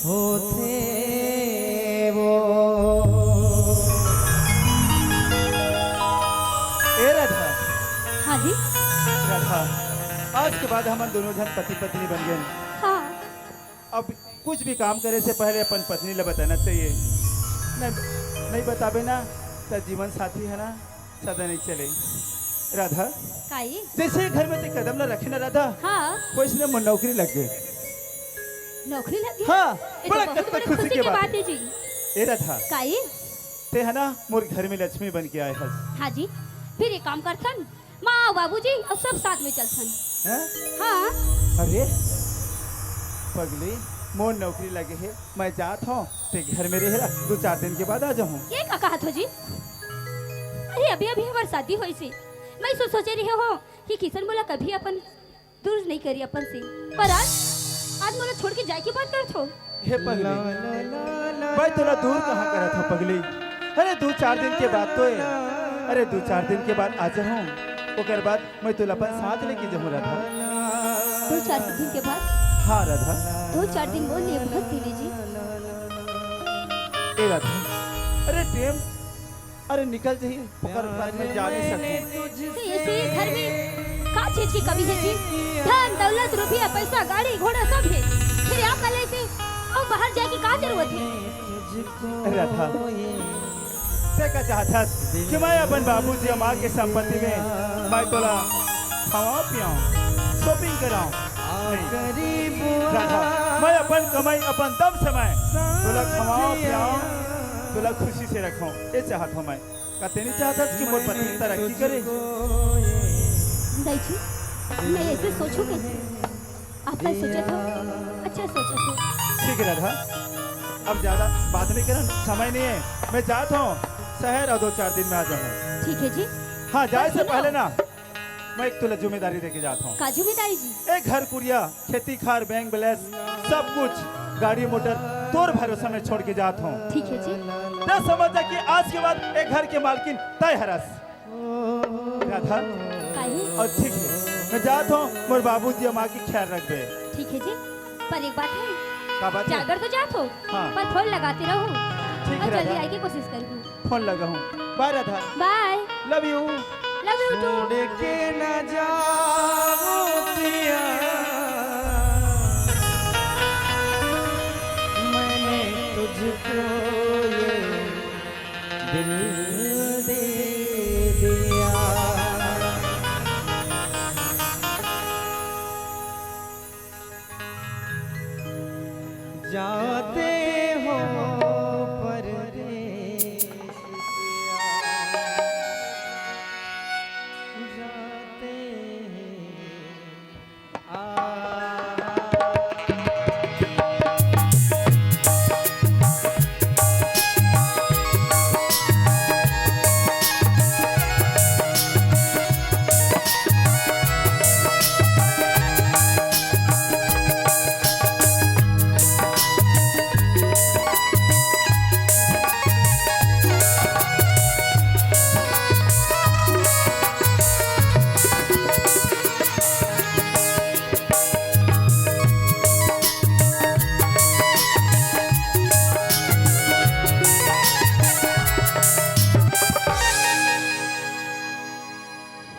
होथे वो। ए राधा। हाँ जी। राधा, आज के बाद हमन दोनों झन पति पत्नी बन गए। हाँ। अब कुछ भी काम करे से पहले अपन पत्नी ला बताना चाहिए। नहीं, नहीं बताबे ना, त जीवन साथी है ना, सदा नहीं चले। राधा, काई? जैसे घर में ते कदम ला रखे ना राधा, हाँ। वैसने मोर नौकरी लग गए। नौकरी लग गई? हाँ, ये तो बड़ा बहुत बड़ी खुशी की बात है जी। ए राधा, काई? ते है ना, मोर घर में लक्ष्मी बन के आए हस। हाँ जी, फिर एक काम करथन, माँ अउ बाबूजी अउ सब साथ में चलथन। हैं? हाँ। अरे पगली, मोर नौकरी लगे हे, मैं जात हूँ, ते घर में रहे ला, दो चार दिन के बाद आ जाहूँ। ये का कहत हो जी? अरे अभी अभी हमार शादी होइसे, मैं सो सोचे रहे हूँ कि किशन मोला कभी अपन दूर नहीं करी अपन से, पर आज, आज मोला छोड़ के जाए की बात करत हो। हे पगली, मैं तोला दूर कहाँ करत हूँ पगली? अरे दो चार दिन के बाद तो ए, अरे दो चार दिन के बाद आ जाहूँ, ओकर बाद मैं तोला अपन साथ लेके जाहूँ राधा। दो चार दिन के बाद? हाँ राधा। दो चार दिन बोल लिए बहुत दीदी जी। ए राधा, अरे टेम अरे निकल जाही, ओकर बाद मैं जा नहीं सकूं। तो ऐसे ये घर में का चीज की कमी है जी? धन, दौलत, रुपया, पैसा, गाड़ी, घोड़ा सब है। फिर आप कल ऐसे अउ बाहर जाए की का जरूरत है? अरे राधा, ते का चाहत हस कि मैं अपन बाबूजी अउ माँ के संपत्ति में मैं तोला खवाऊं पियाऊं, shopping कराऊं? नहीं। राधा, मैं अपन कमाई, अपन दम से मैं तोला खवाऊं पियाऊं, तोला खुशी से रखूं, ये चाहत हूँ मैं। का ते नहीं चाहत हस कि मोर पत्नी तरक्की करे? नहीं जी, मैं ऐसे सोचूं कैसे? आपका सोचा था, अच्छा सोचा था। ठीक है राधा, अब ज्यादा बात नहीं करन, समय नहीं है, मैं जात हूँ शहर अउ दो चार दिन में आ जाऊंगा। ठीक है जी। हाँ, जाए से पहले ना मैं एक तोला जिम्मेदारी देके जात हूँ। का जिम्मेदारी जी? एक घर कुरिया, खेती खार, बैंक बैलेंस, सब कुछ, गाड़ी मोटर तोर भरोसा में छोड़ के जात हूँ। ठीक है जी। ते समझ जा कि आज के बाद एक घर के मालकिन तय हरस। राधा। काहे? अउ ठीक है, मैं जात हूँ, मोर बाबूजी अउ माँ की ख्याल रखबे। ठीक है जी, पर एक बात है। का बात है? जागर तो जात हो, हाँ। पर फोन लगाते रहो। ठीक है अउ जल्दी राधा। आए की कोशिश करबो। फोन लगाहूँ। बाय राधा। बाय। Love you। Love you too। छोड़ के ना जाओ पिया, मैंने तुझको ये दिल दे दिया। जाते हो परदेस किया, जाते हैं। आ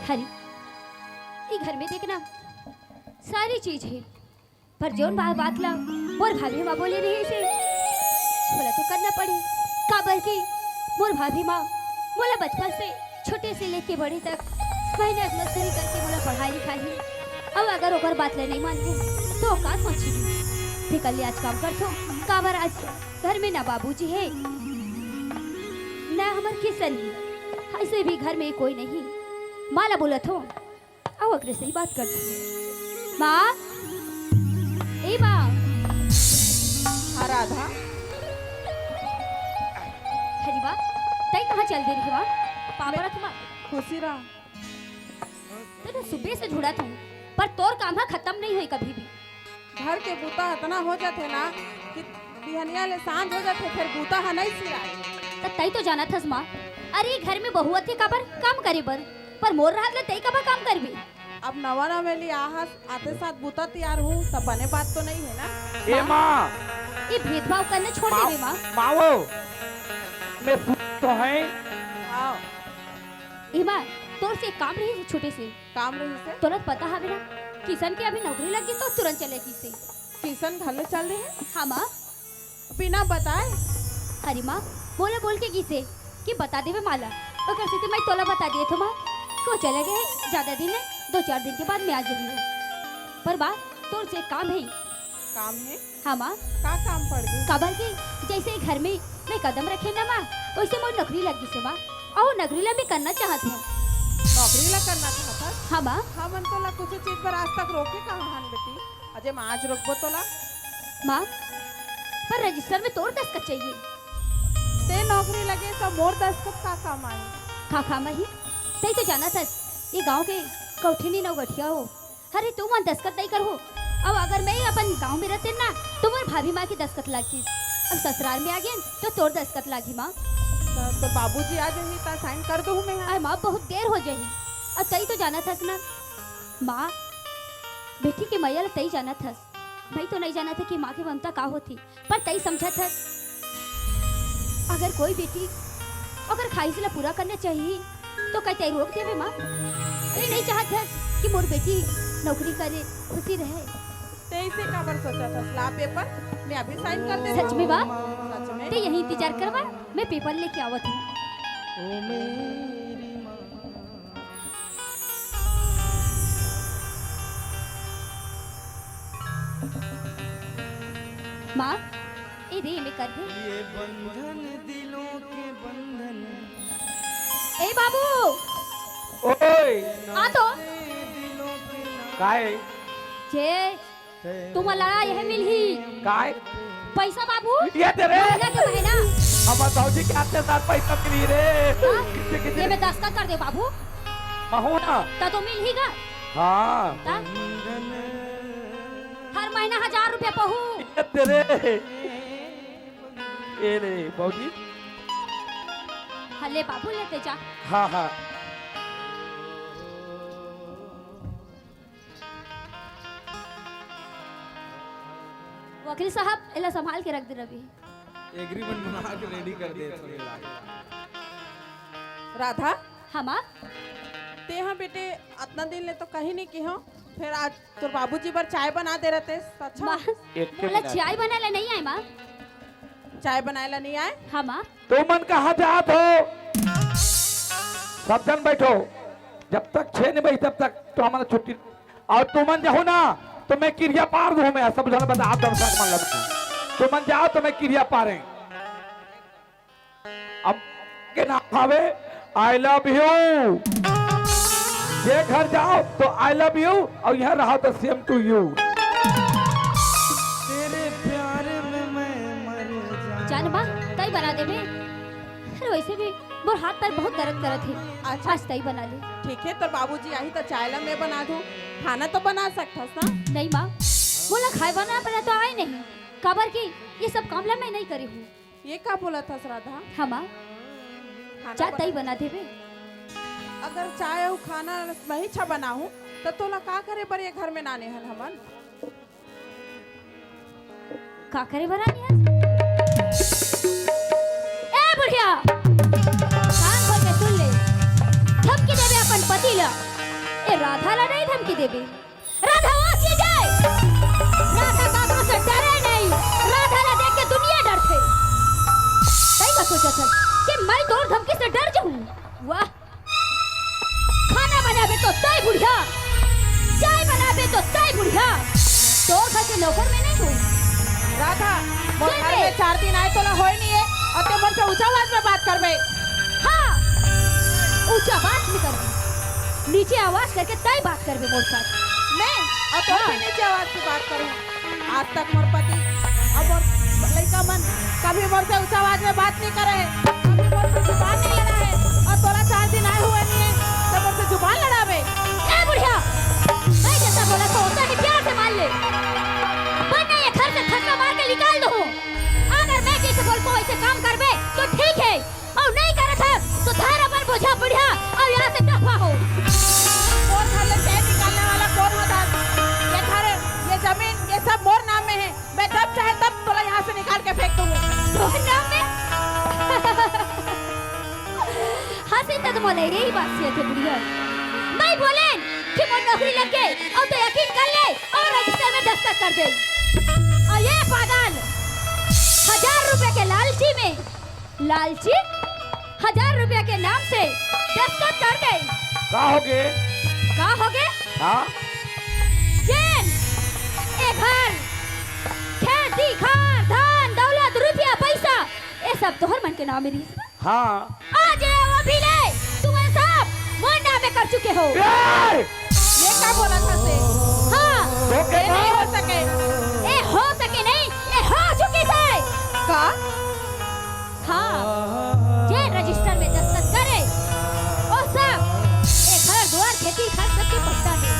हरी, ई घर में देखना, सारी चीज है, पर जौन बा-, बात ला मोर भाभी माँ बोले रहिसे, ओला तो करना पड़ी, काबर कि मोर भाभी माँ मोला बचपन से छोटे से लेके बड़े तक मेहनत मजदूरी करके मोला पढ़ाई लिखाई। अब अगर ओकर बात ला नहीं मानते, तो का सोचही? तेकर ले आज काम करथो, काबर आज घर में ना बाबूजी है, ना हमर किशन है, ऐसे भी घर में कोई नहीं। माँ ला बोलत हो, अउ ओकरे से ही बात करथो। माँ, ए माँ। हाँ राधा। अरे वाह, तई कहाँ चल दे रही वाह? पाँव परत हँव माँ। खुशी रहा। तैं तो सुबह से ढूँढत हँव, पर तोर काम ह खतम नहीं होई कभी भी। घर के बूता अतना हो जाथे ना कि बिहनिया ले सांझ हो जाथे, फेर बूता ह नइ सिराय। त तई तो जानत हस माँ, अरे घर में बहू आथे काबर? काम करे बर, पर मोर रहत ले तई काबर काम करबे? अब नवा नवेली आहस, आते साथ बूता तियार हूँ, त बने बात तो नहीं है ना? ए माँ, ये भेदभाव करना छोड़ दे रे माँ। माँ वो, मैं सुन तो है। आओ। ए माँ, तोर से एक काम रही छोटे से। काम रही से? तोला पता हवे ना, किशन के अभी नौकरी लग गई तो तुरंत चले गई से। किशन घर ले चल रहे हैं? हाँ माँ। बिना बताए? अरे माँ, मोला बोल के गिसे कि बता देवे माला। ओकर सेती मैं तोला बता दिए थो माँ, को चले गए, ज्यादा दिन नहीं, दो चार दिन के बाद मैं आ जाऊंगी। पर माँ, तोर से काम है। काम है? हाँ माँ। का काम पड़ गई? काबर के जैसे ही घर में मैं कदम रखे ना माँ, वैसे मोर नौकरी लग गई से माँ। और नौकरी ला मैं करना चाहत हूँ। नौकरी ला करना चाहत हस? हाँ माँ। हमन तोला कुछ चीज पर आज तक रोके कहाँ हन बेटी? अजय माँ, आज रोकबो तोला। माँ, पर रजिस्टर में तोर दस्तखत चाहिए। ते नौकरी लगे तो मोर दस्तखत का काम आए? का काम आही? तई तो जानत हस, ये गांव के कौठिनी नौगठिया हो। अरे, तू मन दस्तखत नहीं करहू। अब अगर मैं अपन गांव में रहते ना, तो मोर भाभी माँ की दस्तखत लागतीस। अब ससुराल में आ गए तो तोर दस्तखत लागी माँ। तो, तो बाबूजी आ जाही, ता साइन कर दूँ मैं। अरे माँ, बहुत देर हो जाही। अब तई तो जानत हस ना, माँ, बेटी के मया ल तई जानत हस, मैं तो नहीं जानत है कि माँ के ममता का होती, पर तई समझत हस। अगर कोई बेटी अगर ख्वाहिश ला पूरा करना चाहिए, तो कई तई रोक देवे माँ? अरे नहीं चाहत हस कि मोर बेटी नौकरी करे, खुशी रहे। ते इसे काबर सोचत हस? ला पेपर, मैं अभी साइन कर देता सच में बा? हूँ। सच में। ते यही इंतजार करवा, मैं पेपर लेके आवत हूँ। माँ, ए दे, मैं कर दे। ये बंधन दिलों के बंधन। ए बाबू, ओए। आ तो। काय? जे तुमला यह मिलही। काय? पैसा बाबू। ये दे रे। महीना के महीना। हमर भौजी के आते साथ पैसा मिली रे। हाँ? कितने, कितने? ये में दस्तखत कर दे बाबू। महू ना। ता तो मिलही गा। हाँ। ता? हर महीना हजार रुपया पहू। ये दे रे। ए रे भौजी। हले बाबू लेते जा। हाँ, हाँ। वकील साहब, एला संभाल के रख दे रवि। एग्रीमेंट बना के रेडी कर दे। राधा। हाँ माँ। ते हाँ बेटे, अतना दिन ले तो कहीं नहीं की हो, फिर आज तोर बाबूजी बर चाय बना दे रहते, तो अच्छा। माँ, एक के मोला मिनट। चाय बनाए ला नहीं आए माँ। चाय बनाए ला नहीं आए? हाँ माँ। तुमन कहाँ जात हो? सब जन बैठो, जब तक छह नहीं बजी तब तक तो हमारा छुट्टी। और तुमन जाहू ना तो मैं किरिया पार दूँ, मैं सब जन बता, आप दर्शक मन लगता। तुमन जाओ तो मैं किरिया पारे। अब के नाम हवे I love you। जे घर जाओ तो I love you और यहाँ रहो तो same to you। तेरे प्यार में मैं मर जाऊं। जान माँ, तई बना देबे। अरे वैसे भी मोर हाथ पैर बहुत दर्द करत हे। अच्छा। आज तई बना ले। ठीक है, तोर बाबूजी आही तो चाय ला मैं बना दूँ। खाना तो बना सकथस ना? नहीं माँ, मोला खाए बनाए बर तो आए नहीं। काबर कि ये सब काम ला मैं नहीं करी हूँ। ये का बोलत हस राधा? हाँ माँ। खाना जा बना तई बना देबे। अगर चाय अउ खाना मैं ही अच्छा बनाहूँ, त तोला का करे बर ये घर में लाने हन हमन? का करे बर लाने हन? ए बुढ़िया, कान खोल के सुन ले। धमकी देबे अपन पति ला। ए राधा ला नहीं धमकी देबे। राधा वास ये जाए। राधा काकरो से डरे नहीं। राधा ला देख के दुनिया डरथे। तई का सोचत हस कि मैं तोर धमकी से डर जाऊं? वाह। खाना बनाबे तो तई बुढ़िया, चाय बनाबे तो तई बुढ़िया। तोर घर के नौकर मैं नहीं हूँ। राधा, मोर घर में चार दिन आए तोला होए नहीं है और ते मोर से ऊंचा आवाज में बात करबे। हाँ, ऊंचा आवाज में करबे। नीचे आवाज करके तय बात करबे मोर साथ। मैं? और तो हाँ। भी नीचे आवाज से बात करूँ। आज तक मोर पति और मोर लइका मन कभी मोर से ऊंचा आवाज में बात नहीं करे, कभी मोर से जुबान नहीं लड़ा है। और तोला चार दिन आए हुए नहीं है, तो मोर से जुबान लड़ावे? ए बुढ़िया, मैं जैसा बोला तो होता है, प्यार से मान ले, वरना ये घर से धक्का मार के निकाल दूँ। अगर मैं जैसे बोल पाऊँ वैसे काम करबे तो ठीक है, अउ नहीं करत हस, तो धर अपन बोझा बुढ़िया, अउ यहाँ से दफा हो। तोर घर ले चैन निकाल यही बात सिया थे बुढ़िया। मैं बोलेन कि मोर नौकरी लग गए, अब तो यकीन कर ले और रजिस्टर में दस्तखत कर दे। और ये पागल, हजार रुपए के लालची में, लालची, हजार रुपया के नाम से दस्तखत कर दे। का होगे? का होगे? हाँ? जेन, ए घर, खेती, खार, धान, दौलत, रुपया, पैसा, ये सब तोहर मन के नाम में रहिस। हाँ। आज ये अभी ले, तुमन सब मोर नाम में कर चुके हो। ए! ये का बोलत हस? हाँ। तो के ये नहीं हो सके। ये हो सके नहीं, ये हो चुकी है। का? हाँ, जे रजिस्टर में दस्तखत करे, वो सब, ये घर दुआर, खेती खार सबके पट्टा है।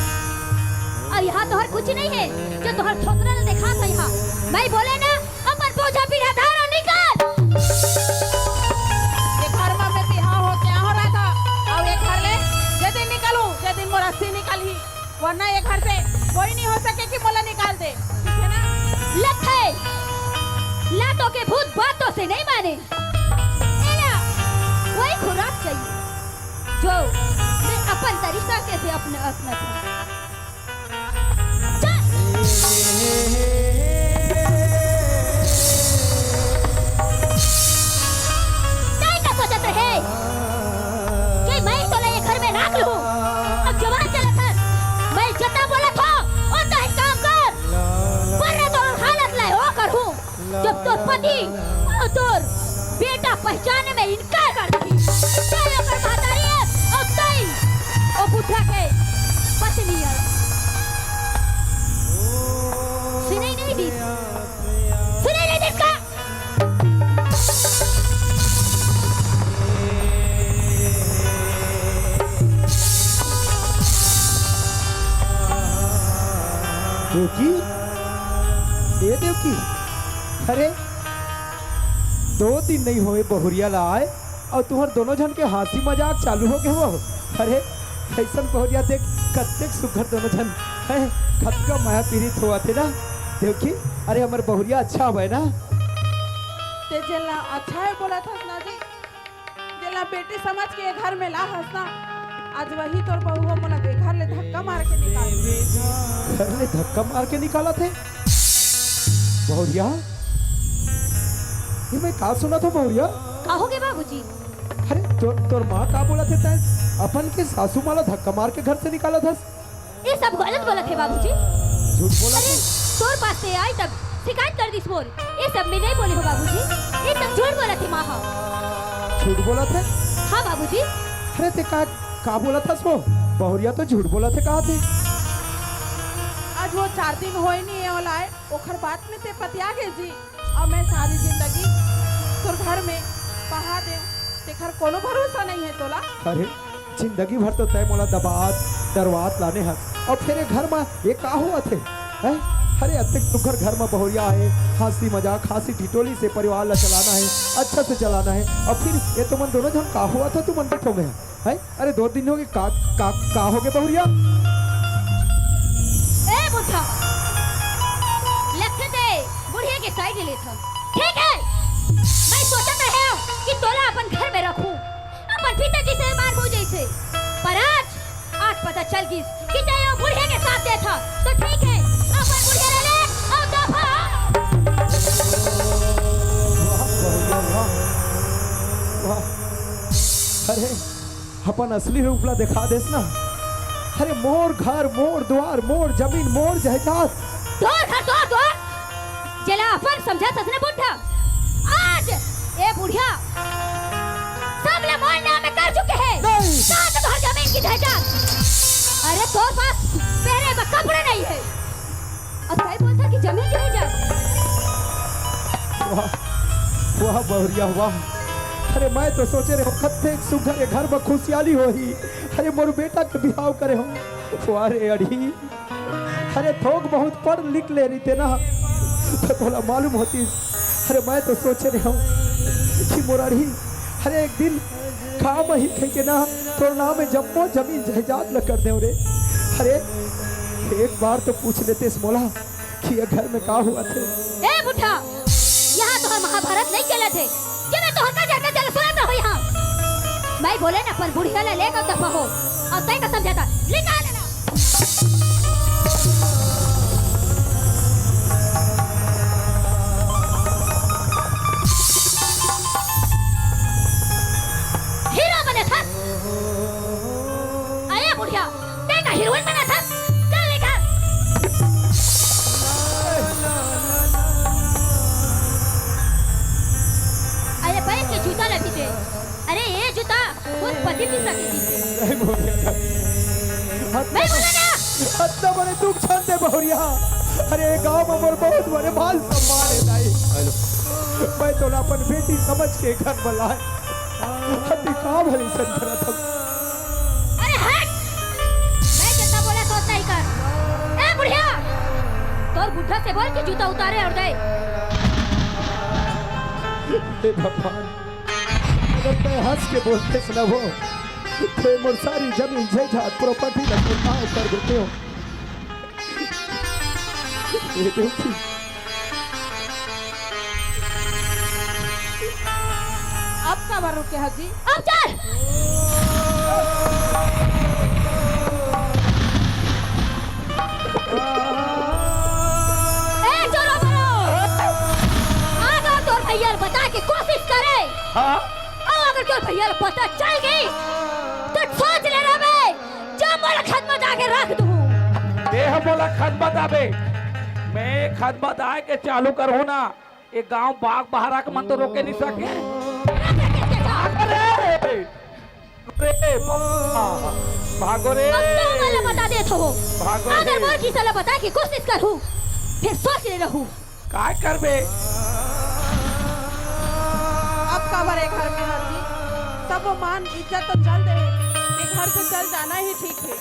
अब यहाँ तोहर कुछ नहीं है, जो तोहर थोथरा ल देखा था यहाँ। मैं बोले ना, अपन बोझा पीढ़ा धार और निकल। ये घर में मैं बिहाव होके आहो रहा था, और ये घर ले जे दिन निकलूं, जे दिन मोर अस्थि निकलही, वरना ये घर से कोई नहीं हो सके कि मोला निकाल दे, ठीक है ना? लथे, लातों के भूत बातों से नहीं माने। एला वही खुराक चाहिए, जो मैं अपन तरीका के से अपने, अपना था। चल। नहीं तो सोचत रहे कि मैं तोला ये घर में राख लूं। अब जवान चला था, मैं जितना बोला था, उतना ही काम कर। पर तो हालत लाए हो कर हूँ। जब तोर पति और तोर बेटा पहचाने में इनकार कर दी, तई ओकर महतारी है और तई ओ बुढ़ा के पत्नी है। सुनाई नहीं दी, सुनाई नहीं दी का? देवकी, ए देवकी, अरे दो दिन नहीं होए बहुरिया ला आए और तुहर दोनों झन के हांसी मजाक चालू हो गए हो। अरे ऐसन बहुरिया देख, कत्तेक सुघर दोनों झन है, कतका माया पीरित होवत हे ना। देवकी, अरे हमर बहुरिया अच्छा हवय ना। ते जेला अच्छा है बोला था ना जी, जेला बेटी समझ के ये घर में ला हस ना, आज वही तोर बहुआ मोला के घर ले धक्का मार के निकाल दे। घर ले धक्का मार के निकालत हे? बहुरिया, ये मैं का सुनत हंव बहुरिया? का हो गे बाबूजी? अरे तोर, तोर माँ का बोलत हे तैं? अपन के सासू माँ ला धक्का मार के घर से निकालत हस? ये सब गलत बोलत हे बाबूजी। झूठ बोलत अरे हे? तोर पास से आई तब शिकायत कर दिस मोर। ये सब मैं नहीं बोले हंव बाबूजी, ये सब झूठ बोलत हे माँ हा। झूठ बोलत हे? हाँ बाबूजी। अरे ते का, का बोलत हस वो? बहुरिया तो झूठ बोलत हे कहाथे। आज वो चार दिन होए नहीं है ओला आए, ओखर बाद में ते पतिया गे जी। अब मैं सारी जिंदगी तोर घर में पहा दे, तेखर कोनो भरोसा नहीं है तोला। अरे जिंदगी भर तो तैं मोला दबात डरवात लाने हस, अउ फेर ये घर म ये का होवत हे? हैं? अरे अतेक सुघर घर म बहुरिया हे, हंसी मजाक, हंसी ठिठोली से परिवार ला चलाना हे, अच्छा से चलाना हे, अउ फेर ये तुमन दोनों झन का होवत हे तुमन के ठो में? हैं? अरे दो दिन हो गे, का, का, का हो गे बहुरिया? ए बुढ़ा, लगथे ते बुढ़िया के साइड लेथस। ठीक है, मैं सोचत रहेंव कि तोला अपन घर में रखूं, अपन पिताजी से मार हो जैसे, पर आज, आज पता चल गिस कि तैं ओ बुढ़िया के साथ देथस, तो ठीक है, अपन बुढ़िया ले ले, अउ दफा। वाह, वाह, वाह, वाह। अरे, अपन असली रूप ला दिखा देस ना। अरे मोर घर, मोर दुआर, मोर जमीन, मोर जायदाद। तोर घर, तोर, तोर। जेला अपन समझत हस ना बुढ़ा, आज ये बुढ़िया सब ला मोर नाम में कर चुके हे। नहीं। कहाँ से तोर जमीन के जायदाद? अरे तोर पास पहने बर कपड़ा नहीं हे। अब तैं बोलथस कि जमीन के जायदाद। वाह, वाह बहुरिया, वाह। अरे मैं तो सोचे रहेंव कत्ते सुघर ये घर म खुशियाली होही। अरे मोर बेटा के बिहाव करे हंव। वाह रे अड़ही, अरे थोक बहुत पढ़ लिख ले रहिते ना, तो तोला मालूम होतिस। अरे मैं तो सोचे रहेंव कि मोर अड़ही, अरे एक दिन काम ही कहिके ना, तोर नाम में जम्मो जमीन जायदाद ल कर देंव रे। अरे एक बार तो पूछ लेतेस मोला कि ये घर में का होवत हे। ए बुढ़ा, यहाँ तोर महाभारत नहीं चलत हे, कि मैं तोर कजर कजर सुनत रहूं यहाँ। मैं बोले ना, अपन बुढ़िया ला लेकर दफा हो। अउ तैं का समझाथा, निकाल ला। हीरो बने था। अरे बुढ़िया, तैं का हीरोइन बने था? चल निकल। अरे पैर के जूता ला भी दे। अरे ये जूता मोर पति पिसा के दीस हे। नहीं बोलिया ना। अतना बड़े दुख झन दे बहुरिया। अरे गांव में मोर बहुत बड़े मान सम्मान हे दाई। मैं तोला अपन बेटी समझ के घर में लाय। अति का भली संकरा था। अरे हट। मैं जितना बोला सोच नहीं कर। ए बुढ़िया, तोर बुढ़ा से बोल के जूता उतारे अउ दे। हे भगवान, अगर तैं हंस के बोलतेस ना वो, तैं मोर सारी जमीन जायदाद property ला तोर नाव कर देतेंव। ये देवकी। अब काबर रुके हस जी? अब चल। ए, चोरो बोलो। अगर तोर भैया ल बताय के कोशिश करे, हाँ? अउ अगर तोर भैया ल पता चल गे, त सोच ले रबे, जब मोला खदमत आके रख दूँ। देह मोला खदमत आबे, मैं खदमत आय के चालू करहूँ ना, ये गांव बाग बहारा के मन तो रोके नहीं सके। अरे! अरे बाबा, भागो रे। अब तो मोला बता देत हो। भागो अगर रे। मोर किसा ला बताय के कोशिश करहूँ, फिर सोच ले रहूँ। काय करबे? अब काबर ए घर में हस जी? सबो मान इज्जत तो चल दे, ए घर से चल जाना ही ठीक हे।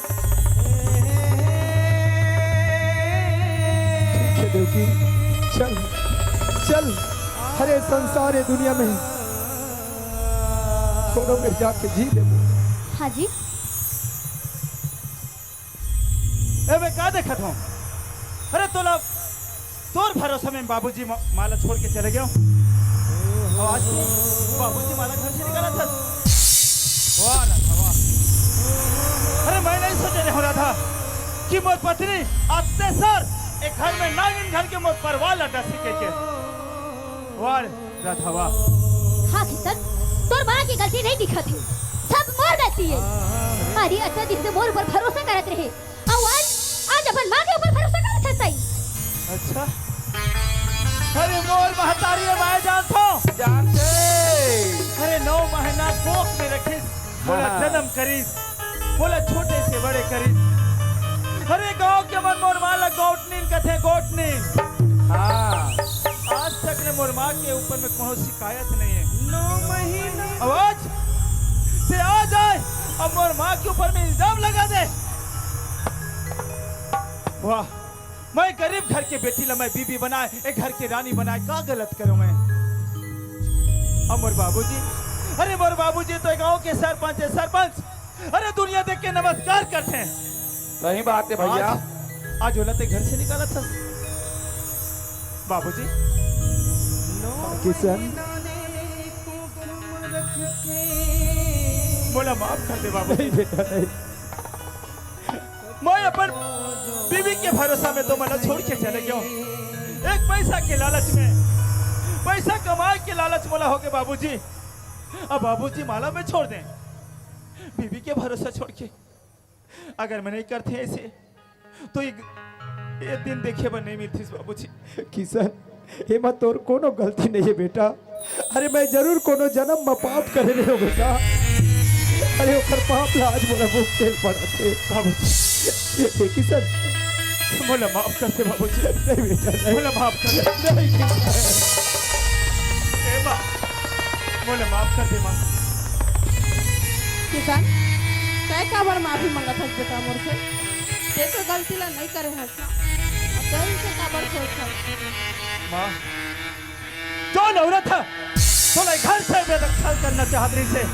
ठीक हे देवकी, चल, चल। अरे संसार ए दुनिया में कोनो मेर जाके जी लेबो। हाँ जी। ए, मैं का देखत हूँ? अरे तोला, तोर भरोसा में बाबूजी म-, माला छोड़ के चले गए। अउ आज तू बाबूजी माला घर से निकालत हस। वाह राधा, वाह। अरे मैं नहीं सोचे रहूँ राधा कि मोर पत्नी अत्याचार ए घर में नागिन घर के मोर परिवार ला डसी के, के। वाह रे राधा, वाह। हाँ किशन, तोर माँ के गलती नहीं दिखत हे, सब मोर गलती हे। अरे अतना दिन से मोर ऊपर भरोसा करत रहे, अउ आज, आज अपन माँ के ऊपर भरोसा करत हस तैं। अच्छा, अरे मोर महतारी हे, मैं जानथों। जानथे। अरे नौ महीना कोख में रखिस, मोला हाँ। जन्म करिस, मोला छोटे से बड़े करिस। अरे गांव के मन मोर माँ ला गौटनीन कथे, गौटनीन। हाँ। आज तक ले मोर माँ के ऊपर में कोनो शिकायत नहीं हे। नौ महीना। अउ आज से आ जाए, अब मोर माँ के ऊपर में इल्जाम लगा दे। वाह, मैं गरीब घर के बेटी ला मैं बीबी बनाय, ए घर के रानी बनाय, का गलत करों मैं? अउ मोर बाबूजी, अरे मोर बाबूजी तो ए गांव के सरपंच हे, सरपंच। अरे दुनिया देख के नमस्कार करथे। सही बात हे भैया। आज, आज ओला तैं घर से निकालत हस। बाबूजी। किशन। मोला माफ कर दे बाबूजी। नहीं बेटा, नहीं। मैं अपन बीबी के भरोसा में तो मोला छोड़ के चले गए। एक पैसा के लालच में, पैसा कमाय के लालच मोला होगे बाबूजी। अब बाबूजी माला में छोड़ दें, बीबी के भरोसा छोड़ के। अगर मैं नहीं करते ऐसे, तो ये, ये दिन देखे बर नहीं मिलतीस बाबूजी। किशन, एमा तोर कोनो गलती नहीं हे बेटा। अरे मैं जरूर कोनो जन्म में पाप करे रहे हो बेटा। अरे ओकर पाप ला आज मोला भुगते पड़त हे। बाबूजी। ए किशन। मोला माफ कर दे बाबूजी। नहीं बेटा, नहीं। मोला माफ कर दे। नहीं किशन। ए माँ, मोला माफ कर दे माँ। किशन, तैं काबर माफी मांगत हस बेटा मोर से? तैं तो गलती ला नहीं करे हस ना। अब तैं इसे काबर सोचत हस? माँ, जो औरत हे, तोला घर से बेदखल करना चाहत रहिस हे।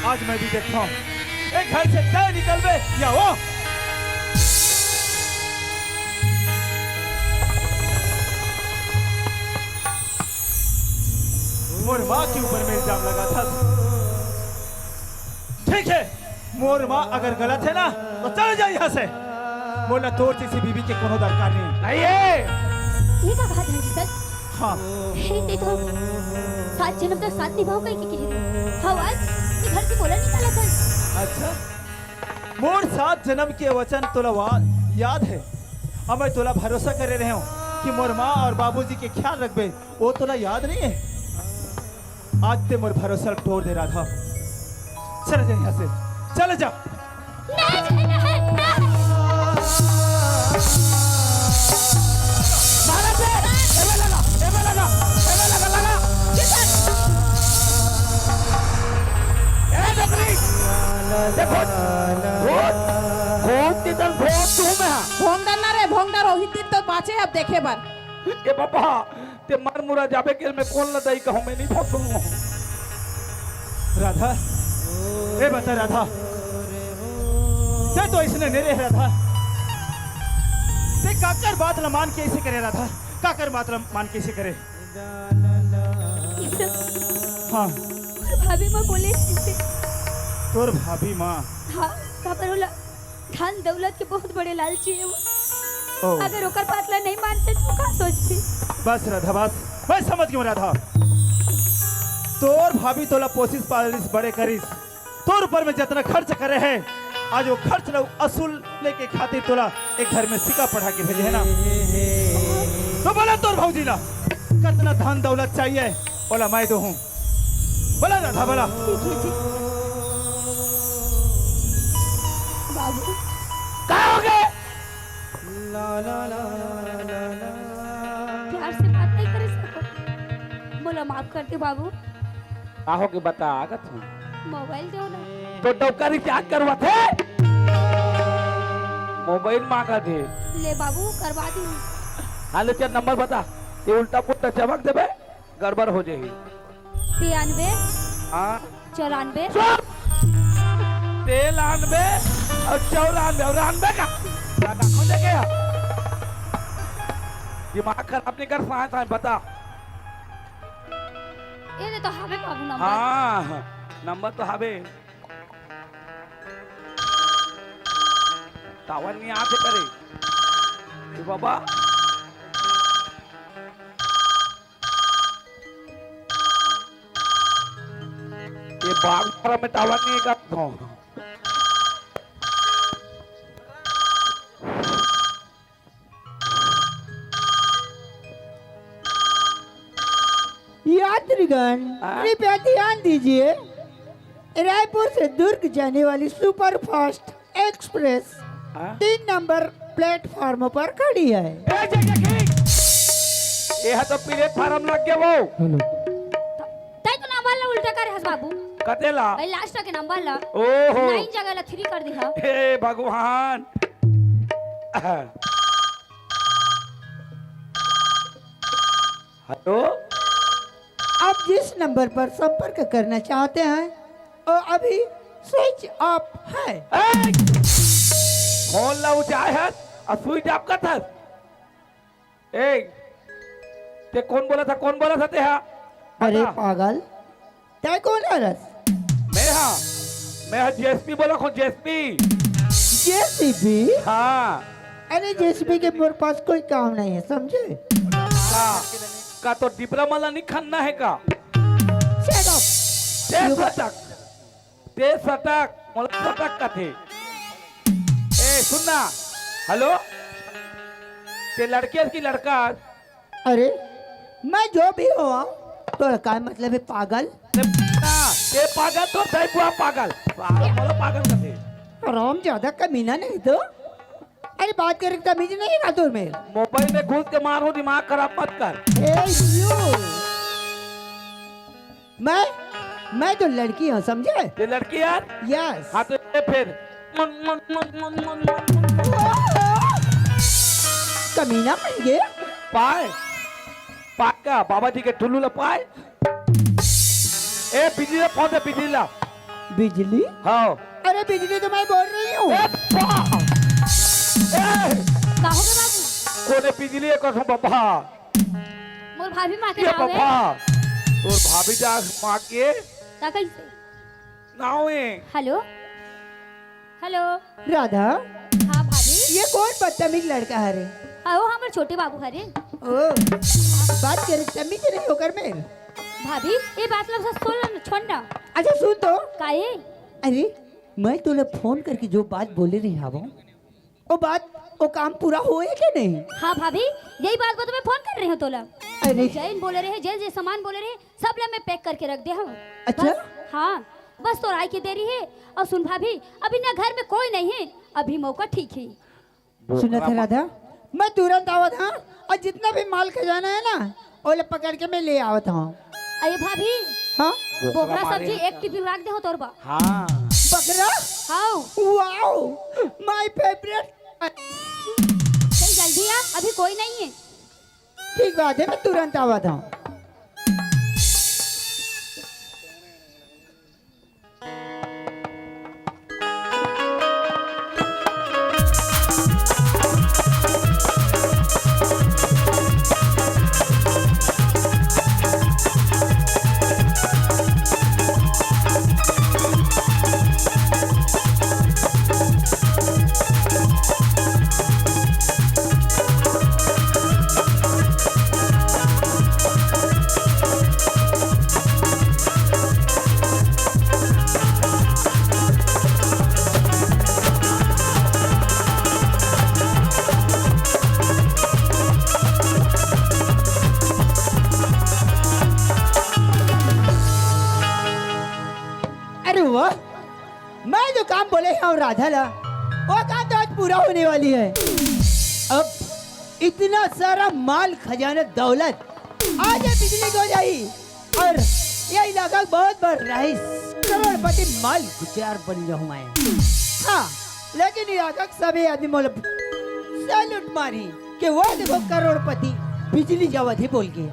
आज मैं भी देखता हूँ, ए घर से तैं निकलबे या वो। मोर माँ के ऊपर में इल्जाम लगाथस। देखे, मोर माँ अगर गलत हे ना, तो चल जा यहाँ से। मोला तोर जैसी बीबी के कोनो दरकार नहीं हे। नहीं हे। ये का बात हे जी सर? हाँ। हे, ते तो सात जनम तक साथ निभाव कहिके कहे रहे। हाँ, आज ये घर से मोला निकाला कर। अच्छा, मोर सात जनम के वचन तोला वा-, याद हे? अउ मैं तोला भरोसा करे रहे हूँ कि मोर माँ अउ बाबूजी के ख्याल रखबे, वो तोला याद नहीं हे? आज ते मोर भरोसा ल तोड़ दे राधा। चल जा यहाँ से, चल जा। नहीं, नहीं, नहीं, नहीं। मारा बे, एमे लगा, एमे लगा, एमे लगा, लगा। ए डोकरी, देखो, भूत, भूत की तरह भूत तू में है। भोंग डरना रे, भोंग डर, ओही दिन तो बाँचे अब देखे बर। ए बाबा, ते मर मुरा जाबे के मैं कोन ला दाई कहूँ, मैं नहीं फंसूँ। राधा, ए बता राधा, ते तो इसने नहीं रहे राधा, ते काकर बात ला मान के ऐसे करे राधा, काकर बात ला मान के ऐसे करे। हाँ। मोर भाभी माँ बोले ऐसे। तोर भाभी माँ? हाँ, काबर ओला धन दौलत के बहुत बड़े लालची हे वो। ओ। अगर ओकर बात ला नहीं मानते तो का सोचती? बस राधा, बस। मैं समझ गया राधा। तोर भाभी तोला पोसिस पालिस बड़े करिस। तोर ऊपर में जितना खर्च करे हे, आज वो खर्च ला असूल लेके खातिर तोला एक घर में सिक्का पढ़ा के भेजे हे ना। तो बोला तोर भौजी ला, कितना धन दौलत चाहिए, ओला मैं दूँ। बोला राधा, बोला। ठीक है जी। बाबू। का हो गए? प्यार से बात नहीं कर सको। मोला माफ कर दे बाबू। का हो के बता, आगत हूँ। मोबाइल दो ना। तो डौका रिचार्ज करवा थे। मोबाइल मांगा थे। ले बाबू, करवा दी। हाँ, ले चल, नंबर बता। ये उल्टा पुल्टा चमक देबे, गड़बड़ हो जाही। तिरानबे। हाँ। चौरानबे। चुप! तेल आनबे अउ चौरानबे अउ रानबे का? का, का खोजे के हे? दिमाग खराब नहीं कर, साँय, साँय, बता। ये दे तो हवे बाबू नंबर। हाँ, नंबर तो हवे। टावर नहीं आते करे। ए बाबा। ये बागमारा में टावर नहीं का तो। यात्रीगण, हाँ? कृपया ध्यान दीजिए, रायपुर से दुर्ग जाने वाली सुपरफास्ट एक्सप्रेस हाँ? तीन नंबर प्लेटफॉर्म पर खड़ी है। ए, जे, जे, ठीक। ये तो प्लेटफॉर्म लग गया वो। हेलो। तै तो नंबर ला उल्टा करे हस बाबू। कतेला? भाई लास्ट के नंबर ला। ओहो। नाइन जगह ला थ्री कर दिहा। हे भगवान। हेलो। आप जिस नंबर पर संपर्क करना चाहते हैं, वो अभी स्विच ऑफ है। ए! फोन ला उठाए हस अउ स्विच ऑफ करत हस। ए, ते कोन बोलत हस, कोन बोलत हस ते हा? अरे बता। पागल, तै कोन हरस? मैं हा, मैं हा जेसीबी बोलत हूँ, जेसीबी। जेसीबी? हाँ। अरे जेसीबी के मोर पास कोई काम नहीं है, समझे? का, का तो डिबरा मला नहीं खनना है का? Shut up! ते सटक, ते सटक, मोला सटक कथे। ए, सुन ना, हेलो, ते लड़की हस कि लड़का हस? अरे, मैं जो भी हूँ, तोर का मतलब है पागल? ते, ते पागल तो सही बुआ पागल। पागल, बोलो पागल कथे। हराम ज्यादा कमीना नहीं तो। अरे बात करे तमीज नहीं है ना तोर में। मोबाइल में घुस के मारो, दिमाग खराब मत कर। ए, you। मैं, मैं तो लड़की हूँ, समझे? ये लड़की यार? Yes। हाँ, तो ये फिर। कमीना बन गया। पाए? पाए का? बाबा जी के टुल्लू ला पाए? ए, बिजली ला फोन दे, बिजली ला। बिजली? हाँ। अरे, बिजली तो मैं बोल रही हूँ। ए, बा-, ए। का हो गया बाबू? कोने बिजली है कसम बाबा? मोर भाभी माँ के ये नाम है। बाबा, तोर भाभी जा माँ के। का कैसे? गाँव में। Hello, hello. राधा। हाँ भाभी। ये कौन बदतमीज लड़का हरे? अहो, हमर छोटे बाबू हरे। ओ, बात करे तमीज नहीं ओकर मेर। भाभी, ये बात ला सब सुन लो ना, छोड़ ना। अच्छा सुन तो। काहे? अरे, मैं तोला फोन करके जो बात बोले रहे हवं, वो बात, वो काम पूरा होए के नहीं? हाँ भाभी, यही बात को तो मैं फोन कर रही हूँ तोला। अरे। जैन बोले रहे, जैन जे सामान बोले रहे, सब ला मैं पैक करके रख दे हूँ। अच्छा? बस, हाँ, बस तोर आए के देरी है। और सुन भाभी, अभी ना घर में कोई नहीं है, अभी मौका ठीक है। सुनत है राधा, मैं तुरंत आवत हाँ, और जितना भी माल खजाना है ना, ओला पकड़ के मैं ले आवत हूँ। अरे भाभी, हाँ? बोकरा सब्जी एक टिफिन रख दे हो तोर बा। हाँ। बकरा? हाँ। Wow, my favourite। चल जल्दी आ, अभी कोई नहीं है। ठीक बात है, मैं तुरंत आवत हूँ। अरे वाह, मैं जो काम बोले हूँ राधा ला, वो काम तो आज पूरा होने वाली है। अब इतना सारा माल खजाना दौलत आज ये बिजली को जाई और ये इलाका बहुत बड़ रईस करोड़पति माल गुजार बन जाऊँ मैं। हाँ, लेकिन इलाका के सभी आदमी मोला सैल्यूट मारी कि वो देखो करोड़पति बिजली जावत ही बोल के।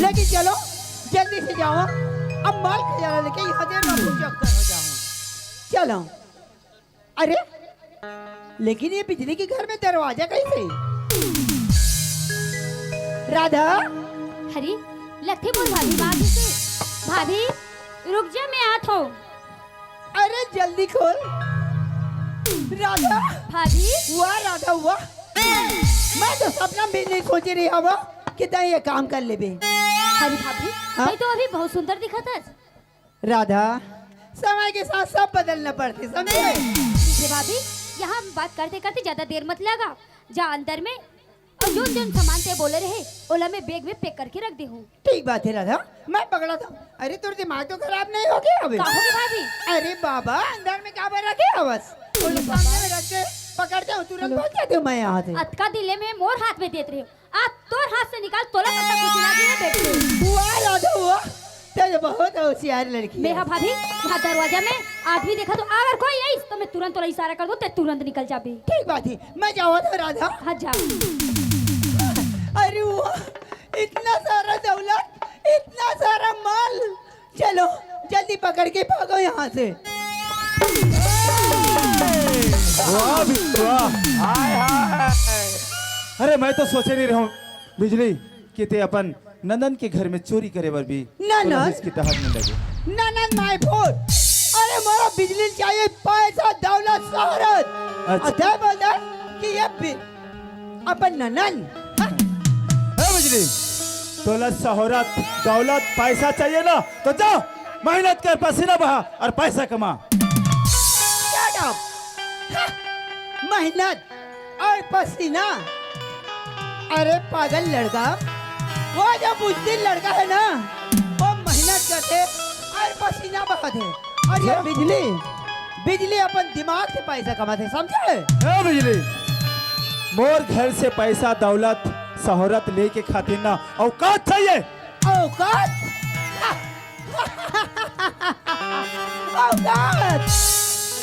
लेकिन चलो जल्दी से जाओ, अब माल खजाना लेके यहाँ से रफू चक्कर हो जाओ। चलो। अरे, लेकिन ये बिजली के घर में दरवाजा कैसे? राधा। अरे, लगथे मोर भाभी बात से। भाभी, रुक जा, मैं आत हूँ। अरे, जल्दी खोल। राधा। भाभी। वाह राधा, वाह। मैं तो सपना भी नहीं सोचे रही हूँ कि तैं ये काम कर लेबे। अरे भाभी, हाँ? मैं तो अभी बहुत सुंदर दिखत हस। राधा, समय के साथ सब बदलना पड़थे, समझे? ठीक है भाभी, यहाँ बात करते करते ज्यादा देर मत लगा। जा अंदर में, और जो जो सामान तैं बोले रहे, ओला मैं बैग में पैक करके रख दे हूँ। ठीक बात है राधा, मैं पकड़ा था। अरे तोर दिमाग तो खराब नहीं हो गया अबे? का हो गया भाभी? अरे बाबा, अंदर में का भर रखे हवस? ओला सामने में रख दे, पकड़ दे, तुरंत पहुँच जाते हूँ मैं यहाँ से। अतका दिले में मोर हाथ में देत रहे हो, आज तोर हाथ से निकाल, तोला कतका खुशी लागी रे बेटी। वाह राधा वाह, तैं तो बहुत होशियार लड़की मैं हस। हाँ भाभी, यहाँ दरवाजा में आदमी देखा तो अगर कोई आइस तो मैं तुरंत तोला इशारा कर दूँ, तैं तुरंत निकल जाबे। ठीक बात है, मैं जावत हूँ राधा। हाँ जा। अरे वाह, इतना सारा दौलत, इतना सारा माल, चलो, जल्दी पकड़ के भागो यहाँ से। वाह भी वाह। हाय, हाय। अरे, मैं तो सोचे नहीं रहूं, बिजली, कि तैं अपन ननन के घर में चोरी करे बर भी ननन? तोला हिचकिचाहट नहीं लगे। ननन my foot। अरे, मोला बिजली चाहिए, पैसा, दौलत, शोहरत। अच्छा। और तैं बोल दे कि ये बि-, अपन ननन। हाँ। ए बिजली, तोला शोहरत, दौलत, पैसा चाहिए ना, तो जा, मेहनत कर, पसीना बहा और पैसा कमा। Shut up। हाँ, मेहनत और पसीना। अरे पागल लड़का, वो जो बुजदिल लड़का है ना, वो मेहनत करथे और पसीना बहाथे। और ये अच्छा? बिजली, बिजली अपन दिमाग से पैसा कमाथे, समझे? ए बिजली, मोर घर से पैसा, दौलत, शोहरत लेके खातिर ना औकात चाहिए। औकात? औकात?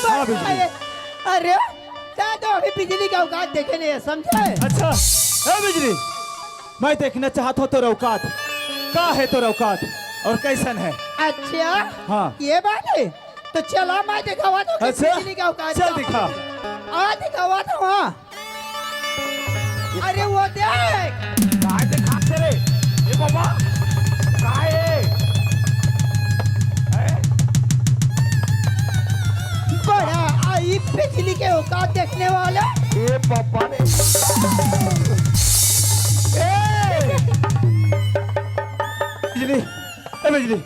हाँ, बिजली। अरे, तैं तो अभी बिजली का औकात देखे नहीं है, समझे? अच्छा, ए बिजली, मैं देखना चाहता हूँ तोर औकात, का है तोर औकात और कैसन है? अच्छा, हाँ। ये बात है, तो चला मैं दिखावा तो अच्छा, बिजली का औकात चल का दिखा। है। आ दिखावा तो हाँ। अरे वो देख। काय देखात हे रे? ए बाबा, काय हे? ए? बड़ा आई बिजली के औकात देखने वाला। ए पापा रे। ए! बिजली, ए बिजली,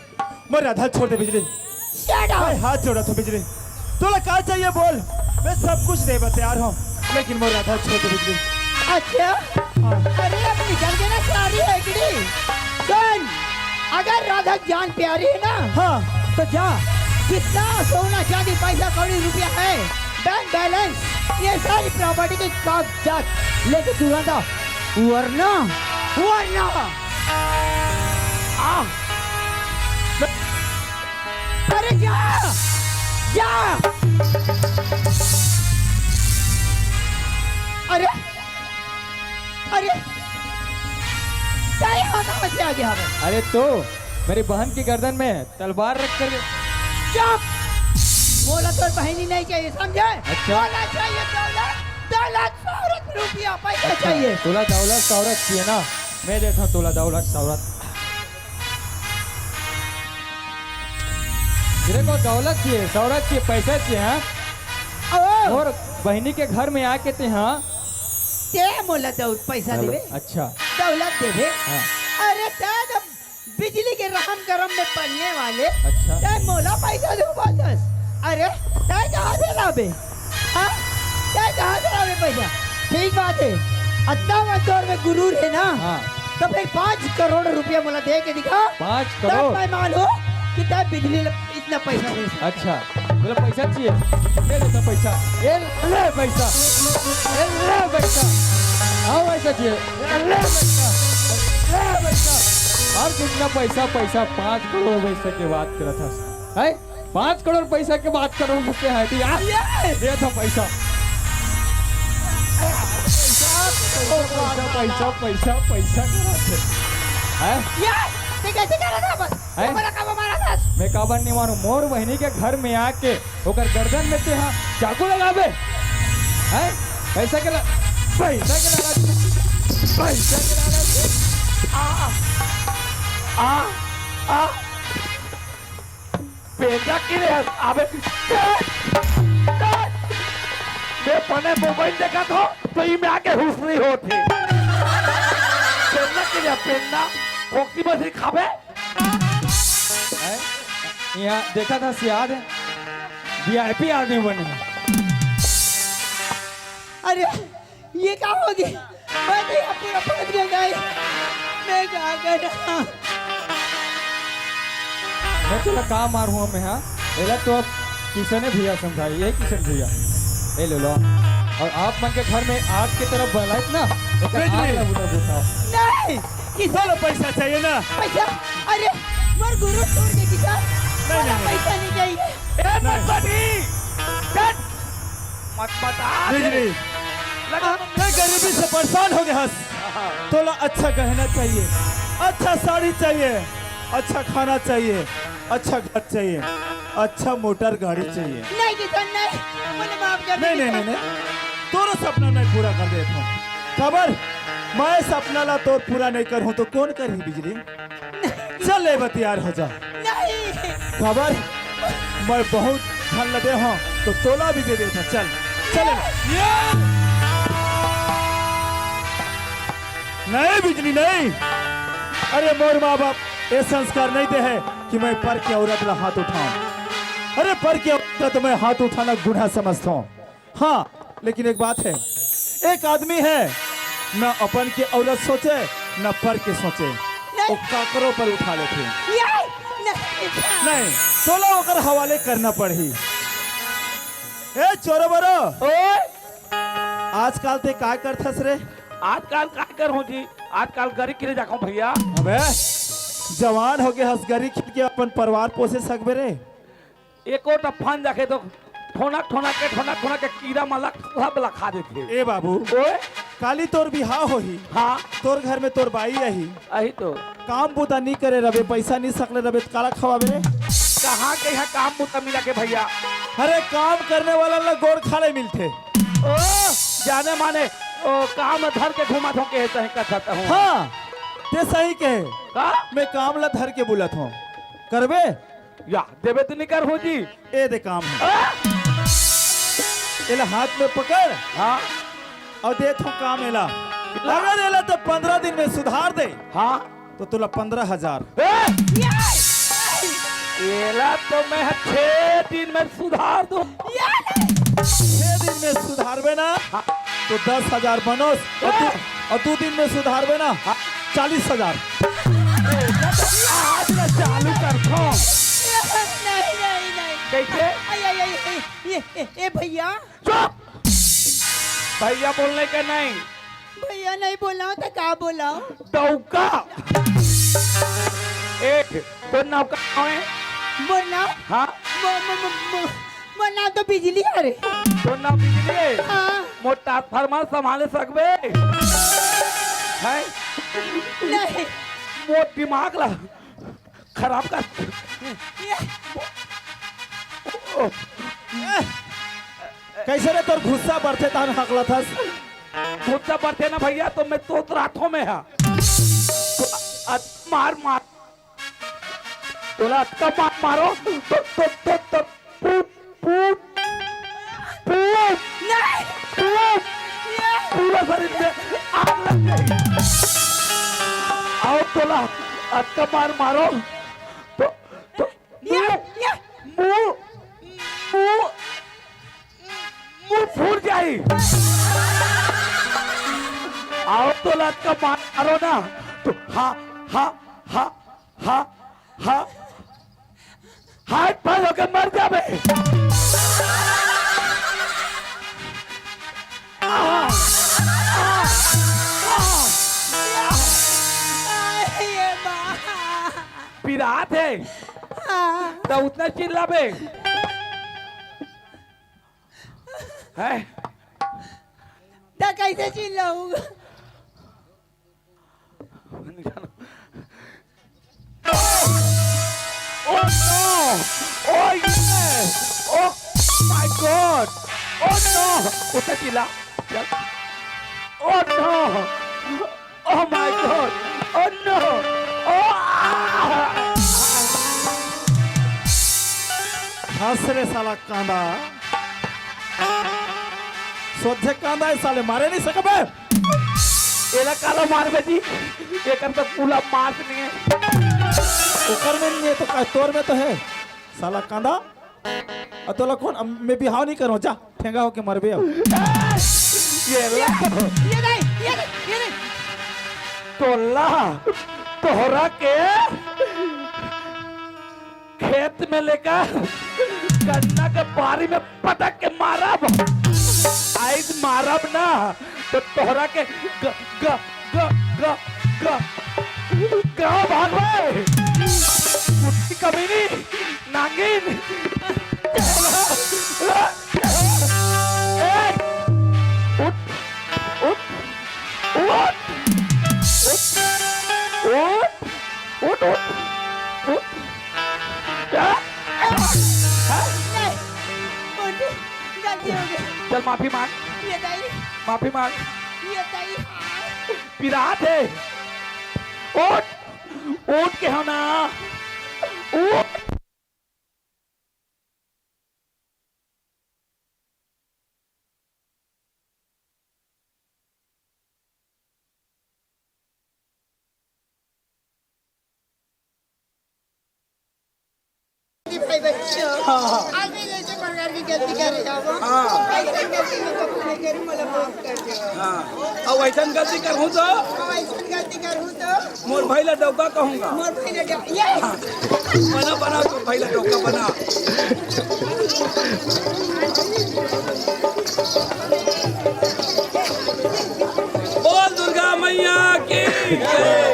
मोर राधा छोड़ दे बिजली। Shut up! मैं हाथ जोड़त हूँ बिजली, तोला का चाहिए बोल, मैं सब कुछ देबे तैयार हूँ, लेकिन मोर राधा छोड़ दे बिजली। अच्छा? हाँ। अरे अब निकल के ना सारी हेकड़ी। सुन, अगर राधा जान प्यारी है ना, हाँ। तो जा, जितना सोना चांदी पैसा कौड़ी रुपया है, बैंक बैलेंस, ये सारी प्रॉपर्टी के कागजात लेके तुरंत आ, वरना, वरना। आ। अरे जा, जा। अरे, अरे, तैं यहाँ कहाँ से आ गया बे? अरे तो मेरी बहन की गर्दन में तलवार रख कर। चुप! मोला तोर बहिनी नहीं चाहिए, समझे? अच्छा। मोला चाहिए दौलत, दौलत, शौहरत, रुपया, पैसा अच्छा, चाहिए। तोला दौलत शौहरत चाहिए ना? मैं देता हूँ तोला दौलत शौहरत। तेरे को दौलत चाहिए, शौहरत चाहिए, पैसा चाहिए, हाँ? ओ! और बहिनी के घर में आके ते, हाँ? ते मोला दौलत पैसा हेलो। देबे? अच्छा। दौलत देबे? हाँ। अरे, ते तो बिजली के रहम करम में पलने वाले, अच्छा। ते मोला पैसा दे बोलथस। अरे, ते कहाँ से लाबे? हाँ? ते कहाँ से लाबे पैसा? ठीक बात है, अतना मन तोर में गुरूर है ना, हाँ। तो फिर पाँच करोड़ रुपया मोला दे के दिखा। पाँच करोड़? तब मैं मानूँ कि ते बिजली ल-, इतना पैसा दे सकता। अच्छा, बोला पैसा चाहिए, दे देता पैसा। ए, ले पैसा, ए, ले पैसा, हाँ पैसा चाहिए, ए, ले पैसा, ले पैसा। और कितना पैसा, पैसा, पाँच करोड़ पैसा के बात करत हस, हैं? पाँच करोड़ पैसा के बात करो मुझसे, हट यार। ये! दे था पैसा। पैसा, पैसा, पैसा, पैसा, पैसा करत हे। हैं? ये! ते कैसे कर रहा था बस? हैं? बड़ा काम हमारा था। मैं काबर नहीं मानूं, मोर बहिनी के घर में आके ओकर गर्दन में ते हा चाकू लगाबे? हैं? पैसा के ला-, पैसा के लालच में, पैसा के लालच में। आ, आ, आ। पेंदा के रे, अबे, मैं बने मोबाइल देखत हों, तो ई में आके हुस नहीं होत हे। पेंदा के रे, पेंदा, फोकसी मछली खाबे? हैं? यहाँ देखा था सियार, वीआईपी आदमी बने हैं। अरे, ये का होगे? मैं तो यहाँ पूरा फंस गया गाइस। मैं का करूँ? मैं तोला का मारूँ मैं, हाँ? एला तो अब किसने भैया समझाई, ये किशन भैया, ये ले लो। और आप मन के घर में आग की तरफ बलाइत ना, एकर आग ना बुता बुता। नहीं, किशन चलो, पैसा चाहिए ना? पैसा? अरे, मोर गुरु टूट गए किशन। नहीं, नहीं, नहीं। पैसा नहीं चाहिए। ए, मत बनी। मत बता। बिजली, लगा। मैं गरीबी से परेशान हो गया हस। तोला अच्छा गहना चाहिए, अच्छा साड़ी चाहिए, अच्छा खाना चाहिए, अच्छा घर चाहिए, अच्छा मोटर गाड़ी चाहिए। नहीं किशन, नहीं, मुझे माफ कर दे नहीं, नहीं, किशन। नहीं, नहीं, तोरो सपना मैं पूरा कर देता हूँ। खबर, मैं सपना ला तोर पूरा नहीं करूँ तो कौन करही बिजली? चल ले बतियार हो जा। नहीं। खबर, मैं बहुत धन लदे हूँ, तो तोला भी दे देता। चल, चल। ये! नहीं बिजली, नहीं। अरे मोर माँ बाप ये संस्कार नहीं दे है कि मैं पर के औरत ला हाथ उठाऊं। अरे पर के औरत ला तो मैं हाथ उठाना गुनाह समझता हूँ। हाँ, लेकिन एक बात है, एक आदमी है, न अपन के औरत सोचे, न पर के सोचे, नहीं। वो काकरो पर उठा लेथे। ये नहीं। नहीं, तोला ओकर हवाले करना पड़ही। ए चोरो बरो, ओए! आजकल ते काय करथस रे? आजकल काय करहूं जी? आजकल गरी किने जाखूं भैया। अबे, जवान हो गए हस, गरी किन के अपन परिवार पोसे सकबे रे? एको ठा फन जाके तो ठोनक ठोनक के, ठोनक ठोनक के कीरा मन ला सब ला खा देथे। ए बाबू, ओए? काली तोर बिहाव होही। हाँ। तोर घर में तोर बाई आही। आही तो। काम बूता नी करे रबे, पैसा नी सकले रबे, त काला खवाबे रे? कहाँ के यहाँ काम बूता मिला के भैया? अरे काम करने वाला ला गोड़ खाले मिलथे। ओ, जाने माने, ओ, काम धर के घुमाथों के सही कथत हूँ। हाँ, ते सही कहे। का? मैं काम ला धर के बुलत हूँ। करबे? या, देबे तो नहीं करहूँ जी। ए दे काम है। आ? एला हाथ में पकड़। हाँ। अउ देत हूँ काम एला। अगर एला तो पंद्रह दिन में सुधार दे, हाँ। तो तोला पंद्रह हजार। ए! एला तो मैं छह दिन में सुधार दूँ। छह दिन में सुधारबे ना, हाँ। तो दस हजार बनोस, अउ दू, अउ दू दिन में सुधारबे ना, हाँ। चालीस हजार। आज ले चालू करथों। नहीं, नहीं, नहीं। कैसे? ए, ए, ए, ए, ए, ए, भैया। चुप! भैया बोलने के नहीं। भैया नहीं बोलाओ तो का बोलाओ? डौका। एक, तोर नाव का नाव है? मोर नाव? हाँ। मो-, मो-, मो-, मो-, मोर नाव तो बिजली हरे। तोर नाव बिजली है? हाँ। मोर ट्रांसफार्मर संभाले सकबे? हैं? नहीं। मोर दिमाग ला खराब कर। ये। कैसे रे, तोर गुस्सा बढ़थे तहन हकलथस? गुस्सा बढ़थे ना भैया, तो मैं तो रातों में हा। तो अ-, मार, मार। तोला अतका मार मारो, तो, तो, तो, तो, पूत, पूत, पूत, नहीं। पूत, ये। पूरा शरीर में आग लग जाए। अउ तोला अतका मार मारो, तो, तो, ये, मुंह, ये। मुंह, मुंह, मुंह फूट जाई। अउ तोला अतका मार मारो ना, तो हा, हा, हा, हा, हा, हाथ पाल होके मर जाबे। ये माँ। पिरात है। हाँ। तो उतना चिल्लाबे। है। तो कैसे चिल्लाऊंगा? Oh no! Oh yes! Oh my God! Oh no! उतर चिल्ला। चल। Oh no! Oh my God! Oh no! Oh! हंस रे साला कांदा। सोझे कांदा है साले, मारे नहीं सकबे। एला काला मारबे जी, एकर तो पूरा मांस नहीं है। ओकर में नहीं है तो का, तोर में तो है, साला कांदा। अउ तोला कौन, अब मैं बिहाव नहीं करूँ, जा, ठेंगा होके मरबे अब। ये ला। ये नहीं, ये नहीं, ये नहीं। तोला, तोहरा के खेत में लेकर गन्ना के बारी में पटक के मारब। आइज मारब ना तो तोहरा के ग, ग, ग, ग, ग, गाँव भागबे। कुत्ती कमीनी, नागिन। ए, उठ, उठ, उठ, उठ, उठ, उठ, उठ, उठ। हाँ? हाँ? नहीं, मोटी गलती हो गई। चल माफी मांग। ये दाई। माफी मांग। ये दाई। पिरात है। उठ, उठ के हो ना। उठ। भाई बच्चों, हाँ, हाँ। आगे ये जो प्रकार की गलती कर रहे हो, हाँ। ऐसी गलती मैं कभी नहीं करूँ, मतलब माफ कर दो। हाँ, अब ऐसा गलती करूँ तो? अब ऐसी गलती करूँ तो? मोर भाई ला डौका कहूँगा। मोर भाई ला डौ-, ये। बना, बना, तोर भाई ला डौका बना। बोल दुर्गा मैया की जय।